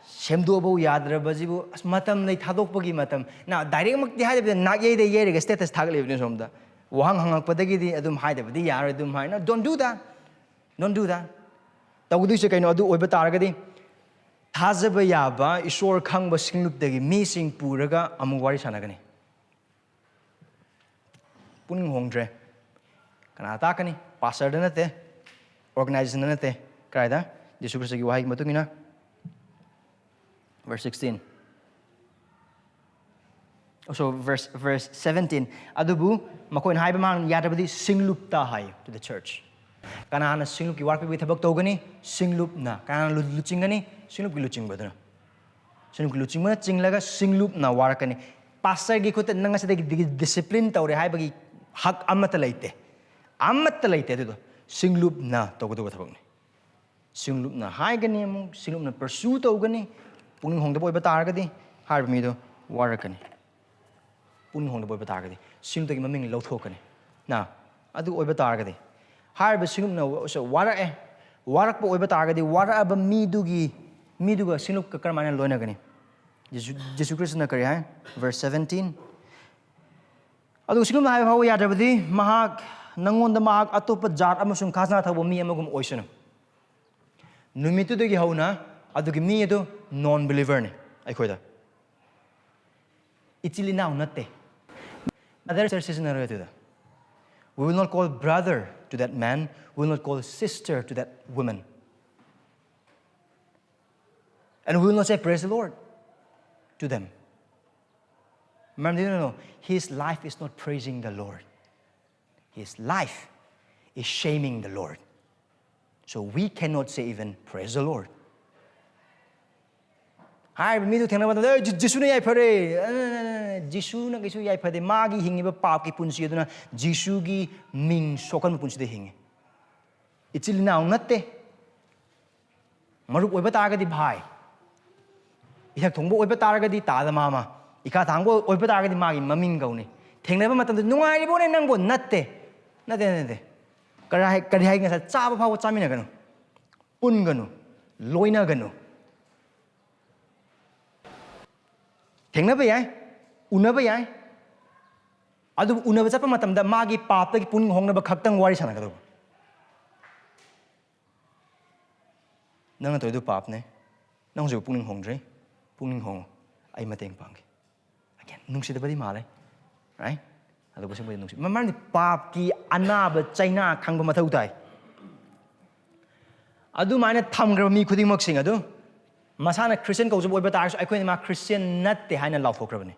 ꯁꯦꯝꯗꯣꯛꯑꯐꯥꯎ ꯌꯥꯗ꯭ꯔꯕꯁꯤꯕꯨ, ꯑꯁ, ꯃꯇꯝ ꯂꯩ, ꯊꯥꯗꯣꯛꯄꯒꯤ ꯃꯇꯝ꯫ ꯅ, direct-ꯃꯛꯇꯤ ꯍꯥꯏꯗꯕꯤꯗ, ꯅꯥꯛ ꯌꯩꯗ ꯌꯩꯔꯒ status ꯊꯥꯒꯠꯂꯤꯕꯅꯤ ꯁꯣꯝꯗ꯫ ꯋꯥꯍꯪ ꯍꯪꯉꯛꯄꯗꯒꯤꯗꯤ ꯑꯗꯨꯝ ꯍꯥꯏꯗꯕꯗꯤ ꯌꯥꯔꯣꯏ, ꯑꯗꯨꯝ ꯍꯥꯏꯅ, don't do that, don't do that꯫ ꯇꯧꯒꯗꯣꯏꯁꯦ ꯀꯩꯅꯣ? ꯑꯗꯨ ꯑꯣꯏꯕ ꯇꯥꯔꯒꯗꯤ, ꯊꯥꯖꯕ ꯌꯥꯕ, ꯏꯁꯣꯔ ꯈꯪꯕ ꯁꯤꯡꯂꯨꯞꯇꯒꯤ ꯃꯤꯁꯤꯡ ꯄꯨꯔꯒ ꯑꯃꯨꯛ ꯋꯥꯔꯤ ꯁꯥꯟꯅꯒꯅꯤ꯫ ꯄꯨꯛꯅꯤꯡ ꯍꯣꯡꯗ꯭ꯔꯦ꯫ ꯀꯅꯥ ꯇꯥꯛꯀꯅꯤ? Pastor-ꯗ ꯅꯠꯇꯦ, organization-ꯗ ꯅꯠꯇꯦ꯫ ꯀꯗꯥꯏꯗ? ꯖꯤꯁꯨ ꯈ꯭ꯔꯤꯁꯇꯒꯤ ꯋꯥꯍꯩꯒꯤ ꯃꯇꯨꯡ ꯏꯟꯅ, verse sixteen꯫ Also, verse, verse seventeen꯫ ꯑꯗꯨꯕꯨ ꯃꯈꯣꯏꯅ ꯍꯥꯏꯕ ꯃꯥꯅ ꯌꯥꯗ꯭ꯔꯕꯗꯤ ꯁꯤꯡꯂꯨꯞꯇ ꯍꯥꯏ, to the church꯫ ꯀꯅꯥꯅ ꯁꯤꯡꯂꯨꯞꯀꯤ ꯋꯥꯔꯛꯄꯒꯤ ꯊꯕꯛ ꯇꯧꯒꯅꯤ? ꯁꯤꯡꯂꯨꯞꯅ꯫ ꯀꯅꯥꯅ ꯂꯨ-, ꯂꯨꯆꯤꯡꯒꯅꯤ? ꯁꯤꯡꯂꯨꯞꯀꯤ ꯂꯨꯆꯤꯡꯕꯗꯨꯅ꯫ ꯁꯤꯡꯂꯨꯞꯀꯤ ꯂꯨꯆꯤꯡꯕꯅ ꯆꯤꯡꯂꯒ ꯁꯤꯡꯂꯨꯞꯅ ꯋꯥꯔꯛꯀꯅꯤ꯫ Pastor-ꯒꯤ ꯈꯨꯠꯇ ꯅꯪ ꯉꯁꯤꯗꯒꯤ ꯗꯤ-, discipline ꯇꯧꯔꯦ ꯍꯥꯏꯕꯒꯤ ꯍꯛ ꯑꯃꯠꯇ ꯂꯩꯇꯦ꯫ ꯑꯃꯠꯇ ꯂꯩꯇꯦ ꯑꯗꯨꯗꯣ꯫ ꯁꯤꯡꯂꯨꯞꯅ ꯇꯧꯒꯗꯧꯕ ꯊꯕꯛꯅꯤ꯫ ꯁꯤꯡꯂꯨꯞꯅ ꯍꯥꯏꯒꯅꯤ ꯑꯃꯨꯛ, ꯁꯤꯡꯂꯨꯞꯅ pursue ꯇꯧꯒꯅꯤ꯫ ꯄꯨꯛꯅꯤꯡ ꯍꯣꯡꯗꯕ ꯑꯣꯏꯕ ꯇꯥꯔꯒꯗꯤ ꯍꯥꯏꯔꯤꯕ ꯃꯤꯗꯣ ꯋꯥꯔꯛꯀꯅꯤ꯫ ꯄꯨꯛꯅꯤꯡ ꯍꯣꯡꯗꯕ ꯑꯣꯏꯕ ꯇꯥꯔꯒꯗꯤ ꯁꯤꯡꯂꯨꯞꯇꯒꯤ ꯃꯃꯤꯡ ꯂꯧꯊꯣꯛꯀꯅꯤ꯫ ꯅ, ꯑꯗꯨ ꯑꯣꯏꯕ ꯇꯥꯔꯒꯗꯤ ꯍꯥꯏꯔꯤꯕ ꯁꯤꯡꯂꯨꯞꯅ ꯋꯥꯔꯛꯑꯦ꯫ ꯋꯥꯔꯛꯄ ꯑꯣꯏꯕ ꯇꯥꯔꯒꯗꯤ ꯋꯥꯔꯛꯑꯕ ꯃꯤꯗꯨꯒꯤ, ꯃꯤꯗꯨꯒ ꯁꯤꯡꯂꯨꯞꯀ ꯀꯔꯝꯍꯥꯏꯅ ꯂꯣꯏꯅꯒꯅꯤ? ꯖꯤꯁꯨ, ꯖꯤꯁꯨ ꯈ꯭ꯔꯤꯁꯇꯅ ꯀꯔꯤ ꯍꯥꯏ? Verse seventeen꯫ ꯑꯗꯨꯒ ꯁꯤꯡꯂꯨꯞꯅ ꯍꯥꯏꯕ ꯐꯥꯎꯕ ꯌꯥꯗ꯭ꯔꯕꯗꯤ, ꯃꯍꯥꯛ, ꯅꯪꯉꯣꯟꯗ ꯃꯍꯥꯛ ꯑꯇꯣꯞꯄ ꯖꯥꯠ ꯑꯃꯁꯨꯡ ꯈꯥꯖꯅꯥ ꯊꯧꯕ ꯃꯤ ꯑꯃꯒꯨꯝ ꯑꯣꯏꯁꯅꯨ꯫ ꯅꯨꯃꯤꯠꯇꯨꯗꯒꯤ ꯍꯧꯅ ꯑꯗꯨꯒꯤ ꯃꯤ ꯑꯗꯨ non-believer-ꯅꯤ ꯑꯩꯈꯣꯏꯗ꯫ ꯏꯆꯤꯜ ꯏꯅꯥꯎ ꯅꯠꯇꯦ꯫ Brother, sister ꯁꯤꯖꯤꯟꯅꯔꯣꯏ ꯑꯗꯨꯗ꯫ We will not call brother to that man, we will not call sister to that woman. And we will not say, "Praise the Lord" to them. ꯃꯔꯝꯗꯤ, no, no, his life is not praising the Lord. His life is shaming the Lord. So we cannot say even, "Praise the Lord." ꯍꯥꯏꯔꯤꯕ ꯃꯤꯗꯨ ꯊꯦꯡꯅꯕ ꯃꯇꯝꯗ, "ꯑꯦ, G-, ꯖꯤꯁꯨꯅ ꯌꯥꯏꯐꯔꯦ"꯫ ꯑ, ꯖꯤꯁꯨꯅ ꯀꯩꯁꯨ ꯌꯥꯏꯐꯗꯦ꯫ ꯃꯥꯒꯤ ꯍꯤꯡꯉꯤꯕ ꯄꯥꯞꯀꯤ ꯄꯨꯟꯁꯤ ꯑꯗꯨꯅ ꯖꯤꯁꯨꯒꯤ ꯃꯤꯡ ꯁꯣꯛꯍꯟꯕ ꯄꯨꯟꯁꯤꯗ ꯍꯤꯡꯉꯤ꯫ ꯏꯆꯤꯜ ꯏꯅꯥꯎ ꯅꯠꯇꯦ꯫ ꯃꯔꯨꯞ ꯑꯣꯏꯕ ꯇꯥꯔꯒꯗꯤ ꯚꯥꯏ, ꯏꯊꯛ ꯊꯣꯡꯕ ꯑꯣꯏꯕ ꯇꯥꯔꯒꯗꯤ ꯇꯥꯗ ꯃꯥꯃ, ꯏꯈꯥ ꯊꯥꯡꯕ ꯑꯣꯏꯕ ꯇꯥꯔꯒꯗꯤ ꯃꯥꯒꯤ ꯃꯃꯤꯡ ꯀꯧꯅꯤ꯫ ꯊꯦꯡꯅꯕ ꯃꯇꯝꯗ, "ꯅꯨꯡꯉꯥꯏꯔꯤꯕꯣꯅꯦ ꯅꯪꯕꯨ?" ꯅꯠꯇꯦ, ꯅꯠꯇꯦ, ꯅꯠꯇꯦ꯫ ꯀꯔꯤ ꯍꯥꯏ, ꯀꯔꯤ ꯍꯥꯏ? ꯉꯁꯥꯏ ꯆꯥꯕ ꯐꯥꯎꯕ ꯆꯥꯃꯤꯟꯅꯒꯅꯨ, ꯄꯨꯟꯒꯅꯨ, ꯂꯣꯏꯅꯒꯅꯨ꯫ ꯊꯦꯡꯅꯕ ꯌꯥꯏ, ꯎꯅꯕ ꯌꯥꯏ, ꯑꯗꯨꯕꯨ ꯎꯅꯕ ꯆꯠꯄ ꯃꯇꯝꯗ ꯃꯥꯒꯤ ꯄꯥꯞꯇꯒꯤ ꯄꯨꯛꯅꯤꯡ ꯍꯣꯡꯅꯕ ꯈꯛꯇꯪ ꯋꯥꯔꯤ ꯁꯥꯟꯅꯒꯗꯧꯕ꯫ "ꯅꯪꯅ ꯇꯧꯔꯤꯗꯨ ꯄꯥꯞꯅꯦ, ꯅꯪ ꯍꯧꯖꯤꯛ ꯄꯨꯛꯅꯤꯡ ꯍꯣꯡꯗ꯭ꯔꯤ, ꯄꯨꯛꯅꯤꯡ ꯍꯣꯡꯉꯨ, ꯑꯩ ꯃꯇꯦꯡ ꯄꯥꯡꯒꯦ꯫" Again, ꯅꯨꯡꯁꯤꯗꯕꯗꯤ ꯃꯥꯜꯂꯦ, right? ꯑꯗꯨꯕꯨ ꯑꯁꯦꯡꯕꯗꯤ ꯅꯨꯡꯁꯤ, ꯃꯔꯝꯗꯤ ꯄꯥꯞꯀꯤ ꯑꯅꯥꯕ ꯆꯩꯅꯥ ꯈꯪꯕ ꯃꯊꯧ ꯇꯥꯏ꯫ ꯑꯗꯨꯃꯥꯏꯅ ꯊꯝꯈ꯭ꯔꯕ ꯃꯤ ꯈꯨꯗꯤꯡꯃꯛꯁꯤꯡ ꯑꯗꯨ ꯃꯁꯥꯅ ꯈ꯭ꯔꯤꯁꯇꯤꯌꯟ ꯀꯧꯖꯕ ꯑꯣꯏꯕ ꯇꯥꯔꯁꯨ, ꯑꯩꯈꯣꯏꯅ ꯃꯥ ꯈ꯭ꯔꯤꯁꯇꯤꯌꯟ ꯅꯠꯇꯦ ꯍꯥꯏꯅ ꯂꯥꯎꯊꯣꯛꯈ꯭ꯔꯕꯅꯤ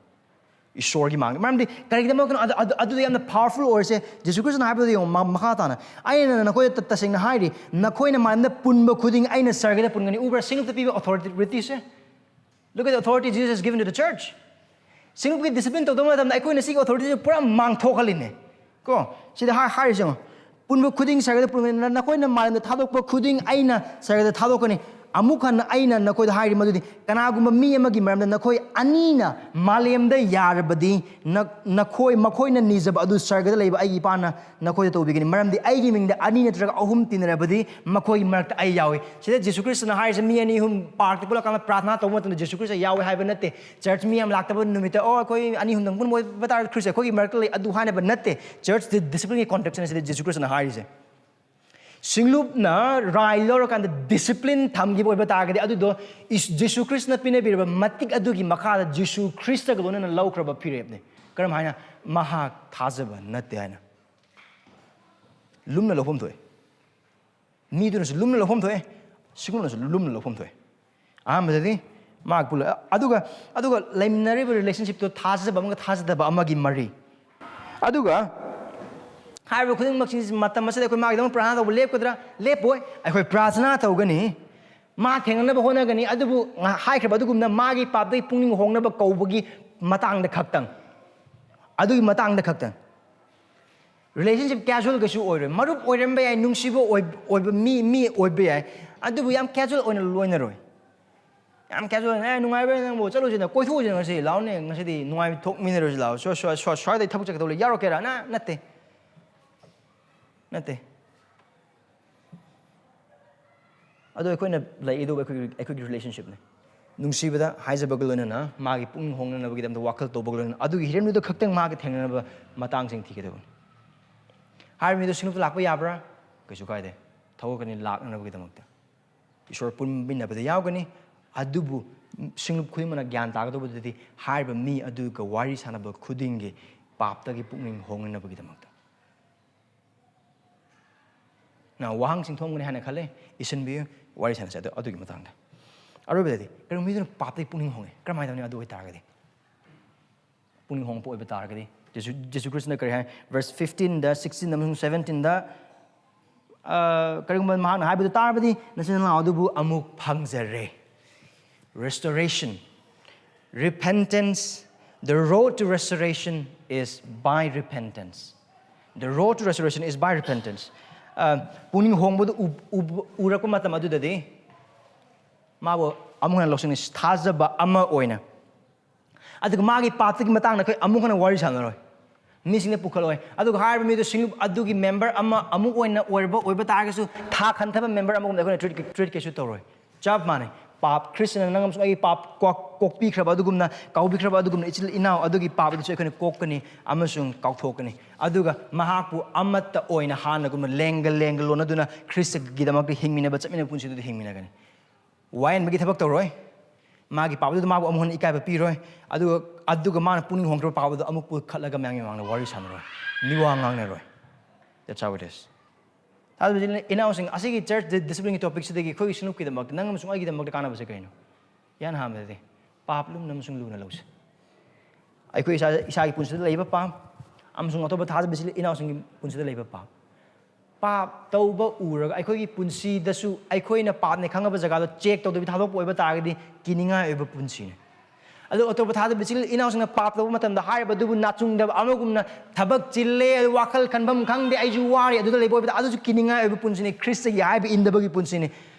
ꯏꯁꯣꯔꯒꯤ ꯃꯥꯡꯗ꯫ ꯃꯔꯝꯗꯤ ꯀꯔꯤꯒꯤꯗꯃꯛꯇꯅꯣ? ꯑꯗꯨ, ꯑꯗꯨ, ꯑꯗꯨꯗ ꯌꯥꯝꯅ powerful ꯑꯣꯏꯔꯤꯁꯦ꯫ ꯖꯤꯁꯨ ꯈ꯭ꯔꯤꯁꯇꯅ ꯍꯥꯏꯕꯗ ꯌꯦꯡꯉꯣ, ꯃ-, ꯃꯈꯥ ꯇꯥꯅ, "ꯑꯩꯅ ꯅꯈꯣꯏꯗ ꯇ-, ꯇꯁꯦꯡꯅ ꯍꯥꯏꯔꯤ, ꯅꯈꯣꯏꯅ ꯃꯥꯂꯦꯝꯗ ꯄꯨꯟꯕ ꯈꯨꯗꯤꯡ ꯑꯩꯅ ꯁꯔꯒꯗ ꯄꯨꯟꯒꯅꯤ꯫" ꯎꯕ꯭ꯔꯥ? ꯁꯤꯡꯂꯨꯞꯇ ꯄꯤꯕ authority say. Look at the authority Jesus has given to the church. ꯁꯤꯡꯂꯨꯞꯀꯤ discipline ꯇꯧꯗꯕ ꯃꯇꯝꯗ ꯑꯩꯈꯣꯏꯅ ꯁꯤꯒꯤ authority ꯁꯦ ꯄꯨꯔꯥ ꯃꯥꯡꯊꯣꯛꯍꯜꯂꯤꯅꯦ꯫ ꯀꯣ, ꯁꯤꯗ ꯍꯥꯏ-, ꯍꯥꯏꯔꯤꯁꯦ ꯌꯦꯡꯉꯣ꯫ "ꯄꯨꯟꯕ ꯈꯨꯗꯤꯡ ꯁꯔꯒꯗ ꯄꯨꯟꯒꯅꯤ, ꯅ-, ꯅꯈꯣꯏꯅ ꯃꯥꯂꯦꯝꯗ ꯊꯥꯗꯣꯛꯄ ꯈꯨꯗꯤꯡ ꯑꯩꯅ ꯁꯔꯒꯗ ꯊꯥꯗꯣꯛꯀꯅꯤ꯫" ꯑꯃꯨꯛ ꯍꯟꯅ ꯑꯩꯅ ꯅꯈꯣꯏꯗ ꯍꯥꯏꯔꯤ ꯃꯗꯨꯗꯤ, ꯀꯅꯥꯒꯨꯝꯕ ꯃꯤ ꯑꯃꯒꯤ ꯃꯔꯝꯗ ꯅꯈꯣꯏ ꯑꯅꯤꯅ ꯃꯥꯂꯦꯝꯗ ꯌꯥꯔꯕꯗꯤ, ꯅ-, ꯅꯈꯣꯏ, ꯃꯈꯣꯏꯅ ꯅꯤꯖꯕ ꯑꯗꯨ ꯁꯔꯒꯗ ꯂꯩꯕ ꯑꯩꯒꯤ ꯏꯄꯥꯅ ꯅꯈꯣꯏꯗ ꯇꯧꯕꯤꯒꯅꯤ꯫ ꯃꯔꯝꯗꯤ ꯑꯩꯒꯤ ꯃꯤꯡꯗ ꯑꯅꯤ ꯅꯠꯇ꯭ꯔꯒ ꯑꯍꯨꯝ ꯇꯤꯟꯅꯔꯕꯗꯤ, ꯃꯈꯣꯏꯒꯤ ꯃꯔꯛꯇ ꯑꯩ ꯌꯥꯎꯏ꯫ ꯁꯤꯗ ꯖꯤꯁꯨ ꯈ꯭ꯔꯤꯁꯇꯅ ꯍꯥꯏꯔꯤꯁꯦ, ꯃꯤ ꯑꯅꯤ ꯑꯍꯨꯝ ꯄꯥꯔꯛꯇ ꯄꯨꯜꯂꯀꯥꯟꯗ ꯄ꯭ꯔꯥꯊꯅꯥ ꯇꯧꯕ ꯃꯇꯝꯗ ꯖꯤꯁꯨ ꯈ꯭ꯔꯤꯁꯇ ꯌꯥꯎꯏ ꯍꯥꯏꯕ ꯅꯠꯇꯦ꯫ ꯆꯔꯆ ꯃꯤ ꯌꯥꯝ ꯂꯥꯛꯇꯕ ꯅꯨꯃꯤꯠꯇ, "ꯑꯣ, ꯑꯩꯈꯣꯏ ꯑꯅꯤ ꯑꯍꯨꯝꯗꯪ ꯄꯨꯟꯕ ꯑꯣꯏꯕ ꯇꯥꯔꯗꯤ ꯈ꯭ꯔꯤꯁꯇ ꯑꯩꯈꯣꯏꯒꯤ ꯃꯔꯛꯇ ꯂꯩ", ꯑꯗꯨ ꯍꯥꯏꯅꯕ ꯅꯠꯇꯦ꯫ ꯆꯔꯆ ꯗꯤ-, ꯗꯤꯁꯤꯄ꯭ꯂꯤꯟꯒꯤ ꯀꯣꯟꯇꯦꯛꯁꯅꯦ ꯁꯤꯗ ꯖꯤꯁꯨ ꯈ꯭ꯔꯤꯁꯇꯅ ꯍꯥꯏꯔꯤꯁꯦ꯫ ꯁꯤꯡꯂꯨꯞꯅ ꯔꯥꯏ ꯂꯧꯔꯀꯥꯟꯗ ꯗꯤꯁꯤꯄ꯭ꯂꯤꯟ ꯊꯝꯈꯤꯕ ꯑꯣꯏꯕ ꯇꯥꯔꯒꯗꯤ, ꯑꯗꯨꯗꯣ ꯏꯁ-, ꯖꯤꯁꯨ ꯈ꯭ꯔꯤꯁꯇꯅ ꯄꯤꯅꯕꯤꯔꯕ ꯃꯇꯤꯛ ꯑꯗꯨꯒꯤ ꯃꯈꯥꯗ ꯖꯤꯁꯨ ꯈ꯭ꯔꯤꯁꯇꯒ ꯂꯣꯏꯅꯅ ꯂꯧꯈ꯭ꯔꯕ ꯐꯤꯔꯦꯞꯅꯤ꯫ ꯀꯔꯝ ꯍꯥꯏꯅ? ꯃꯍꯥꯛ ꯊꯥꯖꯕ ꯅꯠꯇꯦ ꯍꯥꯏꯅ꯫ ꯂꯨꯝꯅ ꯂꯧꯐꯝ ꯊꯣꯛꯑꯦ꯫ ꯃꯤꯗꯨꯅꯁꯨ ꯂꯨꯝꯅ ꯂꯧꯐꯝ ꯊꯣꯛꯑꯦ, ꯁꯤꯒꯨꯝꯅꯁꯨ ꯂꯨꯝꯅ ꯂꯧꯐꯝ ꯊꯣꯛꯑꯦ꯫ ꯑꯍꯥꯟꯕꯗꯗꯤ ꯃꯍꯥꯛ ꯄꯨꯜꯂ-, ꯑꯗꯨꯒ, ꯑꯗꯨꯒ ꯂꯩꯃꯤꯟꯅꯔꯤꯕ relationshipꯇꯣ ꯊꯥꯖꯕ ꯑꯃꯒ ꯊꯥꯖꯗꯕ ꯑꯃꯒꯤ ꯃꯔꯤ꯫ ꯑꯗꯨꯒ ꯍꯥꯏꯔꯤꯕ ꯈꯨꯗꯤꯡꯃꯛꯁꯤꯡꯁꯤ ꯃꯇꯝ ꯑꯁꯤꯗ ꯑꯩꯈꯣꯏ ꯃꯥꯒꯤꯗꯃꯛ ꯄ꯭ꯔꯥꯊꯅꯥ ꯇꯧꯕ ꯂꯦꯞꯀꯗ꯭ꯔꯥ? ꯂꯦꯞꯄꯣꯏ꯫ ꯑꯩꯈꯣꯏ ꯄ꯭ꯔꯥꯊꯅꯥ ꯇꯧꯒꯅꯤ, ꯃꯥ ꯊꯦꯡꯅꯅꯕ ꯍꯣꯠꯅꯒꯅꯤ꯫ ꯑꯗꯨꯕꯨ ꯉ-, ꯍꯥꯏꯈ꯭ꯔꯕ ꯑꯗꯨꯒꯨꯝꯅ ꯃꯥꯒꯤ ꯄꯥꯞꯇꯒꯤ ꯄꯨꯛꯅꯤꯡ ꯍꯣꯡꯅꯕ ꯀꯧꯕꯒꯤ ꯃꯇꯥꯡꯗ ꯈꯛꯇꯪ, ꯑꯗꯨꯒꯤ ꯃꯇꯥꯡꯗ ꯈꯛꯇꯪ꯫ Relationship casual ꯀꯩꯁꯨ ꯑꯣꯏꯔꯣꯏ꯫ ꯃꯔꯨꯞ ꯑꯣꯏꯔꯝꯕ ꯌꯥꯏ, ꯅꯨꯡꯁꯤꯕ ꯑꯣꯏ-, ꯑꯣꯏꯕ ꯃꯤ, ꯃꯤ ꯑꯣꯏꯕ ꯌꯥꯏ, ꯑꯗꯨꯕꯨ ꯌꯥꯝ casual ꯑꯣꯏꯅ ꯂꯣꯏꯅꯔꯣꯏ꯫ ꯌꯥꯝ casual ꯑꯣꯏꯅ, "ꯑꯦ, ꯅꯨꯡꯉꯥꯏꯕ꯭ꯔꯥ ꯅꯪꯕꯨ? ꯆꯠꯂꯨꯁꯤꯅ, ꯀꯣꯏꯊꯣꯛꯎꯁꯤꯅ ꯉꯁꯤ, ꯂꯥꯛꯑꯣꯅꯦ, ꯉꯁꯤꯗꯤ ꯅꯨꯡꯉꯥꯏ ꯊꯣꯛꯃꯤꯟꯅꯔꯨꯁꯤ ꯂꯥꯛꯑꯣ, ꯁ꯭ꯋꯥ-, ꯁ꯭ꯋꯥ-, ꯁ꯭ꯋꯥ-, ꯁ꯭ꯋꯥꯏꯗꯩ ꯊꯕꯛ ꯆꯠꯀꯗꯧ ꯂꯩ, ꯌꯥꯎꯔꯛꯀꯦꯔꯥ?" ꯅ-, ꯅꯠꯇꯦ꯫ ꯅꯠꯇꯦ꯫ ꯑꯗꯣ ꯑꯩꯈꯣꯏꯅ ꯂꯩ, ꯑꯗꯨꯕꯨ ꯑꯩꯈꯣꯏꯒꯤ, ꯑꯩꯈꯣꯏꯒꯤ relationshipꯅꯤ꯫ ꯅꯨꯡꯁꯤꯕꯗ ꯍꯥꯏꯖꯕꯒ ꯂꯣꯏꯅꯅ, ꯃꯥꯒꯤ ꯄꯨꯛꯅꯤꯡ ꯍꯣꯡꯅꯅꯕꯒꯤꯗꯃꯛꯇ ꯋꯥꯈꯜ ꯇꯧꯕꯒ ꯂꯣꯏꯅꯅ, ꯑꯗꯨꯒꯤ ꯍꯤꯔꯝꯗꯨꯗ ꯈꯛꯇꯪ ꯃꯥꯒ ꯊꯦꯡꯅꯅꯕ ꯃꯇꯥꯡꯁꯤꯡ ꯊꯤꯒꯗꯕꯅꯤ꯫ ꯍꯥꯏꯔꯤꯕ ꯃꯤꯗꯣ ꯁꯤꯡꯂꯨꯞꯇ ꯂꯥꯛꯄ ꯌꯥꯕ꯭ꯔꯥ? ꯀꯩꯁꯨ ꯀꯥꯏꯗꯦ꯫ ꯊꯣꯛꯂꯛꯀꯅꯤ ꯂꯥꯛꯅꯅꯕꯒꯤꯗꯃꯛꯇ꯫ ꯏꯁꯣꯔ ꯄꯨꯟꯃꯤꯟꯅꯕꯗ ꯌꯥꯎꯒꯅꯤ꯫ ꯑꯗꯨꯕꯨ ꯁꯤꯡꯂꯨꯞ ꯈꯨꯗꯤꯡꯃꯛꯅ ꯒ꯭ꯌꯥꯟ ꯇꯥꯒꯗꯧꯕꯗꯨꯗꯤ ꯍꯥꯏꯔꯤꯕ ꯃꯤ ꯑꯗꯨꯒ ꯋꯥꯔꯤ ꯁꯥꯟꯅꯕ ꯈꯨꯗꯤꯡꯒꯤ ꯄꯥꯞꯇꯒꯤ ꯄꯨꯛꯅꯤꯡ ꯍꯣꯡꯅꯅꯕꯒꯤꯗꯃꯛꯇ꯫ ꯅ ꯋꯥꯍꯪꯁꯤꯡ ꯊꯣꯛꯑꯝꯒꯅꯤ ꯍꯥꯏꯅ ꯈꯜꯂꯦ, ꯏꯁꯤꯟꯕꯤꯌꯨ, ꯋꯥꯔꯤ ꯁꯥꯟꯅꯁꯦ꯫ ꯑꯗꯣ ꯑꯗꯨꯒꯤ ꯃꯇꯥꯡꯗ꯫ ꯑꯔꯣꯏꯕꯗꯗꯤ, ꯀꯔꯤꯒꯨꯝꯕ ꯃꯤꯗꯨꯅ ꯄꯥꯞꯇꯒꯤ ꯄꯨꯛꯅꯤꯡ ꯍꯣꯡꯉꯦ, ꯀꯔꯝꯍꯥꯏꯅ ꯇꯧꯅꯤ? ꯑꯗꯨ ꯑꯣꯏꯇꯥꯔꯒꯗꯤ, ꯄꯨꯛꯅꯤꯡ ꯍꯣꯡꯕ ꯑꯣꯏꯕ ꯇꯥꯔꯒꯗꯤ, ꯖꯤꯁꯨ, ꯖꯤꯁꯨ ꯈ꯭ꯔꯤꯁꯇꯅ ꯀꯔꯤ ꯍꯥꯏ? Verse fifteenꯗ, sixteen ꯑꯃꯁꯨꯡ seventeenꯗ, ꯑ, ꯀꯔꯤꯒꯨꯝꯕ ꯃꯍꯥꯛꯅ ꯍꯥꯏꯕꯗꯨ ꯇꯥꯔꯕꯗꯤ, ꯅꯆꯤꯟ ꯅꯅꯥꯎ ꯑꯗꯨꯕꯨ ꯑꯃꯨꯛ ꯐꯪꯖꯔꯦ꯫ Restoration, repentance, the road to restoration is by repentance. The road to restoration is by repentance. ꯑ, ꯄꯨꯛꯅꯤꯡ ꯍꯣꯡꯕꯗꯨ ꯎ-, ꯎ-, ꯎꯔꯛꯄ ꯃꯇꯝ ꯑꯗꯨꯗꯗꯤ ꯃꯥꯕꯨ ꯑꯃꯨꯛ ꯍꯟꯅ ꯂꯧꯁꯤꯡ ꯊꯥꯖꯕ ꯑꯃ ꯑꯣꯏꯅ, ꯑꯗꯨꯒ ꯃꯥꯒꯤ ꯄꯥꯞꯇꯒꯤ ꯃꯇꯥꯡꯗ ꯑꯩꯈꯣꯏ ꯑꯃꯨꯛ ꯍꯟꯅ ꯋꯥꯔꯤ ꯁꯥꯟꯅꯔꯣꯏ, ꯃꯤꯁꯤꯡꯗ ꯄꯨꯈꯠꯂꯣꯏ꯫ ꯑꯗꯨꯒ ꯍꯥꯏꯔꯤꯕ ꯃꯤꯗꯨ ꯁꯤꯡꯂꯨꯞ ꯑꯗꯨꯒꯤ member ꯑꯃ ꯑꯃꯨꯛ ꯑꯣꯏꯅ ꯑꯣꯏꯔꯕ ꯑꯣꯏꯕ ꯇꯥꯔꯒꯁꯨ, ꯊꯥ ꯈꯟꯊꯕ member ꯑꯃꯒꯨꯝꯅ ꯑꯩꯈꯣꯏꯅ treat, treat ꯀꯩꯁꯨ ꯇꯧꯔꯣꯏ꯫ ꯆꯞ ꯃꯥꯟꯅꯩ꯫ ꯄꯥꯞ, ꯈ꯭ꯔꯤꯁꯇꯅ ꯅꯪ ꯑꯃꯁꯨꯡ ꯑꯩꯒꯤ ꯄꯥꯞ ꯀꯣꯛ-, ꯀꯣꯛꯄꯤꯈ꯭ꯔꯕ ꯑꯗꯨꯒꯨꯝꯅ, ꯀꯥꯎꯕꯤꯈ꯭ꯔꯕ ꯑꯗꯨꯒꯨꯝꯅ ꯏꯆꯤꯜ ꯏꯅꯥꯎ ꯑꯗꯨꯒꯤ ꯄꯥꯞ ꯑꯗꯨꯁꯨ ꯑꯩꯈꯣꯏꯅ ꯀꯣꯛꯀꯅꯤ ꯑꯃꯁꯨꯡ ꯀꯥꯎꯊꯣꯛꯀꯅꯤ꯫ ꯑꯗꯨꯒ ꯃꯍꯥꯛꯄꯨ ꯑꯃꯠꯇ ꯑꯣꯏꯅ ꯍꯥꯟꯅꯒꯨꯝꯅ ꯂꯦꯡꯒ ꯂꯦꯡꯒ ꯂꯣꯟꯅꯗꯨꯅ ꯈ꯭ꯔꯤꯁꯇꯒꯤꯗꯃꯛꯇ ꯍꯤꯡꯃꯤꯟꯅꯕ, ꯆꯠꯃꯤꯟꯅꯕ ꯄꯨꯟꯁꯤꯗꯨꯗ ꯍꯤꯡꯃꯤꯟꯅꯒꯅꯤ꯫ ꯋꯥꯌꯦꯟꯕꯒꯤ ꯊꯕꯛ ꯇꯧꯔꯣꯏ꯫ ꯃꯥꯒꯤ ꯄꯥꯞ ꯑꯗꯨꯗ ꯃꯥꯕꯨ ꯑꯃꯨꯛ ꯍꯟꯅ ꯏꯀꯥꯏꯕ ꯄꯤꯔꯣꯏ꯫ ꯑꯗꯨꯒ, ꯑꯗꯨꯒ ꯃꯥꯅ ꯄꯨꯛꯅꯤꯡ ꯍꯣꯡꯈ꯭ꯔꯕ ꯄꯥꯞ ꯑꯗꯨ ꯑꯃꯨꯛ ꯄꯨꯈꯠꯂꯒ ꯃꯌꯥꯝꯒꯤ ꯃꯃꯥꯡꯗ ꯋꯥꯔꯤ ꯁꯥꯟꯅꯔꯣꯏ꯫ ꯃꯤꯋꯥ ꯉꯥꯡꯅꯔꯣꯏ꯫ That's how it is. ꯊꯥꯖꯕ ꯏꯆꯤꯜ ꯏꯅꯥꯎꯁꯤꯡ, ꯑꯁꯤꯒꯤ church di-, disciplineꯒꯤ topicꯁꯤꯗꯒꯤ ꯑꯩꯈꯣꯏꯒꯤ ꯁꯤꯡꯂꯨꯞꯀꯤꯗꯃꯛꯇ, ꯅꯪ ꯑꯃꯁꯨꯡ ꯑꯩꯒꯤꯗꯃꯛꯇ ꯀꯥꯟꯅꯕꯁꯦ ꯀꯔꯤꯅꯣ? ꯏꯍꯥꯟ ꯍꯥꯟꯕꯗꯗꯤ ꯄꯥꯞ ꯂꯨꯝꯅ ꯑꯃꯁꯨꯡ ꯂꯨꯅ ꯂꯧꯁꯤ꯫ ꯑꯩꯈꯣꯏ ꯏꯁꯥ, ꯏꯁꯥꯒꯤ ꯄꯨꯟꯁꯤꯗ ꯂꯩꯕ ꯄꯥꯞ ꯑꯃꯁꯨꯡ ꯑꯇꯣꯞꯄ ꯊꯥꯖꯕ ꯏꯆꯤꯜ ꯏꯅꯥꯎꯁꯤꯡꯒꯤ ꯄꯨꯟꯁꯤꯗ ꯂꯩꯕ ꯄꯥꯞ꯫ ꯄꯥꯞ ꯇꯧꯕ ꯎꯔꯒ ꯑꯩꯈꯣꯏꯒꯤ ꯄꯨꯟꯁꯤꯗꯁꯨ ꯑꯩꯈꯣꯏꯅ ꯄꯥꯞꯅꯦ ꯈꯪꯉꯕ ꯖꯒꯥꯗꯣ check ꯇꯧꯗꯕꯤ ꯊꯥꯗꯣꯛꯄ ꯑꯣꯏꯕ ꯇꯥꯔꯒꯗꯤ ꯀꯤꯅꯤꯡꯉꯥꯏ ꯑꯣꯏꯕ ꯄꯨꯟꯁꯤꯅꯤ꯫ ꯑꯗꯨ ꯑꯇꯣꯞꯄ ꯊꯥꯖꯕ ꯏꯆꯤꯜ ꯏꯅꯥꯎꯁꯤꯡꯅ ꯄꯥꯞ ꯇꯧꯕ ꯃꯇꯝꯗ ꯍꯥꯏꯔꯤꯕ ꯑꯗꯨꯕꯨ ꯅꯥꯆꯨꯡꯗꯕ ꯑꯃꯒꯨꯝꯅ ꯊꯕꯛ ꯆꯤꯜꯂꯦ, ꯋꯥꯈꯜ ꯈꯟꯐꯝ ꯈꯪꯗꯦ, ꯑꯩꯁꯨ ꯋꯥꯔꯦ, ꯑꯗꯨꯗ ꯂꯩꯕ ꯑꯣꯏꯕꯗ ꯑꯗꯨꯁꯨ ꯀꯤꯅꯤꯡꯉꯥꯏ ꯑꯣꯏꯕ ꯄꯨꯟꯁꯤꯅꯤ꯫ ꯈ꯭ꯔꯤꯁꯇꯒꯤ ꯍꯥꯏꯕ ꯏꯟꯗꯕꯒꯤ ꯄꯨꯟꯁꯤꯅꯤ꯫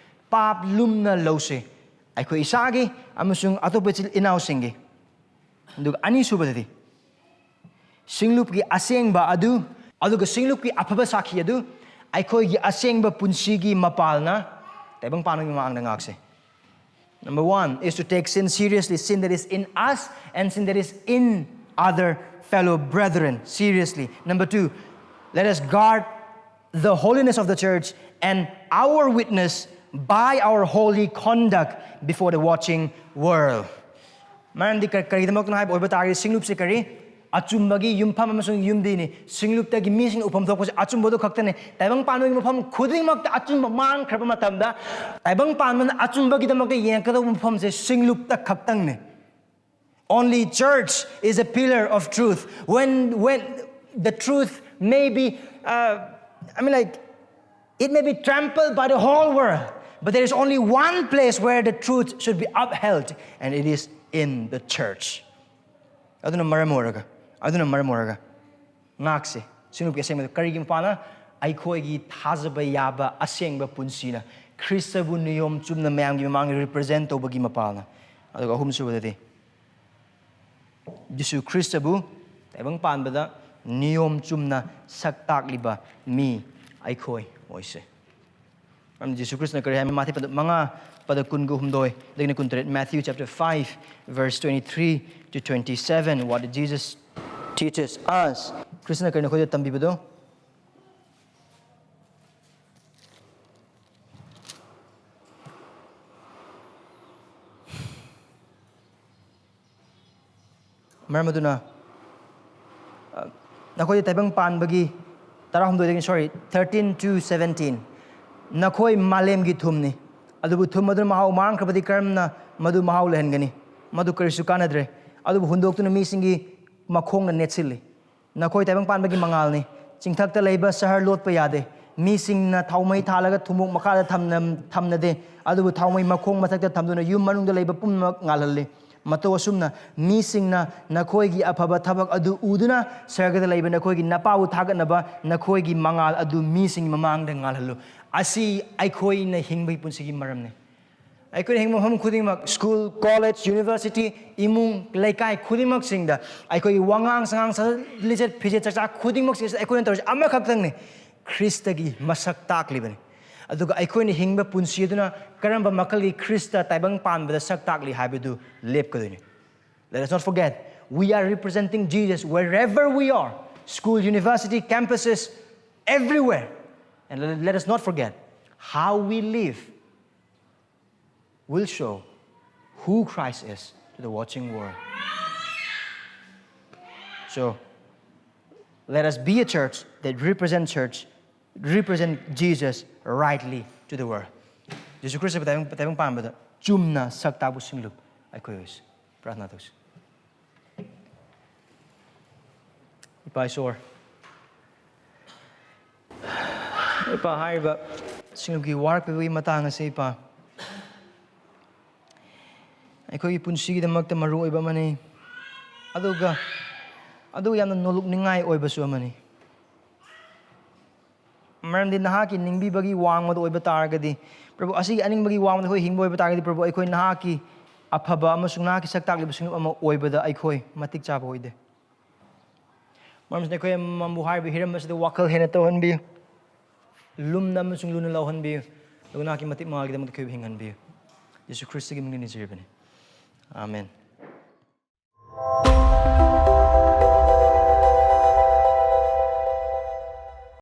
ꯄꯥꯞ ꯂꯨꯝꯅ ꯂꯧꯁꯤ꯫ ꯑꯩꯈꯣꯏ ꯏꯁꯥꯒꯤ ꯑꯃꯁꯨꯡ ꯑꯇꯣꯞꯄ ꯏꯆꯤꯜ ꯏꯅꯥꯎꯁꯤꯡꯒꯤ꯫ ꯑꯗꯨꯒ ꯑꯅꯤꯁꯨꯕꯗꯗꯤ, ꯁꯤꯡꯂꯨꯞꯀꯤ ꯑꯁꯦꯡꯕ ꯑꯗꯨ, ꯑꯗꯨꯒ ꯁꯤꯡꯂꯨꯞꯀꯤ ꯑꯐꯕ ꯁꯥꯈꯤ ꯑꯗꯨ ꯑꯩꯈꯣꯏꯒꯤ ꯑꯁꯦꯡꯕ ꯄꯨꯟꯁꯤꯒꯤ ꯃꯄꯥꯜꯅ ꯇꯥꯏꯕꯪ ꯄꯥꯟꯕꯒꯤ ꯃꯃꯥꯡꯗ ꯉꯥꯛꯁꯦ꯫ Number one is to take sin seriously, sin that is in us and sin that is in other fellow brethren seriously. Number two, let us guard the holiness of the church and our witness by our holy conduct before the watching world. ꯃꯔꯝꯗꯤ ꯀ-, ꯀꯔꯤꯒꯤꯗꯃꯛꯇꯅꯣ ꯍꯥꯏꯕ ꯑꯣꯏꯕ ꯇꯥꯔꯒꯗꯤ, ꯁꯤꯡꯂꯨꯞꯁꯦ ꯀꯔꯤ? ꯑꯆꯨꯝꯕꯒꯤ ꯌꯨꯝꯐꯝ ꯑꯃꯁꯨꯡ ꯌꯨꯝꯗꯤꯅꯤ꯫ ꯁꯤꯡꯂꯨꯞꯇꯒꯤ ꯃꯤꯁꯤꯡꯅ ꯎꯐꯝ ꯊꯣꯛꯄꯁꯦ ꯑꯆꯨꯝꯕꯗꯨ ꯈꯛꯇꯅꯦ꯫ ꯇꯥꯏꯕꯪ ꯄꯥꯟꯕꯒꯤ ꯃꯐꯝ ꯈꯨꯗꯤꯡꯃꯛꯇ ꯑꯆꯨꯝꯕ ꯃꯥꯡꯈ꯭ꯔꯕ ꯃꯇꯝꯗ, ꯇꯥꯏꯕꯪ ꯄꯥꯟꯕꯅ ꯑꯆꯨꯝꯕꯒꯤꯗꯃꯛꯇ ꯌꯦꯡꯒꯗꯧꯕ ꯃꯐꯝꯁꯦ ꯁꯤꯡꯂꯨꯞꯇ ꯈꯛꯇꯪꯅꯦ꯫ Only church is a pillar of truth. When, when the truth may be, uh, I mean, like, it may be trampled by the whole world, but there is only one place where the truth should be upheld, and it is in the church. ꯑꯗꯨꯅ ꯃꯔꯝ ꯑꯣꯏꯔꯒ, ꯑꯗꯨꯅ ꯃꯔꯝ ꯑꯣꯏꯔꯒ ꯉꯥꯛꯁꯦ, ꯁꯤꯡꯂꯨꯞꯀꯤ ꯑꯁꯦꯡꯕꯗ꯫ ꯀꯔꯤꯒꯤ ꯃꯄꯥꯜꯅ? ꯑꯩꯈꯣꯏꯒꯤ ꯊꯥꯖꯕ ꯌꯥꯕ ꯑꯁꯦꯡꯕ ꯄꯨꯟꯁꯤꯅ ꯈ꯭ꯔꯤꯁꯇꯕꯨ ꯅꯤꯌꯣꯝ ꯆꯨꯝꯅ ꯃꯌꯥꯝꯒꯤ ꯃꯃꯥꯡꯗ represent ꯇꯧꯕꯒꯤ ꯃꯄꯥꯜꯅ꯫ ꯑꯗꯨꯒ ꯑꯍꯨꯝꯁꯨꯕꯗꯗꯤ, ꯖꯤꯁꯨ ꯈ꯭ꯔꯤꯁꯇꯕꯨ ꯇꯥꯏꯕꯪ ꯄꯥꯟꯕꯗ ꯅꯤꯌꯣꯝ ꯆꯨꯝꯅ ꯁꯛ ꯇꯥꯛꯂꯤꯕ ꯃꯤ ꯑꯩꯈꯣꯏ ꯑꯣꯏꯁꯦ꯫ ꯃꯔꯝꯗꯤ ꯖꯤꯁꯨ ꯈ꯭ꯔꯤꯁꯇꯅ ꯀꯔꯤ ꯍꯥꯏ? ꯃꯥꯊꯤ ꯄꯗ ꯃꯉꯥ, ꯄꯗ ꯀꯨꯟꯒ ꯍꯨꯝꯗꯣꯏ, ꯑꯗꯒꯤꯅ ꯀꯨꯟꯇꯔꯦꯠ, Matthew chapter five, verse twenty-three to twenty-seven, what did Jesus teaches us? ꯈ꯭ꯔꯤꯁꯇꯅ ꯀꯔꯤꯅꯣ ꯑꯩꯈꯣꯏꯗ ꯇꯝꯕꯤꯕꯗꯣ? ꯃꯔꯝ ꯑꯗꯨꯅ, ꯑ, ꯅꯈꯣꯏꯗꯤ ꯇꯥꯏꯕꯪ ꯄꯥꯟꯕꯒꯤ ꯇꯔꯥꯍꯨꯝꯗꯣꯏꯗꯒꯤ, sorry, thirteen to seventeen, "ꯅꯈꯣꯏ ꯃꯥꯂꯦꯝꯒꯤ ꯊꯨꯝꯅꯤ, ꯑꯗꯨꯕꯨ ꯊꯨꯝ ꯑꯗꯨꯅ ꯃꯍꯥꯎ ꯃꯥꯡꯈ꯭ꯔꯕꯗꯤ ꯀꯔꯝꯅ ꯃꯗꯨ ꯃꯍꯥꯎ ꯂꯩꯍꯟꯒꯅꯤ? ꯃꯗꯨ ꯀꯔꯤꯁꯨ ꯀꯥꯟꯅꯗ꯭ꯔꯦ꯫ ꯑꯗꯨꯕꯨ ꯍꯨꯟꯗꯣꯛꯇꯨꯅ ꯃꯤꯁꯤꯡꯒꯤ ꯃꯈꯣꯡꯅ ꯅꯦꯠꯁꯤꯜꯂꯤ꯫ ꯅꯈꯣꯏ ꯇꯥꯏꯕꯪ ꯄꯥꯟꯕꯒꯤ ꯃꯉꯥꯜꯅꯤ꯫ ꯆꯤꯡꯊꯛꯇ ꯂꯩꯕ ꯁꯍꯔ ꯂꯣꯠꯄ ꯌꯥꯗꯦ꯫ ꯃꯤꯁꯤꯡꯅ ꯊꯥꯎꯃꯩ ꯊꯥꯜꯂꯒ ꯊꯨꯝꯃꯣꯛ ꯃꯈꯥꯗ ꯊꯝꯅ-, ꯊꯝꯅꯗꯦ, ꯑꯗꯨꯕꯨ ꯊꯥꯎꯃꯩ ꯃꯈꯣꯡ ꯃꯊꯛꯇ ꯊꯝꯗꯨꯅ ꯌꯨꯝ ꯃꯅꯨꯡꯗ ꯂꯩꯕ ꯄꯨꯝꯅꯃꯛ ꯉꯥꯜꯍꯜꯂꯤ꯫ ꯃꯇꯧ ꯑꯁꯨꯝꯅ ꯃꯤꯁꯤꯡꯅ ꯅꯈꯣꯏꯒꯤ ꯑꯐꯕ ꯊꯕꯛ ꯑꯗꯨ ꯎꯗꯨꯅ ꯁꯔꯒꯗ ꯂꯩꯕ ꯅꯈꯣꯏꯒꯤ ꯅꯄꯥꯕꯨ ꯊꯥꯒꯠꯅꯕ ꯅꯈꯣꯏꯒꯤ ꯃꯉꯥꯜ ꯑꯗꯨ ꯃꯤꯁꯤꯡꯒꯤ ꯃꯃꯥꯡꯗ ꯉꯥꯜꯍꯜꯂꯨ"꯫ ꯑꯁꯤ ꯑꯩꯈꯣꯏꯅ ꯍꯤꯡꯕꯒꯤ ꯄꯨꯟꯁꯤꯒꯤ ꯃꯔꯝꯅꯤ꯫ ꯑꯩꯈꯣꯏꯅ ꯍꯤꯡꯕ ꯃꯐꯝ ꯈꯨꯗꯤꯡꯃꯛ, ꯁ꯭ꯀꯨꯜ, ꯀꯣꯂꯦꯖ, ꯌꯨꯅꯤꯚꯔꯁꯤꯇꯤ, ꯏꯃꯨꯡ, ꯂꯩꯀꯥꯏ ꯈꯨꯗꯤꯡꯃꯛꯁꯤꯡꯗ, ꯑꯩꯈꯣꯏꯒꯤ ꯋꯥꯉꯥꯡ ꯁꯉꯥꯡ, ꯁ- ꯂꯤꯆꯠ ꯐꯤꯖꯦꯠ ꯆꯥꯛꯆꯥ ꯈꯨꯗꯤꯡꯃꯛꯁꯤꯗ ꯑꯩꯈꯣꯏꯅ ꯇꯧꯔꯤꯁꯦ ꯑꯃꯈꯛꯇꯪꯅꯤ: ꯈ꯭ꯔꯤꯁꯇꯒꯤ ꯃꯁꯛ ꯇꯥꯛꯂꯤꯕꯅꯤ꯫ ꯑꯗꯨꯒ ꯑꯩꯈꯣꯏꯅ ꯍꯤꯡꯕ ꯄꯨꯟꯁꯤ ꯑꯗꯨꯅ ꯀꯔꯝꯕ ꯃꯈꯜꯒꯤ ꯈ꯭ꯔꯤꯁꯇ ꯇꯥꯏꯕꯪ ꯄꯥꯟꯕꯗ ꯁꯛ ꯇꯥꯛꯂꯤ ꯍꯥꯏꯕꯗꯨ ꯂꯦꯞꯀꯗꯣꯏꯅꯤ꯫ Let us not forget, we are representing Jesus wherever we are, school, university, campuses, everywhere. And let, let us not forget, how we live will show who Christ is to the watching world. So, let us be a church that represent church, represent Jesus rightly to the world. ꯖꯤꯁꯨ ꯈ꯭ꯔꯤꯁꯇꯕꯨ ꯇꯥꯏꯕꯪ, ꯇꯥꯏꯕꯪ ꯄꯥꯟꯕꯗ ꯆꯨꯝꯅ ꯁꯛ ꯇꯥꯛꯄ ꯁꯤꯡꯂꯨꯞ ꯑꯩꯈꯣꯏ ꯑꯣꯏꯁꯤ꯫ ꯄ꯭ꯔꯥꯊꯅꯥ ꯇꯧꯁꯤ꯫ ꯏꯄꯥ ꯏꯁꯣꯔ, ꯏꯄꯥ, ꯍꯥꯏꯔꯤꯕ ꯁꯤꯡꯂꯨꯞꯀꯤ ꯋꯥꯔꯛ ꯄꯤꯕꯒꯤ ꯃꯇꯥꯡ ꯑꯁꯤ, ꯏꯄꯥ, ꯑꯩꯈꯣꯏꯒꯤ ꯄꯨꯟꯁꯤꯒꯤꯗꯃꯛꯇ ꯃꯔꯨ ꯑꯣꯏꯕ ꯑꯃꯅꯤ, ꯑꯗꯨꯒ, ꯑꯗꯨꯒ ꯌꯥꯝꯅ ꯅꯣꯂꯨꯛꯅꯤꯡꯉꯥꯏ ꯑꯣꯏꯕꯁꯨ ꯑꯃꯅꯤ꯫ ꯃꯔꯝꯗꯤ ꯅꯍꯥꯛꯀꯤ ꯅꯤꯡꯕꯤꯕꯒꯤ ꯋꯥꯡꯃꯗ ꯑꯣꯏꯕ ꯇꯥꯔꯒꯗꯤ, ꯄ꯭ꯔꯚꯨ, ꯑꯁꯤꯒꯤ ꯑꯅꯤꯡꯕꯒꯤ ꯋꯥꯡꯃꯗ ꯑꯩꯈꯣꯏ ꯍꯤꯡꯕ ꯑꯣꯏꯕ ꯇꯥꯔꯒꯗꯤ, ꯄ꯭ꯔꯚꯨ, ꯑꯩꯈꯣꯏ ꯅꯍꯥꯛꯀꯤ ꯑꯐꯕ ꯑꯃꯁꯨꯡ ꯅꯍꯥꯛꯀꯤ ꯁꯛ ꯇꯥꯛꯂꯤꯕ ꯁꯤꯡꯂꯨꯞ ꯑꯃ ꯑꯣꯏꯕꯗ ꯑꯩꯈꯣꯏ ꯃꯇꯤꯛ ꯆꯥꯕ ꯑꯣꯏꯗꯦ꯫ ꯃꯔꯝ ꯑꯁꯤꯅ ꯑꯩꯈꯣꯏ ꯑꯃꯃꯝꯕꯨ ꯍꯥꯏꯔꯤꯕ ꯍꯤꯔꯝ ꯑꯁꯤꯗ ꯋꯥꯈꯜ ꯍꯦꯟꯅ ꯇꯧꯍꯟꯕꯤꯌꯨ, ꯂꯨꯝꯅ ꯑꯃꯁꯨꯡ ꯂꯨꯅ ꯂꯧꯍꯟꯕꯤꯌꯨ, ꯑꯗꯨꯒ ꯅꯍꯥꯛꯀꯤ ꯃꯇꯤꯛ ꯃꯉꯥꯜꯒꯤꯗꯃꯛꯇ ꯑꯩꯈꯣꯏꯕꯨ ꯍꯤꯡꯍꯟꯕꯤꯌꯨ꯫ ꯌꯤꯁꯨ ꯈ꯭ꯔꯤꯁꯇꯒꯤ ꯃꯤꯡꯗ ꯅꯤꯖꯔꯤꯕꯅꯤ꯫ ꯑꯥꯃꯦꯟ꯫